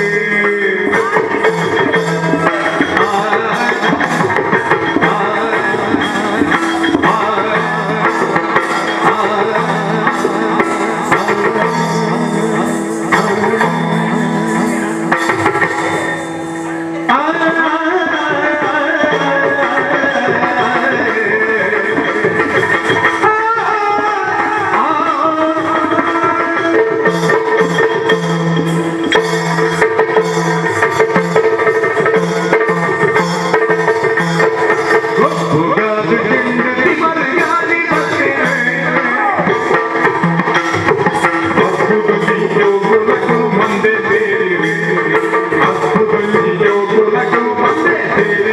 [SPEAKER 7] ಗೊಬ್ಬುಗಾದ ಕೆಂಡತಿ ಮರಗಾನಿ ಬಂದಿರು ಮಂದೆ ತೇರಿ ಮಂದೆ ತೇರಿ.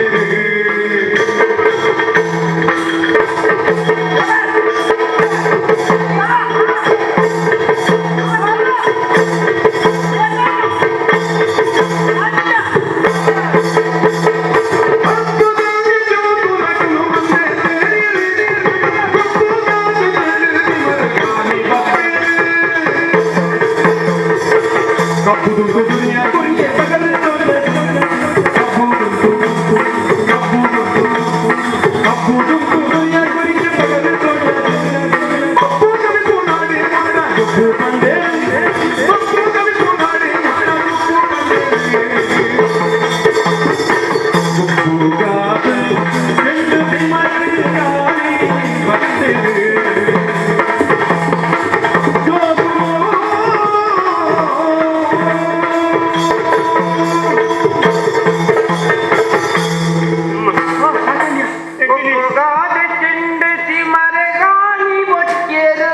[SPEAKER 3] ಗೊಬ್ಬುಗಾದ ಕೆಂಡತಿ ಮರಗಾನಿ ಬೊಟ್ಟೇರು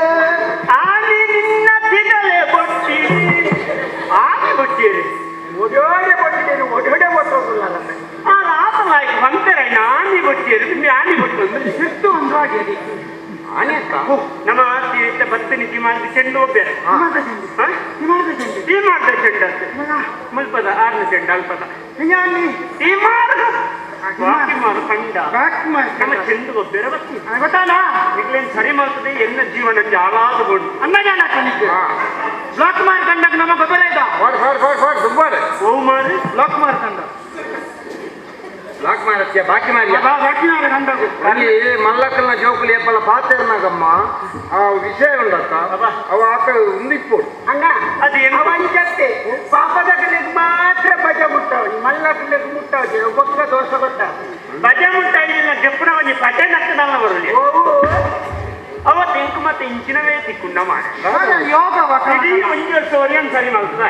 [SPEAKER 4] ಆನೆ ನಿನ್ನ ತಿಗಲೆ ಬೊಟ್ಟಿ ಆನೆ ಬೊಟ್ಟಿರಿ
[SPEAKER 3] ಒಡೋಡೆ ಬೊಟ್ಟೇರು ಒಡೋಡೆ ಬೊಟ್ಟೋದಿಲ್ಲ
[SPEAKER 4] ಆ ರಾತಲಾಗಿ ಬಂದರೆ ಆನೆ ಬೊಟ್ಟಿಯರು ನಿನ್ನೆ ಆನೆ ಬೊಟ್ಟು ಅಂದ್ರೆ
[SPEAKER 3] ಸಿಟ್ಟು ಒಂದು ಆಗಿದೆ
[SPEAKER 1] ಆನೆ ಅಕ್ಕ
[SPEAKER 4] ನಮ್ಮ ತೀರ್ಥ ಬತ್ತ ನಿಧಿ ಮಾಡಿ ಚೆಂಡು ಒಬ್ಬರ ಈ ಮಾಡ್ದ ಚೆಂಡ ಅಂತ ಮುಲ್ಪದ ಆರ್ನ ಚೆಂಡ ಅಲ್ಪದ ಈ ಮಾರ್ಗ ಬಾಕಿ ಮಾರು ಕಂಡ ನಮ್ಮ ಚೆಂಡು ಒಬ್ಬರ ಬತ್ತಿ
[SPEAKER 3] ಗೊತ್ತಲ್ಲ
[SPEAKER 4] ಈಗಲೇನು ಸರಿ ಮಾಡ್ತದೆ ಎನ್ನ ಜೀವನ ಜಾಲಾದಗೊಂಡು
[SPEAKER 3] ಅನ್ನಜಾನ ಬ್ಲಾಕ್ ಮಾಡ್ಕೊಂಡಾಗ ನಮ್ಮ ಗೊಬ್ಬರ ಇದ್ದ
[SPEAKER 1] ಫಾಡ್ ಫಾಡ್ ಫಾಡ್ ಫಾಡ್ ದುಂಬಾರೆ
[SPEAKER 4] ಓ ಮಾರು
[SPEAKER 3] ಬ್ಲಾಕ್ ಮಾಡ್ಕೊಂಡ
[SPEAKER 1] ಬ್ಲಾಕ್ ಮಾಡತ್ಯ ಬಾಕಿ ಮಾರಿಯ
[SPEAKER 3] ಬಾಕಿ ಮಾಡ್ಕೊಂಡಾಗ
[SPEAKER 1] ಅಲ್ಲಿ ಮಲ್ಲಕ್ಕಲ್ನ ಜೋಕುಲಿ ಏಪಲ್ಲ ಪಾತೇರ್ನಾಗಮ್ಮ ಆ ವಿಷಯ ಉಂಡಕ್ಕ ಅವ ಆತ ಉಂದಿಪ್ಪೋಡು
[SPEAKER 3] ಅಣ್ಣ
[SPEAKER 4] ಅದು ಏನು?
[SPEAKER 3] ಅವಂಜತ್ತೆ ಪಾಪದ ಕಲೆಗೆ ಮಾತ್ರ ಬಜ ಮುಟ್ಟವನಿ ಮಲ್ಲ ಕಲೆಗೆ ಮುಟ್ಟವನಿ ಒಬ್ಬಕ್ಕ ದೋಷ ಗೊತ್ತ
[SPEAKER 4] ಬಜೆ ಮುಟ್ಟಾಯಿಲ್ಲ ಜಪ್ಪುನವನಿ ಪಟೆ ನಕ್ಕದಲ್ಲ ಬರಲಿ ಅವ ತಿಂಕು ಮತ್ತೆ ಇಂಚಿನವೇ ತಿಕ್ಕೊಂಡ ಮಾಡ
[SPEAKER 3] ಯೋಗ
[SPEAKER 4] ಇಡೀ ಒಂಜಿ ವರ್ಷ ಒರಿಯನ್ ಸರಿ ಮಾಡ್ತದ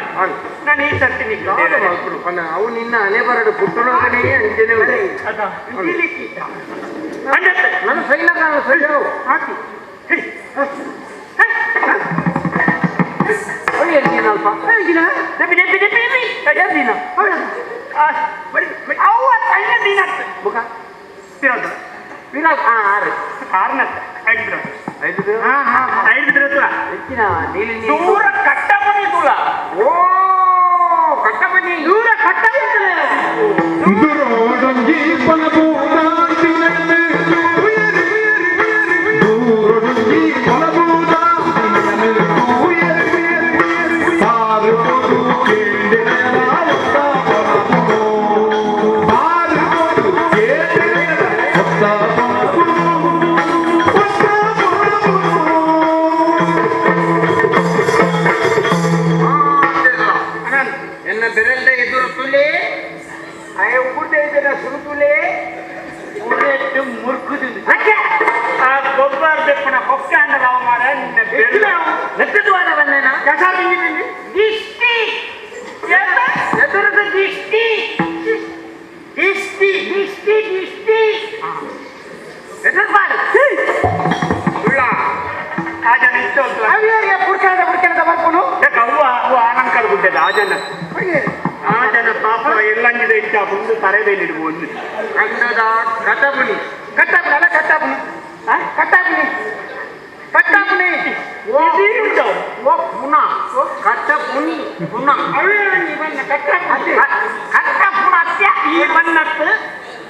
[SPEAKER 4] ನಾನು ಈ ಸರ್ತಿ ನಿಕ್ಕು
[SPEAKER 1] ಅವು ನಿನ್ನ ಹಣೆ ಬರಡು ಪುಟ್ಟಣೋಗನೇ ಅಂಜನೆ
[SPEAKER 4] ಅದ ಅಂಜತ್ತೆ
[SPEAKER 1] ನನ್ನ ಸೈನ ಕಾಣ ಸೈನು
[SPEAKER 3] ಹಾಕಿ
[SPEAKER 1] ಅಲ್ಪ
[SPEAKER 4] ನೆಪಿ ನೆಪಿ ನೆಪಿ ನೆಪಿ ದಿನ ಅವ ಸಣ್ಣ ದಿನ
[SPEAKER 1] ಮುಖ
[SPEAKER 4] ತಿರೋದು
[SPEAKER 1] ವಿರಾಟ್ ಆ ಆರು
[SPEAKER 4] ಆರ್ನತ್ತ ಐದು ಬಿರೋದು
[SPEAKER 1] ಐದು
[SPEAKER 4] ಐದು ಬಿರೋದು
[SPEAKER 1] ಹೆಚ್ಚಿನ ನೀಲಿ ನೀಲಿ
[SPEAKER 4] ದೂರ ಕಟ್ಟಪನಿ ತುಳ
[SPEAKER 1] ಓ ಕಟ್ಟಬನ್ನಿ
[SPEAKER 3] ದೂರ ಕಟ್ಟ
[SPEAKER 7] ದುರೋಡಂಗಿ ಪಲಬೂದಾನಿ
[SPEAKER 3] ಎನ್ನ ಬೆರಲ್ದ ಎದುರು ತುಲೆ ಆಯ ಉಗುರ್ದ ಇದರ ಸುರುತುಲೆ
[SPEAKER 4] ಉರೆಟ್ಟು ಮುರ್ಕುದು ಆ ಗೊಬ್ಬರ ಬೆಪ್ಪನ ಹೊಕ್ಕ ಅಂಡಲ ಮಾರ ನಿನ್ನ ಬೆಲ್ಲ
[SPEAKER 1] ಮೆತ್ತದುವಾದ ಬಂದೇನಾ
[SPEAKER 4] ಕಸ ಬಿಂದಿದ್ದೀನಿ
[SPEAKER 1] ದಿಷ್ಟಿ ಎದುರದ ದಿಷ್ಟಿ ದಿಷ್ಟಿ ದಿಷ್ಟಿ ದಿಷ್ಟಿ ಎದುರ್ಬಾರ್ದು
[SPEAKER 3] ಸುಳ್ಳ
[SPEAKER 4] ಆ ಜನ ಇಷ್ಟ ಉಂಟು
[SPEAKER 3] ಅವ್ಯಾರಿಗೆ ಪುರ್ಕಣದ ಪುರ್ಕಣದ ಬರ್ಪುನು
[SPEAKER 4] ಯಾಕೆ ಅವ್ವ ಅವ್ವ ಆನಂಕಲ್ ಗುಡ್ಡದ ಆ ಜನ ಆ ಜನ ಪಾಪ ಎಲ್ಲಂಗಿದ ಇಟ್ಟ ಮುಂದೆ ತಲೆ ಇಡ್ಬೋದು
[SPEAKER 3] ಕಂದದ ಕಟಬುನಿ ಕಟ್ಟಬುನಿ ಅಲ್ಲ ಕಟ್ಟಬುನಿ ಕಟ್ಟಬುನಿ ಕಟ್ಟಬುನಿ ಓ
[SPEAKER 4] ಇದು
[SPEAKER 3] ಓ ಪುನ ಕಟ್ಟಪುನಿ ಪುನ
[SPEAKER 4] ಅವೇ ಇವನ್ನ ಕಟ್ಟ
[SPEAKER 1] ಕಟ್ಟ ಪುಣ
[SPEAKER 4] ಈ ಬಣ್ಣತ್ತು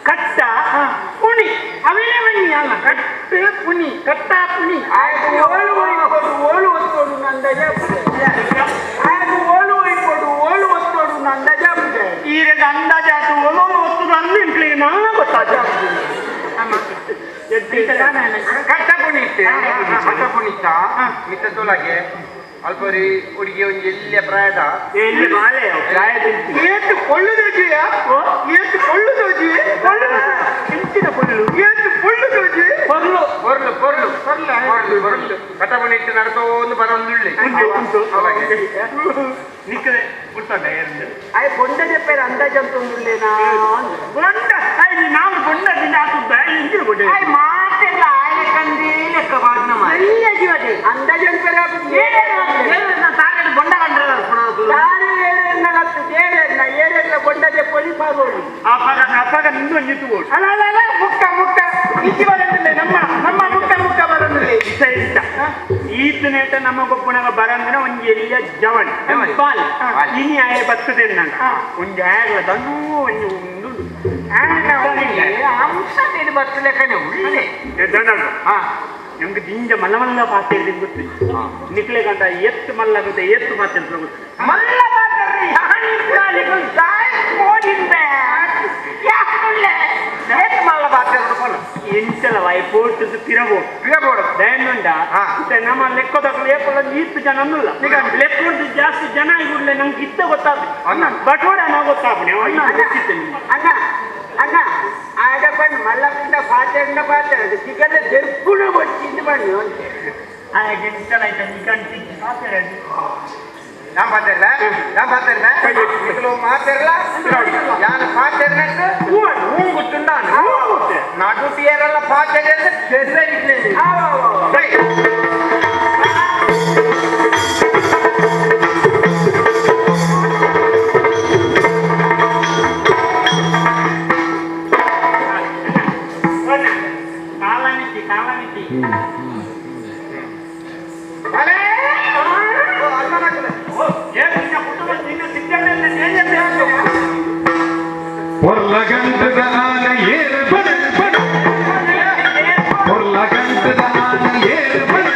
[SPEAKER 4] ಕಟ್ಟ ಪುಣಿ ಅವೇ ಬನ್ನಿ ಅಲ್ಲ ಕಟ್ಟು ಪುಣಿ ಕಟ್ಟ ಪುಣಿ
[SPEAKER 3] ಆಯ್ತು ಓಳು ಒಯ್ಕೊಡು ಓಳು ಒತ್ತೋಡು ನಂದಜ ಆಯ್ತು ಓಳು ಒಯ್ಕೊಡು ಓಳು ಒತ್ತೋಡು ನಂದಜ
[SPEAKER 4] ಈರೆದ ಅಂದಾಜಾತು ಒಲೋ ಒತ್ತುದು ಅಂದು ನಾ ಗೊತ್ತಾಜ
[SPEAKER 3] ಕಟ್ಟಪುನಿ ಕಟ್ಟಪುನಿತ್ತ ಮಿತ್ತ ತೋಲಾಗೆ ಅಲ್ಪರಿ ಹುಡುಗಿ ಒಂಜಿ ಎಲ್ಲಿಯ ಪ್ರಾಯದ
[SPEAKER 4] ಎಲ್ಲಿ ಬಾಳೆ ಪ್ರಾಯ
[SPEAKER 3] ಏತು ಕೊಳ್ಳುದೋಜಿಯ ಏತು ಕೊಳ್ಳುದೋಜಿ
[SPEAKER 4] ಇಂಚಿನ ಪೊಳ್ಳು
[SPEAKER 3] ಏತು ಕೊಳ್ಳುದೋಜಿ
[SPEAKER 4] ಪೊರ್ಲು
[SPEAKER 3] ಪೊರ್ಲು ಪೊರ್ಲು ಪೊರ್ಲು ಪೊರ್ಲು ಕಟ್ಟಪುನಿ ಇಟ್ಟು ನಡತೋಂದು ಬರೊಂದುಳ್ಳಿ
[SPEAKER 4] ಉಂಟು ಉಂಟು
[SPEAKER 3] ತೋಲಾಗೆ
[SPEAKER 4] ನಿಕ್ಕದೆ ಗುರ್ತಂಡ ಏರಿಂದ
[SPEAKER 3] ಆಯ್ ಬೊಂಡದ ಪೇರು ಅಂದಾಜಂತೊಂದುಳ್ಳೇನಾ
[SPEAKER 4] ಬೊಂಡ ಆಯ್ ನಾವು ಬೊಂಡ ದಿನ ಹಾಕುದ ಇಂಚಿನ ಬೊಂಡ
[SPEAKER 1] ಆಯ್ ಮಾತೆಲ್ಲ ಆಯ್ಲೆ ಕಂದಿ ಲೆಕ್ಕ ಬಾಜ್ನ ಮಾರೆ
[SPEAKER 3] ಅಂದಾಜಂತರ
[SPEAKER 1] ತಾಗಡೆ ಬೊಂಡ ಕಂಡ್ರಲ್ಲ
[SPEAKER 3] ತಾನು ಏಳೆಣ್ಣ ಏಳೆಣ್ಣ ಏಳೆಣ್ಣ ಬೊಂಡದೆ ಪೊಲಿ ಪಾಗೋಡು
[SPEAKER 4] ಅಪಗ ಅಪಗ ನಿಂದು ಒಂಜಿತ್ತು ಬೋಡು
[SPEAKER 3] ಅಲ್ಲ ಅಲ್ಲ ಅಲ್ಲ ಮುಕ್ಕ ಮುಕ್ಕ ಇಚ್ಚಿ ಬರಂದಿಲ್ಲ ನಮ್ಮ ನಮ್ಮ ಮುಕ್ಕ ಮುಕ್ಕ ಬರಂದಿಲ್ಲ
[SPEAKER 4] ಇಸ ಇಷ್ಟ ಈತನೇಟ ನಮ್ಮ ಗೊಪ್ಪುಣಗ ಬರಂದಿನ ಒಂಜಿ ಎಲ್ಲಿಯ ಜವನ್ ಬಾಲ್ ಇನಿ ಆಯ ಬರ್ತದೆ ನಂಗ ಒಂಜಿ ಆಯಗ್ಲ ದಣ್ಣು ಒಂಜಿ ಉಂಡು
[SPEAKER 1] ಅಂಶ ನೀನು ಬರ್ತಲೆಕ್ಕನೆ ಉಳ್ಳೆ
[SPEAKER 4] ನಮ್ಗೆ ದಿಂಜ ಮಲ್ಲ ಮಲ್ಲ ಪಾತ್ರ ಗೊತ್ತು ನಿಕ್ಲೆ ಗಂಟ ಎತ್ತು ಮಲ್ಲ ಗೊತ್ತೆ ಎತ್ತು ಪಾತ್ರ ಗೊತ್ತು
[SPEAKER 1] ಮಲ್ಲ ಪಾತ್ರೆ ಮಲ್ಲ ಪಾತ್ರೆ
[SPEAKER 4] ಎಂಚಲ ವಾಯ್ ಪೋಟು ತಿರಬೋದು
[SPEAKER 3] ಪಿರಬೋಡು
[SPEAKER 4] ದಯನುಂಡ ನಮ್ಮ ಲೆಕ್ಕದಕ್ಕಲು ಏಪಲ್ಲ ಈತ್ತು ಜನ ಅನ್ನಲ್ಲ ಲೆಕ್ಕೊಂಡು ಜಾಸ್ತಿ ಜನ ಇವ್ರಲೆ ನಂಗೆ ಇತ್ತ ಗೊತ್ತಾಗ್ತದೆ ಬಟೋಡ ನಾವು ಗೊತ್ತಾಗ್ನೆ
[SPEAKER 3] ಅಣ್ಣ ಅಣ್ಣ ಆಡ ಬಣ್ಣ ಮಲ್ಲಪಿಂಡ ಪಾತ್ರೆ ಪಾತ್ರೆ ಚಿಕನ್ ದೆರ್ಪುಣ ಬಚ್ಚಿಂದು ಬಣ್ಣ
[SPEAKER 4] ಹಾಗೆ ಎಂಚಲ ಆಯ್ತಾ ನಿಗಂಟಿ ಪಾತ್ರೆ
[SPEAKER 3] நான் பார்த்தேன்ல நான் பார்த்தேன்ல இதுல மாத்தேர்ல யான் பார்த்தேர்னு ஊங்குட்டுண்டான் நடுட்டியரெல்லாம் பார்த்தேன் தெரியல
[SPEAKER 4] ಕಾಲಮಿತಿ ಕಾಲಮಿತಿ
[SPEAKER 7] பொருளகன்றத ஆன ஏறுபடு பொருளகன்றத ஆன ஏறுபடு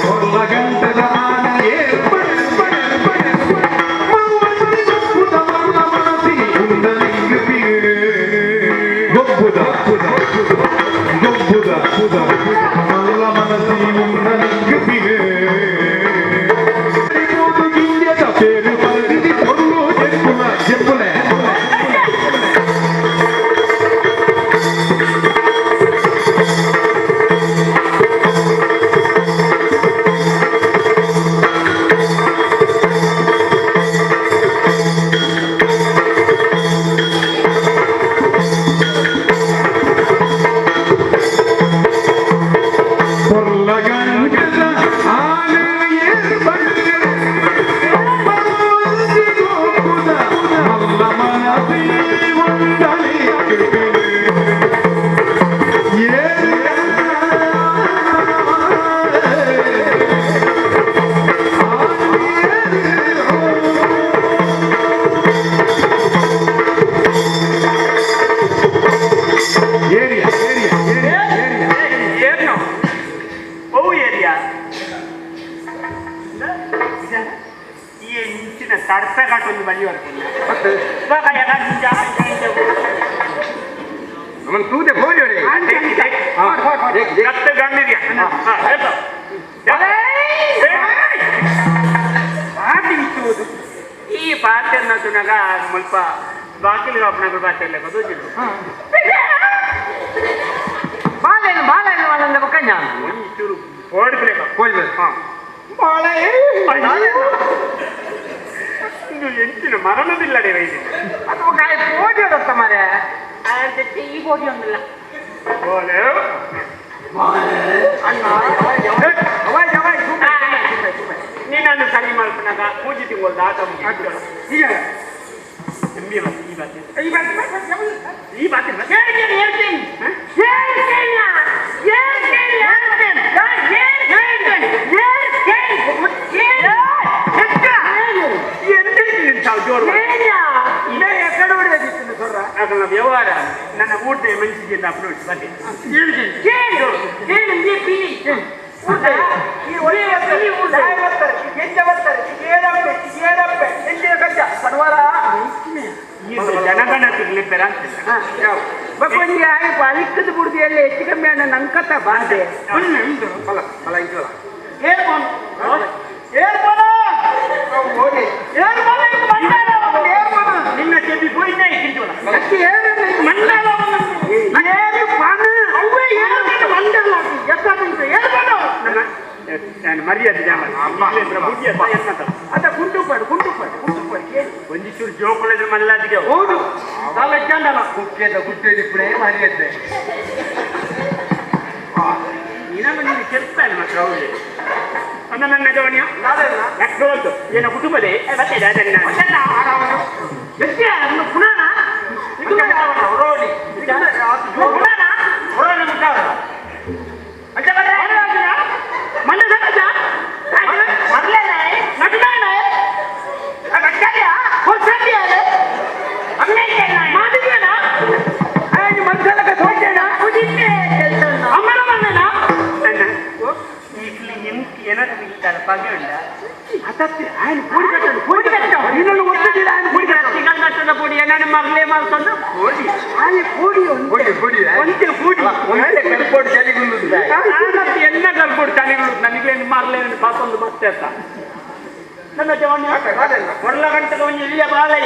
[SPEAKER 7] பொருளகன்றத ஆன ஏறுபடு படு படு
[SPEAKER 5] ಎಂಚಿನ ತರ್ಪೆ ಕಾಟೊಂದು ಬಲಿ ಬರ್ಪುಂಡು
[SPEAKER 7] ನಮ್ಮನ್ನು ತೂದೆ ಹೋಗಿ
[SPEAKER 5] ಕತ್ತೆ ಗಣ್ಣಿದ್ಯಾ ಈ ಪಾತ್ರೆ ತುನಗ ಮುಲ್ಪ ಬಾಕಿಲ್ ಕಾಪುನಗಳು ಪಾತ್ರೆ ಲೆಕ್ಕ
[SPEAKER 4] ಬಾಳೆಹಣ್ಣು ಬಾಳೆಹಣ್ಣು వాళ్ళ ಬೊಕ್ಕ ನಾನು
[SPEAKER 5] ಒಂಜಿ ಚೂರು ಓಡಿಪ್ಲೇಕ
[SPEAKER 7] ಹೋಗಿ
[SPEAKER 5] ಬಾಳೆ ಇದು ಎಂಚಿನ ಮರಣದಿಲ್ಲಡೆ ವೈದ್ಯ
[SPEAKER 4] ಅದು ಪೋಡಿ ಹೊಡತ್ತ ಮಾರೆ ಈ ಪೋಡಿ ಒಂದಿಲ್ಲ
[SPEAKER 5] ಬೋಲೆ ನೀನನ್ನು ಸರಿ ಮಾಡ್ಪನಾಗ ಪೂಜೆ ತಿಂಗಳು ಆಟ ಈ ಬಾತ್ ಈ ಬಾತ್ ಈ ಬಾತ್
[SPEAKER 4] ಹೇಳ್ತೇನೆ ಹೇಳ್ತೇನೆ ಹೇಳ್ತೇನೆ ಹೇಳ್ತೇನೆ
[SPEAKER 5] ಅಕಲ್ನ ವ್ಯವಹಾರ ನನ್ನ ಊಟ ಮೆಣಸಿಗೆ ಅಪ್ರೋಚ್ ಬನ್ನಿ ಜನಗಣತಿಗೆ ಪೆರಾಂತಿಲ್ಲ
[SPEAKER 4] ಅಲಿಕ್ಕದ ಬುಡ್ದು ಎಲ್ಲ ಹೆಚ್ಚು ಕಮ್ಮಿ ಅಣ್ಣ ನಂಕತ್ತ ಬಾಧೆ
[SPEAKER 7] ಬಲ ಬಲ ಇಂಚಲ
[SPEAKER 5] ನಿನ್ನ ಚೆವಿ ಪೋಯಿನೇ ಇಕ್ಕಿಂಚೋಣ ನಾನು ಮರ್ಯಾದೆ
[SPEAKER 4] ಅದ ಗುಂಡುಪಾಡು ಗುಂಡುಪಾಡು ಗುಂಡುಪಾಡು ಕೇಳಿ
[SPEAKER 5] ಒಂಜಿ ಚೂರು ಜೋಕುಳಿದ್ರೆ ಮಲ್ಲಾದಿಗೆ
[SPEAKER 4] ಹೌದು ತಲೆ
[SPEAKER 7] ಕುಕ್ಕೆದ ಗುಟ್ಟೆದ ಇಪ್ಪడే ಮರ್ಯಾದೆ
[SPEAKER 5] ನಿನಗೆ ನೀನು ಕೆಲ್ಸ ಮಾತ್ರ ಹೌದು ಅಂದ ನನ್ನ ಜವನಿಯ ಲಕ್ಷ್ಮಣಂತು ಏನ ಕುಟುಂಬದೇ ಮತ್ತೆ ಎಲ್ಲ ಕರ್ಪೋಡು ಚಳಿಗಳು ನನಗೆ ಮರ್ಲೆ ಪಾತೊಂದು ಬತ್ತೆ ಅಂತ ನನ್ನ ಜವನ್ಯ ಒರ್ಲ ಗಂಟೆಗೆ ಒಂದು ಇಲ್ಲಿಯ ಬಾಲೈ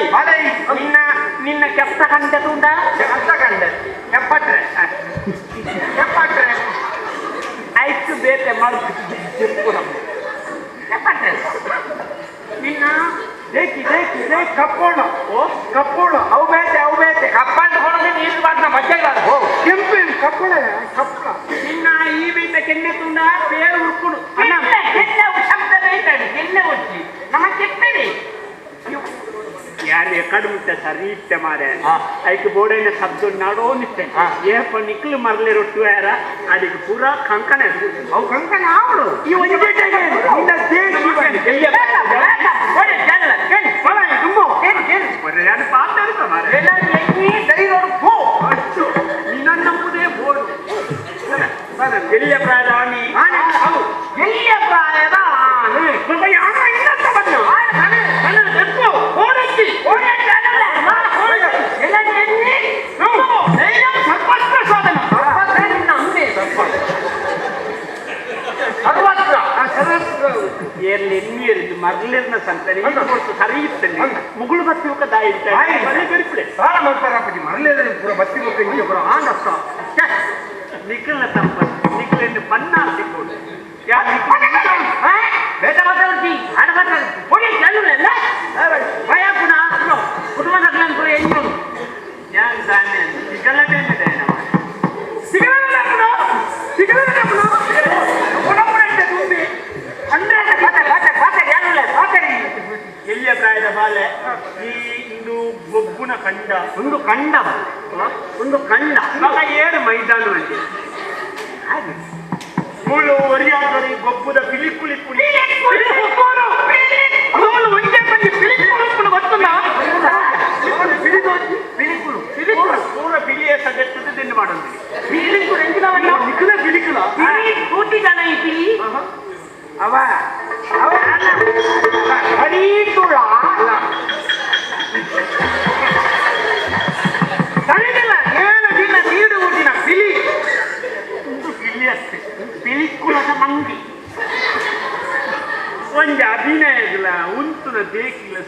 [SPEAKER 5] ನಿನ್ನ ನಿನ್ನ ಕೆಪ್ಪ ಕಂಡ ತುಂಡ
[SPEAKER 3] ಕೆಪ್ಪ ಕಂಡ ಕೆಪ್ಪಟ್ರೆ ಕೆಪ್ಪಟ್ರೆ
[SPEAKER 5] ಆಯ್ತು ಬೇತೆ ಕೆಪ್ಪಟ್ರೆ ನಿನ್ನ
[SPEAKER 4] ದೇಕಿ ದೇಕಿ ದೇಕಿ ಕಪ್ಪೋಣ ಓ ಕಪ್ಪೋಣ ಅವು ಬೇತೆ ಅವು ಬೇತೆ
[SPEAKER 1] ಕಪ್ಪಂತ ಕೊಡೋದು ನೀರು ಬಾಟ್ನ ಮಜ್ಜೆ ಇಲ್ಲ ಅದು.
[SPEAKER 4] ಕೆಂಪು ಕಪ್ಪಳ ಕಪ್ಪಳ
[SPEAKER 5] ನಿನ್ನ ಈ ಬೇತ ಕೆನ್ನೆ ತುಂಡ ಬೇರೆ ಉರ್ಕುಡು
[SPEAKER 1] ಕೆನ್ನೆ ಕೆನ್ನೆ ಶಬ್ದ ಬೇಯ್ತಾನೆ ಕೆನ್ನೆ ಒಚ್ಚಿ ನಮ್ಮ ಕೆಪ್ಪೆನೆ
[SPEAKER 5] ಯಾರು ಎಕಡೆ ಮುಟ್ಟ ಸರಿ ಇತ್ತೆ ಮಾರೆ ಐಕ್ ಬೋಡೈನ ಶಬ್ದ ನಾಡೋನಿತ್ತೆ ಏಪ ನಿಕ್ಲು ಮರಲೆ ರೊಟ್ಟು ಯಾರ ಅದಕ್ಕೆ ಪೂರಾ ಕಂಕಣ
[SPEAKER 3] ಅವು ಕಂಕಣ ಆವಳು
[SPEAKER 5] ಈ ಒಂದು
[SPEAKER 4] ನಿನ್ನ ದೇಶಿ
[SPEAKER 5] ಎಲ್ಲಿಯ ಪ್ರಾಯದ ಆಮಿ
[SPEAKER 1] ಎಲ್ಲಿಯ ಪ್ರಾಯದ ಆನೆ
[SPEAKER 5] ಎಲ್ಲಿ ಎನ್ನಿಯರಿದ್ದು ಮರಳಿರ್ನ ಸಂತಾನೆ ಸರಿ ಇತ್ತಲ್ಲಿ ಮುಗುಳು ಬತ್ತಿ ಮುಖ ದಾಯಿ ಬರೀ ಬೆರಿಪುಳೆ
[SPEAKER 3] ಸಾಲ ಮಾಡ್ತಾರಪ್ಪ ಮರಳೇ ಪೂರ ಬತ್ತಿ ಮುಖ ಇಂಚ ಪೂರ ಆಂಡಸ್ತ
[SPEAKER 5] ನಿಖಲ್ನ ತಪ್ಪ ನಿಖಲೆಂದು ಪನ್ನ ಸಿಕ್ಕೋಡು ಯಾರು
[SPEAKER 1] ಬೇಟ ಮಾತಾಡ್ತಿ ಹಣ ಮಾತಾಡ್ತಿ ಹೊಡಿ ಚಲ್ಲುಲ್ಲ ಭಯ ಪುನಃ ಕುಟುಂಬ ಸಕಲನ್ ಪುರ ಎಣ್ಣು
[SPEAKER 5] ಯಾರು ತಾನೆ ಸಿಗಲಟೇ ಎಲ್ಲಿಯ ಪ್ರಾಯದ ಬಾಲೆ ಈ ಇಂದು ಗೊಬ್ಬುನ ಕಂಡ
[SPEAKER 1] ಒಂದು ಕಂಡ ಒಂದು ಕಂಡ
[SPEAKER 5] ಮಗ ಏಳು ಮೈದಾನ ಅಂತೆ ಮೂಳು ಒರಿಯಾದರಿ ಗೊಬ್ಬುದ ಪಿಲಿಕುಳಿ ಪುಳಿ ಪೂರ ಪಿಲಿಯ ಸದಸ್ಯತೆ ತಿಂದು ಮಾಡೋದು
[SPEAKER 1] ಪಿಲಿ
[SPEAKER 3] ಅವ ಅವ ಹರೀತುಳ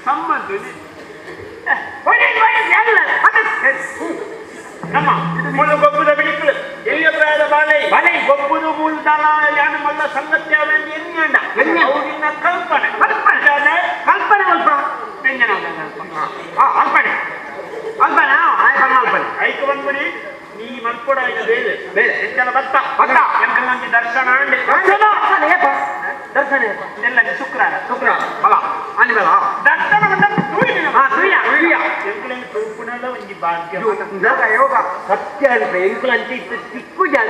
[SPEAKER 5] ಸಂಬಂಧ ನಮ್ಮ ಮುಳ್ಳು ಗೊಬ್ಬುದ ಬಿಳಿಕಲು ಎಲ್ಲಿಯ ಪ್ರಾಯದ ಬಾಲೆ ಬಾಲೆ ಗೊಬ್ಬುದು ಮುಳ್ಳುದಾಲ ಯಾನು ಮಲ್ಲ ಸಂಗತ್ಯ ಎನ್ನಿಯಂಡ ಅವ್ರಿನ ಕಲ್ಪನೆ ಕಲ್ಪನೆ ಕಲ್ಪನೆ ಅಲ್ಪ ವ್ಯಂಜನ ಅಲ್ಪನೆ ಅಲ್ಪನೆ ಆಯ್ತು ಅಲ್ಪನೆ ಐಕ ಬಂದ್ಬಿಡಿ ನೀ ಮಲ್ಕೊಡ ಈಗ ಬೇಲೆ ಬೇಲೆ ಎಂತೆಲ್ಲ ಭತ್ತ ಭತ್ತ ಎಂತೆಲ್ಲ ದರ್ಶನ ದರ್ಶನ ದರ್ಶನ ಎಲ್ಲ ಶುಕ್ರಾರ ಶುಕ್ರಾರ ಬಲ ಅನಿಬಲ ದರ್ಶನ
[SPEAKER 7] ಯೋಗ ಸತ್ಯ ಅಲ್ಪ ಎಂಕುಲು ಅಂತ ಇತ್ತು ತಿಕ್ಕು ಜಾಗ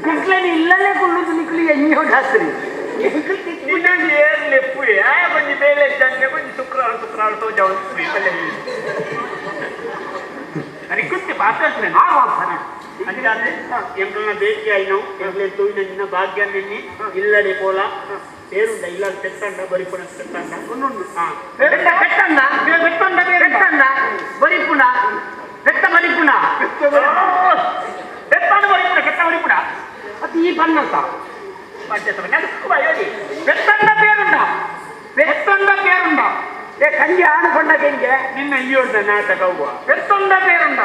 [SPEAKER 7] ಎಂಕ್ಲನಿ ಇಲ್ಲಲೇ ಕೊಳ್ಳುದು ನಿಕ್ಲು ಎಣ್ಣೆ ಜಾತ್ರೆ
[SPEAKER 5] కొంచెం ಬೇಲೆ కొంచెం ಶುಕ್ರವಾರ ಶುಕ್ರವಾರ ತೋಜ అది పాత్ర అంతే ఎంకన్నా భేటీ అయినావు ఎంకలే తోయిన నిన్న భాగ్యాన్ని ఇల్లడే పోలా పేరుండ ఇల్లాలు పెట్టండ బరిపున పెట్టండ
[SPEAKER 7] పెట్టండ పెట్టండ పెట్టండ బరిపున పెట్ట బరిపున
[SPEAKER 5] పెట్టండ బరిపున పెట్ట బరిపున
[SPEAKER 7] అది ఈ పన్నంత
[SPEAKER 4] పెట్టండ పేరుండ పెట్టండ పేరుండ
[SPEAKER 7] ఏ కంజి ఆనుకొండ కంజೆ
[SPEAKER 5] ನಿನ್ನ ಇయ్ಯೋಡ್ದ ನಾಟಕ ಅವ್ವ
[SPEAKER 4] పెట్టండ పేరుండ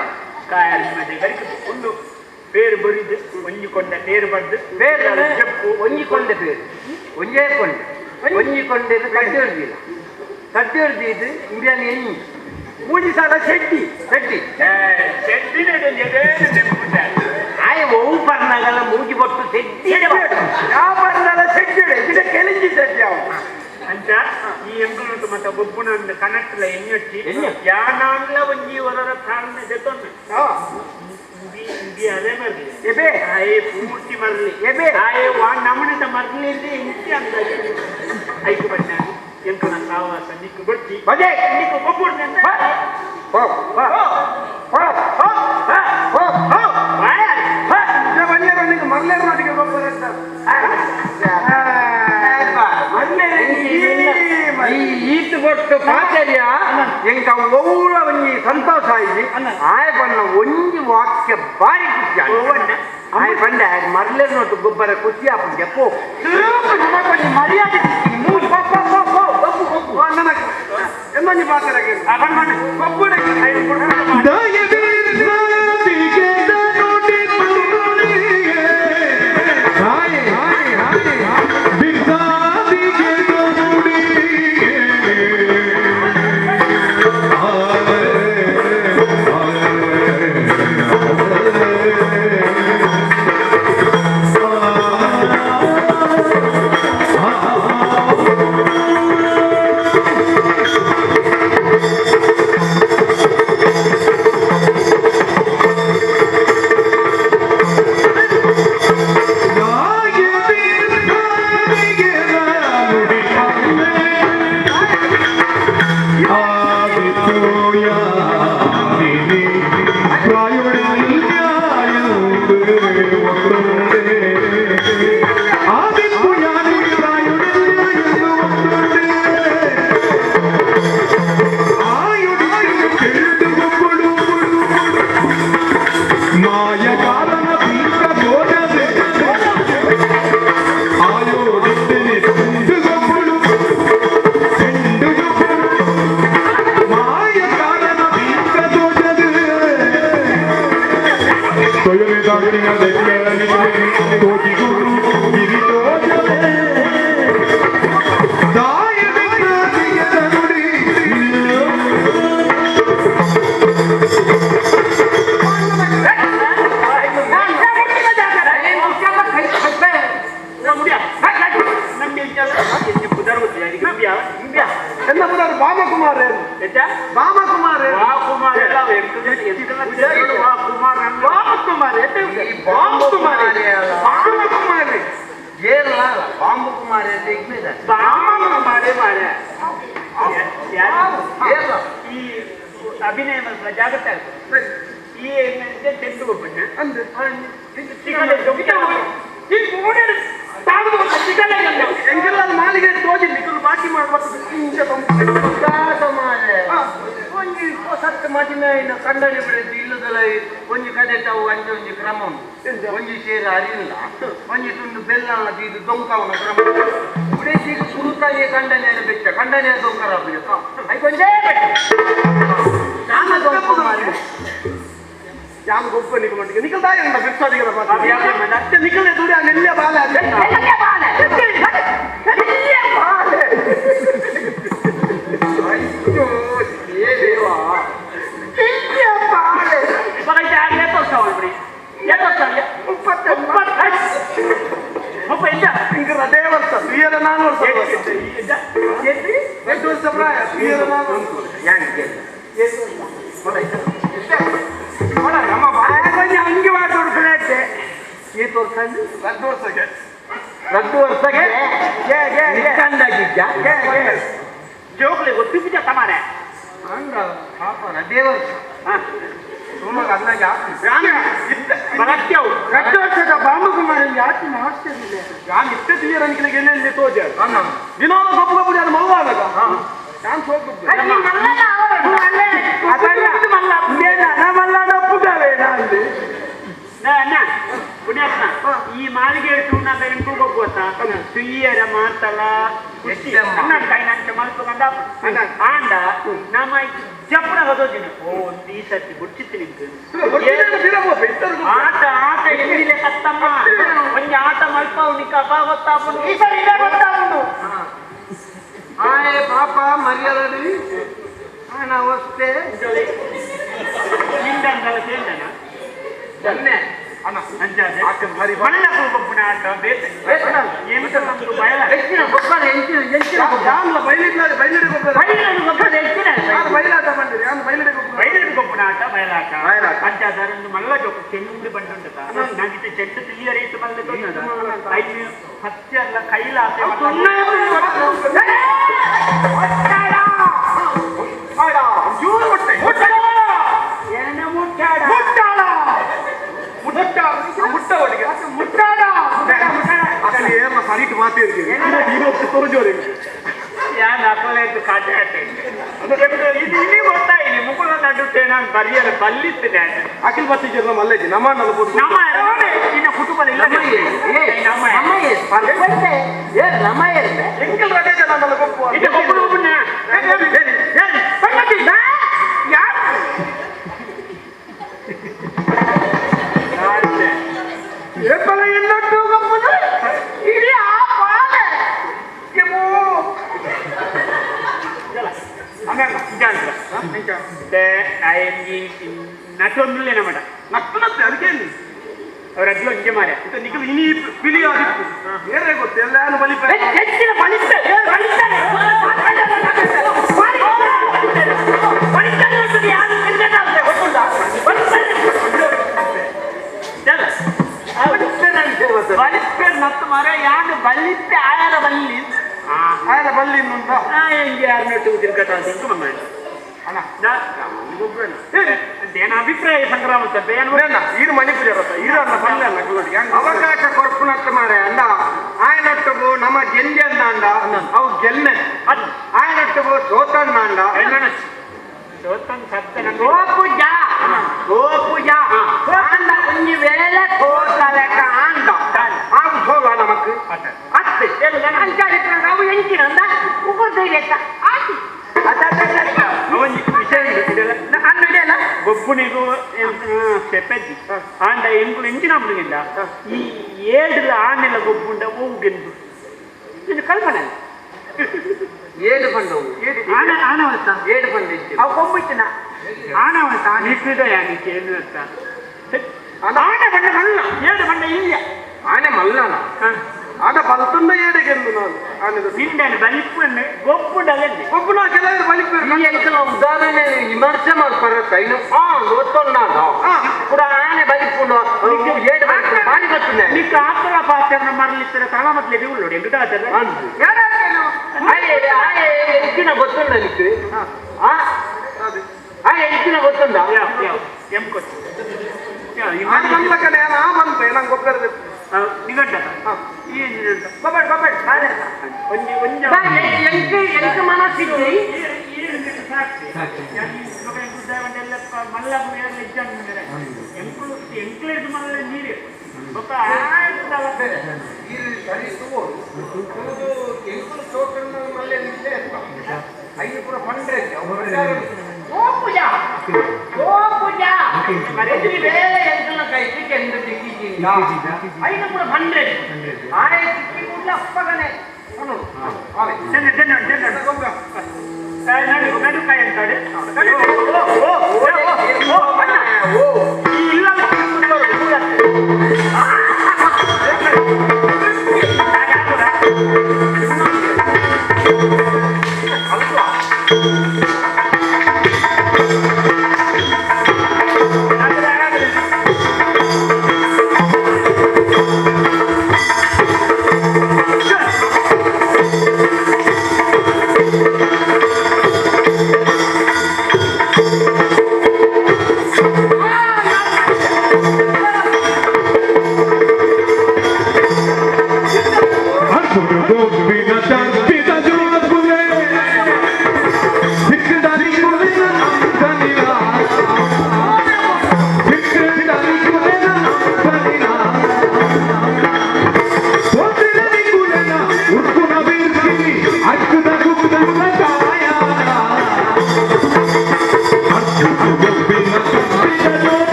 [SPEAKER 5] ಕಾಯಲ್ ಬರಿಕು ಒಂದು పేరు ಬರಿದು ಒಂಜಿಕೊಂಡ పేರು ಬಡ್ದು
[SPEAKER 7] పేరు
[SPEAKER 5] చెప్పು
[SPEAKER 7] ಒಂಜಿಕೊಂಡೆ పేರು ಒಂಜೇ ಕೊಂಡೆ ಒಂಜಿಕೊಂಡೆ ಕಡ್ಡಿ ಕಡ್ಡಿ ಇದು ಇಂಡಿಯನ್ ಎಣ್ಣಿ
[SPEAKER 3] ಮೂಜಿ ಸಾಲ ಶೆಟ್ಟಿ
[SPEAKER 7] ಶೆಟ್ಟಿ
[SPEAKER 5] ಶೆಟ್ಟಿ
[SPEAKER 7] ಆಯ್ ಒವು ಪರ್ನಗಲ ಮೂಜಿ ಬೊಟ್ಟು ಶೆಟ್ಟಿ
[SPEAKER 3] ಯಾವ ಪರ್ನಲ ಶೆಟ್ಟಿ ಇಡ ಕೆಲಿಂಜಿ ಶೆಟ್ಟಿ ಅವ
[SPEAKER 5] ಅಂಚ ಈ ಎಂಕುಲು ಮತ್ತ ಗೊಬ್ಬುನ ಕನಟ್ಲ ಎಣ್ಣೊಚ್ಚಿ ಯಾನಾಂಗ್ಲ ಒಂಜಿ ವರರ ಕಾರಣ ಜೊತೆ ಇಂಬಿ ಅದೇ ಮರ್ಲಿ
[SPEAKER 3] ಎಬೆ
[SPEAKER 5] ಆಯೆ ಪೂರ್ತಿ ಮರ್ಲಿ
[SPEAKER 3] ಎಬೆ
[SPEAKER 5] ಆಯೆ ವಾ ನಮನದ ಮರ್ಲಿ ಇಂತಿ ಅಂದ ಐಕು ಬಣ್ಣ ಎಂಕುನ ಸಾವಾಸ ನಿಕ್ಕು ಗೊತ್ತಿ
[SPEAKER 3] ಬಜೆ
[SPEAKER 5] ನಿಕ್ಕು ಗೊಬ್ಬುಡ್ದೆ
[SPEAKER 3] ಹೋ ಹೋ ಹೋ ಹೋ ಹೋ ಹೋ ಬನ್ನಿರ ಮರ್ಲೇರ್ನೊಟ್ಟಿಗೆ ಗೊಬ್ಬರ
[SPEAKER 7] ಈತ ಕೊಟ್ಟು ಪಾಚರ್ಯ ಎಂಕ ಒವ್ಳ ಒಂಜಿ ಸಂತೋಷ ಆಯ್ತು ಆಯ ಬಣ್ಣ ಒಂಜಿ ವಾಕ್ಯ ಬಾರಿ ಖುಷಿ ಆಯ್ತು ಆಯ್ ಪಂಡ ಮರ್ಲೇರ್ನೊಟ್ಟು ಗೊಬ್ಬರ ಖುಷಿ ಆಪುಂಡೆ ಪೋ
[SPEAKER 3] ಮರ್ಯಾದೆ ಎಂದೊಂಜಿ ಪಾತ್ರ
[SPEAKER 5] ಅಭಿನಯ ಜಾಗ್ರತೆ ಆಗ್ತದೆ ಈ ತೆಂದು ಗೊಬ್ಬಣ್ಣ
[SPEAKER 3] ಎಂಕೆಲ್ಲ ಮಾಲಿಗೆ ತೋಜಿ ನಿಕ್ಕಲು ಬಾಕಿ ಮಾಡ್ಬೇಕು
[SPEAKER 7] ಒಂಜಿ ಸತ್ತು ಮದಿಮೆ ಕಂಡಳಿ ಬಿಡದು ಇಲ್ಲದಲ್ಲ ಒಂಜಿ ಕಡೆಟವು ಅಂಚೆ ಒಂಜಿ ಕ್ರಮ ಉಂಟು ಒಂಜಿ ಸೇರು ಅರಿಲ್ಲ ಒಂಜಿ ತುಂಡು ಬೆಲ್ಲ ಇದು ದೊಂಕವನ ಕ್ರಮ. ಉಡೇಶಿಗೆ ಸುರುತಾನೆ ಕಂಡನೆ ಬೆಚ್ಚ ಕಂಡನೆ ದೊಂಕರ ಐಕೊಂಜೇ
[SPEAKER 3] ಯಾನ್ ಗೊಬ್ಬ ನಿಕ ಮಟ್ಟಿಗೆ ನಿಕಲ್ ದಾಯ ಅಂದ ಬಿರ್ಸಾದಿಗರ ಮಾತು ನಿಕಲ್ನೆ ದುಡಿ ಆ ನೆಲ್ಲೆ ಬಾಲೆ
[SPEAKER 4] ನೆಲ್ಲೆ ಬಾಲೆ ನೆಲ್ಲೆ ಬಾಲೆ
[SPEAKER 7] ಅಯ್ಯೋ ದೇವಾ
[SPEAKER 4] ನೆಲ್ಲೆ ಬಾಲೆ
[SPEAKER 5] ಮಗ ಯಾರು ತೋರ್ಸಾವಳು ಬಿಡಿ ಯಾರು ತೋರ್ಸಾವಳಿಯ ಮುಪ್ಪ ಎಂತ
[SPEAKER 3] ಇಂಕ ರದೇ ವರ್ಷ ತುಯ್ಯರ ನಾನು ವರ್ಷ ಎಂಟು ವರ್ಷ ಪ್ರಾಯ ತುಯ್ಯರ ನಾನು
[SPEAKER 7] ನಮ್ಮ ಬಾಯ ಹಂಗೆ ಮಾತಾಡ್ಕೊಳ್ಳೆ ಈ ತೋರ್ಸಂದು
[SPEAKER 3] ರದ್ದು ವರ್ಷಕ್ಕೆ
[SPEAKER 7] ರದ್ದು ವರ್ಷಕ್ಕೆ ನಿಕ್ಕಂದಾಗಿದ್ಯಾ
[SPEAKER 5] ಜೋಕ್ಲಿ ಗೊತ್ತಿದ್ದ ತಮಾರೆ
[SPEAKER 7] ಹಂಗ ಪಾಪ ರದ್ದೇ ವರ್ಷ ಸುಮ್ಮನೆ ಅಂದಾಜು
[SPEAKER 5] ಬರತ್ಯವು
[SPEAKER 4] ರದ್ದು ವರ್ಷದ ಬಾಂಬುಕುಮಾರ ಯಾಕೆ ಆಶ್ಚರ್ಯ
[SPEAKER 3] ಯಾನ್ ಇತ್ತೆ ತುಯ್ಯರ ನಿಕಲಿಗೆ ಎಲ್ಲೆಲ್ಲಿ ತೋಜ ದಿನಾಲ ಗೊಬ್ಬ ಗೊಬ್ಬ ಯಾರು ಮಲ್ವಾನಗ ಯಾನ್ ಸೋಕು
[SPEAKER 5] ಪುಣ್ಯಾತ್ಮ ಈ ಮಾಲಿಗೆ ಟೂನಾಗ ಎಂಟು ಗೊತ್ತ ತುಯ್ಯರ ಮಾತಲ ಕೈ ನಂಚ ಮಲ್ಪಗಂಡ ಆಂಡ ನಮ್ಮ ಜಪ್ಪನ ಹೋದೋದಿನ ಓ ಒಂದು ಈ ಸರ್ತಿ ಬುಡ್ಚಿತ್ತು ನಿಂತು ಆಟ ಆಟ ಎಲ್ಲಿದೆ ಕತ್ತಮ್ಮ ಒಂಜಿ ಆಟ ಮಲ್ಪವು ನಿಕ್ಕ ಅಪ ಗೊತ್ತಾಪುಂಡು
[SPEAKER 4] ಈ ಸರಿ ಇದೇ ಗೊತ್ತಾಪುಂಡು
[SPEAKER 7] ಆಯೆ ಪಾಪ ಮರ್ಯಾದೆ ಆನ ವಸ್ತೆ
[SPEAKER 5] ನಿಂದಂದಲ ಸೇಂದನ
[SPEAKER 7] ಸೊನ್ನೆ
[SPEAKER 3] ಅಣ್ಣ
[SPEAKER 5] ಅಂಜಾದೆ
[SPEAKER 3] ಆಕನ್ ಭಾರಿ
[SPEAKER 5] ಮಲ್ಲ ಗೊಬ್ಬನ ಆಟ ಬೇತೆ ಏಮಿತ ನಮ್ದು ಬಯಲ
[SPEAKER 7] ಹೆಚ್ಚಿನ ಗೊಬ್ಬರ ಹೆಚ್ಚಿನ ಹೆಚ್ಚಿನ
[SPEAKER 3] ಯಾನ್ಲ ಬೈಲಿಡ್ಲ ಬೈಲಿಡೆ ಗೊಬ್ಬರ
[SPEAKER 5] ಬೈಲಡು ಗೊಬ್ಬರ ಹೆಚ್ಚಿನ
[SPEAKER 3] ಯಾನ್ ಬೈಲಾಟ ಬಂದಿರಿ ಯಾನ್ ಬೈಲಿಡೆ ಗೊಬ್ಬರ
[SPEAKER 5] ಬೈಲಡು ಗೊಬ್ಬನ ಆಟ ಬಯಲಾಟ
[SPEAKER 3] ಬಯಲಾಟ.
[SPEAKER 5] ಅಂಚಾದಾರೊಂದು ಮಲ್ಲ ಜೋಕ ಚೆಂಡು ಬಂಡುಂಟತ ನಾಗಿತ್ತ ಚೆಂಡು ತಿಳಿಯ ರೇತು ಮಲ್ಲ ತೋಜದ ಐದು ಹತ್ತಿ ಅಲ್ಲ ಕೈಲಾಸೆ
[SPEAKER 4] ಏನ ಮುಟ್ಟಾಡ
[SPEAKER 3] ಮುಟ್ಟಾಡ ಮುಟ್ಟ ಒಟ್ಟಿಗೆ
[SPEAKER 4] ಮುಟ್ಟಾಡ
[SPEAKER 3] ಅಸಲಿ ಏರ್ನ ಸರಿಟ್ ಮಾತಿರ್ತೀವಿ ಇವತ್ತು ತೋಜೋರಿಗೆ
[SPEAKER 5] ಯಾನ್ ಅಕಲೇತು ಕಾಟೆ ಆಟೆ ಇದು ಇಲ್ಲಿ ಗೊತ್ತಾ ಇಲ್ಲಿ ಮುಕುಳ ನಡುತ್ತೆ ನಾನು ಬರಿಯಲ್ಲ ಬಲ್ಲಿತ್ತೇನೆ
[SPEAKER 3] ಅಖಿಲ್ ಬತ್ತಿಜರ್ನ ಮಲ್ಲೇಜಿ ನಮ್ಮ
[SPEAKER 5] ನಮ್ಮ ನಿನ್ನ ಕುಟುಂಬದ ಇಲ್ಲ ನಮ್ಮ
[SPEAKER 7] ನಮ್ಮ
[SPEAKER 3] ಎಂಕಲ್ ರಜೆ ಜನ ಗೊಪ್ಪು
[SPEAKER 5] ಇದು ಒಬ್ಬರು ಒಬ್ಬನ
[SPEAKER 4] ಏಪಲ ಎಲ್ಲೊಟ್ಟು ಗೊಪ್ಪುದು ಇಡೀ ಆ ಬಾಲೆ
[SPEAKER 5] ನಟೊಂದುಲ್ಲೇನ ಮಟ
[SPEAKER 3] ನಟ್ಟು ನತ್ತೆ ಅದಕ್ಕೇನು
[SPEAKER 5] ಅವ್ರ ಅಡ್ಲು ಒಂಜೆ ಮಾರೆ
[SPEAKER 3] ಇತ್ತ ನಿಕಲ್ ಇನಿ ಪಿಲಿ ಆಗಿತ್ತು ಬೇರೆ ಗೊತ್ತು ಎಲ್ಲಾನು ಬಲಿಪ
[SPEAKER 5] ಹೆಚ್ಚಿನ ಬಲಿತ ಬಲಿತಾರೆ ಬಲಿಪೆ ನತ್ತು ಮರ ಯಾನು ಬಲಿತೆ ಆಯಾರ ಬಲ್ಲಿ
[SPEAKER 3] ಆಯನ ಬಲ್ಲಿ ಇನ್ನುಂಟ
[SPEAKER 5] ಹೆಂಗೆ ಯಾರನ್ನಟ್ಟು ತಿರ್ಗಟ ಅಂತ ಮಮ್ಮ
[SPEAKER 3] ಅಣ್ಣ
[SPEAKER 5] ಏನ ಅಭಿಪ್ರಾಯ ಸಂಗ್ರಾಮ ಸಭೆ ಏನು
[SPEAKER 3] ಈರು ಮಣಿಪುರ ಈರು ಅನ್ನ ಸಣ್ಣ ಅನ್ನ ಕುಲೋಡಿ
[SPEAKER 7] ಅವಕಾಶ ಕೊರ್ಪುನತ್ತ ಮಾರೆ ಅಂದ ಆಯನೊಟ್ಟುಗು ನಮ್ಮ ಗೆಲ್ಲಿ ಅಂದ ಅವು ಗೆಲ್ನೆ ಆಯನೊಟ್ಟುಗು ಸೋತನ್ನ ಅಂದ
[SPEAKER 5] ಸೋತನ್ ಸತ್ತ
[SPEAKER 7] ಸೋಪುಜ ಸೋಪುಜ ಆಂಡ ಒಂಜಿ ವೇಳೆ ಸೋತಲೆಕ ಆಂಡ ಆವು ಸೋಲ ನಮಕ್ ಅತ್ತೆ
[SPEAKER 4] ಅಂಚಾಡಿದ್ರೆ ಅವು ಎಂಚಿನ ಅಂದ ಉಗುರ್ದೈಲೆಕ್ಕ ಆತಿ
[SPEAKER 5] ಅವನಿ ವಿಷಯ ಇದೆಲ್ಲ
[SPEAKER 4] ಅನ್ನು ಇದೆಯಲ್ಲ
[SPEAKER 5] ಗೊಬ್ಬುನಿಗೂ ಸೆಪೆಜ್ಜಿ ಆಂಡ ಎಂಕುಲು ಎಂಚಿನ ಅಮ್ಮನಿಗಿಲ್ಲ ಈ ಏಳು ಆನೆಲ್ಲ ಗೊಬ್ಬುಂಡ ಹೋಗೆಂದು ಇದು ಕಲ್ಪನೆ
[SPEAKER 7] ಏಳು ಬಂದವು
[SPEAKER 4] ಆನ ಆನವಲ್ತ
[SPEAKER 7] ಏಳು ಬಂದಿತ್ತು
[SPEAKER 4] ಅವು ಕೊಂಬಿಟ್ಟಿನ ಆನವಲ್ತ ಆನೆ
[SPEAKER 5] ನಿಕ್ಕಿದ ಯಾನಿಕ್ಕೆ ಏನು ಅಂತ ಆನೆ ಬಣ್ಣ ಮಲ್ಲ ಏಳು ಬಣ್ಣ ಇಲ್ಲ
[SPEAKER 7] ಆನೆ ಮಲ್ಲನ
[SPEAKER 3] ಆಟ ಬಲ್ತುಂಡ ಏಡಿಗೆಂದು ನಾನು ಆನೆದ
[SPEAKER 5] ನಿಂಡನೆ ಬಲಿಪುಂಡೆ ಗೊಬ್ಬುಂಡಲೆಂದೆ
[SPEAKER 3] ಒಬ್ಬನ ಕೆಲವರು ಬಲಿಪ
[SPEAKER 7] ಈ ಎಂಕಲ ಉದಾಹರಣೆ ವಿಮರ್ಶೆ ಮಾಡ್ತಾರ ಇನ್ನು ಆ ಗೊತ್ತೊಂಡಾನು ಕೂಡ ಆನೆ ಬಲಿಪುಂಡು ಏಳು ಬಲಿಪುಂಡು ಬಾರಿ ಗೊತ್ತುಂಡೆ
[SPEAKER 5] ನಿಕ್ಕ ಆತರ ಪಾತ್ರ ಮರಲಿತ್ತರ ತಳ ಮೊದಲೇ ಉಳ್ಳೋಡಿ ಎಂಟು ಆತರ
[SPEAKER 7] ಆಯೆ ಆಯೆ ಎಂಚಿನ ಗೊತ್ತುಂಡ ನಿಕ್ಕು ಆ ಆ ಎಂಚಿನ ಗೊತ್ತುಂಡ
[SPEAKER 5] ಯಾವ ಯಾವ ಎಂ ಕೊಟ್ಟು
[SPEAKER 3] ಆನೆ ಮಲ್ಲ ಕಡೆ ಆ ಬಂತೆ ನಂಗೆ ಗೊಬ್ಬರ
[SPEAKER 5] ನಿಗಂಟ ಈ ನಿಗಂಟ
[SPEAKER 4] ಗೊಬ್ಬರ ಗೊಬ್ಬರ ಬಾಲೆ
[SPEAKER 5] ಒಂಜಿ ಒಂಜಿ
[SPEAKER 7] ಎಂಕ್ ಎಂಕ್ ಮನಸ್ಸಿದ್ದಿ
[SPEAKER 5] ಮಲ್ಲ ಎಂಕ್ಲೇದು ಮಲ್ಲ ನೀರು
[SPEAKER 4] ಬೊಕ್ಕ ಆಯ್ತಲ್ಲ
[SPEAKER 7] ಬೇರೆ ಈ ಸರಿ ತಗೋಡು ತೂದು ಎಂಕುಲು ಸೋತನ್ನ ಮಲ್ಲೆ ನಿಲ್ಲೆ ಇರ್ತ ಐದು ಪೂರ ಪಂಡ್ರೆ
[SPEAKER 1] ಓ ಪೂಜಾ ಓ ಪೂಜಾ ಮರೆತಿ ಬೇರೆ ಎಂಕಲ್ನ ಕೈತಿ ಕೆಂದು ತಿಕ್ಕಿಜಿಂದ ಐದು ಪೂರ ಪಂಡ್ರೆ ಆಯ್ ತಿಕ್ಕಿ ಕೂಡ್ಲೆ ಅಪ್ಪಗನೆ
[SPEAKER 7] ಆವೆ
[SPEAKER 4] ಚೆನ್ನ ಚೆನ್ನ ಚೆನ್ನ ನಡು ನಡು ಕಾಯಿ ಅಂತಾಳೆ
[SPEAKER 7] ಓ ಓ ಅಣ್ಣ ಓ
[SPEAKER 4] ಈ ಇಲ್ಲ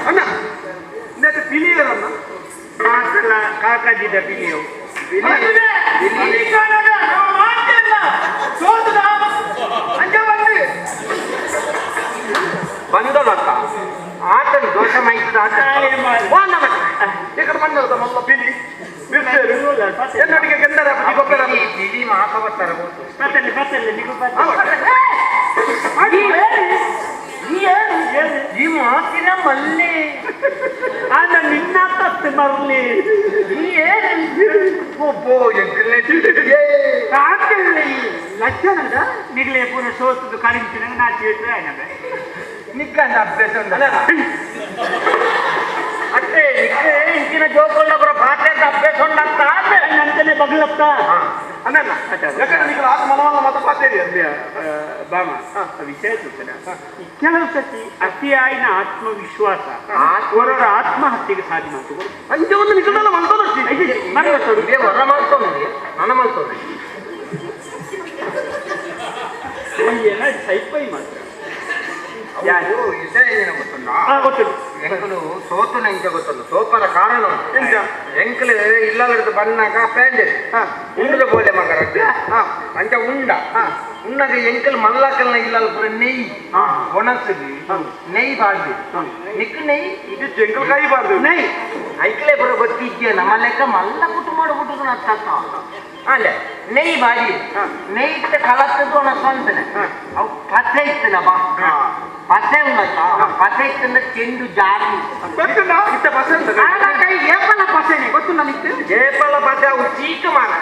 [SPEAKER 7] ಅಣ್ಣ ಇನ್ನಕ್ಕೆ ಪಿಲಿಯರನ್ನ
[SPEAKER 4] ಮಾಸಲ ಕಾಕಾಜಿದ ಪಿಲಿಯು
[SPEAKER 7] ಬಂದಲತ್ತ ಆತನ ದೋಷ ಮಾಹಿತಿ ಆತ
[SPEAKER 2] ఇక్కడ ಬಂದದ ಮಲ್ಲ ಪಿಲಿ ಬಿರ್ಸೇರು ಎನ್ನಡಿಗೆ ಕೆಂದರ ಪತಿ ಗೊಬ್ಬರ
[SPEAKER 7] ಬಿಳಿ ಮಾತ ಬರ್ತಾರೆ ಗೊತ್ತು
[SPEAKER 4] ಬತ್ತಲೆ ಬತ್ತಲೆ ನಿಗು ಬತ್ತಲೆ
[SPEAKER 7] ಈ ಮಾತಿನ ಮಲ್ಲೆ
[SPEAKER 4] ಆನ ನಿನ್ನ ತತ್ತು ಮರ್ಲಿ
[SPEAKER 7] ಒಬ್ಬೋ ಎಂಕಲ್ನೆ
[SPEAKER 4] ಲಕ್ಷಣದ ನಿಗಲೆ ಪೂರ ಸೋತದ್ದು ಕಳಿಂಚಿನ ನಾ ಚೇಟ್ರೆ ಆಯ್ನಬೆ
[SPEAKER 7] ನಿಕ್ಕಂದ ಅಭ್ಯಾಸ ಉಂಟಲ್ಲ ಅತ್ತೆ ನಿಕ್ಕೆ ಇಂಚಿನ ಜೋಕೊಳ್ಳೊಬ್ಬರ ಪಾತ್ರದ ಅಭ್ಯಾಸ ಉಂಟಂತ
[SPEAKER 4] ನಂತನೆ ಬಗ್ಲತ್ತ
[SPEAKER 2] ಅಣ್ಣ ಯಾಕಂದ್ರೆ ನೀವು ಆತ ಮನವನ್ನ ಮತ ಪಾತೇರಿ
[SPEAKER 4] ಬಾಮ ವಿಷಯ ಸೂಚನ ಕೆಲವು ಸತಿ ಅತಿಯಾಯಿನ ಆತ್ಮವಿಶ್ವಾಸ ಅವರವರ ಆತ್ಮಹತ್ಯೆಗೆ ಸಾಧಿ ಮಾತು
[SPEAKER 2] ಅಂಚೆ ಒಂದು ನಿಖಂಡಲ ಮಲ್ತದಷ್ಟಿ
[SPEAKER 4] ಮರಳ
[SPEAKER 7] ಇದೇ ವರ ಮಾಡ್ತೋನೆ ನನ್ನ ಮಾಡ್ತೋನೆ
[SPEAKER 4] ಏನ ಸೈಪೈ ಮಾತ್ರ
[SPEAKER 7] ಯಾರು ವಿಷಯ ಏನ ಗೊತ್ತುಂಟಾ
[SPEAKER 4] ಗೊತ್ತು
[SPEAKER 7] ಎಂಕಲು ಸೋತುನ ಎಂಚ ಗೊತ್ತುಂಟು ಸೋಪನ ಕಾರಣ
[SPEAKER 2] ಎಂಚ?
[SPEAKER 7] ಎಂಕಲು ಇಲ್ಲದ ಬನ್ನಾಗ ಪ್ಯಾಂಡ್ ಉಂಡದ ಬೋಲೆ ಮಗರ ಅಂಚ ಉಂಡ ಉಣ್ಣಗ ಎಂಕಲ್ ಮಲ್ಲಕಲ್ನ ಇಲ್ಲಲ್ ಪೂರ ನೆಯ್ ಒಣಸುದು ನೆಯ್ ಬಾರ್ದು ನಿಕ್ ನೆಯ್
[SPEAKER 2] ಇದು ಜಂಗಲ್ ಕಾಯಿ ಬಾರ್ದು
[SPEAKER 7] ನೆಯ್ ಐಕ್ಲೆ ಬರೋ ಗೊತ್ತಿದ್ಯ ನಮ್ಮ ಲೆಕ್ಕ ಮಲ್ಲ ಕುಟುಂಬ ಬಿಟ್ಟು ನತ್ತ ಅಲ್ಲ ನೆಯ್ ಬಾಡಿ ನೆಯ್ತ ಕಲತ್ತದು ಒಣಸಂತನೆ ಅವು ಪಸೆ ಇತ್ತನ ಬಾ ಪಸೆ ಉಂಡತ್ತ ಪಸೆ ಇತ್ತಂದ ಚೆಂಡು ಜಾರಿ
[SPEAKER 2] ಗೊತ್ತುಂಡ ಇತ್ತ ಬಸ್ ಅಂತ
[SPEAKER 7] ಕೈ ಏಪಲ ಪಸೆನೆ
[SPEAKER 3] ಗೊತ್ತುಂಡ ನಿಕ್ಕು
[SPEAKER 7] ಏಪಲ ಪಸೆ ಅವು ಚೀಕ ಮಾರ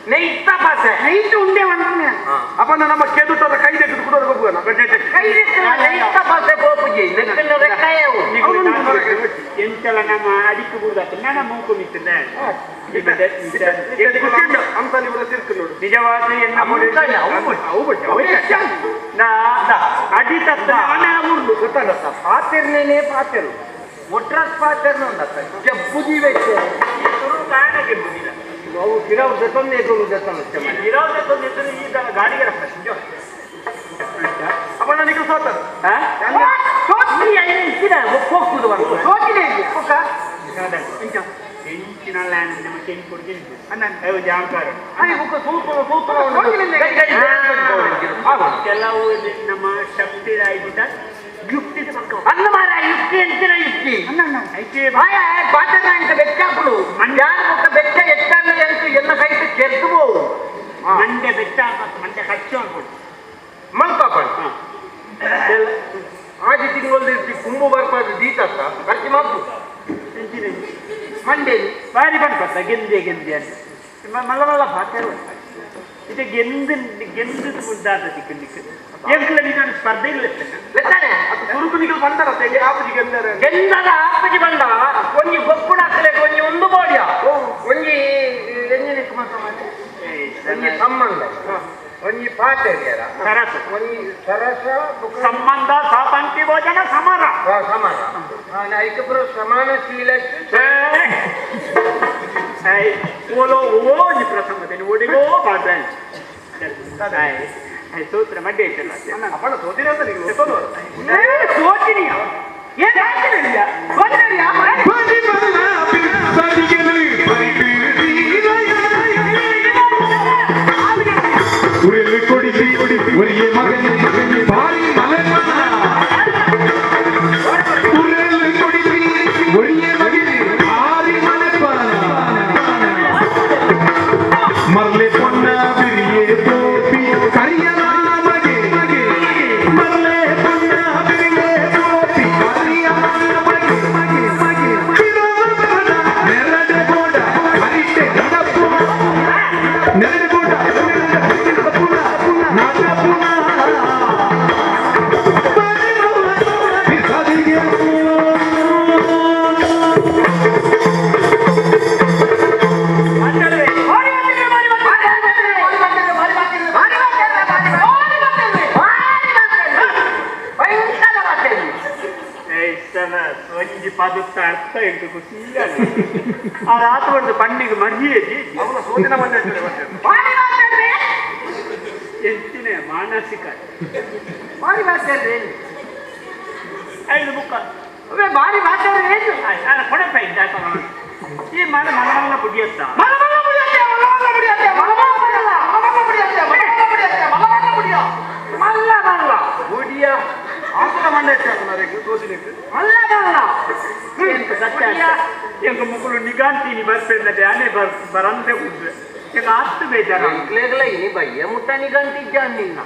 [SPEAKER 7] ನೆಯ್ತ ಪಸೆ
[SPEAKER 3] ನೈಟ್ ಉಂಡೆ ಒಂದೇ
[SPEAKER 2] ಅಪ್ಪಣ್ಣ ನಮ್ಮ ಕೆದುಟದ ಕೈ ತೆಗೆದು ಕೂಡ ಹೋಗುವನ
[SPEAKER 7] ಕೈ ನೆಯ್ತ ಪಸೆ ಪೋಪುಜಿ ನೆಕ್ಕನ ರೆಕ್ಕಾಯವು
[SPEAKER 4] ಎಂತೆಲ್ಲ ನಮ್ಮ ಅಡಿಕೆ ಬುಡ್ದಾತ ನನ್ನ ಮೂಕು ಮಿತ್ತದ
[SPEAKER 2] ಅಂತ ಇವರ ಸಿರ್ಕು ನೋಡು
[SPEAKER 4] ನಿಜವಾದ ಎನ್ನ ನಾ ಅಡಿ ತತ್ತ
[SPEAKER 7] ಊರ್ದು ಗೊತ್ತಾಗತ್ತ ಪಾತೆರ್ನೇನೆ ಪಾತೆರು ಒಟ್ರಾಸ್ ಪಾತೆರ್ನ ಉಂಡತ್ತ ಜಬ್ಬು ಜೀವೆಚ್ಚೆ
[SPEAKER 4] ತುರು ಕಾರಣಕ್ಕೆ ಬುದಿಲ್ಲ
[SPEAKER 7] ಅವು ಗಿರವು ಜೊತೊಂದು ಎದುರು ಜೊತೊಂದು
[SPEAKER 4] ಇರೋದೇ ತೊಂದರೆ ಈ ಗಾಡಿಗೆ ರಪ್ಪ
[SPEAKER 2] ಅಪ್ಪಣ್ಣ ನಿಖಲ್ ಸೋತ
[SPEAKER 7] ಸೋತ್ರಿ ಐದು ಇಚ್ಚಿದ ಒಕ್ಕೋಗ್ತದೆ ಬಂತು
[SPEAKER 3] ಸೋತಿದೆ
[SPEAKER 4] ಎಂಚಿನ ಲ್ಯಾಂಡ್ ನಮ್ಮ ಕೆಂಪು ಕೊಡ್ತೀನಿ ಅಯ್ಯೋ ಜಾಂಕಾರ
[SPEAKER 7] ಹಾಗೆ ಬುಕ್ಕ ಸೂಪರ್ ಸೂಪರ್
[SPEAKER 3] ಸೋತಿನ
[SPEAKER 4] ಕೆಲವು ನಮ್ಮ ಶಕ್ತಿ ಆಯ್ತಿದ್ದ ಯುಕ್ತಿ
[SPEAKER 7] ಅಲ್ಲ ಮಾರ ಯುಕ್ತಿ ಎಂಚಿನ ಯುಕ್ತಿ
[SPEAKER 4] ಐಕೆ
[SPEAKER 7] ಆಯ ಪಾತೆರ್ನ ಅಂತ ಬೆಚ್ಚಾಪುಡು ಯಾರು ಬುಕ್ಕ ಬೆಚ್ಚ ಎತ್ತಲ್ಲ ಎಂತ ಎಲ್ಲ ಕೈತ ಕೆರ್ದು ಹೋವು
[SPEAKER 4] ಮಂಡೆ ಬೆಟ್ಟ ಮಂಡೆ ಖರ್ಚು ಅನ್ಕೊಡು
[SPEAKER 7] ಮಲ್ಪಾಪಣ ಆಜಿ ತಿಂಗಳು ಇರ್ತಿ ಕುಂಬು ಬರ್ಪಾದ ದೀತತ್ತ ಖರ್ಚು ಮಾಪು ಮಂಡೇಲಿ
[SPEAKER 4] ಬಾರಿ ಬಂತ ಗೆಂದೆ ಗೆಂದೆ ಅಂತ ಮಲ್ಲ ಮಲ್ಲ ಪಾತೆರು ಇದು ಗೆಂದು ಗೆಂದು ಮುಂದಾದ ದಿಕ್ಕು ದಿಕ್ಕು ಎಂಕಲ ನೀನು ಸ್ಪರ್ಧೆ ಇಲ್ಲ
[SPEAKER 7] ಲೆತ್ತಾನೆ
[SPEAKER 2] ಅದು ಸುರುಕು ನಿಖಲ್ ಬಂದಾರತ್ತೆ ಹೆಂಗೆ ಆಪುಜಿ ಗೆಂದರೆ
[SPEAKER 7] ಗೆಂದದ ಆಪಜಿ ಬಂದ ಒಂಜಿ ಗೊಪ್ಪುಡಾಕಲೆ ಒಂಜಿ ಒಂದು ಬೋಡಿಯ ಒಂಜಿ ಎಂಜಿನಿಕ್ ಮಾತ್ರ ಒಂಜಿ ಪಾತೆರಿಯರ
[SPEAKER 4] ಸರಸ
[SPEAKER 7] ಒಂಜಿ ಸರಸ
[SPEAKER 4] ಸಂಬಂಧ ಸಾಪಂಕ್ತಿ ಭೋಜನ ಸಮಾನ
[SPEAKER 7] ಸಮಾನ ಐಕಪುರ ಸಮಾನಶೀಲ
[SPEAKER 4] ಓಲೋ ಓ ಪ್ರಸಂಗದಲ್ಲಿ ಒಡಿಗೋ ಪಾತ್ರ ಸೂತ್ರ ಮಡ್ಡಿ ಐತಲ್ಲ
[SPEAKER 3] ಅಪ್ಪಣ ಸೋತಿನ ಅಂತ ನೀವು
[SPEAKER 4] ಸೋತಿನಿಯ ಏನ್ ಹಾಕಿರಲಿಲ್ಲ ಒಂಜಿ ಪದತ್ತ ಅರ್ಥ ಎಂಟು ಖುಷಿ ಆ ರಾತ್ರಿ ಒಂದು ಪಂಡಿಗೆ ಮರ್ಯಾದೆ
[SPEAKER 3] ಅವನ ಸೋತಿನ ಮಂಡೆ
[SPEAKER 4] ಎಂಚಿನ ಮಾನಸಿಕ
[SPEAKER 1] ಬಾರಿ ಮಾತಾಡ್ರಿ
[SPEAKER 4] ಐದು ಬುಕ್ಕ
[SPEAKER 1] ಅವೇ ಬಾರಿ ಮಾತಾಡ್ರಿ
[SPEAKER 4] ಕೊಡಪ್ಪ ಇದ್ದ ಈ ಮನ ಮನಮಲ್ಲ ಬುಡಿಯತ್ತ
[SPEAKER 1] ಮಲಮಲ್ಲ ಮುಡಿಯತ್ತೆ ಮಲಮಲ್ಲ ಮುಡಿಯತ್ತೆ ಮಲಮಲ್ಲ ಮಲಮಲ್ಲ ಮುಡಿಯತ್ತೆ ಮಲಮಲ್ಲ ಮುಡಿಯತ್ತೆ ಮಲಮಲ್ಲ ಮುಡಿಯ ಮಲ್ಲ ಮಲ್ಲ
[SPEAKER 7] ಗುಡಿಯ
[SPEAKER 3] ಆತನ ಮಂಡೆ ನನಗೆ ಸೋತಿನಿಕ್ಕೆ
[SPEAKER 1] ಮಲ್ಲ ಮಲ್ಲ
[SPEAKER 4] ಸತ್ಯ ಎಂಕ ಮುಗುಳು ನಿಗಾಂತೀನಿ ಬರ್ಪೆಂದದೆ ಆನೆ ಬರ್ ಬರಂದೆ ಉಂಟು ಎಂಕ ಅತ್ತು ಬೇಜಾರ
[SPEAKER 7] ಎಂಕ್ಲೆಗ್ಲ ಇನಿ ಬಯ್ಯ ಮುಟ್ಟ ನಿಗಂತಿದ್ದ ನಿನ್ನ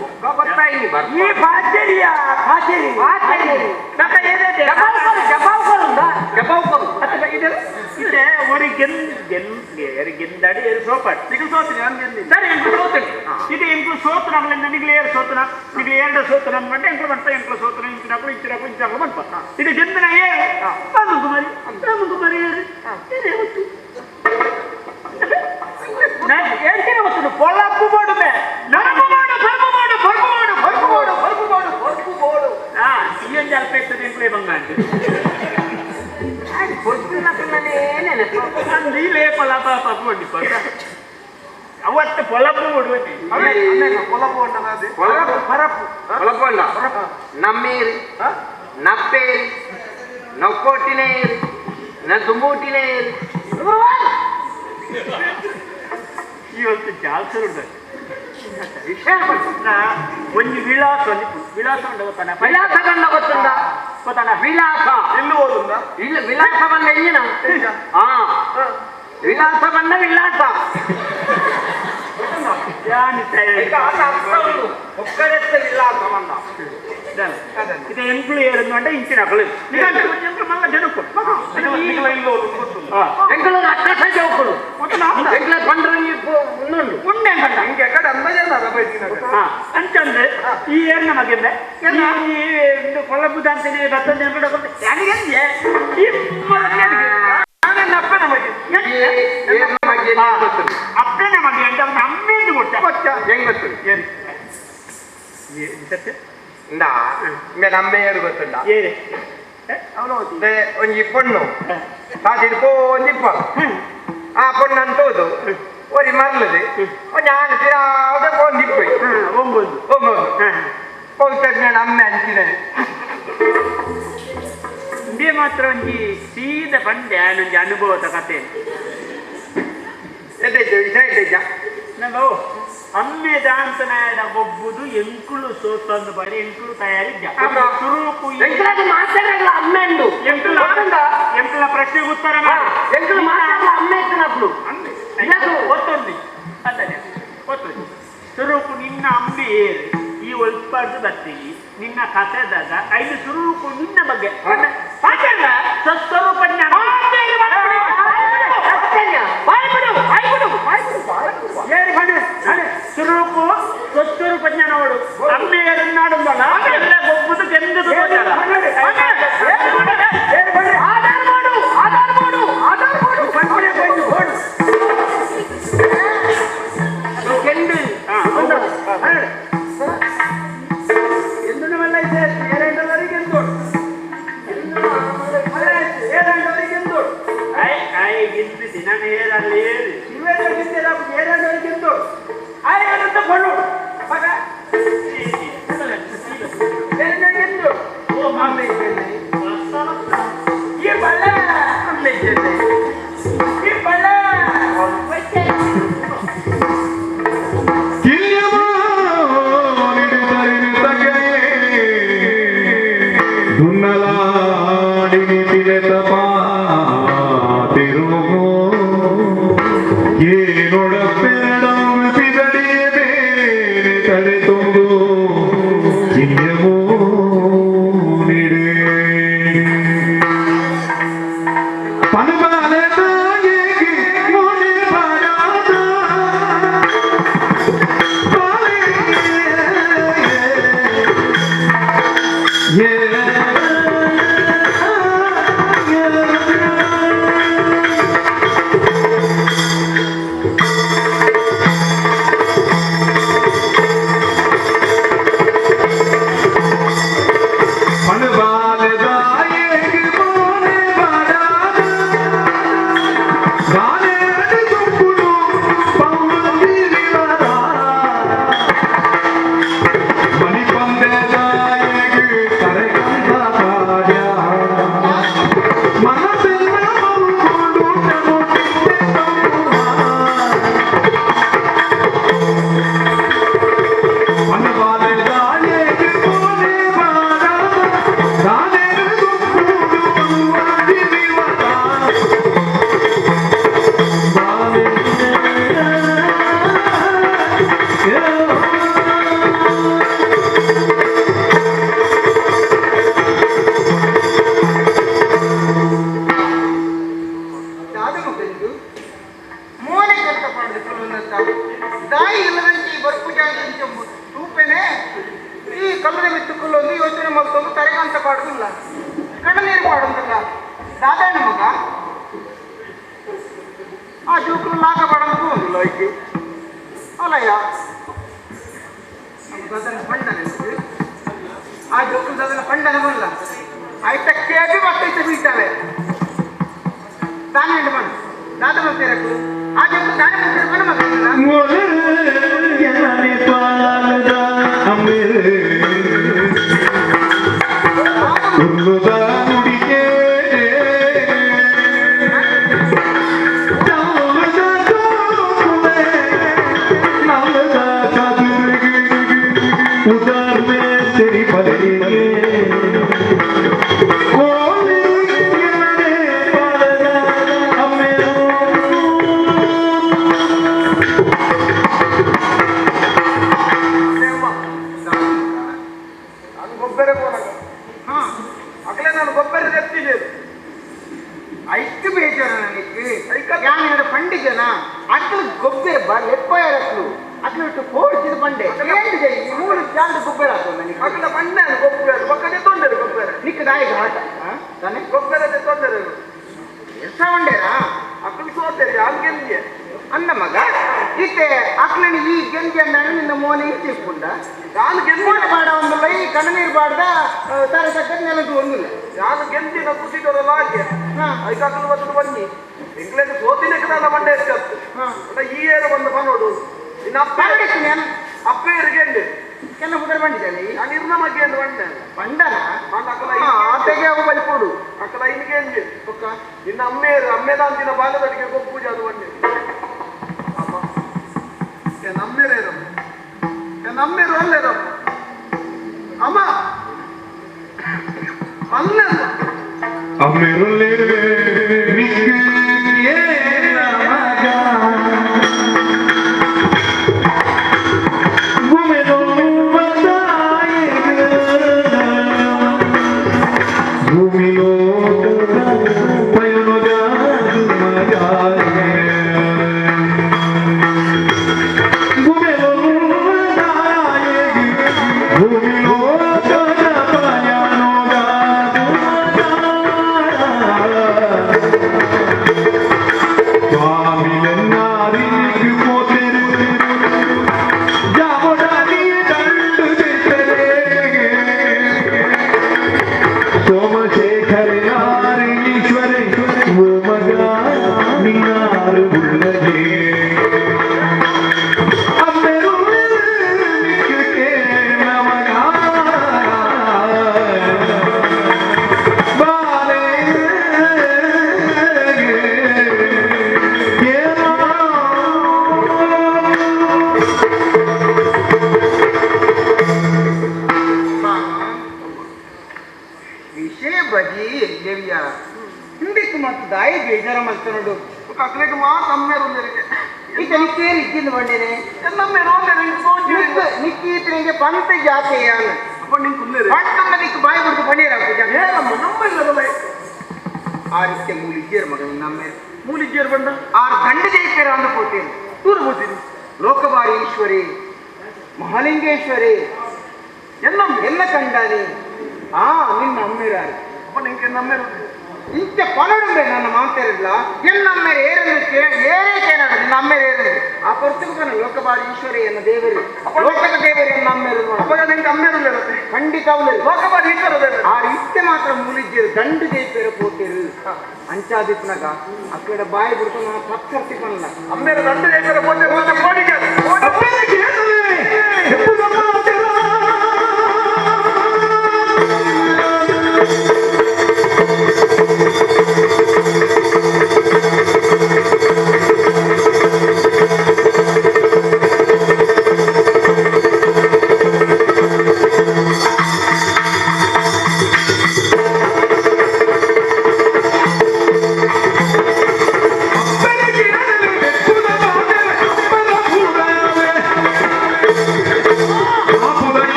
[SPEAKER 7] ಬೊಕ್ಕ ಬರ್ತಾ ಇನಿ
[SPEAKER 1] ಈ
[SPEAKER 7] ಬರ್ತಾ
[SPEAKER 1] ಪಾಚರಿಯ ಪಾಚರಿ ಪಾಚರಿ
[SPEAKER 4] ಬಕ ಏನಿದೆ
[SPEAKER 1] ಜಪಾವ್ ಜಪಾವ್ ಕೊರುಂದ
[SPEAKER 7] ಜಪಾವ್ ಕೊರು
[SPEAKER 4] ಅತ್ತ ಇದೆ ಇದೆ ಒರಿ ಗೆನ್ ಗೆನ್ ಎರು ಗೆಂದಡಿ ಎರು ಸೋಪಾಟ್
[SPEAKER 3] ನಿಗಲ್ ಸೋತಿನಿ ನಾನು ಗೆದ್ದಿನಿ
[SPEAKER 4] ಸರಿ ಎಂಕು ಸೋತನು ಇದು ಎಂಕು ಸೋತು ನಮ್ಮಲ್ಲಿ ನಿಗಲು ಏರು ಸೋತನ ನಿಗಲು ಎರಡು ಸೋತನ ಮಂಡೆ ಎಂಕು ಮಂಟ ಎಂಕು ಸೋತನ ಇಂಚಿನಕು ಇಂಚಿನಕು ಇಂಚಿನಕು ಮಂಟ ಇದು ಗೆಂದನ ಏರು ರಾಮಕುಮಾರಿ ರಾಮಕುಮಾರಿ ಏರು ಏರೇ ಗೊತ್ತು ಹೇಳ್ತೀನಿ ಗೊತ್ತು ಪೊಳಪ್ಪು ಮಾಡುವೆ ನರಕು ಮಾಡು ಪರ್ಪು ಮಾಡು ಪರ್ಪು ಮಾಡು ಪರ್ಪು ಮಾಡು
[SPEAKER 3] ಪರ್ಪು ಬೋಡು ಪರ್ಪು ಬೋಡು
[SPEAKER 4] ಆ ಈ ಒಂದು ಅಲ್ಪ ಇರ್ತದೆ ಎಂಕುಲೇ ಬಂಗಾಂಡು ಅಂದು ಪಲ ಪಾಪ ಪೋಂಡಿ ಪದ ಅವತ್ತು ಪೊಲಪ್ಪು ಮಾಡುವತಿ
[SPEAKER 3] ಅವೇ ಕೊಲಪು ಉಂಟದ
[SPEAKER 7] ಕೊಲಪು.
[SPEAKER 3] ಪರಪು
[SPEAKER 7] ಕೊಲಪೊಂಡ ನಮ್ಮೇರಿ ನಪ್ಪೇರಿ ನೊಕ್ಕೋಟಿನೇರಿ ನ ದುಂಬೂಟಿನೇರಿ
[SPEAKER 4] ಇವತ್ತು ಜಾಲ್ಸರು ವಿಷಯ ಒಂದು ವಿಳಾಸ ಒಂದು ವಿಳಾಸ ಉಂಟು ಗೊತ್ತಾನ
[SPEAKER 7] ವಿಳಾಸ ಕಂಡ ಗೊತ್ತುಂಡ
[SPEAKER 4] ಗೊತ್ತಾನ
[SPEAKER 7] ವಿಳಾಸ
[SPEAKER 3] ಎಲ್ಲೂ ಓದುಂದ
[SPEAKER 7] ಇಲ್ಲ ವಿಳಾಸ ಬಂದ ಎಂಜಿನ ಹಾ ವಿಳಾಸ ಬಂದ ವಿಳಾಸ
[SPEAKER 4] ಯಾನಿ
[SPEAKER 7] ಈಗ ಆತ ಅರ್ಥ ಉಂಟು ಒಕ್ಕಲೆತ್ತ ವಿಳಾಸ ಬಂದ
[SPEAKER 4] ಇದು ಎಂಕುಲು ಏರುಂಡು ಅಂದ್ರೆ ಇಂಚಿನ ಅಕಲು ಎಂಕುಲು ಮಲ್ಲ ಜನಕ್ಕು
[SPEAKER 3] ನಿಗಲ ಇಲ್ಲ ಓದುಂಡು ಗೊತ್ತುಂಡು
[SPEAKER 7] ಎಂಕುಲು ಅಕ್ಕಸ ಜೋಕುಲು ಎಂಕುಲ ಪಂಡ್ರ ಉಂಡು
[SPEAKER 4] ಉಂಡೆ ಕಂಡ
[SPEAKER 3] ಹಿಂಗೆ ಕಡೆ ಅಂದಾಜೆ ಬೈದಿನ
[SPEAKER 4] ಅಂತಂದ್ರೆ ಈ ಏರ್ನ ಮಗಿಂದೆ ಈ ಕೊಲ್ಲಬುದ ಅಂತಾನೆ ಬರ್ತದೆ ಈ
[SPEAKER 3] ನಾನೇನು ಅಪ್ಪನ ಬಗ್ಗೆ
[SPEAKER 7] ಏರ್ನ ಬಗ್ಗೆ ಗೊತ್ತುಂಟು
[SPEAKER 4] ಅಪ್ಪನ ಮಗಿ ಅಂತ ಅವನ ಅಮ್ಮೆಂದು ಕೊಟ್ಟ
[SPEAKER 3] ಕೊಚ್ಚ
[SPEAKER 7] ಹೆಂಗ್ ಗೊತ್ತುಂಟು
[SPEAKER 4] ಏನು ಸತ್ಯ
[SPEAKER 7] ಇಂದಾ ಇಂಬೆ ನಮ್ಮ ಏರು ಗೊತ್ತುಂಡ
[SPEAKER 4] ಏರೆ
[SPEAKER 3] ಅವನು ಓದಿ
[SPEAKER 7] they ಒಂಜಿ ಪೊಣ್ಣು ಸಾದಿಡ್ ಪೋಂಜಿ ಇಪ್ಪ ಆ ಪೊಣ್ಣು ಅಂತೋದು ಒರಿ ಮರ್ಲದೆ ಒಂಜಿ ಆಣ್ ತಿರಾದ ಪೋಂದಿಪ್ಪೆ
[SPEAKER 4] ಒಂಬೊಂದು
[SPEAKER 7] ಒಂಬೊಂದು ಪೌತಜ್ಞಾನ ಅಮ್ಮೆ ಅಂಚಿನ
[SPEAKER 4] ಇಂದೇ ಮಾತ್ರ ಒಂಜಿ ಸೀದ ಬಂಡೆ ಒಂಜಿ ಅನುಭವದ ಕತೆ
[SPEAKER 7] ಎದ್ದೆಜ್ಜ ವಿಷಯ ಎದ್ದೆಜ್ಜ
[SPEAKER 4] ನಾವು ಅಮ್ಮೆ ದಾಂತನಾಯಡ ಒಬ್ಬುದು ಎಂಕುಳು ಸೋತಂದು ಬರೀ ಎಂಕುಳು ತಯಾರಿದ್ದ ತುರುಕು
[SPEAKER 7] ಎಂಕುಲಾಗ ಮಾತಾಡಲ್ಲ ಅಮ್ಮೆ ಅಂಡು
[SPEAKER 4] ಎಂಕುಲ ಎಂಕುಲ ಪ್ರಶ್ನೆಗೆ ಉತ್ತರ ಮಾಡು.
[SPEAKER 7] ಎಂಕುಲು ಮಾತಾಡಲ್ಲ ಅಮ್ಮೆ ಇತ್ತನಪ್ಲು
[SPEAKER 4] ಒತ್ತೊಂದು ಅದನ್ನೇ ಒತ್ತೊಂದು ಸುರುಕು ನಿನ್ನ ಅಂಬಿ ಏರು ಈ ಒಲ್ಪಾಡ್ದು ಬರ್ತೀವಿ ನಿನ್ನ ಕಥೆ ದಾದ ಐದು ಸುರುಕು ನಿನ್ನ ಬಗ್ಗೆ ಸ್ವಸ್ವರೂಪ ಜ್ಞಾನ ಸುರುಕು ಸ್ವಸ್ವರೂಪ ಜ್ಞಾನವಳು ಅಮ್ಮೆ ಎರನ್ನಾಡುಂಬಲ್ಲ ಎಲ್ಲ ಗೊಬ್ಬುದು ಕೆಂದದು
[SPEAKER 1] ಆಧಾರ್ ಮಾಡು ಆಧಾರ್ ಮಾಡು ಆಧಾರ್ ಮಾಡು
[SPEAKER 4] ಬೋಡು
[SPEAKER 5] ಈ ಬಳ್ಳ ಈ ಬಳ್ಳ.
[SPEAKER 8] Thank you.
[SPEAKER 3] ವಿಷಯ ಬಜಿ ಎಲ್ಲೆವಿಯ ಹಿಂದಕ್ಕೆ ಮತ್ತು ದಾಯಿ ಬೇಜಾರ ಮಲ್ತನುಡು
[SPEAKER 1] ಅಕ್ಲೆಗ್ ಮಾತ ಅಮ್ಮೇರು ಉಲ್ಲೆರಿಗೆ
[SPEAKER 3] ಈತ ನಿಕ್ಕೇರು ಇದ್ದಿದ್ದು ಬಂಡೇನೆ
[SPEAKER 1] ಎನ್ನಮ್ಮೇರು ಉಲ್ಲೆರು ಇಂಕ್ ಸೋಂಚಿ
[SPEAKER 3] ನಿಕ್ಕೀತನಿಗೆ ಪಂತ ಜಾತೆಯಾನು
[SPEAKER 1] ಅಪ್ಪ ನಿಂಕ್ ಉಲ್ಲೆರು
[SPEAKER 3] ಪಂತಮ್ಮ ನಿಕ್ ಬಾಯಿ ಬಿಡ್ದು ಪಣೀರ
[SPEAKER 1] ಏನಮ್ಮ ನಮ್ಮ ಇಲ್ಲದಲ್ಲ
[SPEAKER 3] ಆ ರೀತಿಯ ಮೂಲಿಜ್ಜೇರು ಮಗನ ನಮ್ಮ
[SPEAKER 1] ಮೂಲಿಜ್ಜೇರು ಬಂಡ
[SPEAKER 3] ಆರು ದಂಡ ಜೈಪೇರ ಅಂದು ಪೋತೇನೆ
[SPEAKER 1] ದೂರ ಹೋಗ್ತೀನಿ
[SPEAKER 3] ಲೋಕಬಾರಿ ಈಶ್ವರಿ ಮಹಾಲಿಂಗೇಶ್ವರಿ
[SPEAKER 1] ಎನ್ನಮ್ಮ
[SPEAKER 3] ಎಲ್ಲ ಕಂಡಾನಿ ಆ ನಿನ್ನ ಅಮ್ಮೇರಾರು
[SPEAKER 1] ಅಪ್ಪ ನಿಂಗೆ ನಮ್ಮೇರು
[SPEAKER 3] ಇಂಚ ಪನಡುಂಬೆ ನನ್ನ ಮಾತೇರಿಲ್ಲ ಎನ್ನಮ್ಮೇರು ಏರನ್ನು ಏರೇ ಕೇನಾಡು ನಿನ್ನ ಅಮ್ಮೇರು ಏರನ್ನು ಆ ಪರ್ತುಕು ಲೋಕಬಾರಿ ಈಶ್ವರಿ ಎನ್ನ ದೇವರು ಲೋಕದ ದೇವರು ಎನ್ನ ಅಮ್ಮೇರು
[SPEAKER 1] ಅಪ್ಪ ನಿಂಗೆ ಅಮ್ಮೇರು ಉಲ್ಲೆರತ್ತೆ
[SPEAKER 3] ಖಂಡಿತ ಅವಳು
[SPEAKER 1] ಲೋಕಬಾರಿ ಈಶ್ವರ ದೇವರು
[SPEAKER 3] ಆ ಇತ್ತೆ ಮಾತ್ರ ಮೂಲಿಜ್ಜರು ದಂಡು ಜೈಪೇರ ಪೋತೇರು ಅಂಚಾದಿತ್ನಾಗ ಅಕ್ಕಡ ಬಾಯಿ ಬಿಡ್ಕೊಂಡು ನಾನು ತಪ್ಪರ್ತಿಕೊಲ್ಲ
[SPEAKER 1] ಅಮ್ಮೇರು ದಂಡು ಜೈಪೇರ ಪೋತೇರು ಕೋಡಿಗೆ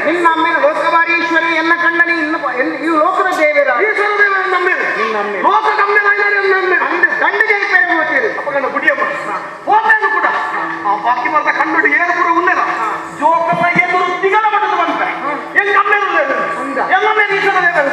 [SPEAKER 3] ನಿನ್ನ ಅಮ್ಮೇರು ಲೋಕಬಾರೀಶ್ವರಿ ಎನ್ನ ಕಂಡನಿ ಇನ್ನು ಈ ಲೋಕದ ದೇವರ
[SPEAKER 1] ಈಶ್ವರ ದೇವರು ನಮ್ಮೇರು
[SPEAKER 3] ನಿನ್ನ ಅಮ್ಮೇರು
[SPEAKER 1] ಲೋಕ ಕಮ್ಮೇರು ನಮ್ಮೇರು
[SPEAKER 3] ಅಂದು ದಂಡು ಜೈಪೇರ ಪೋತೇರು
[SPEAKER 1] ಅಪ್ಪಗಂಡ ಬುಡಿಯಮ್ಮ ಹೋಗ್ಬೇಕು ಕೂಡ ಆ ಬಾಕಿ ಬರ್ದ ಕಣ್ಣುಡು ಏನು ಕೂಡ ಉಲ್ಲೆಲ್ಲ ಜೋಕಲ್ಲ ಎದುರು ತಿಗಲ ಮಟ್ಟದ ಬಂತ ಎಲ್ಲಿ ಕಮ್ಮೇರು
[SPEAKER 3] ಅಂದ.
[SPEAKER 1] ಎಲ್ಲ ಮೇಲೆ ಈಶ್ವರ ದೇವರು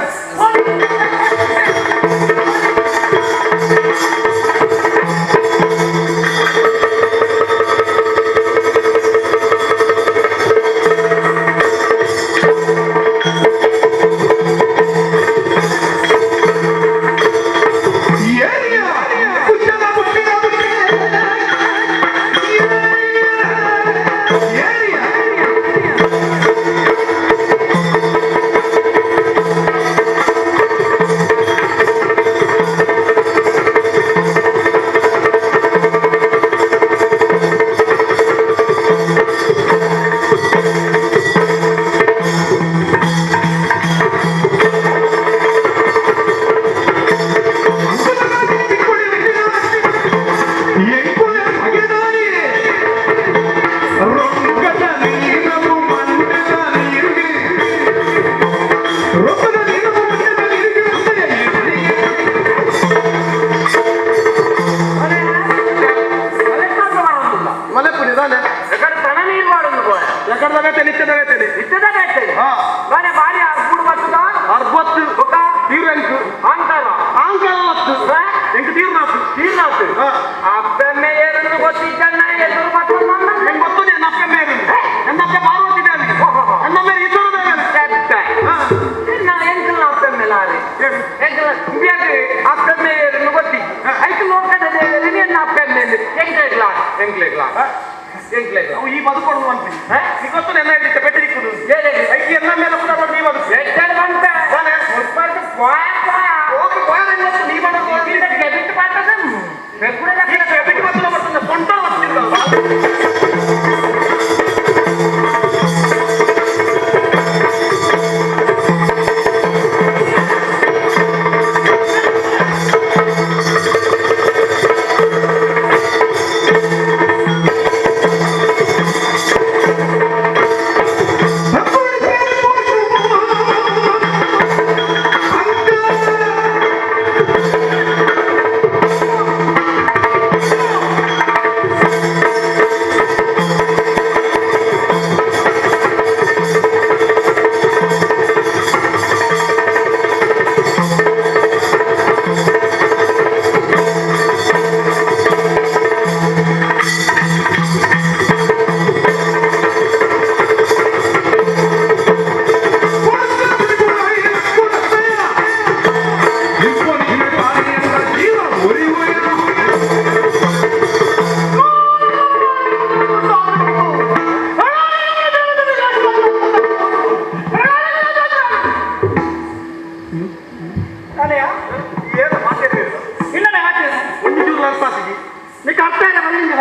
[SPEAKER 1] ಮಲೆಪುಡಿ ತಾನೆ ಎಕಡೆ ನಿತ್ಯದ ಅರ್ವತ್ತು ತೀರಂಕು ಆಂಕಲತ್ತು ಎಂಕ್ ತೀರ್ನಾಥ್
[SPEAKER 5] ಅಪ್ಪೆಮ್ಮೆ ಏನನ್ನು ಗೊತ್ತಿದ್ದನ್ನ ಎದುರು ಮಾತ್ರ
[SPEAKER 1] ನಿಂಗೆ ಗೊತ್ತು ನನ್ನ ಅಪ್ಪ ಮೇರು ನನ್ನ ಅಪ್ಪ ಪಾರ್ವತಿ ದೇವಿ ನನ್ನ ಮೇಲೆ ಈಶ್ವರ ದೇವರು
[SPEAKER 5] ಎಂಕಲ್ನ ಅಪ್ಪೆಮ್ಮೆ ಲಾರಿ ಎಂಕಲ್ ಅಪ್ಪೆಮ್ಮೆ ಏನನ್ನು ಗೊತ್ತಿ ಐಕ್ ಲೋಕದ ದೇವರು ನಿನ್ನ ಅಪ್ಪೆಮ್ಮೆ ಎಂಕ್ಲೆಗ್ಲಾ ಎಂಕ್ಲೆಗ್ಲಾ ಎಂಕ್ಲೆಗ್ಲಾ
[SPEAKER 1] ಅವು ಈ ಬದುಕೊಡು ಅಂತೀನಿ ನೀ ಗೊತ್ತು ನನ್ನ ಹೇಳಿದ್ದೆ ಪೆಟ್ಟಿ ದಿಕ್ಕುದು ಐಕಿ ಎಲ್ಲ ಮೇಲೆ ಕೂಡ ಬರೋದು ನೀ ಬದುಕು
[SPEAKER 5] ಎಟ್ಟೆ ಬಂತ
[SPEAKER 1] ತಾನೆ?
[SPEAKER 5] ಪಾಯ ಪಾಯ
[SPEAKER 1] ಹೋಗಿ ಹೋಯ್ ಗೊತ್ತು ನೀ ಬದುಕು
[SPEAKER 5] ಕೆಬಿಟ್ ಪಾಠದ
[SPEAKER 1] ಈಗ ಕೆಬಿಟ್ ಬರ್ತದೆ ಬರ್ತದೆ ಕೊಂಡ ಬರ್ತಿಲ್ಲ
[SPEAKER 7] ಅಂಕ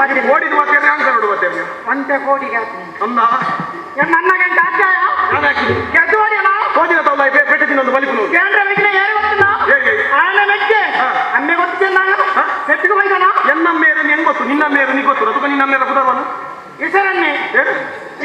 [SPEAKER 4] ಪಾತೆ
[SPEAKER 3] ಕೋಡಿದ ಮಾತೇನೆ ಅಂಕರೋಡು ಮಾತೇನೆ
[SPEAKER 4] ಒಂತೆ ಕೋಡಿಗೆ ಹಾಕ್ತೀನಿ
[SPEAKER 3] ಅಂದ
[SPEAKER 4] ನನ್ನ ಗಂಟ ಹಾಕ್ಯಾಯ
[SPEAKER 3] ನಾನು ಹಾಕಿನಿ
[SPEAKER 4] ಕೆದ್ದೋಡಿಯಲ್ಲ
[SPEAKER 3] ಕೋದಿನ ತೌಲ ಪೆಟ್ಟ ತಿನ್ನೊಂದು ಬಲಿಪುನು
[SPEAKER 4] ಕೇಂದ್ರ ವಿಘ್ನ ಯಾರು ಗೊತ್ತಿಲ್ಲ
[SPEAKER 3] ಹೇಗೆ?
[SPEAKER 4] ಆನೆ ಮೆಕ್ಕೆ ಅಮ್ಮೆ ಗೊತ್ತಿಲ್ಲ
[SPEAKER 3] ಹಾ?
[SPEAKER 4] ಪೆಟ್ಟಿಗೆ ಹೋಯ್ತಾನ
[SPEAKER 3] ಎನ್ನ ಮೇರೆ ಹೆಂಗ್ ಗೊತ್ತು ನಿನ್ನ ಮೇರೆ ನೀ ಗೊತ್ತು ಅದಕ್ಕೆ ನಿನ್ನ ಮೇರೆ ಕುದರ್ವನು
[SPEAKER 4] ಇಸರನ್ನೇ
[SPEAKER 3] ಏನು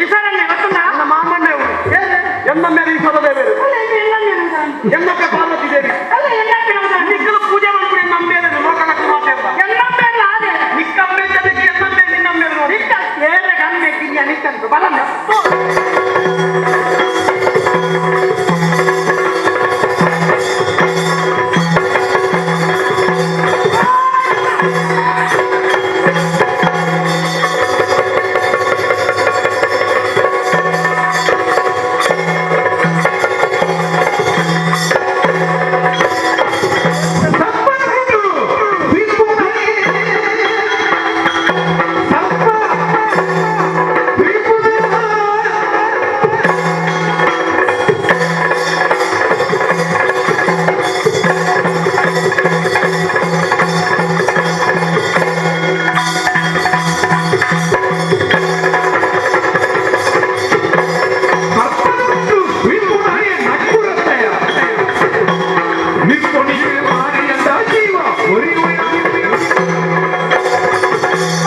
[SPEAKER 4] ಇಸರನ್ನೇ ಗೊತ್ತುಂಟಾ
[SPEAKER 3] ನನ್ನ ಮಾಮಣ್ಣೆ ಅವರು
[SPEAKER 4] ಏನು?
[SPEAKER 3] ಎನ್ನ ಮೇರೆ ಈಶ್ವರ ದೇವರು
[SPEAKER 4] ಅಲ್ಲ ಇದು ಎಲ್ಲನ್ನೇ ಉದಾಹರಣೆ.
[SPEAKER 3] ಎನ್ನಪ್ಪ ಪಾರ್ವತಿ ದೇವಿ
[SPEAKER 4] ಅಲ್ಲ ಎಲ್ಲಕ್ಕೆ ಉದಾಹರಣೆ.
[SPEAKER 3] ನಿಕ್ಕಲು ಪೂಜೆ ಮಾಡ್ಬಿಡಿ ನಮ್ಮ ಮೇಲೆ ಲೋಕಲಕ್ಕೆ ಮಾತಾಡ್ದ
[SPEAKER 4] ಎಲ್ಲಮ್ಮೆ ಅಲ್ಲ ಅದೇ.
[SPEAKER 3] ನಿಕ್ಕಮ್ಮೆ ಜನಕ್ಕೆ ಎನ್ನಮ್ಮೆ ನಿನ್ನಮ್ಮೆ ನೋಡಿ
[SPEAKER 4] ನಿಕ್ಕ ಏರ ಗಮ್ಮೆ ಕಿರಿಯ ನಿಕ್ಕಂತು ಬಲಮ್ಮ.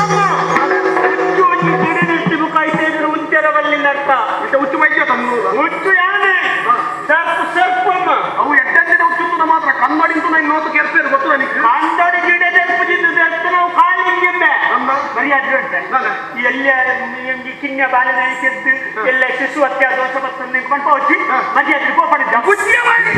[SPEAKER 4] ಹುಚ್ಚು ಒಂಜಿ ಗಿಡದಷ್ಟು ಮುಖ ಇದ್ದರೆ ಉಂತೆರವಲ್ಲಿನ ಅರ್ಥ.
[SPEAKER 3] ಇಟ್ಟ ಹುಚ್ಚು ಮೈದ್ಯ ತಮ್ಮ
[SPEAKER 4] ಹುಚ್ಚು ಯಾನೆ? ಸರ್ಪು ಸರ್ಪಮ್ಮ.
[SPEAKER 3] ಅವು ಎಡ್ಡಂದಿನ ಹುಚ್ಚು ಮಾತ್ರ ಕನ್ನಡಿಂತು ನಾನು ನೋತು ಕೆರ್ಪೇರು ಗೊತ್ತು ನನಗೆ
[SPEAKER 4] ಕಾಂದೋಡಿ ಗಿಡದ ಪೂಜಿದ್ದು ನಾವು ಕಾಲಿಂಗಿಂಬೆ.
[SPEAKER 3] ನಮ್ಮ
[SPEAKER 4] ಬರೀ ಅದ್ರ ಉಂಟೆ.
[SPEAKER 3] ನಾನೇ.
[SPEAKER 4] ಎಲ್ಲ ನಿಮ್ಗೆ ಕಿನ್ಯ ಬಾಲಿನ ಕೆದ್ದು ಎಲ್ಲ ಶಿಶು ಹತ್ಯೆ ದೋಷ ಬತ್ತು ನಿಂತ್ಕೊಂಡು ಹೋಗಿ ಮಧ್ಯ ಅದ್ರ ಕೋಪಡಿದ್ದ ಬುದ್ಧಿಯ ಮಾಡಿ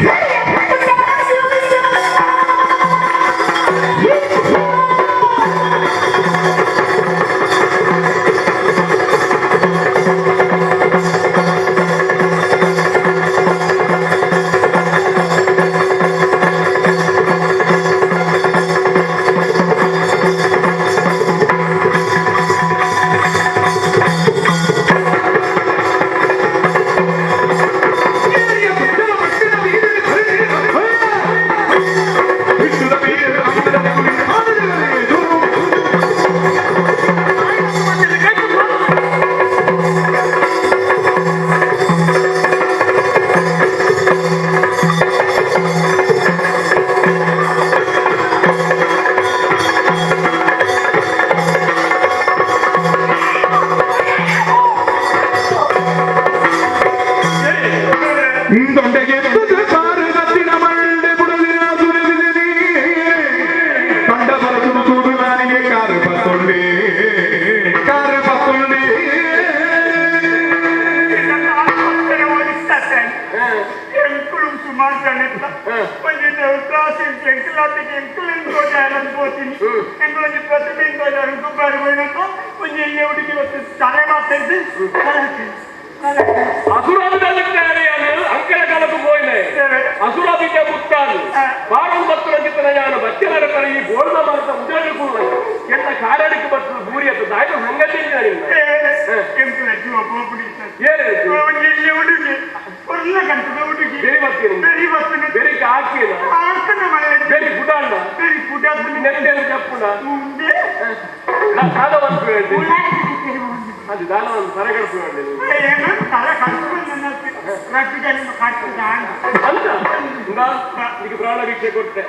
[SPEAKER 2] ಅಸುರಾಬಿಗೆ ಮುತ್ತಾನು ಬಾರಂ ಬತ್ತುನ ಚಿತ್ತನ ಯಾನ ಬಚ್ಚಲರ ಪರ ಈ ಗೋಲ್ದ ಮಾರ್ತ ಉದರಲು ಕೂಡ ಎಲ್ಲ ಕಾರಡಿಗೆ ಬತ್ತು ಬೂರಿಯತ್ತು ದಾಯ್ತು ಹಂಗಲ್ಲಿಲ್ಲ ನಿನ್ನ ಏನು ಬೆರಿ ಬರ್ತೀನಿ ಬೆರಿಕೆ ಹಾಕಿಲ್ಲ ಬೆರಿ ಪುಟಾಣ ನೆಟ್ಟೆಲ್ಲ ಚಪ್ಪುಣ ದಾನವನ್ನು ಹೇಳಿ ಅದು ದಾನವನ್ನು ತರಗಡಿಸು ಹೇಳಿ ಅಂತ ಈಗ ಪ್ರಾಣ ಭಿಕ್ಷೆ ಕೊಟ್ಟೆ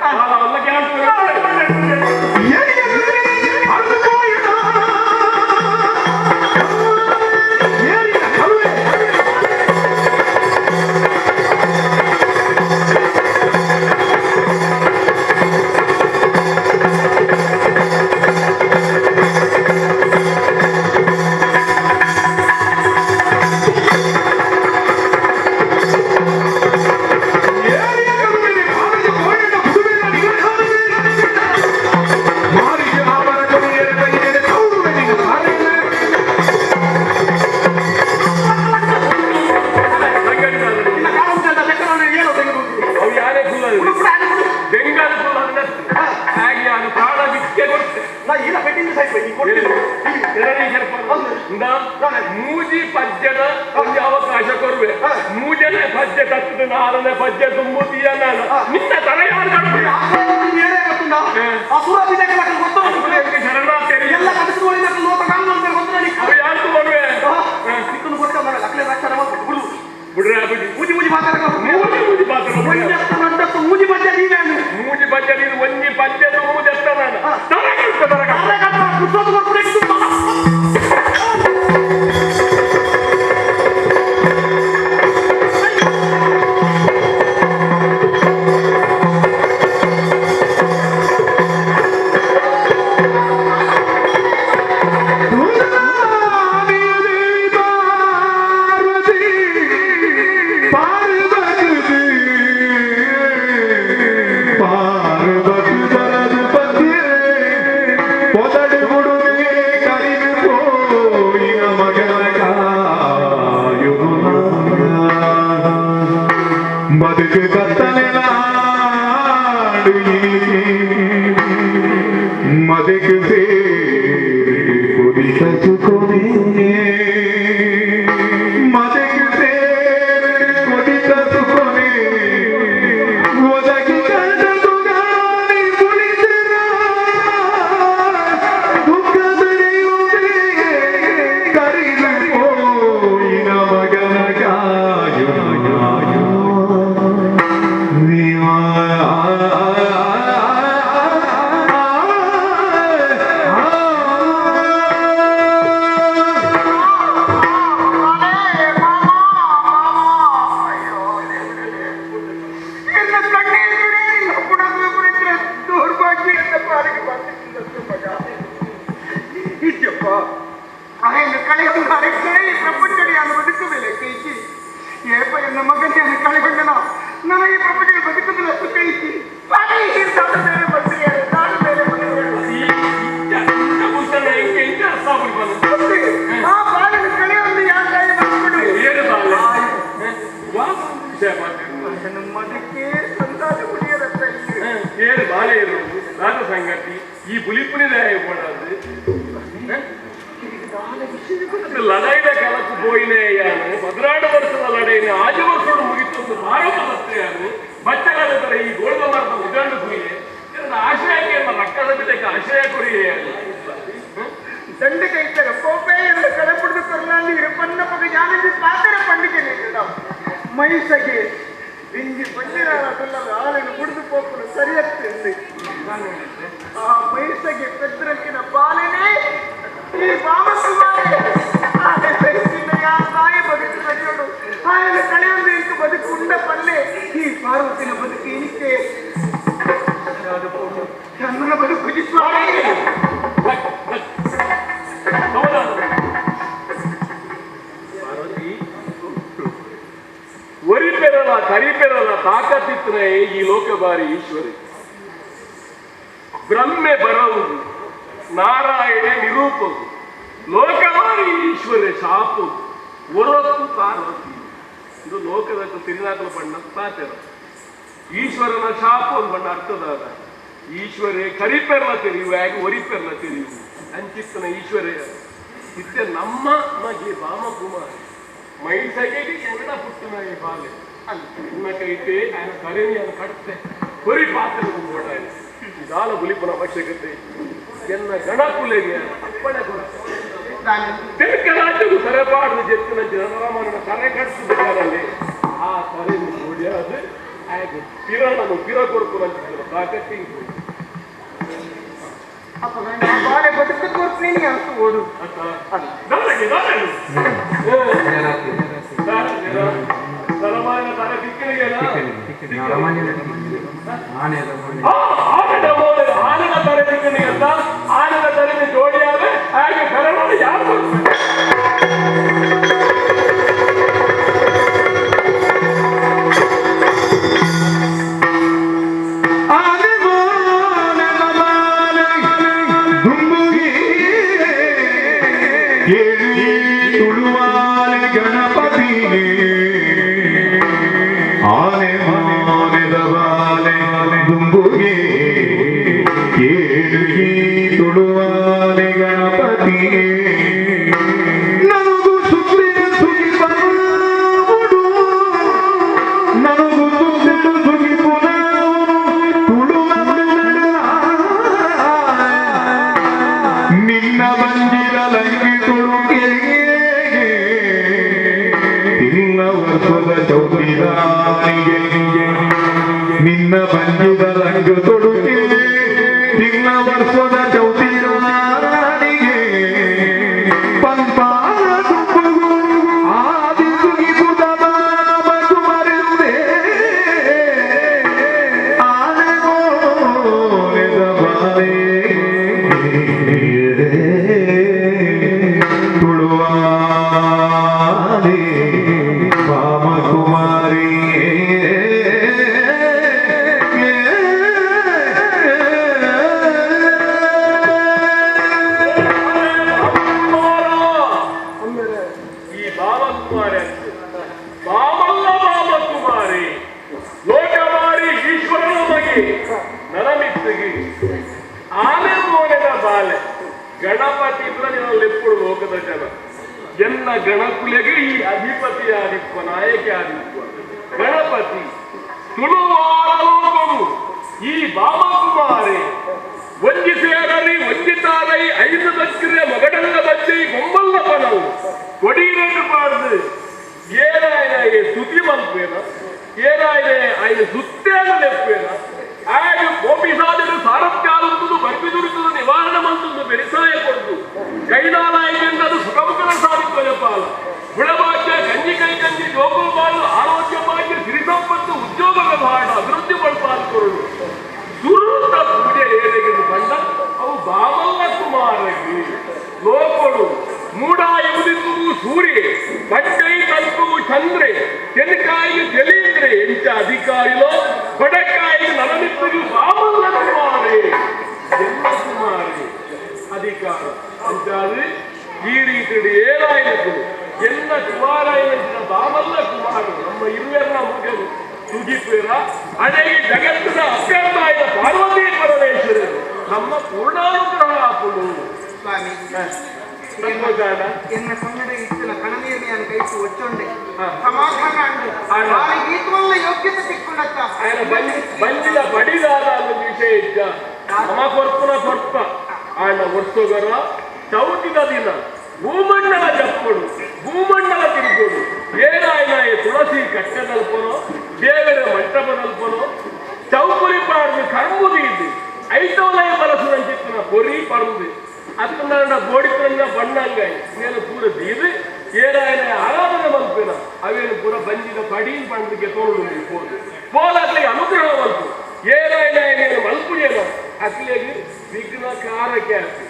[SPEAKER 2] ಅಲ್ಲ ಮೂಜಿ ಪದ್ಯದ ಒಂದು ಅವಕಾಶ ಕೊರುವೆ ಮೂಜನೆ ಪದ್ಯ ತತ್ತದ ನಾಲ್ನೇ ಪದ್ಯ ತುಂಬುತ್ತೀಯ ನಾನು ನಿನ್ನ ತಲೆ ಯಾರು
[SPEAKER 3] ಅಸುರ ಕಳೆಗೊಂಡು ಅರೆಕ್ಷಣೆ ಈ ಪ್ರಪಂಚಡಿ ನಾನು ಬದುಕುದಿಲ್ಲ ಕೈಚಿ ಏಪ ಎನ್ನ ಮಗನೇ ಕಳೆಗೊಂಡನ ನನ್ನ ಈ ಪ್ರಪಂಚ ಬದುಕುದಿಲ್ಲ ಕೈಚಿ ಬೇರೆ ಬರ್ತೀರಿ ನಾನು ಬೇರೆ ಬರ್ತೀರಿ ಆ ಬಾಲನ ಕಳೆಯೊಂದು ಯಾರ ಬದುಕುಡು ಮದಕ್ಕೆ ಸಂತಾನ ಕುಡಿಯರತ್ತ
[SPEAKER 2] ಏಳು ಬಾಳೆ ಇರುವುದು ರಾಜ ಸಂಗತಿ ಈ ಬುಲಿಪುನಿದ போடாது ಲಡೈನ ಕಲಕು ಪೋಯಿನೇ ಯಾನು 12 ವರ್ಷದ ಲಡೈನ ಆಜು ವರ್ಷೋಡು ಮುಗಿತು ಭಾರತ ಬತ್ತೆಯಾನು ಬಚ್ಚಗಾದ ಈ ಗೋಲ್ದ ಮರದ ಉದಂಡು ಕುಯ್ಯೆ ಆಶ್ರಯಕ್ಕೆ ರಕ್ಕದ ಬಿದ್ದಕ್ಕೆ ಆಶ್ರಯ ಕೊರಿಯೇ
[SPEAKER 3] ದಂಡ ಕೈತಾರೆ ಕೋಪೆ ಎರಡು ಕಡೆ ಪಡೆದು ಕೊರ್ಲಾಂಡಿ ಇರುಪನ್ನ ಪಗ ಯಾನಂಜಿ ಪಾತ್ರ ಪಂಡಿಗೆ ನೀಡಿದ ಮೈಸಗೆ ಇಂಜಿ ಪಂಡಿರಾರ ಆಲನ್ನು ಕುಡಿದು ಪೋಪನು ಸರಿಯತ್ತೆ ಆ ಮೈಸಗೆ ಪೆದ್ರಂಕಿನ ಬಾಲನೆ ಈ ಬಾಮಕುಮಾರೆ ತಾಯಿ ಬದುಕು ಸರಿಯೋಡು ಆಯನ ಕಳೆಯೊಂದು ಇಂಕು ಬದುಕು ಉಂಡ ಪಲ್ಲೆ ಈ ಪಾರ್ವತಿನ ಬದುಕು ಇನಿಕೆ ಚಂದ್ರನ ಬದುಕು ಸ್ವಾಮಿ.
[SPEAKER 2] ಒರಿ ಪೆರಲ ಕರಿ ಪೆರಲ ತಾಕತ್ತಿತ್ತನೇ ಈ ಲೋಕಬಾರಿ ಈಶ್ವರಿ ಬ್ರಹ್ಮೆ ಬರವುದು ನಾರಾಯಣೆ ನಿರೂಪವು ಲೋಕಬಾರಿ ಈಶ್ವರ ಶಾಪು ಒರತ್ತು ಪಾರ್ವತಿ ಇದು ಲೋಕದ ತಿರುನಾಕಲ ಬಣ್ಣ ಪಾತೆರ ಈಶ್ವರನ ಶಾಪ ಒಂದು ಬಣ್ಣ ಅರ್ಥದಾದ ಈಶ್ವರೇ ಕರಿಪೆರ್ಲ ತೆರಿವು ಆಗ ಒರಿಪೆರ್ಲ ತೆರಿವು ಅಂಚಿತ್ತನ ಈಶ್ವರೇ ಇತ್ತೆ ನಮ್ಮ ಮಗೆ ಬಾಮಕುಮಾರಿ ಮೈಸಗೆಗೆ ಎನ್ನಡ ಪುಟ್ಟನ ಈ ಬಾಲೆ ನಿನ್ನ ಕೈತೆ ఆయన ಕರೆನಿಯನ್ನು ಕಟ್ತೆ ಹೊರಿ ಪಾತ್ರ ಓಡಾಡಿ ದಾಲ ಬುಲಿಪನ ಅವಶ್ಯಕತೆ ಎನ್ನ ಗಣಕುಲೆಗೆ ಅಪ್ಪಣೆ ಕೊಡ್ತೆ ತಿರುಕರಾಜ್ಯವು ಸರಪಾಡದ ಜೆತ್ತಿನ ಜನರಮನ ಸರೆ ಕಟ್ಟಿಸಿದ್ದಾರಲ್ಲಿ ಆ ಸರೆ ಓಡಿಯಾದ ಹಾಗೆ ಪಿರನನ್ನು ಪಿರ ಕೊಡ್ಕು ಅಂತಿದ್ದರು ತಾಕತ್ತಿ
[SPEAKER 3] ಬಾಳೆ ಬದುಕು ತೋರ್ಸ್ತೀನಿ ಅಂತ ಓಡು
[SPEAKER 2] ದಾರಗೆ ದಾರಗೆ ಸರಮಾನ ತರ ದಿಕ್ಕಿನಿಗೆನ ಆನದ ತರ ದಿಕ್ಕಿನಿಗಂತ ಆನದ ತರಗೆ ಜೋಡಿಯಾದ ಹಾಗೆ ಕರಣ ಯಾರು ಕೊಡ್ತಾರೆ?
[SPEAKER 8] ನಿನ್ನ ಬಂದಿರ ಲಂಗಿ ಕೊಡುಗೆ ನಿನ್ನ ವರ್ಷದ ಚೌಕಿದಾರಿಗೆ ನಿನ್ನ ಬಂದಿದ ರಂಗ ತೊಡುಗೆ ನಿನ್ನ ವರ್ಷದ ಚೌತಿರಾಣಿಗೆ ಪಂಪಾಲ ತುಪ್ಪುಗು ಆದಿ ಸುಗಿಪುದ ಮರೆಯುವುದೇ ಆನೆ ಮೋನೆದ ಬಾಲೆ ತುಳುವಾಲೆ ವಾಮಕುಮಾರಿ
[SPEAKER 2] ಈ ಬಾಮಕುಮಾರಿ ಬಾಮಲ್ಲ ಬಾಮಕುಮಾರಿ ಲೋಕಮಾರಿ ಈಶ್ವರನ ಮಗೆ ನನಮಿತ್ತಿಗೆ ಆನೆ ಮೋನೆದ ಬಾಲೆ ಗಣಪತಿ ಲೆಪ್ಪುಡು ಲೋಕದ ಜನ ಎನ್ನ ಗಣಕುಲೆಗೆ ಈ ಅಧಿಪತಿ ಆದಿತ್ವ ನಾಯಕ ಆದಿತ್ವ ಗಣಪತಿ ತುಳುವಾರ ಲೋಕವು ಈ ಬಾಮಕುಮಾರಿ ವಂಜಿಸೇರರಿ ವಂಜಿತಾರೈ ಐದು ಬಚ್ಚಿರೆ ಮಗಡಲ್ಲ ಬಚ್ಚೈ ಬೊಮ್ಮಲ್ಲ ಪನವು ಕೊಡೀರೇಟು ಪಾಡ್ದು ಏನಾಯನ ಸ್ತುತಿ ಮಲ್ಪೇನ ಏನಾಯನ ఆయన ಸುತ್ತೇನ ಲೆಪ್ಪೇನ ఆయన ಕೋಪಿಸಾದನು ಸಾರಥ್ಯಾಲುಂಟು ಬರ್ಪಿದುರಿತದು ನಿವಾರಣ ಮಂತುಂದು ಬೆರಿಸಾಯ ಕೊಡ್ದು ಕೈಲಾಲಾಯಿಗೆಂದದು ಸುಖಮುಖದ ಸಾಧಿತ್ವಜಪಾಲ ಗುಣಭಾಗ್ಯ ಗಂಜಿ ಕೈ ಗಂಜಿ ಜೋಗೋಬಾಳು ಆರೋಗ್ಯ ಭಾಗ್ಯ ಸಿರಿ ಸಂಪತ್ತು ಉದ್ಯೋಗ ವ್ಯವಹಾರ ಅಭಿವೃದ್ಧಿ ಪಡ್ಪಾಲ್ ಕೊರಡು ಸುರುತ ಪೂಜೆ ಏನೆಗೆದು ಬಂದ ಅವು ಬಾಮಲ್ಲ ಕುಮಾರಗಿ ಲೋಕಡು ಮೂಡಾಯುವುದು ಸೂರ್ಯ, ಪಡ್ಡೈ ತಲ್ಪುಗು ಚಂದ್ರೆ, ತೆನಕಾಯಿಗೆ ತೆಲಿಂದ್ರೆ ಎಂಚ ಅಧಿಕಾರಿಲೋ ಬಡಕಾಯಿಗೆ ನಲಮಿತ್ತಿಗೆ ಬಾಮಲ್ಲ ಕುಮಾರಿ ಎಲ್ಲ ಕುಮಾರಿ ಅಧಿಕಾರ ಅಂಚಾದ್ರೆ ಈ ರೀತಿ ಏನಾಯಿತು ಎಲ್ಲ ಕುಮಾರಾಯನ ಬಾಮಲ್ಲ ಕುಮಾರ ನಮ್ಮ ಇರುವೆಲ್ಲ ಮಗನು ಸುಗಿಪೇರ ಅದೇ ಜಗತ್ತಿನ ಅಪ್ಯಂತಾಯ ಪಾರ್ವತಿ ಪರಮೇಶ್ವರರು ನಮ್ಮ ಪೂರ್ಣಾನುಗ್ರಹ ಆಪುಡು.
[SPEAKER 3] ಸ್ವಾಮಿ ಎನ್ನ ಕನ್ನಡ ಇತ್ತಿನ ಕಣನೀರಿನ ಕೈಸು ಒಚ್ಚೊಂಡೆ ಸಮಾಧಾನ ಅಂಡು ಗೀತವಲ್ಲ ಯೋಗ್ಯತೆ ಸಿಕ್ಕೊಂಡತ್ತ
[SPEAKER 2] ಬಂದಿದ ಬಡಿದಾದ ಒಂದು ವಿಷಯ ಇದ್ದ ನಮ ಕೊರ್ಪುನ ಕೊರ್ಪ ಆಂಡ ವರ್ಷಗರ ಚೌತಿದ ದಿನ ಭೂಮಂಡಲ ಜಪ್ಪಡು ಭೂಮಂಡಲ ತಿರುಗೋಡು ಏನಾಯನ ತುಳಸಿ ಕಟ್ಟದಲ್ಪನೋ ದೇವರ ಮಂಟಪದಲ್ಪನೋ ಚೌಕುಲಿ ಪಾಡ್ದು ಕರ್ಮುದಿ ಇದ್ದು ಐತೋಲಯ ಬಲಸುರಂಚಿತ್ತಿನ ಪೊರಿ ಪರಂದು ಅತ್ತನಾಂಡ ಬೋಡಿತನ ಬಣ್ಣಂಗಾಯಿ నేను ಪೂರ ದೀದು ಏನಾಯನ ಆರಾಧನೆ ಮಲ್ಪಿನ ಅವೇನು ಪೂರ ಬಂಜಿದ ಪಡೀನ್ ಪಂಡಿಗೆ ತೋಳು ಪೋದು ಪೋಲಾಗ್ಲಿಗೆ ಅನುಗ್ರಹ ಮಲ್ಪು ಏನಾಯನ ನೀನು ಮಲ್ಪು ಏನೋ ಅಕ್ಲಿಗೆ ವಿಘ್ನ ಕಾರಕ್ಕೆ ಆಪಿ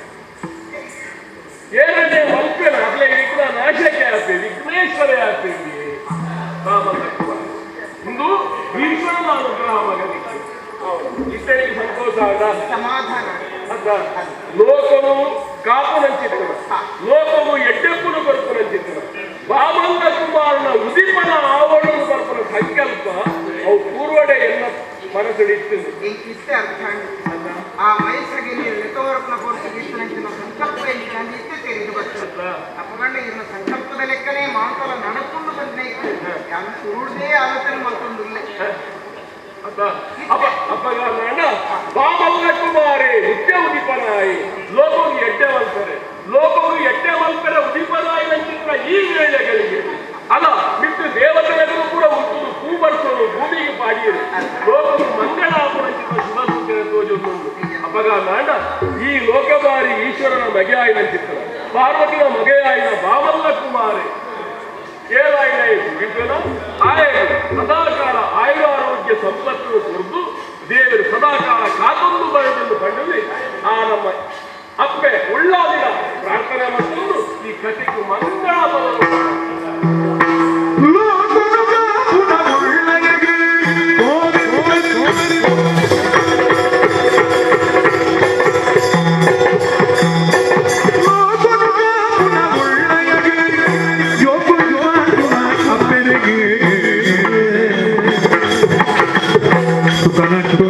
[SPEAKER 2] ಏನಂటే ಮಲ್ಪಿನ ಅಕ್ಲೆ ವಿಘ್ನ ನಾಶಕ್ಕೆ ಆಪಿ ವಿಘ್ನೇಶ್ವರ ಆಪಿ ಇಂದು ಈಶ್ವರನ ಅನುಗ್ರಹ ಮಗನಿಗೆ ಇಷ್ಟನಿಗೆ ಸಂತೋಷ ಆದ
[SPEAKER 3] ಸಮಾಧಾನ
[SPEAKER 2] ಅದ ಲೋಕವು ಕಾಪುನಂಚಿತ್ತನ ಲೋಕವು ಎಡ್ಡೆಪ್ಪುನು ಬರ್ಪುನಂಚಿತ್ತನ ವಾಮಂಗ ಕುಮಾರನ ಉದಿಪನ ಆವರಣನು ಬರ್ಪುನ ಸಂಕಲ್ಪ ಅವು ಪೂರ್ವಡೆ ಎಲ್ಲ ಮನಸ್ಸು
[SPEAKER 3] ಇಷ್ಟೇ ಅರ್ಥ ಆ ಮೈಸೂರಿಗೆ ನೀರು ಲೆಕ್ಕವರಪ್ಪನ ಪೋರ್ಸಿಗೆ ಇತ್ತನಂಚಿನ ಸಂಕಲ್ಪ ಎಂಚಿನ ಇಷ್ಟೇ ತಿಳಿದು ಬರ್ತದೆ ಅಪ್ಪಗಂಡ ಇನ್ನ ಸಂಕಲ್ಪದ ಲೆಕ್ಕನೇ ಮಾತಲ ನಡಕೊಂಡು ಬಂದ ಯಾರು ಸುರುಡೇ ಆಲೋಚನೆ ಮಾಡ್ಕೊಂಡಿಲ್ಲ.
[SPEAKER 2] ಅಪ್ಪಗಾರನ ಬಾಮಲ್ಲ ಕುಮಾರಿ ನಿತ್ಯ ಉದಿಪನಾಯಿ ಲೋಕವು ಎಡ್ಡೆ ಮಲ್ಪರೆ ಲೋಕವು ಎಡ್ಡೆ ಮಲ್ಪರೆ ಉದಿಪನಾಯಿ ನಂಚಿತ್ರ ಈ ವೇಳೆಗಳಿಗೆ ಅಲ್ಲ ಬಿಟ್ಟು ದೇವತೆಗಳು ಕೂಡ ಉಂಟು ಪೂ ಬರ್ಸೋರು ಭೂಮಿಗೆ ಪಾಡಿಯರು ಲೋಕವು ಮಂಗಳಾಪುರ ಶುಭ ಸೂಚನೆ ತೋಜುಂಡು. ಅಪ್ಪಗಾರನ ಈ ಲೋಕಬಾರಿ ಈಶ್ವರನ ಮಗೆಯಾಯಿನ ಚಿತ್ರ ಪಾರ್ವತಿನ ಮಗೆಯಾಯಿನ ಬಾಮಲ್ಲ ಕುಮಾರಿ ಏನಾಯಿನ ಆಯು ಸದಾಕಾಲ ಆಯುರಾರೋಗ್ಯ ಸಂಪತ್ತು ಕೊರದು ದೇವರು ಸದಾಕಾಲ ಕಾತೊಂದು ಬರದೆಂದು ಕಂಡಲ್ಲಿ ಆ ನಮ್ಮ ಅಪ್ಪೆ ಉಳ್ಳಾದಿನ ಪ್ರಾರ್ಥನೆ ಮಾಡಿಕೊಂಡು ಈ ಕಥೆಗೆ ಮಂಗಳ
[SPEAKER 8] ಸುಖನಟ್ಟು